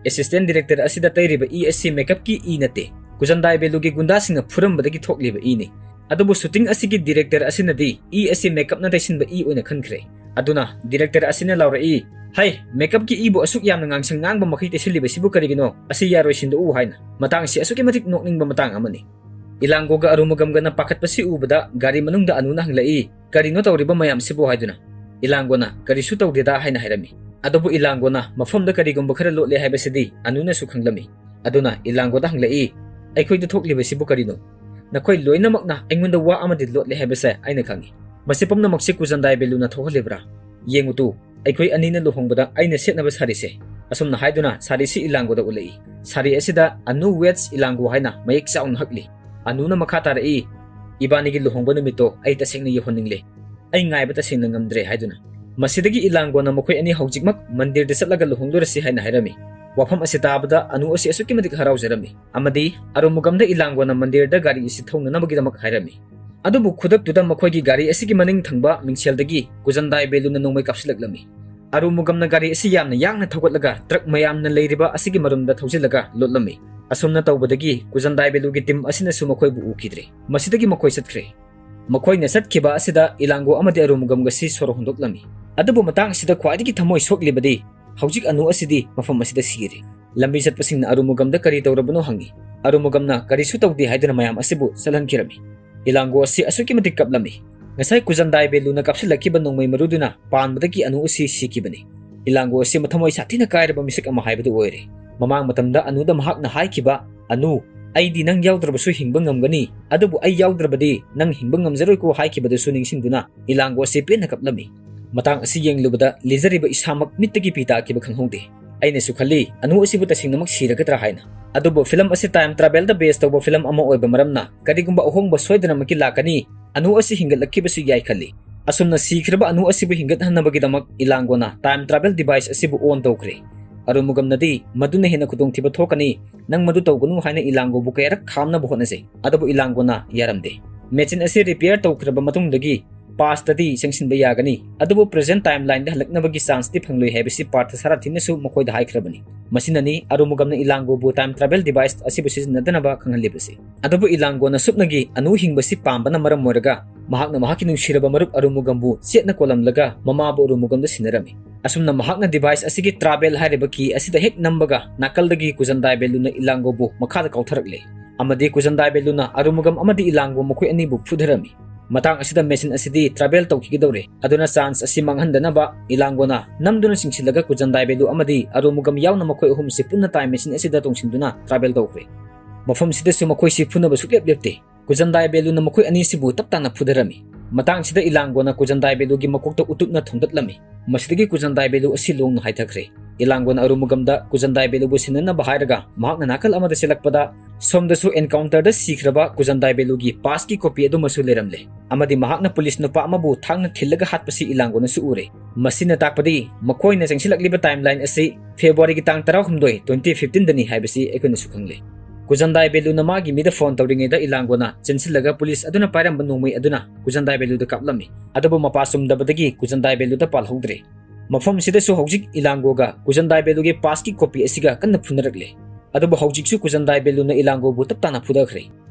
ꯑꯦꯁꯤꯁꯇꯦꯟ ꯗꯤꯔꯦꯛꯇꯔ ꯑꯁꯤꯗ ꯇꯩꯔꯤꯕ ꯏ ꯑꯁꯤ ꯃꯦꯀꯞꯀꯤ ꯏ ꯅꯠꯇꯦ, ꯀꯨꯖꯟꯗꯥꯏ ꯕꯦꯂꯨꯒꯤ ꯒꯨꯟꯗꯥꯁꯤꯡꯅ ꯐꯨꯔꯝꯕꯗꯒꯤ ꯊꯣꯛꯂꯤꯕ ꯏꯅꯤ꯫ ꯑꯗꯨꯕꯨ ꯁꯨꯇꯤꯡ ꯑꯁꯤꯒꯤ ꯗꯤꯔꯦꯛꯇꯔ ꯑꯁꯤꯅꯗꯤ ꯏ ꯑꯁꯤ ꯃꯦꯀꯞꯅ ꯇꯩꯁꯤꯟꯕ ꯏ ꯑꯣꯏꯅ ꯈꯟꯈ꯭ꯔꯦ꯫ ꯑꯗꯨꯅ ꯗꯤꯔꯦꯛꯇꯔ ꯑꯁꯤꯅ ꯂꯥꯎꯔꯛꯏ, "ꯍꯩ, ꯃꯦꯀꯞꯀꯤ ꯏꯕꯨ ꯑꯁꯨꯛ ꯌꯥꯝꯅ ꯉꯥꯡꯁꯪ ꯉꯥꯡꯕ ꯃꯈꯩ ꯇꯩꯁꯤꯜꯂꯤꯕꯁꯤꯕꯨ ꯀꯔꯤꯒꯤꯅꯣ? ꯑꯁꯤ ꯌꯥꯔꯣꯏ, ꯁꯤꯟꯗꯣꯛꯎ" ꯍꯥꯏꯅ꯫ ꯃꯇꯥꯡꯁꯤ ꯑꯁꯨꯛꯀꯤ ꯃꯇꯤꯛ ꯅꯣꯛꯅꯤꯡꯕ ꯃꯇꯥꯡ ꯑꯃꯅꯤ꯫ ꯏꯂꯥꯡꯒꯣꯒ ꯑꯔꯨꯃꯨꯒꯝꯒꯅ ꯄꯥꯈꯠꯄꯁꯤ ꯎꯕꯗ ꯒꯥꯔꯤ ꯃꯅꯨꯡꯗ ꯑꯅꯨꯅ ꯍꯪꯂꯛꯏ, "ꯀꯔꯤꯅꯣ ꯇꯧꯔꯤꯕ ꯃꯌꯥꯝꯁꯤꯕꯨ?" ꯍꯥꯏꯗꯨꯅ꯫ ꯏꯂꯥꯡꯒꯣꯅ, "ꯀꯔꯤꯁꯨ ꯇꯧꯗꯦꯗ" ꯍꯥꯏꯅ ꯍꯥꯏꯔꯝꯃꯤ꯫ ꯑꯗꯨꯕꯨ ꯏꯂꯥꯡꯒꯣꯅ ꯃꯐꯝꯗ ꯀꯔꯤꯒꯨꯝꯕ ꯈꯔ ꯂꯣꯠꯂꯦ ꯍꯥꯏꯕꯁꯤꯗꯤ ꯑꯅꯨꯅꯁꯨ ꯈꯪꯂꯝꯃꯤ꯫ ꯑꯗꯨꯅ ꯏꯂꯥꯡꯒꯣꯗ ꯍꯪꯂꯛꯏ, "ꯑꯩꯈꯣꯏꯗ ꯊꯣꯛꯂꯤꯕꯁꯤꯕꯨ ꯀꯔꯤꯅꯣ? ꯅꯈꯣꯏ ꯂꯣꯏꯅꯃꯛꯅ ꯑꯩꯉꯣꯟꯗ ꯋꯥ ꯑꯃꯗꯤ ꯂꯣꯠꯂꯦ ꯍꯥꯏꯕꯁꯦ ꯑꯩꯅ ꯈꯪꯏ꯫ ꯃꯁꯤ ꯄꯨꯝꯅꯃꯛꯁꯤ ꯀꯨꯖꯟꯗꯥꯏ ꯕꯦꯂꯨꯅ ꯊꯣꯛꯍꯜꯂꯤꯕ꯭ꯔꯥ? ꯌꯦꯡꯉꯨ ꯇꯨ, ꯑꯩꯈꯣꯏ ꯑꯅꯤꯅ ꯂꯨꯍꯣꯡꯕꯗ ꯑꯩꯅ ꯁꯦꯠꯅꯕ ꯁꯥꯔꯤꯁꯦ꯫" ꯑꯁꯨꯝꯅ ꯍꯥꯏꯗꯨꯅ ꯁꯥꯔꯤꯁꯤ ꯏꯂꯥꯡꯒꯣꯗ ꯎꯠꯂꯛꯏ꯫ ꯁꯥꯔꯤ ꯑꯁꯤꯗ "ꯑꯅꯨ weds ꯏꯂꯥꯡꯒꯣ" ꯍꯥꯏꯅ ꯃꯌꯦꯛ ꯆꯥꯎꯅ ꯍꯛꯂꯤ꯫ ꯑꯅꯨꯅ ꯃꯈꯥ ꯇꯥꯔꯛꯏ, "ꯏꯕꯥꯅꯤꯒꯤ ꯂꯨꯍꯣꯡꯕ ꯅꯨꯃꯤꯠꯇꯣ ꯑꯩ ꯇꯁꯦꯡꯅ ꯌꯧꯍꯟꯅꯤꯡꯂꯦ꯫ ꯑꯩ ꯉꯥꯏꯕ ꯇꯁꯦꯡꯅ ꯉꯝꯗ꯭ꯔꯦ" ꯍꯥꯏꯗꯨꯅ꯫ ꯃꯁꯤꯗꯒꯤ ꯏꯂꯥꯡꯒꯣꯅ ꯃꯈꯣꯏ ꯑꯅꯤ ꯍꯧꯖꯤꯛꯃꯛ ꯃꯟꯗꯤꯔꯗ ꯆꯠꯂꯒ ꯂꯨꯍꯣꯡꯂꯨꯔꯁꯤ ꯍꯥꯏꯅ ꯍꯥꯏꯔꯝꯃꯤ꯫ ꯋꯥꯐꯝ ꯑꯁꯤ ꯇꯥꯕꯗ ꯑꯅꯨ ꯑꯁꯤ ꯑꯁꯨꯛꯀꯤ ꯃꯇꯤꯛ ꯍꯔꯥꯎꯖꯔꯝꯃꯤ ꯑꯃꯗꯤ ꯑꯔꯨꯃꯨꯒꯝꯗ ꯏꯂꯥꯡꯒꯣꯅ ꯃꯟꯗꯤꯔꯗ ꯒꯥꯔꯤ ꯑꯁꯤ ꯊꯧꯅꯅꯕꯒꯤꯗꯃꯛ ꯍꯥꯏꯔꯝꯃꯤ꯫ ꯑꯗꯨꯕꯨ ꯈꯨꯗꯛꯇꯨꯗ ꯃꯈꯣꯏꯒꯤ ꯒꯥꯔꯤ ꯑꯁꯤꯒꯤ ꯃꯅꯤꯡ ꯊꯪꯕ ꯃꯤꯡꯁꯦꯜꯗꯒꯤ ꯀꯨꯖꯟꯗꯥꯏ ꯕꯦꯂꯨꯅ ꯅꯣꯡꯃꯩ ꯀꯥꯞꯁꯤꯜꯂꯛꯂꯝꯃꯤ꯫ ꯑꯔꯨꯃꯨꯒꯝꯅ ꯒꯥꯔꯤ ꯑꯁꯤ ꯌꯥꯝꯅ ꯌꯥꯡꯅ ꯊꯧꯒꯠꯂꯒ ꯇ꯭ꯔꯛ ꯃꯌꯥꯝꯅ ꯂꯩꯔꯤꯕ ꯑꯁꯤꯒꯤ ꯃꯔꯨꯝꯗ ꯊꯧꯖꯤꯜꯂꯒ ꯂꯣꯠꯂꯝꯃꯤ꯫ ꯑꯁꯨꯝꯅ ꯇꯧꯕꯗꯒꯤ ꯀꯨꯖꯟꯗꯥꯏ ꯕꯦꯂꯨꯒꯤ ꯇꯤꯝ ꯑꯁꯤꯅꯁꯨ ꯃꯈꯣꯏꯕꯨ ꯎꯈꯤꯗ꯭ꯔꯦ꯫ ꯃꯁꯤꯗꯒꯤ ꯃꯈꯣꯏ ꯆꯠꯈ꯭ꯔꯦ꯫ ꯃꯈꯣꯏꯅ ꯆꯠꯈꯤꯕ ꯑꯁꯤꯗ ꯏꯂꯥꯡꯒꯣ ꯑꯃꯗꯤ ꯑꯔꯨꯃꯨꯒꯝꯒꯁꯤ ꯁꯣꯔ ꯍꯣꯟꯗꯣꯛꯂꯝꯃꯤ꯫ ꯑꯗꯨꯕꯨ ꯃꯇꯥꯡ ꯑꯁꯤꯗ ꯈ꯭ꯋꯥꯏꯗꯒꯤ ꯊꯃꯣꯏ ꯁꯣꯛꯂꯤꯕꯗꯤ ꯍꯧꯖꯤꯛ ꯑꯅꯨ ꯑꯁꯤꯗꯤ ꯃꯐꯝ ꯑꯁꯤꯗ ꯁꯤꯔꯦ꯫ ꯂꯝꯕꯤ ꯆꯠꯄꯁꯤꯡꯅ ꯑꯔꯨꯃꯨꯒꯝꯗ ꯀꯔꯤ ꯇꯧꯔꯕꯅꯣ ꯍꯪꯉꯤ꯫ ꯑꯔꯨꯃꯨꯒꯝꯅ ꯀꯔꯤꯁꯨ ꯇꯧꯗꯦ ꯍꯥꯏꯗꯨꯅ ꯃꯌꯥꯝ ꯑꯁꯤꯕꯨ ꯆꯠꯍꯟꯈꯤꯔꯝꯃꯤ꯫ ꯏꯂꯥꯡꯒꯣ ꯑꯁꯤ ꯑꯁꯨꯛꯀꯤ ꯃꯇꯤꯛ ꯀꯞꯂꯝꯃꯤ꯫ ꯉꯁꯥꯏ ꯀꯨꯖꯟꯗꯥꯏ ꯕꯦꯂꯨꯅ ꯀꯥꯞꯁꯤꯜꯂꯛꯈꯤꯕ ꯅꯣꯡꯃꯩ ꯃꯔꯨꯗꯨꯅ ꯄꯥꯟꯕꯗꯒꯤ ꯑꯅꯨ ꯑꯁꯤ ꯁꯤꯈꯤꯕꯅꯤ꯫ ꯏꯂꯥꯡꯒꯣ ꯑꯁꯤ ꯃꯊꯃꯣꯏ ꯁꯥꯊꯤꯅ ꯀꯥꯏꯔꯕ ꯃꯤꯁꯛ ꯑꯃ ꯍꯥꯏꯕꯗꯨ ꯑꯣꯏꯔꯦ꯫ ꯃꯃꯥꯡ ꯃꯇꯝꯗ ꯑꯅꯨꯗ ꯃꯍꯥꯛꯅ ꯍꯥꯏꯈꯤꯕ, "ꯑꯅꯨ, ꯑꯩꯗꯤ ꯅꯪ ꯌꯥꯎꯗ꯭ꯔꯕꯁꯨ ꯍꯤꯡꯕ ꯉꯝꯒꯅꯤ, ꯑꯗꯨꯕꯨ ꯑꯩ ꯌꯥꯎꯗ꯭ꯔꯕꯗꯤ ꯅꯪ ꯍꯤꯡꯕ ꯉꯝꯖꯔꯣꯏꯀꯣ" ꯍꯥꯏꯈꯤꯕꯗꯨꯁꯨ ꯅꯤꯡꯁꯤꯡꯗꯨꯅ ꯏꯂꯥꯡꯒꯣ ꯑꯁꯤ ꯄꯦꯟꯅ ꯀꯞꯂꯝꯃꯤ꯫ ꯃꯇꯥꯡ ꯑꯁꯤ ꯌꯦꯡꯂꯨꯕꯗ ꯂꯤꯖꯔꯤꯕ ꯏꯁꯥꯃꯛ ꯃꯤꯠꯇꯒꯤ ꯄꯤ ꯇꯥꯈꯤꯕ ꯈꯪꯍꯧꯗꯦ꯫ ꯑꯩꯅꯁꯨ ꯈꯜꯂꯤ, ꯑꯅꯨ ꯑꯁꯤꯕꯨ ꯇꯁꯦꯡꯅꯃꯛ ꯁꯤꯔꯒꯗ꯭ꯔꯥ ꯍꯥꯏꯅ꯫ ꯑꯗꯨꯕꯨ ꯐꯤꯂꯝ ꯑꯁꯤ time travelꯗ base ꯇꯧꯕ ꯐꯤꯂꯝ ꯑꯃ ꯑꯣꯏꯕ ꯃꯔꯝꯅ ꯀꯔꯤꯒꯨꯝꯕ ꯑꯍꯣꯡꯕ ꯁꯣꯏꯗꯅꯃꯛꯀꯤ ꯂꯥꯛꯀꯅꯤ, ꯑꯅꯨ ꯑꯁꯤ ꯍꯤꯡꯒꯠꯂꯛꯈꯤꯕꯁꯨ ꯌꯥꯏ ꯈꯜꯂꯤ꯫ ꯑꯁꯨꯝꯅ ꯁꯤꯈ꯭ꯔꯕ ꯑꯅꯨ ꯑꯁꯤꯕꯨ ꯍꯤꯡꯒꯠꯍꯟꯅꯕꯒꯤꯗꯃꯛ ꯏꯂꯥꯡꯒꯣꯅ time travel device ꯑꯁꯤꯕꯨ on ꯇꯧꯈ꯭ꯔꯦ꯫ ꯑꯔꯨꯃꯨꯒꯝꯅꯗꯤ ꯃꯗꯨꯅ ꯍꯦꯟꯅ ꯈꯨꯗꯣꯡꯊꯤꯕ ꯊꯣꯛꯀꯅꯤ, ꯅꯪ ꯃꯗꯨ ꯇꯧꯒꯅꯨ ꯍꯥꯏꯅ ꯏꯂꯥꯡꯒꯣꯕꯨ ꯀꯌꯥꯔꯛ ꯈꯥꯝꯅꯕ ꯍꯣꯠꯅꯖꯩ, ꯑꯗꯨꯕꯨ ꯏꯂꯥꯡꯒꯣꯅ ꯌꯥꯔꯝꯗꯦ꯫ Machine ꯑꯁꯤ repair ꯇꯧꯈ꯭ꯔꯕ ꯃꯇꯨꯡꯗꯒꯤ Past ꯇꯗꯤ ꯆꯪꯁꯤꯟꯕ ꯌꯥꯒꯅꯤ, ꯑꯗꯨꯕꯨ present timeline ꯗ ꯍꯜꯂꯛꯅꯕꯒꯤ chance ꯇꯤ ꯐꯪꯂꯣꯏ ꯍꯥꯏꯕꯁꯤ ꯄꯥꯔꯊ ꯁꯥꯔꯊꯤꯅꯁꯨ ꯃꯈꯣꯏꯗ ꯍꯥꯏꯈ꯭ꯔꯕꯅꯤ꯫ ꯃꯁꯤꯅꯅꯤ ꯑꯔꯨꯃꯨꯒꯝꯅ ꯏꯂꯥꯡꯒꯣꯕꯨ time travel device ꯑꯁꯤꯕꯨ ꯁꯤꯖꯤꯟꯅꯗꯅꯕ ꯈꯪꯍꯜꯂꯤꯕꯁꯤ꯫ ꯑꯗꯨꯕꯨ ꯏꯂꯥꯡꯒꯣꯅ ꯁꯨꯞꯅꯒꯤ ꯑꯅꯨ ꯍꯤꯡꯕꯁꯤ ꯄꯥꯝꯕꯅ ꯃꯔꯝ ꯑꯣꯏꯔꯒ ꯃꯍꯥꯛꯅ ꯃꯍꯥꯛꯀꯤ ꯅꯨꯡꯁꯤꯔꯕ ꯃꯔꯨꯞ ꯑꯔꯨꯃꯨꯒꯝꯕꯨ ꯆꯦꯠꯅ ꯀꯣꯜꯂꯝꯂꯒ ꯃꯃꯥꯕꯨ ꯑꯔꯨꯃꯨꯒꯝꯗ ꯁꯤꯟꯅꯔꯝꯃꯤ꯫ ꯑꯁꯨꯝꯅ ꯃꯍꯥꯛꯅ device ꯑꯁꯤꯒꯤ travel ꯍꯥꯏꯔꯤꯕ key ꯑꯁꯤꯗ ꯍꯦꯛ ꯅꯝꯕꯒ ꯅꯥꯀꯜꯗꯒꯤ ꯀꯨꯖꯟꯗꯥꯏ ꯕꯦꯂꯨꯅ ꯏꯂꯥꯡꯒꯣꯕꯨ ꯃꯈꯥꯗ ꯀꯥꯎꯊꯔꯛꯂꯦ꯫ ꯑꯃꯗꯤ ꯀꯨꯖꯟꯗꯥꯏ ꯕꯦꯂꯨꯅ ꯑꯔꯨꯃꯨꯒꯝ ꯑꯃꯗꯤ ꯏꯂꯥꯡꯒꯣ ꯃꯈꯣꯏ ꯑꯅꯤꯕꯨ ꯐꯨꯊꯔꯝꯃꯤ꯫ ꯃꯇꯥꯡ ꯑꯁꯤꯗ machine ꯑꯁꯤꯗꯤ travel ꯇꯧꯈꯤꯒꯗꯧꯔꯦ꯫ ꯑꯗꯨꯅ chance ꯑꯁꯤ ꯃꯥꯡꯍꯟꯗꯅꯕ ꯏꯂꯥꯡꯒꯣꯅ ꯅꯝꯗꯨꯅ ꯆꯤꯡꯁꯤꯜꯂꯒ ꯀꯨꯖꯟꯗꯥꯏ ꯕꯦꯂꯨ ꯑꯃꯗꯤ ꯑꯔꯨꯃꯨꯒꯝ ꯌꯥꯎꯅ ꯃꯈꯣꯏ ꯑꯍꯨꯝꯁꯤ ꯄꯨꯟꯅ time machine ꯑꯁꯤꯗ ꯇꯣꯡꯁꯤꯟꯗꯨꯅ travel ꯇꯧꯈ꯭ꯔꯦ꯫ ꯃꯐꯝꯁꯤꯗꯁꯨ ꯃꯈꯣꯏꯁꯤ ꯐꯨꯅꯕ ꯁꯨꯛꯂꯦꯞ ꯂꯦꯞꯇꯦ꯫ ꯀꯨꯖꯟꯗꯥꯏ ꯕꯦꯂꯨꯅ ꯃꯈꯣꯏ ꯑꯅꯤꯁꯤꯕꯨ ꯇꯞ ꯇꯥꯅ ꯐꯨꯊꯔꯝꯃꯤ꯫ ꯃꯇꯥꯡꯁꯤꯗ ꯏꯂꯥꯡꯒꯣꯅ ꯀꯨꯖꯟꯗꯥꯏ ꯕꯦꯂꯨꯒꯤ ꯃꯀꯣꯛꯇ ꯎꯇꯨꯞꯅ ꯊꯣꯝꯗꯠꯂꯝꯃꯤ꯫ ꯃꯁꯤꯗꯒꯤ ꯀꯨꯖꯟꯗꯥꯏ ꯕꯦꯂꯨ ꯑꯁꯤ ꯂꯣꯡꯅ ꯍꯥꯏꯊꯈ꯭ꯔꯦ꯫ ꯏꯂꯥꯡꯒꯣꯅ ꯑꯔꯨꯃꯨꯒꯝꯗ ꯀꯨꯖꯟꯗꯥꯏ ꯕꯦꯂꯨꯕꯨ ꯁꯤꯟꯅꯅꯕ ꯍꯥꯏꯔꯒ ꯃꯍꯥꯛꯅ ꯅꯥꯀꯜ ꯑꯃꯗ ꯆꯦꯜꯂꯛꯄꯗ ꯁꯣꯝꯗꯁꯨ encounter ꯗ ꯁꯤꯈ꯭ꯔꯕ ꯀꯨꯖꯟꯗꯥꯏ ꯕꯦꯂꯨꯒꯤ past ꯀꯤ copy ꯑꯗꯨꯃꯁꯨ ꯂꯩꯔꯝꯂꯦ꯫ ꯑꯃꯗꯤ ꯃꯍꯥꯛꯅ police ꯅꯨꯄꯥ ꯑꯃꯕꯨ ꯊꯥꯡꯅ ꯊꯤꯜꯂꯒ ꯍꯥꯠꯄꯁꯤ ꯏꯂꯥꯡꯒꯣꯅꯁꯨ ꯎꯔꯦ꯫ ꯃꯁꯤꯅ ꯇꯥꯛꯄꯗꯤ ꯃꯈꯣꯏꯅ ꯆꯪꯁꯤꯜꯂꯛꯂꯤꯕ timeline ꯑꯁꯤ February ꯒꯤ ꯇꯥꯡ ꯇꯔꯥꯍꯨꯝꯗꯣꯏ, twenty fifteen ꯗꯅꯤ ꯍꯥꯏꯕꯁꯤ ꯑꯩꯈꯣꯏꯅꯁꯨ ꯈꯪꯂꯦ꯫ ꯀꯨꯖꯟꯗꯥꯏ ꯕꯦꯂꯨꯅ ꯃꯥꯒꯤ ꯃꯤꯗ phone ꯇꯧꯔꯤꯉꯩꯗ ꯏꯂꯥꯡꯒꯣꯅ ꯆꯦꯟꯁꯤꯜꯂꯒ police ꯑꯗꯨꯅ ꯄꯥꯏꯔꯝꯕ ꯅꯣꯡꯃꯩ ꯑꯗꯨꯅ ꯀꯨꯖꯟꯗꯥꯏ ꯕꯦꯂꯨꯗ ꯀꯥꯞꯂꯝꯃꯤ꯫ ꯑꯗꯨꯕꯨ ꯃꯄꯥ ꯆꯨꯝꯗꯕꯗꯒꯤ ꯀꯨꯖꯟꯗꯥꯏ ꯕꯦꯂꯨꯗ ꯄꯥꯜꯍꯧꯗ꯭ꯔꯦ꯫ ꯃꯐꯝꯁꯤꯗꯁꯨ ꯍꯧꯖꯤꯛ ꯏꯂꯥꯡꯒꯣꯒ ꯀꯨꯖꯟꯗꯥꯏ ꯕꯦꯂꯨꯒꯤ past ꯀꯤ copy ꯑꯁꯤꯒ ꯀꯟꯅ ꯐꯨꯅꯔꯛꯂꯦ꯫ ꯑꯗꯨꯕꯨ ꯍꯧꯖꯤꯛꯁꯨ ꯀꯨꯖꯟꯗꯥꯏ ꯕꯦꯂꯨꯅ ꯏꯂꯥꯡꯒꯣꯕꯨ ꯇꯞ ꯇꯥꯅ ꯐꯨꯊꯈ꯭ꯔꯦ꯫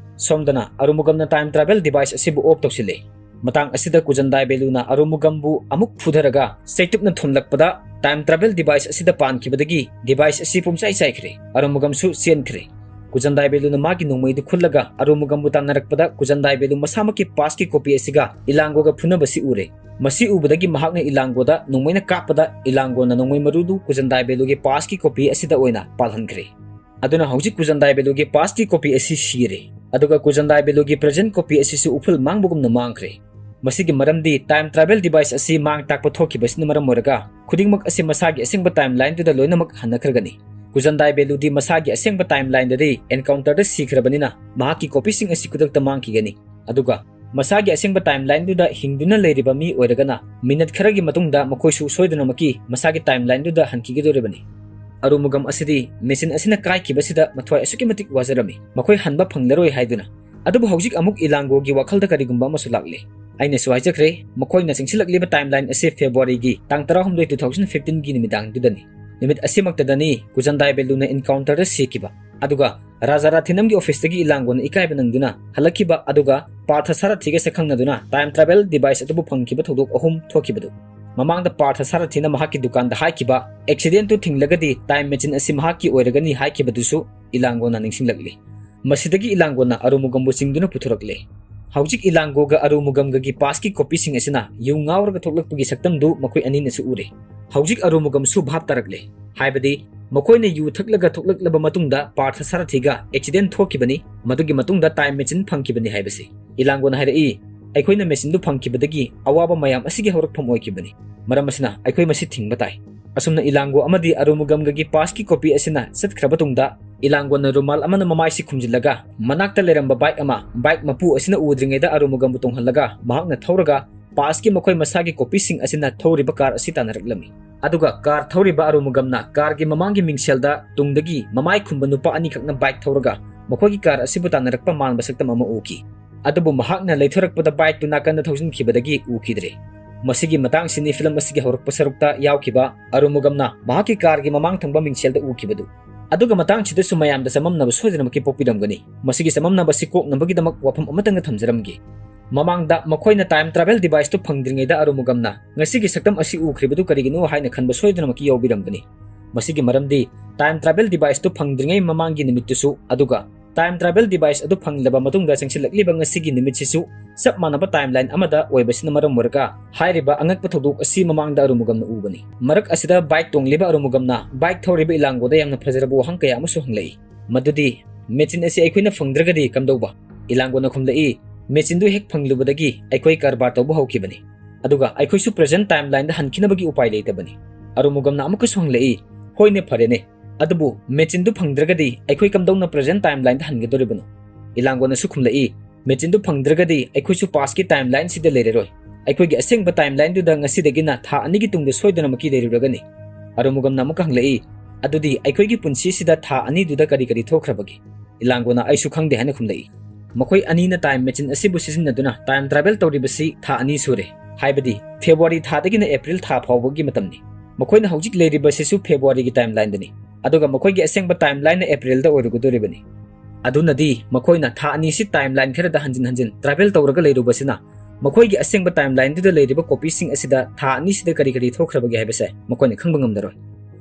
ꯁꯣꯝꯗꯅ ꯑꯔꯨꯃꯨꯒꯝꯅ time travel device ꯑꯁꯤꯕꯨ off ꯇꯧꯁꯤꯜꯂꯦ꯫ ꯃꯇꯥꯡ ꯑꯁꯤꯗ ꯀꯨꯖꯟꯗꯥꯏ ꯕꯦꯂꯨꯅ ꯑꯔꯨꯃꯨꯒꯝꯕꯨ ꯑꯃꯨꯛ ꯐꯨꯊꯔꯒ ꯆꯩꯇꯨꯞꯅ ꯊꯣꯝꯂꯛꯄꯗ time travel device ꯑꯁꯤꯗ ꯄꯥꯟꯈꯤꯕꯗꯒꯤ device ꯑꯁꯤ ꯄꯨꯝꯆꯥꯏ ꯆꯥꯏꯈ꯭ꯔꯦ꯫ ꯑꯔꯨꯃꯨꯒꯝꯁꯨ ꯆꯦꯟꯈ꯭ꯔꯦ꯫ ꯀꯨꯖꯟꯗꯥꯏ ꯕꯦꯂꯨꯅ ꯃꯥꯒꯤ ꯅꯣꯡꯃꯩꯗꯨ ꯈꯨꯜꯂꯒ ꯑꯔꯨꯃꯨꯒꯝꯕꯨ ꯇꯥꯟꯅꯔꯛꯄꯗ ꯀꯨꯖꯟꯗꯥꯏ ꯕꯦꯂꯨ ꯃꯁꯥꯃꯛꯀꯤ past ꯀꯤ copy ꯑꯁꯤꯒ ꯏꯂꯥꯡꯒꯣꯒ ꯐꯨꯅꯕꯁꯤ ꯎꯔꯦ꯫ ꯃꯁꯤ ꯎꯕꯗꯒꯤ ꯃꯍꯥꯛꯅ ꯏꯂꯥꯡꯒꯣꯗ ꯅꯣꯡꯃꯩꯅ ꯀꯥꯞꯄꯗ ꯏꯂꯥꯡꯒꯣꯅ ꯅꯣꯡꯃꯩ ꯃꯔꯨꯗꯨ ꯀꯨꯖꯟꯗꯥꯏ ꯕꯦꯂꯨꯒꯤ past ꯀꯤ copy ꯑꯁꯤꯗ ꯑꯣꯏꯅ ꯄꯥꯜꯍꯟꯈ꯭ꯔꯦ꯫ ꯑꯗꯨꯅ ꯍꯧꯖꯤꯛ ꯀꯨꯖꯟꯗꯥꯏ ꯕꯦꯂꯨꯒꯤ past ꯀꯤ copy ꯑꯁꯤ ꯁꯤꯔꯦ꯫ ꯑꯗꯨꯒ ꯀꯨꯖꯟꯗꯥꯏ ꯕꯦꯂꯨꯒꯤ present copy ꯑꯁꯤꯁꯨ ꯎꯐꯨꯜ ꯃꯥꯡꯕꯒꯨꯝꯅ ꯃꯥꯡꯈ꯭ꯔꯦ꯫ ꯃꯁꯤꯒꯤ ꯃꯔꯝꯗꯤ time travel device ꯑꯁꯤ ꯃꯥꯡ ꯇꯥꯛꯄ ꯊꯣꯛꯈꯤꯕꯁꯤꯅ ꯃꯔꯝ ꯑꯣꯏꯔꯒ ꯈꯨꯗꯤꯡꯃꯛ ꯑꯁꯤ ꯃꯁꯥꯒꯤ ꯑꯁꯦꯡꯕ timeline ꯗꯨꯗ ꯂꯣꯏꯅꯃꯛ ꯍꯟꯅꯈ꯭ꯔꯒꯅꯤ꯫ ꯀꯨꯖꯟꯗꯥꯏ ꯕꯦꯂꯨꯗꯤ ꯃꯁꯥꯒꯤ ꯑꯁꯦꯡꯕ timeline ꯗꯗꯤ encounter ꯗ ꯁꯤꯈ꯭ꯔꯕꯅꯤꯅ ꯃꯍꯥꯛꯀꯤ copy ꯁꯤꯡ ꯑꯁꯤ ꯈꯨꯗꯛꯇ ꯃꯥꯡꯈꯤꯒꯅꯤ꯫ ꯑꯗꯨꯒ ꯃꯁꯥꯒꯤ ꯑꯁꯦꯡꯕ timeline ꯗꯨꯗ ꯍꯤꯡꯗꯨꯅ ꯂꯩꯔꯤꯕ ꯃꯤ ꯑꯣꯏꯔꯒꯅ minute ꯈꯔꯒꯤ ꯃꯇꯨꯡꯗ ꯃꯈꯣꯏꯁꯨ ꯁꯣꯏꯗꯅꯃꯛꯀꯤ ꯃꯁꯥꯒꯤ timeline ꯗꯨꯗ ꯍꯟꯈꯤꯒꯗꯧꯔꯤꯕꯅꯤ꯫ ꯑꯔꯨꯃꯨꯒꯝ ꯑꯁꯤꯗꯤ machine ꯑꯁꯤꯅ ꯀꯥꯏꯈꯤꯕꯁꯤꯗ ꯃꯊ꯭ꯋꯥꯏ ꯑꯁꯨꯛꯀꯤ ꯃꯇꯤꯛ ꯋꯥꯖꯔꯝꯃꯤ꯫ ꯃꯈꯣꯏ ꯍꯟꯕ ꯐꯪꯂꯔꯣꯏ ꯍꯥꯏꯗꯨꯅ꯫ ꯑꯗꯨꯕꯨ ꯍꯧꯖꯤꯛ ꯑꯃꯨꯛ ꯏꯂꯥꯡꯒꯣꯒꯤ ꯋꯥꯈꯜꯗ ꯀꯔꯤꯒꯨꯝꯕ ꯑꯃꯁꯨ ꯂꯥꯛꯂꯦ꯫ ꯑꯩꯅꯁꯨ ꯍꯥꯏꯖꯈ꯭ꯔꯦ, ꯃꯈꯣꯏꯅ ꯆꯪꯁꯤꯜꯂꯛꯂꯤꯕ timeline ꯑꯁꯤ February ꯒꯤ ꯇꯥꯡ ꯇꯔꯥꯍꯨꯝꯗꯣꯏ, two thousand fifteen ꯒꯤ ꯅꯨꯃꯤꯗꯥꯡꯗꯨꯗꯅꯤ꯫ ꯅꯨꯃꯤꯠ ꯑꯁꯤꯃꯛꯇꯗꯅꯤ ꯀꯨꯖꯟꯗꯥꯏ ꯕꯦꯂꯨꯅ encounter ꯗ ꯁꯤꯈꯤꯕ꯫ ꯑꯗꯨꯒ ꯔꯥꯖꯥ ꯔꯥꯊꯤꯅꯝꯒꯤ office ꯇꯒꯤ ꯏꯂꯥꯡꯒꯣꯅ ꯏꯀꯥꯏꯕ ꯅꯪꯗꯨꯅ ꯍꯜꯂꯛꯈꯤꯕ, ꯑꯗꯨꯒ ꯄꯥꯔꯊ ꯁꯥꯔꯊꯤꯒ ꯁꯛꯈꯪꯅꯗꯨꯅ time travel device ꯑꯗꯨꯕꯨ ꯐꯪꯈꯤꯕ ꯊꯧꯗꯣꯛ ꯑꯍꯨꯝ ꯊꯣꯛꯈꯤꯕꯗꯨ꯫ ꯃꯃꯥꯡꯗ ꯄꯥꯔꯊ ꯁꯥꯔꯊꯤꯅ ꯃꯍꯥꯛꯀꯤ ꯗꯨꯀꯥꯟꯗ ꯍꯥꯏꯈꯤꯕ accident ꯇꯨ ꯊꯤꯡꯂꯒꯗꯤ time machine ꯑꯁꯤ ꯃꯍꯥꯛꯀꯤ ꯑꯣꯏꯔꯒꯅꯤ ꯍꯥꯏꯈꯤꯕꯗꯨꯁꯨ ꯏꯂꯥꯡꯒꯣꯅ ꯅꯤꯡꯁꯤꯡꯂꯛꯂꯤ꯫ ꯃꯁꯤꯗꯒꯤ ꯏꯂꯥꯡꯒꯣꯅ ꯑꯔꯨꯃꯨꯒꯝꯕꯨ ꯆꯤꯡꯗꯨꯅ ꯄꯨꯊꯣꯔꯛꯂꯦ꯫ ꯍꯧꯖꯤꯛ ꯏꯂꯥꯡꯒꯣꯒ ꯑꯔꯨꯃꯨꯒꯝꯒꯒꯤ pass ꯀꯤ copy ꯁꯤꯡ ꯑꯁꯤꯅ ꯌꯨ ꯉꯥꯎꯔꯒ ꯊꯣꯛꯂꯛꯄꯒꯤ ꯁꯛꯇꯝꯗꯨ ꯃꯈꯣꯏ ꯑꯅꯤꯅꯁꯨ ꯎꯔꯦ꯫ ꯍꯧꯖꯤꯛ ꯑꯔꯨꯃꯨꯒꯝꯁꯨ ꯚꯥꯞ ꯇꯥꯔꯛꯂꯦ꯫ ꯍꯥꯏꯕꯗꯤ ꯃꯈꯣꯏꯅ ꯌꯨ ꯊꯛꯂꯒ ꯊꯣꯛꯂꯛꯂꯕ ꯃꯇꯨꯡꯗ ꯄꯥꯔꯊ ꯁꯥꯔꯊꯤꯒ accident ꯊꯣꯛꯈꯤꯕꯅꯤ, ꯃꯗꯨꯒꯤ ꯃꯇꯨꯡꯗ time machine ꯐꯪꯈꯤꯕꯅꯤ ꯍꯥꯏꯕꯁꯤ꯫ ꯏꯂꯥꯡꯒꯣꯅ ꯍꯥꯏꯔꯛꯏ, "ꯑꯩꯈꯣꯏꯅ machine ꯗꯨ ꯐꯪꯈꯤꯕꯗꯒꯤ ꯑꯋꯥꯕ ꯃꯌꯥꯝ ꯑꯁꯤꯒꯤ ꯍꯧꯔꯛꯐꯝ ꯑꯣꯏꯈꯤꯕꯅꯤ꯫ ꯃꯔꯝ ꯑꯁꯤꯅ ꯑꯩꯈꯣꯏ ꯃꯁꯤ ꯊꯤꯡꯕ ꯇꯥꯏ꯫" ꯑꯁꯨꯝꯅ ꯏꯂꯥꯡꯒꯣ ꯑꯃꯗꯤ ꯑꯔꯨꯃꯨꯒꯝꯒꯒꯤ pass ꯀꯤ copy ꯑꯁꯤꯅ ꯆꯠꯈ꯭ꯔꯕ ꯇꯨꯡꯗ, ꯏꯂꯥꯡꯒꯣꯅ ꯔꯨꯃꯥꯜ ꯑꯃꯅ ꯃꯃꯥꯏꯁꯤ ꯈꯨꯝꯖꯤꯜꯂꯒ, ꯃꯅꯥꯛꯇ ꯂꯩꯔꯝꯕ bike ꯑꯃ, bike ꯃꯄꯨ ꯑꯁꯤꯅ ꯎꯗ꯭ꯔꯤꯉꯩꯗ ꯑꯔꯨꯃꯨꯒꯝꯕꯨ ꯇꯣꯡꯍꯜꯂꯒ ꯃꯍꯥꯛꯅ ꯊꯧꯔꯒ pass ꯀꯤ ꯃꯈꯣꯏ ꯃꯁꯥꯒꯤ copy ꯁꯤꯡ ꯑꯁꯤꯅ ꯊꯧꯔꯤꯕ car ꯑꯁꯤ ꯇꯥꯟꯅꯔꯛꯂꯝꯃꯤ꯫ ꯑꯗꯨꯒ car ꯊꯧꯔꯤꯕ ꯑꯔꯨꯃꯨꯒꯝꯅ car ꯒꯤ ꯃꯃꯥꯡꯒꯤ ꯃꯤꯡꯁꯦꯜꯗ ꯇꯨꯡꯗꯒꯤ ꯃꯃꯥꯏ ꯈꯨꯝꯕ ꯅꯨꯄꯥ ꯑꯅꯤꯈꯛꯅ bike ꯊꯧꯔꯒ ꯃꯈꯣꯏꯒꯤ car ꯑꯁꯤꯕꯨ ꯇꯥꯟꯅꯔꯛꯄ ꯃꯥꯟꯕ ꯁꯛꯇꯝ ꯑꯃ ꯎꯈꯤ꯫ ꯑꯗꯨꯕꯨ ꯃꯍꯥꯛꯅ ꯂꯩꯊꯣꯔꯛꯄꯗ bike ꯇꯨ ꯅꯥꯀꯟꯗ ꯊꯧꯖꯤꯟꯈꯤꯕꯗꯒꯤ ꯎꯈꯤꯗ꯭ꯔꯦ꯫ ꯃꯁꯤꯒꯤ ꯃꯇꯥꯡꯁꯤꯅꯤ film ꯑꯁꯤꯒꯤ ꯍꯧꯔꯛꯄ ꯁꯔꯨꯛꯇ ꯌꯥꯎꯈꯤꯕ ꯑꯔꯨꯃꯨꯒꯝꯅ ꯃꯍꯥꯛꯀꯤ car ꯒꯤ ꯃꯃꯥꯡ ꯊꯪꯕ ꯃꯤꯡꯁꯦꯜꯗ ꯎꯈꯤꯕꯗꯨ꯫ ꯑꯗꯨꯒ ꯃꯇꯥꯡꯁꯤꯗꯁꯨ ꯃꯌꯥꯝꯗ ꯆꯃꯝꯅꯕ ꯁꯣꯏꯗꯅꯃꯛꯀꯤ ꯄꯣꯛꯄꯤꯔꯝꯒꯅꯤ꯫ ꯃꯁꯤꯒꯤ ꯆꯃꯝꯅꯕ ꯑꯁꯤ ꯀꯣꯛꯅꯕꯒꯤꯗꯃꯛ ꯋꯥꯐꯝ ꯑꯃꯇꯪꯒ ꯊꯝꯖꯔꯝꯒꯦ꯫ ꯃꯃꯥꯡꯗ ꯃꯈꯣꯏꯅ time travel device ꯇꯨ ꯐꯪꯗ꯭ꯔꯤꯉꯩꯗ ꯑꯔꯨꯃꯨꯒꯝꯅ ꯉꯁꯤꯒꯤ ꯁꯛꯇꯝ ꯑꯁꯤ ꯎꯈ꯭ꯔꯤꯕꯗꯨ ꯀꯔꯤꯒꯤꯅꯣ ꯍꯥꯏꯅ ꯈꯟꯕ ꯁꯣꯏꯗꯅꯃꯛꯀꯤ ꯌꯥꯎꯕꯤꯔꯝꯒꯅꯤ꯫ ꯃꯁꯤꯒꯤ ꯃꯔꯝꯗꯤ time travel device ꯇꯨ ꯐꯪꯗ꯭ꯔꯤꯉꯩ ꯃꯃꯥꯡꯒꯤ ꯅꯨꯃꯤꯠꯇꯨꯁꯨ, ꯑꯗꯨꯒ time travel device ꯑꯗꯨ ꯐꯪꯂꯕ ꯃꯇꯨꯡꯗ ꯆꯪꯁꯤꯜꯂꯛꯂꯤꯕ ꯉꯁꯤꯒꯤ ꯅꯨꯃꯤꯠꯁꯤꯁꯨ ꯆꯞ ꯃꯥꯟꯅꯕ timeline ꯑꯃꯗ ꯑꯣꯏꯕꯁꯤꯅ ꯃꯔꯝ ꯑꯣꯏꯔꯒ ꯍꯥꯏꯔꯤꯕ ꯑꯉꯛꯄ ꯊꯧꯗꯣꯛ ꯑꯁꯤ ꯃꯃꯥꯡꯗ ꯑꯔꯨꯃꯨꯒꯝꯅ ꯎꯕꯅꯤ꯫ ꯃꯔꯛ ꯑꯁꯤꯗ bike ꯇꯣꯡꯂꯤꯕ ꯑꯔꯨꯃꯨꯒꯝꯅ bike ꯊꯧꯔꯤꯕ ꯏꯂꯥꯡꯒꯣꯗ ꯌꯥꯝꯅ ꯐꯖꯔꯕ ꯋꯥꯍꯪ ꯀꯌꯥ ꯑꯃꯁꯨ ꯍꯪꯂꯛꯏ꯫ ꯃꯗꯨꯗꯤ, "Machine ꯑꯁꯤ ꯑꯩꯈꯣꯏꯅ ꯐꯪꯗ꯭ꯔꯒꯗꯤ ꯀꯝꯗꯧꯕ?" ꯏꯂꯥꯡꯒꯣꯅ ꯈꯨꯝꯂꯛꯏ, "Machine ꯗꯨ ꯍꯦꯛ ꯐꯪꯂꯨꯕꯗꯒꯤ ꯑꯩꯈꯣꯏ ꯀꯔꯕꯥꯔ ꯇꯧꯕ ꯍꯧꯈꯤꯕꯅꯤ꯫ ꯑꯗꯨꯒ ꯑꯩꯈꯣꯏꯁꯨ present timeline ꯗ ꯍꯟꯈꯤꯅꯕꯒꯤ ꯎꯄꯥꯏ ꯂꯩꯇꯕꯅꯤ꯫" ꯑꯔꯨꯃꯨꯒꯝꯅ ꯑꯃꯨꯛꯀꯁꯨ ꯍꯪꯂꯛꯏ, "ꯍꯣꯏꯅꯦ, ꯐꯔꯦꯅꯦ꯫ ꯑꯗꯨꯕꯨ machine ꯗꯨ ꯐꯪꯗ꯭ꯔꯒꯗꯤ ꯑꯩꯈꯣꯏ ꯀꯝꯗꯧꯅ present timeline ꯗ ꯍꯟꯒꯗꯧꯔꯤꯕꯅꯣ?" ꯏꯂꯥꯡꯒꯣꯅꯁꯨ ꯈꯨꯝꯂꯛꯏ, "Machine ꯗꯨ ꯐꯪꯗ꯭ꯔꯒꯗꯤ ꯑꯩꯈꯣꯏꯁꯨ past ꯀꯤ timeline ꯁꯤꯗ ꯂꯩꯔꯔꯣꯏ꯫ ꯑꯩꯈꯣꯏꯒꯤ ꯑꯁꯦꯡꯕ timeline ꯗꯨꯗ ꯉꯁꯤꯗꯒꯤꯅ ꯊꯥ ꯑꯅꯤꯒꯤ ꯇꯨꯡꯗ ꯁꯣꯏꯗꯅꯃꯛꯀꯤ ꯂꯩꯔꯨꯔꯒꯅꯤ꯫" ꯑꯔꯨꯃꯨꯒꯝꯅ ꯑꯃꯨꯛꯀ ꯍꯪꯂꯛꯏ, "ꯑꯗꯨꯗꯤ ꯑꯩꯈꯣꯏꯒꯤ ꯄꯨꯟꯁꯤꯁꯤꯗ ꯊꯥ ꯑꯅꯤꯗꯨꯗ ꯀꯔꯤ ꯀꯔꯤ ꯊꯣꯛꯈ꯭ꯔꯕꯒꯦ?" ꯏꯂꯥꯡꯒꯣꯅ "ꯑꯩꯁꯨ ꯈꯪꯗꯦ" ꯍꯥꯏꯅ ꯈꯨꯝꯂꯛꯏ꯫ ꯃꯈꯣꯏ ꯑꯅꯤꯅ time machine ꯑꯁꯤꯕꯨ ꯁꯤꯖꯤꯟꯅꯗꯨꯅ time travel ꯇꯧꯔꯤꯕꯁꯤ ꯊꯥ ꯑꯅꯤ ꯁꯨꯔꯦ꯫ ꯍꯥꯏꯕꯗꯤ February ꯊꯥꯗꯒꯤꯅ April ꯊꯥ ꯐꯥꯎꯕꯒꯤ ꯃꯇꯝꯅꯤ꯫ ꯃꯈꯣꯏꯅ ꯍꯧꯖꯤꯛ ꯂꯩꯔꯤꯕꯁꯤꯁꯨ Februaryꯒꯤ timelineꯗꯅꯤ꯫ ꯑꯗꯨꯒ ꯃꯈꯣꯏꯒꯤ ꯑꯁꯦꯡꯕ timelineꯅ Aprilꯗ ꯑꯣꯏꯔꯨꯒꯗꯧꯔꯤꯕꯅꯤ꯫ ꯑꯗꯨꯅꯗꯤ ꯃꯈꯣꯏꯅ ꯊꯥ ꯑꯅꯤꯁꯤ timeline ꯈꯔꯗ ꯍꯟꯖꯤꯟ ꯍꯟꯖꯤꯟ travel ꯇꯧꯔꯒ ꯂꯩꯔꯨꯕꯁꯤꯅ ꯃꯈꯣꯏꯒꯤ ꯑꯁꯦꯡꯕ timelineꯗꯨꯗ ꯂꯩꯔꯤꯕ copyꯁꯤꯡ ꯑꯁꯤꯗ ꯊꯥ ꯑꯅꯤꯁꯤꯗ ꯀꯔꯤ ꯀꯔꯤ ꯊꯣꯛꯈ꯭ꯔꯕꯒꯦ ꯍꯥꯏꯕꯁꯦ ꯃꯈꯣꯏꯅ ꯈꯪꯕ ꯉꯝꯂꯔꯣꯏ꯫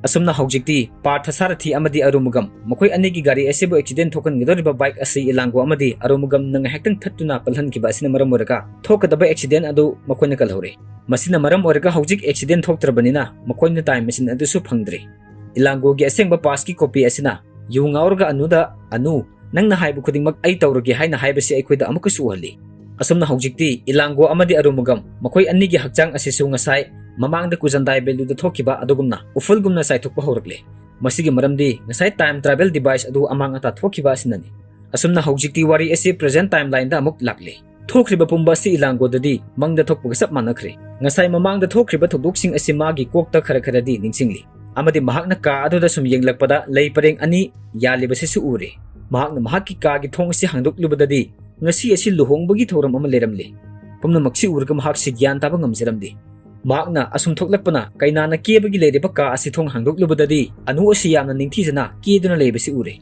ꯑꯁꯨꯝꯅ ꯍꯧꯖꯤꯛꯇꯤ ꯄꯥꯔꯊ ꯁꯥꯔꯊꯤ ꯑꯃꯗꯤ ꯑꯔꯨꯃꯨꯒꯝ ꯃꯈꯣꯏ ꯑꯅꯤꯒꯤ ꯒꯥꯔꯤ ꯑꯁꯤꯕꯨ accident ꯊꯣꯛꯍꯟꯒꯗꯧꯔꯤꯕ bike ꯑꯁꯤ ꯏꯂꯥꯡꯒꯣ ꯑꯃꯗꯤ ꯑꯔꯨꯃꯨꯒꯝꯅ ꯉꯥꯏꯍꯥꯛꯇꯪ ꯊꯠꯇꯨꯅ ꯄꯜꯍꯟꯈꯤꯕ ꯑꯁꯤꯅ ꯃꯔꯝ ꯑꯣꯏꯔꯒ ꯊꯣꯛꯀꯗꯕ accident ꯑꯗꯨ ꯃꯈꯣꯏꯅ ꯀꯜꯍꯧꯔꯦ꯫ ꯃꯁꯤꯅ ꯃꯔꯝ ꯑꯣꯏꯔꯒ ꯍꯧꯖꯤꯛ accident ꯊꯣꯛꯇ꯭ꯔꯕꯅꯤꯅ ꯃꯈꯣꯏꯅ time machine ꯑꯗꯨꯁꯨ ꯐꯪꯗ꯭ꯔꯦ꯫ ꯏꯂꯥꯡꯒꯣꯒꯤ ꯑꯁꯦꯡꯕ pastꯀꯤ copy ꯑꯁꯤꯅ ꯌꯨ ꯉꯥꯎꯔꯒ ꯑꯅꯨꯗ, "ꯑꯅꯨ, ꯅꯪꯅ ꯍꯥꯏꯕ ꯈꯨꯗꯤꯡꯃꯛ ꯑꯩ ꯇꯧꯔꯒꯦ" ꯍꯥꯏꯅ ꯍꯥꯏꯕꯁꯤ ꯑꯩꯈꯣꯏꯗ ꯑꯃꯨꯛꯀꯁꯨ ꯎꯍꯜꯂꯤ꯫ ꯑꯁꯨꯝꯅ ꯍꯧꯖꯤꯛꯇꯤ ꯏꯂꯥꯡꯒꯣ ꯑꯃꯗꯤ ꯑꯔꯨꯃꯨꯒꯝ ꯃꯈꯣꯏ ꯑꯅꯤꯒꯤ ꯍꯛꯆꯥꯡ ꯑꯁꯤꯁꯨ ꯉꯁꯥꯏ ꯃꯃꯥꯡꯗ ꯀꯨꯖꯟꯗꯥꯏ ꯚꯦꯂꯨꯗ ꯊꯣꯛꯈꯤꯕ ꯑꯗꯨꯒꯨꯝꯅ ꯎꯐꯨꯜꯒꯨꯝꯅ ꯆꯥꯏꯊꯣꯛꯄ ꯍꯧꯔꯛꯂꯦ꯫ ꯃꯁꯤꯒꯤ ꯃꯔꯝꯗꯤ ꯉꯁꯥꯏ time travel device ꯑꯗꯨ ꯑꯃꯥꯡ ꯑꯇꯥ ꯊꯣꯛꯈꯤꯕ ꯑꯁꯤꯅꯅꯤ꯫ ꯑꯁꯨꯝꯅ ꯍꯧꯖꯤꯛꯇꯤ ꯋꯥꯔꯤ ꯑꯁꯤ present timelineꯗ ꯑꯃꯨꯛ ꯂꯥꯛꯂꯦ꯫ ꯊꯣꯛꯈ꯭ꯔꯤꯕ ꯄꯨꯝꯕ ꯑꯁꯤ ꯏꯂꯥꯡꯒꯣꯗꯗꯤ ꯃꯪꯗ ꯊꯣꯛꯄꯒ ꯆꯞ ꯃꯥꯟꯅꯈ꯭ꯔꯦ꯫ ꯉꯁꯥꯏ ꯃꯃꯥꯡꯗ ꯊꯣꯛꯈ꯭ꯔꯤꯕ ꯊꯧꯗꯣꯛꯁꯤꯡ ꯑꯁꯤ ꯃꯥꯒꯤ ꯀꯣꯛꯇ ꯈꯔ ꯈꯔꯗꯤ ꯅꯤꯡꯁꯤꯡꯂꯤ꯫ ꯑꯃꯗꯤ ꯃꯍꯥꯛꯅ ꯀꯥ ꯑꯗꯨꯗ ꯁꯨꯝ ꯌꯦꯡꯂꯛꯄꯗ ꯂꯩ ꯄꯔꯦꯡ ꯑꯅꯤ ꯌꯥꯜꯂꯤꯕꯁꯤꯁꯨ ꯎꯔꯦ꯫ ꯃꯍꯥꯛꯅ ꯃꯍꯥꯛꯀꯤ ꯀꯥꯒꯤ ꯊꯣꯡ ꯑꯁꯤ ꯍꯥꯡꯗꯣꯛꯂꯨꯕꯗꯗꯤ ꯉꯁꯤ ꯑꯁꯤ ꯂꯨꯍꯣꯡꯕꯒꯤ ꯊꯧꯔꯝ ꯑꯃ ꯂꯩꯔꯝꯂꯦ꯫ ꯄꯨꯝꯅꯃꯛꯁꯤ ꯎꯔꯒ ꯃꯍꯥꯛꯁꯤ ꯒ꯭ꯌꯥꯟ ꯇꯥꯕ ꯉꯝꯖꯔꯝꯗꯦ꯫ ꯃꯍꯥꯛꯅ ꯑꯁꯨꯝ ꯊꯣꯛꯂꯛꯄꯅ ꯀꯩꯅꯥꯅ ꯀꯦꯕꯒꯤ ꯂꯩꯔꯤꯕ ꯀꯥ ꯑꯁꯤ ꯊꯣꯡ ꯍꯥꯡꯗꯣꯛꯂꯨꯕꯗꯗꯤ ꯑꯅꯨ ꯑꯁꯤ ꯌꯥꯝꯅ ꯅꯤꯡꯊꯤꯖꯅ ꯀꯦꯗꯨꯅ ꯂꯩꯕꯁꯤ ꯎꯔꯦ꯫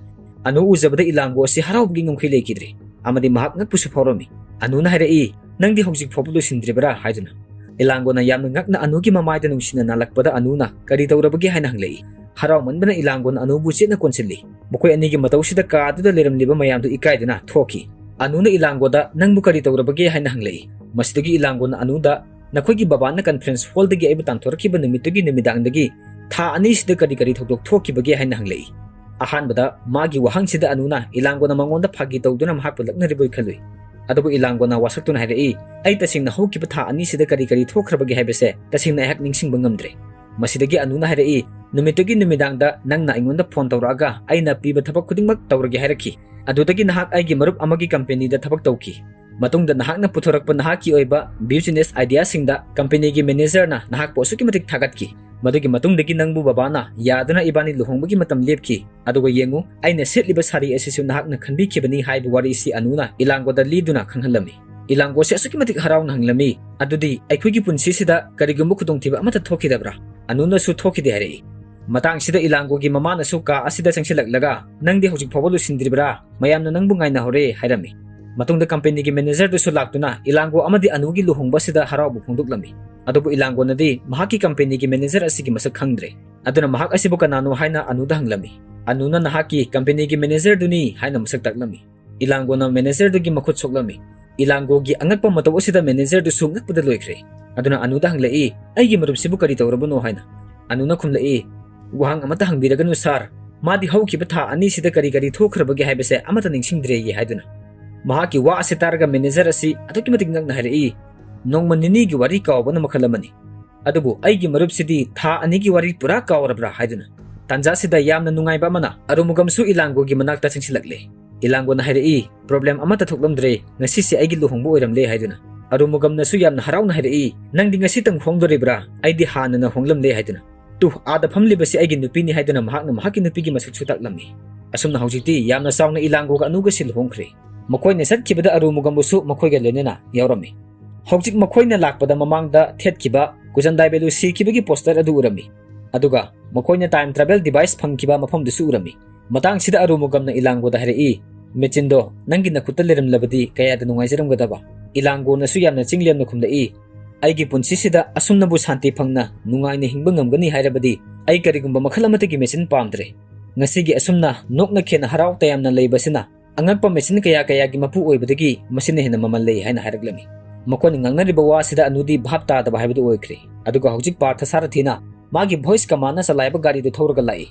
ꯑꯅꯨ ꯎꯖꯕꯗ ꯏꯂꯥꯡꯒꯣ ꯑꯁꯤ ꯍꯔꯥꯎꯕꯒꯤ ꯉꯝꯈꯩ ꯂꯩꯈꯤꯗ꯭ꯔꯦ꯫ ꯑꯃꯗꯤ ꯃꯍꯥꯛ ꯉꯛꯄꯁꯨ ꯐꯥꯎꯔꯝꯃꯤ꯫ ꯑꯅꯨꯅ ꯍꯥꯏꯔꯛꯏ, "ꯅꯪꯗꯤ ꯍꯧꯖꯤꯛ ꯐꯥꯎꯕ ꯂꯣꯏꯁꯤꯟꯗ꯭ꯔꯤꯕꯔꯥ?" ꯍꯥꯏꯗꯨꯅ꯫ ꯏꯂꯥꯡꯒꯣꯅ ꯌꯥꯝꯅ ꯉꯛꯅ ꯑꯅꯨꯒꯤ ꯃꯃꯥꯏꯗ ꯅꯨꯡꯁꯤꯅ ꯅꯥꯜꯂꯛꯄꯗ ꯑꯅꯨꯅ, "ꯀꯔꯤ ꯇꯧꯔꯕꯒꯦ?" ꯍꯥꯏꯅ ꯍꯪꯂꯛꯏ꯫ ꯍꯔꯥꯎꯃꯟꯕꯅ ꯏꯂꯥꯡꯒꯣꯅ ꯑꯅꯨꯕꯨ ꯆꯦꯠꯅ ꯀꯣꯟꯁꯤꯜꯂꯤ꯫ ꯃꯈꯣꯏ ꯑꯅꯤꯒꯤ ꯃꯇꯧꯁꯤꯗ ꯀꯥ ꯑꯗꯨꯗ ꯂꯩꯔꯝꯂꯤꯕ ꯃꯌꯥꯝꯗꯨ ꯏꯀꯥꯏꯗꯨꯅ ꯊꯣꯛꯈꯤ꯫ ꯑꯅꯨꯅ ꯏꯂꯥꯡꯒꯣꯗ, "ꯅꯪꯕꯨ ꯀꯔꯤ ꯇꯧꯔꯕꯒꯦ?" ꯍꯥꯏꯅ ꯍꯪꯂꯛꯏ꯫ ꯃꯁꯤꯗꯒꯤ ꯏꯂꯥꯡꯒꯣꯅ ꯑꯅꯨꯗ, "ꯅꯈꯣꯏꯒꯤ ꯕꯕꯥꯅ conference hallꯗꯒꯤ ꯑꯩꯕꯨ ꯇꯥꯟꯊꯣꯔꯛꯈꯤꯕ ꯅꯨꯃꯤꯠꯇꯨꯒꯤ ꯅꯨꯃꯤꯗꯥꯡꯗꯒꯤ ꯊꯥ ꯑꯅꯤꯁꯤꯗ ꯀꯔꯤ ꯀꯔꯤ ꯊꯧꯗꯣꯛ ꯊꯣꯛꯈꯤꯕꯒꯦ?" ꯍꯥꯏꯅ ꯍꯪꯂꯛꯏ꯫ ꯑꯍꯥꯟꯕꯗ ꯃꯥꯒꯤ ꯋꯥꯍꯪꯁꯤꯗ ꯑꯅꯨꯅ ꯏꯂꯥꯡꯒꯣꯅ ꯃꯉꯣꯟꯗ ꯐꯥꯒꯤ ꯇꯧꯗꯨꯅ ꯃꯍꯥꯛꯄꯨ ꯂꯛꯅꯔꯤꯕꯣꯏ ꯈꯜꯂꯨꯏ꯫ ꯑꯗꯨꯕꯨ ꯏꯂꯥꯡꯒꯣꯅ ꯋꯥꯁꯛꯇꯨꯅ ꯍꯥꯏꯔꯛꯏ, "ꯑꯩ ꯇꯁꯦꯡꯅ ꯍꯧꯈꯤꯕ ꯊꯥ ꯑꯅꯤꯁꯤꯗ ꯀꯔꯤ ꯀꯔꯤ ꯊꯣꯛꯈ꯭ꯔꯕꯒꯦ ꯍꯥꯏꯕꯁꯦ ꯇꯁꯦꯡꯅ ꯑꯩꯍꯥꯛ ꯅꯤꯡꯁꯤꯡꯕ ꯉꯝꯗ꯭ꯔꯦ꯫" ꯃꯁꯤꯗꯒꯤ ꯑꯅꯨꯅ ꯍꯥꯏꯔꯛꯏ, "ꯅꯨꯃꯤꯠꯇꯨꯒꯤ ꯅꯨꯃꯤꯗꯥꯡꯗ ꯅꯪꯅ ꯑꯩꯉꯣꯟꯗ phone ꯇꯧꯔꯛꯑꯒ ꯑꯩꯅ ꯄꯤꯕ ꯊꯕꯛ ꯈꯨꯗꯤꯡꯃꯛ ꯇꯧꯔꯒꯦ ꯍꯥꯏꯔꯛꯈꯤ꯫ ꯑꯗꯨꯗꯒꯤ ꯅꯍꯥꯛ ꯑꯩꯒꯤ ꯃꯔꯨꯞ ꯑꯃꯒꯤ companyꯗ ꯊꯕꯛ ꯇꯧꯈꯤ꯫ ꯃꯇꯨꯡꯗ ꯅꯍꯥꯛꯅ ꯄꯨꯊꯣꯔꯛꯄ ꯅꯍꯥꯛꯀꯤ ꯑꯣꯏꯕ business ideaꯁꯤꯡꯗ companyꯒꯤ managerꯅ ꯅꯍꯥꯛꯄꯨ ꯑꯁꯨꯛꯀꯤ ꯃꯇꯤꯛ ꯊꯥꯒꯠꯈꯤ꯫ ꯃꯗꯨꯒꯤ ꯃꯇꯨꯡꯗꯒꯤ ꯅꯪꯕꯨ ꯕꯕꯥꯅ ꯌꯥꯗꯨꯅ ꯏꯕꯥꯅꯤ ꯂꯨꯍꯣꯡꯕꯒꯤ ꯃꯇꯝ ꯂꯦꯞꯈꯤ꯫ ꯑꯗꯨꯒ ꯌꯦꯡꯉꯨ, ꯑꯩꯅ ꯁꯦꯠꯂꯤꯕ ꯁꯥꯔꯤ ꯑꯁꯤꯁꯨ ꯅꯍꯥꯛꯅ ꯈꯟꯕꯤꯈꯤꯕꯅꯤ" ꯍꯥꯏꯕ ꯋꯥꯔꯤꯁꯤ ꯑꯅꯨꯅ ꯏꯂꯥꯡꯒꯣꯗ ꯂꯤꯗꯨꯅ ꯈꯪꯍꯜꯂꯝꯃꯤ꯫ ꯏꯂꯥꯡꯒꯣꯁꯦ ꯑꯁꯨꯛꯀꯤ ꯃꯇꯤꯛ ꯍꯔꯥꯎꯅ ꯍꯪꯂꯝꯃꯤ, "ꯑꯗꯨꯗꯤ ꯑꯩꯈꯣꯏꯒꯤ ꯄꯨꯟꯁꯤꯁꯤꯗ ꯀꯔꯤꯒꯨꯝꯕ ꯈꯨꯗꯣꯡꯊꯤꯕ ꯑꯃꯠꯇ ꯊꯣꯛꯈꯤꯗꯕ꯭ꯔꯥ?" ꯑꯅꯨꯅꯁꯨ "ꯊꯣꯛꯈꯤꯗꯦ" ꯍꯥꯏꯔꯛꯏ꯫ ꯃꯇꯥꯡꯁꯤꯗ ꯏꯂꯥꯡꯒꯣꯒꯤ ꯃꯃꯥꯅꯁꯨ ꯀꯥ ꯑꯁꯤꯗ ꯆꯪꯁꯤꯜꯂꯛꯂꯒ, "ꯅꯪꯗꯤ ꯍꯧꯖꯤꯛ ꯐꯥꯎꯕ ꯂꯣꯏꯁꯤꯟꯗ꯭ꯔꯤꯕ꯭ꯔꯥ? ꯃꯌꯥꯝꯅ ꯅꯪꯕꯨ ꯉꯥꯏꯅꯍꯧꯔꯦ" ꯍꯥꯏꯔꯝꯃꯤ꯫ ꯃꯇꯨꯡꯗ ꯀꯝꯄꯦꯅꯤꯒꯤ ꯃꯦꯅꯦꯖꯔꯗꯨꯁꯨ ꯂꯥꯛꯇꯨꯅ ꯏꯂꯥꯡꯒꯣ ꯑꯃꯗꯤ ꯑꯅꯨꯒꯤ ꯂꯨꯍꯣꯡꯕ ꯑꯁꯤꯗ ꯍꯔꯥꯎꯕ ꯐꯣꯡꯗꯣꯛꯂꯝꯃꯤ꯫ ꯑꯗꯨꯕꯨ ꯏꯂꯥꯡꯒꯣꯅꯗꯤ ꯃꯍꯥꯛꯀꯤ ꯀꯝꯄꯦꯅꯤꯒꯤ ꯃꯦꯅꯦꯖꯔ ꯑꯁꯤꯒꯤ ꯃꯁꯛ ꯈꯪꯗ꯭ꯔꯦ꯫ ꯑꯗꯨꯅ ꯃꯍꯥꯛ ꯑꯁꯤꯕꯨ ꯀꯅꯥꯅꯣ ꯍꯥꯏꯅ ꯑꯅꯨꯗ ꯍꯪꯂꯝꯃꯤ꯫ ꯑꯅꯨꯅ "ꯅꯍꯥꯛꯀꯤ ꯀꯝꯄꯦꯅꯤꯒꯤ ꯃꯦꯅꯦꯖꯔꯗꯨꯅꯤ" ꯍꯥꯏꯅ ꯃꯁꯛ ꯇꯥꯛꯂꯝꯃꯤ꯫ ꯏꯂꯥꯡꯒꯣꯅ ꯃꯦꯅꯦꯖꯔꯗꯨꯒꯤ ꯃꯈꯨꯠ ꯁꯣꯛꯂꯝꯃꯤ꯫ ꯏꯂꯥꯡꯒꯣꯒꯤ ꯑꯉꯛꯄ ꯃꯇꯧ ꯑꯁꯤꯗ ꯃꯦꯅꯦꯖꯔꯗꯨꯁꯨ ꯉꯛꯄꯗ ꯂꯣꯏꯈ꯭ꯔꯦ꯫ ꯑꯗꯨꯅ ꯑꯅꯨꯗ ꯍꯪꯂꯛꯏ, "ꯑꯩꯒꯤ ꯃꯔꯨꯞꯁꯤꯕꯨ ꯀꯔꯤ ꯇꯧꯔꯕꯅꯣ?" ꯍꯥꯏꯅ꯫ ꯑꯅꯨꯅ ꯈꯨꯝꯂꯛꯏ, "ꯋꯥꯍꯪ ꯑꯃꯠꯇ ꯍꯪꯕꯤꯔꯒꯅꯨ ꯁꯥꯔ, ꯃꯥꯗꯤ ꯍꯧꯈꯤꯕ ꯊꯥ ꯑꯅꯤꯁꯤꯗ ꯀꯔꯤ ꯀꯔꯤ ꯊꯣꯛꯈ꯭ꯔꯕꯒꯦ ꯍꯥꯏꯕꯁꯦ ꯑꯃꯠꯇ ꯅꯤꯡꯁꯤꯡꯗ꯭ꯔꯦꯌꯦ" ꯍꯥꯏꯗꯨꯅ꯫ ꯃꯍꯥꯛꯀꯤ ꯋꯥ ꯑꯁꯤ ꯇꯥꯔꯒ ꯃꯦꯅꯦꯖꯔ ꯑꯁꯤ ꯑꯗꯨꯛꯀꯤ ꯃꯇꯤꯛ ꯉꯛꯅ ꯍꯥꯏꯔꯛꯏ, "ꯅꯣꯡꯃ ꯅꯤꯅꯤꯒꯤ ꯋꯥꯔꯤ ꯀꯥꯎꯕꯅ ꯃꯈꯜ ꯑꯃꯅꯤ, ꯑꯗꯨꯕꯨ ꯑꯩꯒꯤ ꯃꯔꯨꯞꯁꯤꯗꯤ ꯊꯥ ꯑꯅꯤꯒꯤ ꯋꯥꯔꯤ ꯄꯨꯔꯥ ꯀꯥꯎꯔꯕ꯭ꯔꯥ?" ꯍꯥꯏꯗꯨꯅ꯫ ꯇꯥꯟꯖꯥꯁꯤꯗ ꯌꯥꯝꯅ ꯅꯨꯡꯉꯥꯏꯕ ꯑꯃꯅ ꯑꯔꯨꯃꯨꯒꯝꯁꯨ ꯏꯂꯥꯡꯒꯣꯒꯤ ꯃꯅꯥꯛꯇ ꯆꯪꯁꯤꯜꯂꯛꯂꯦ꯫ ꯏꯂꯥꯡꯒꯣꯅ ꯍꯥꯏꯔꯛꯏ, "ꯄ꯭ꯔꯣꯕ꯭ꯂꯦꯝ ꯑꯃꯠꯇ ꯊꯣꯛꯂꯝꯗ꯭ꯔꯦ, ꯉꯁꯤꯁꯦ ꯑꯩꯒꯤ ꯂꯨꯍꯣꯡꯕ ꯑꯣꯏꯔꯝꯂꯦ" ꯍꯥꯏꯗꯨꯅ꯫ ꯑꯔꯨꯃꯨꯒꯝꯅꯁꯨ ꯌꯥꯝꯅ ꯍꯔꯥꯎꯅ ꯍꯥꯏꯔꯛꯏ, "ꯅꯪꯗꯤ ꯉꯁꯤꯇꯪ ꯍꯣꯡꯗꯣꯔꯤꯕ꯭ꯔꯥ? ꯑꯩꯗꯤ ꯍꯥꯟꯅꯅ ꯍꯣꯡꯂꯝꯂꯦ" ꯍꯥꯏꯗꯨꯅ꯫ "ꯇꯨ, ꯑꯥꯗ ꯐꯝꯂꯤꯕꯁꯤ ꯑꯩꯒꯤ ꯅꯨꯄꯤꯅꯤ" ꯍꯥꯏꯗꯨꯅ ꯃꯍꯥꯛꯅ ꯃꯍꯥꯛꯀꯤ ꯅꯨꯄꯤꯒꯤ ꯃꯁꯛꯁꯨ ꯇꯥꯛꯂꯝꯃꯤ꯫ ꯑꯁꯨꯝꯅ ꯍꯧꯖꯤꯛꯇꯤ ꯌꯥꯝꯅ ꯆꯥꯎꯅ ꯏꯂꯥꯡꯒꯣꯒ ꯑꯅꯨꯒꯁꯤ ꯂꯨꯍꯣꯡꯈ꯭ꯔꯦ꯫ ꯃꯈꯣꯏꯅ ꯆꯠꯈꯤꯕꯗ ꯑꯔꯨꯃꯨꯒꯝꯕꯨꯁꯨ ꯃꯈꯣꯏꯒ ꯂꯣꯏꯅꯅ ꯌꯥꯎꯔꯝꯃꯤ꯫ ꯍꯧꯖꯤꯛ ꯃꯈꯣꯏꯅ ꯂꯥꯛꯄꯗ ꯃꯃꯥꯡꯗ ꯊꯦꯠꯈꯤꯕ ꯀꯨꯖꯟꯗꯥꯏ ꯕꯦꯂꯨ ꯁꯤꯈꯤꯕꯒꯤ ꯄꯣꯁꯇꯔ ꯑꯗꯨ ꯎꯔꯝꯃꯤ꯫ ꯑꯗꯨꯒ ꯃꯈꯣꯏꯅ ꯇꯥꯏꯝ ꯇ꯭ꯔꯥꯚꯦꯜ ꯗꯤꯚꯥꯏꯁ ꯐꯪꯈꯤꯕ ꯃꯐꯝꯗꯨꯁꯨ ꯎꯔꯝꯃꯤ꯫ ꯃꯇꯥꯡꯁꯤꯗ ꯑꯔꯨꯃꯨꯒꯝꯅ ꯏꯂꯥꯡꯒꯣꯗ ꯍꯥꯏꯔꯛꯏ, "ꯃꯦꯆꯤꯟꯗꯣ ꯅꯪꯒꯤ ꯅꯈꯨꯠꯇ ꯂꯩꯔꯝꯂꯕꯗꯤ ꯀꯌꯥꯗ ꯅꯨꯡꯉꯥꯏꯖꯔꯝꯒꯗꯕ?" ꯏꯂꯥꯡꯒꯣꯅꯁꯨ ꯌꯥꯝꯅ ꯆꯤꯡꯂꯦꯝꯅ ꯈꯨꯝꯂꯛꯏ, "ꯑꯩꯒꯤ ꯄꯨꯟꯁꯤꯁꯤꯗ ꯑꯁꯨꯝꯅꯕꯨ ꯁꯥꯟꯇꯤ ꯐꯪꯅ ꯅꯨꯡꯉꯥꯏꯅ ꯍꯤꯡꯕ ꯉꯝꯒꯅꯤ ꯍꯥꯏꯔꯕꯗꯤ ꯑꯩ ꯀꯔꯤꯒꯨꯝꯕ ꯃꯈꯜ ꯑꯃꯠꯇꯒꯤ ꯃꯦꯆꯤꯟ ꯄꯥꯝꯗ꯭ꯔꯦ꯫ ꯉꯁꯤꯒꯤ ꯑꯁꯨꯝꯅ ꯅꯣꯛꯅ ꯈꯦꯅ ꯍꯔꯥꯎ ꯇꯌꯥꯝꯅ ꯂꯩꯕꯁꯤꯅ ꯑꯉꯛꯄ ꯃꯦꯆꯤꯟ ꯀꯌꯥ ꯀꯌꯥꯒꯤ ꯃꯄꯨ ꯑꯣꯏꯕꯗꯒꯤ ꯃꯁꯤꯅ ꯍꯦꯟꯅ ꯃꯃꯜ ꯂꯩ" ꯍꯥꯏꯅ ꯍꯥꯏꯔꯛꯂꯝꯃꯤ꯫ ꯃꯈꯣꯏꯅ ꯉꯥꯡꯅꯔꯤꯕ ꯋꯥꯁꯤꯗ ꯑꯅꯨꯗꯤ ꯚꯥꯞ ꯇꯥꯗꯕ ꯍꯥꯏꯕꯗꯨ ꯑꯣꯏꯈ꯭ꯔꯦ꯫ ꯑꯗꯨꯒ ꯍꯧꯖꯤꯛ ꯄꯥꯔꯊ ꯁꯥꯔꯊꯤꯅ ꯃꯥꯒꯤ ꯚꯣꯏꯁ ꯀꯃꯥꯟꯅ ꯆꯂꯥꯏꯕ ꯒꯥꯔꯤꯗꯨ ꯊꯧꯔꯒ ꯂꯥꯛꯏ꯫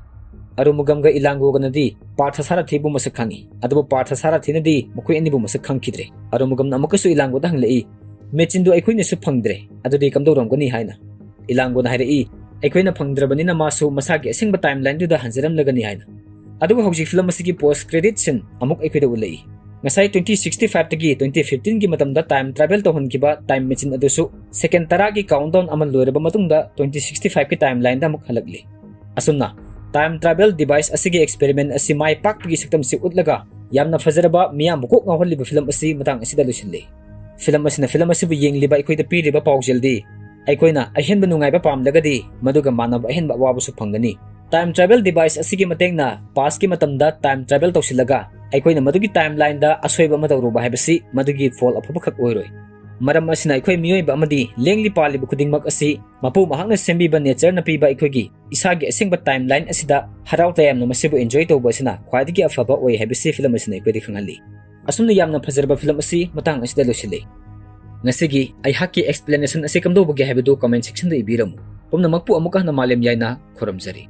ꯑꯔꯨꯃꯨꯒꯝꯒ ꯏꯂꯥꯡꯒꯣꯒꯅꯗꯤ ꯄꯥꯔꯊ ꯁꯥꯔꯊꯤꯕꯨ ꯃꯁꯛ ꯈꯪꯏ, ꯑꯗꯨꯕꯨ ꯄꯥꯔꯊ ꯁꯥꯔꯊꯤꯅꯗꯤ ꯃꯈꯣꯏ ꯑꯅꯤꯕꯨ ꯃꯁꯛ ꯈꯪꯈꯤꯗ꯭ꯔꯦ꯫ ꯑꯔꯨꯃꯨꯒꯝꯅ ꯑꯃꯨꯛꯀꯁꯨ ꯏꯂꯥꯡꯒꯣꯗ ꯍꯪꯂꯛꯏ, "ꯃꯦꯆꯤꯟꯗꯨ ꯑꯩꯈꯣꯏꯅꯁꯨ ꯐꯪꯗ꯭ꯔꯦ, ꯑꯗꯨꯗꯤ ꯀꯝꯗꯧꯔꯝꯒꯅꯤ?" ꯍꯥꯏꯅ꯫ ꯏꯂꯥꯡꯒꯣꯅ ꯍꯥꯏꯔꯛꯏ, "ꯑꯩꯈꯣꯏꯅ ꯐꯪꯗ꯭ꯔꯕꯅꯤꯅ ꯃꯥꯁꯨ ꯃꯁꯥꯒꯤ ꯑꯁꯦꯡꯕ ꯇꯥꯏꯝ ꯂꯥꯏꯟꯗꯨꯗ ꯍꯟꯖꯔꯝꯂꯒꯅꯤ" ꯍꯥꯏꯅ꯫ ꯑꯗꯨꯒ ꯍꯧꯖꯤꯛ ꯐꯤꯂꯝ ꯑꯁꯤꯒꯤ ꯄꯣꯁ ꯀ꯭ꯔꯦꯗꯤꯠ ꯁꯤꯟ ꯑꯃꯨꯛ ꯑꯩꯈꯣꯏꯗ ꯎꯠꯂꯛꯏ꯫ ꯉꯁꯥꯏ twenty sixty five ꯇꯒꯤ twenty fifteen ꯒꯤ ꯃꯇꯝꯗ time travel ꯇꯧꯍꯟꯈꯤꯕ time machine ꯑꯗꯨꯁꯨ second ꯇꯔꯥꯒꯤ countdown ꯑꯃ ꯂꯣꯏꯔꯕ ꯃꯇꯨꯡꯗ twenty sixty five ꯀꯤ timeline ꯗ ꯑꯃꯨꯛ ꯍꯜꯂꯛꯂꯤ꯫ ꯑꯁꯨꯝꯅ time travel device ꯑꯁꯤꯒꯤ experiment ꯑꯁꯤ ꯃꯥꯏ ꯄꯥꯛꯄꯒꯤ ꯁꯛꯇꯝꯁꯤ ꯎꯠꯂꯒ ꯌꯥꯝꯅ ꯐꯖꯔꯕ ꯃꯤꯌꯥꯝꯕꯨ ꯀꯣꯛ ꯉꯥꯎꯍꯜꯂꯤꯕ film ꯑꯁꯤ ꯃꯇꯥꯡ ꯑꯁꯤꯗ ꯂꯣꯏꯁꯤꯜꯂꯤ꯫ Film ꯑꯁꯤꯅ film ꯑꯁꯤꯕꯨ ꯌꯦꯡꯂꯤꯕ ꯑꯩꯈꯣꯏꯗ ꯄꯤꯔꯤꯕ ꯄꯥꯎꯖꯦꯜꯗꯤ ꯑꯩꯈꯣꯏꯅ ꯑꯍꯦꯟꯕ ꯅꯨꯡꯉꯥꯏꯕ ꯄꯥꯝꯂꯒꯗꯤ ꯃꯗꯨꯒ ꯃꯥꯟꯅꯕ ꯑꯍꯦꯟꯕ ꯑꯋꯥꯕꯁꯨ ꯐꯪꯒꯅꯤ꯫ Time travel device ꯑꯁꯤꯒꯤ ꯃꯇꯦꯡꯅ past ꯀꯤ ꯃꯇꯝꯗ time travel ꯇꯧꯁꯤꯜꯂꯒ ꯑꯩꯈꯣꯏꯅ ꯃꯗꯨꯒꯤ timeline ꯗ ꯑꯁꯣꯏꯕ ꯑꯃ ꯇꯧꯔꯨꯕ ꯍꯥꯏꯕꯁꯤ ꯃꯗꯨꯒꯤ ꯐꯣꯜ ꯑꯐꯕꯈꯛ ꯑꯣꯏꯔꯣꯏ꯫ ꯃꯔꯝ ꯑꯁꯤꯅ ꯑꯩꯈꯣꯏ ꯃꯤꯑꯣꯏꯕ ꯑꯃꯗꯤ ꯂꯦꯡꯂꯤ ꯄꯥꯜꯂꯤꯕ ꯈꯨꯗꯤꯡꯃꯛ ꯑꯁꯤ ꯃꯄꯨ ꯃꯍꯥꯛꯅ ꯁꯦꯝꯕꯤꯕ nature ꯅ ꯄꯤꯕ ꯑꯩꯈꯣꯏꯒꯤ ꯏꯁꯥꯒꯤ ꯑꯁꯦꯡꯕ timeline ꯑꯁꯤꯗ ꯍꯔꯥꯎ ꯇꯌꯥꯝꯅ ꯃꯁꯤꯕꯨ enjoy ꯇꯧꯕ ꯑꯁꯤꯅ ꯈ꯭ꯋꯥꯏꯗꯒꯤ ꯑꯐꯕ ꯑꯣꯏ ꯍꯥꯏꯕꯁꯤ film ꯑꯁꯤꯅ ꯑꯩꯈꯣꯏꯗ ꯈꯪꯍꯜꯂꯤ꯫ ꯑꯁꯨꯝꯅ ꯌꯥꯝꯅ ꯐꯖꯔꯕ film ꯑꯁꯤ ꯃꯇꯥꯡ ꯑꯁꯤꯗ ꯂꯣꯏꯁꯤꯜꯂꯤ꯫ ꯉꯁꯤꯒꯤ ꯑꯩꯍꯥꯛꯀꯤ explanation ꯑꯁꯤ ꯀꯝꯗꯧꯕꯒꯦ ꯍꯥꯏꯕꯗꯨ comment section ꯗ ꯏꯕꯤꯔꯝꯃꯨ꯫ ꯄꯨꯝꯅꯃꯛꯄꯨ ꯑꯃꯨꯛꯀ ꯍꯟꯅ ꯃꯥꯂꯦꯝ ꯌꯥꯏꯅ ꯈꯨꯔꯨꯝꯖꯔꯤ꯫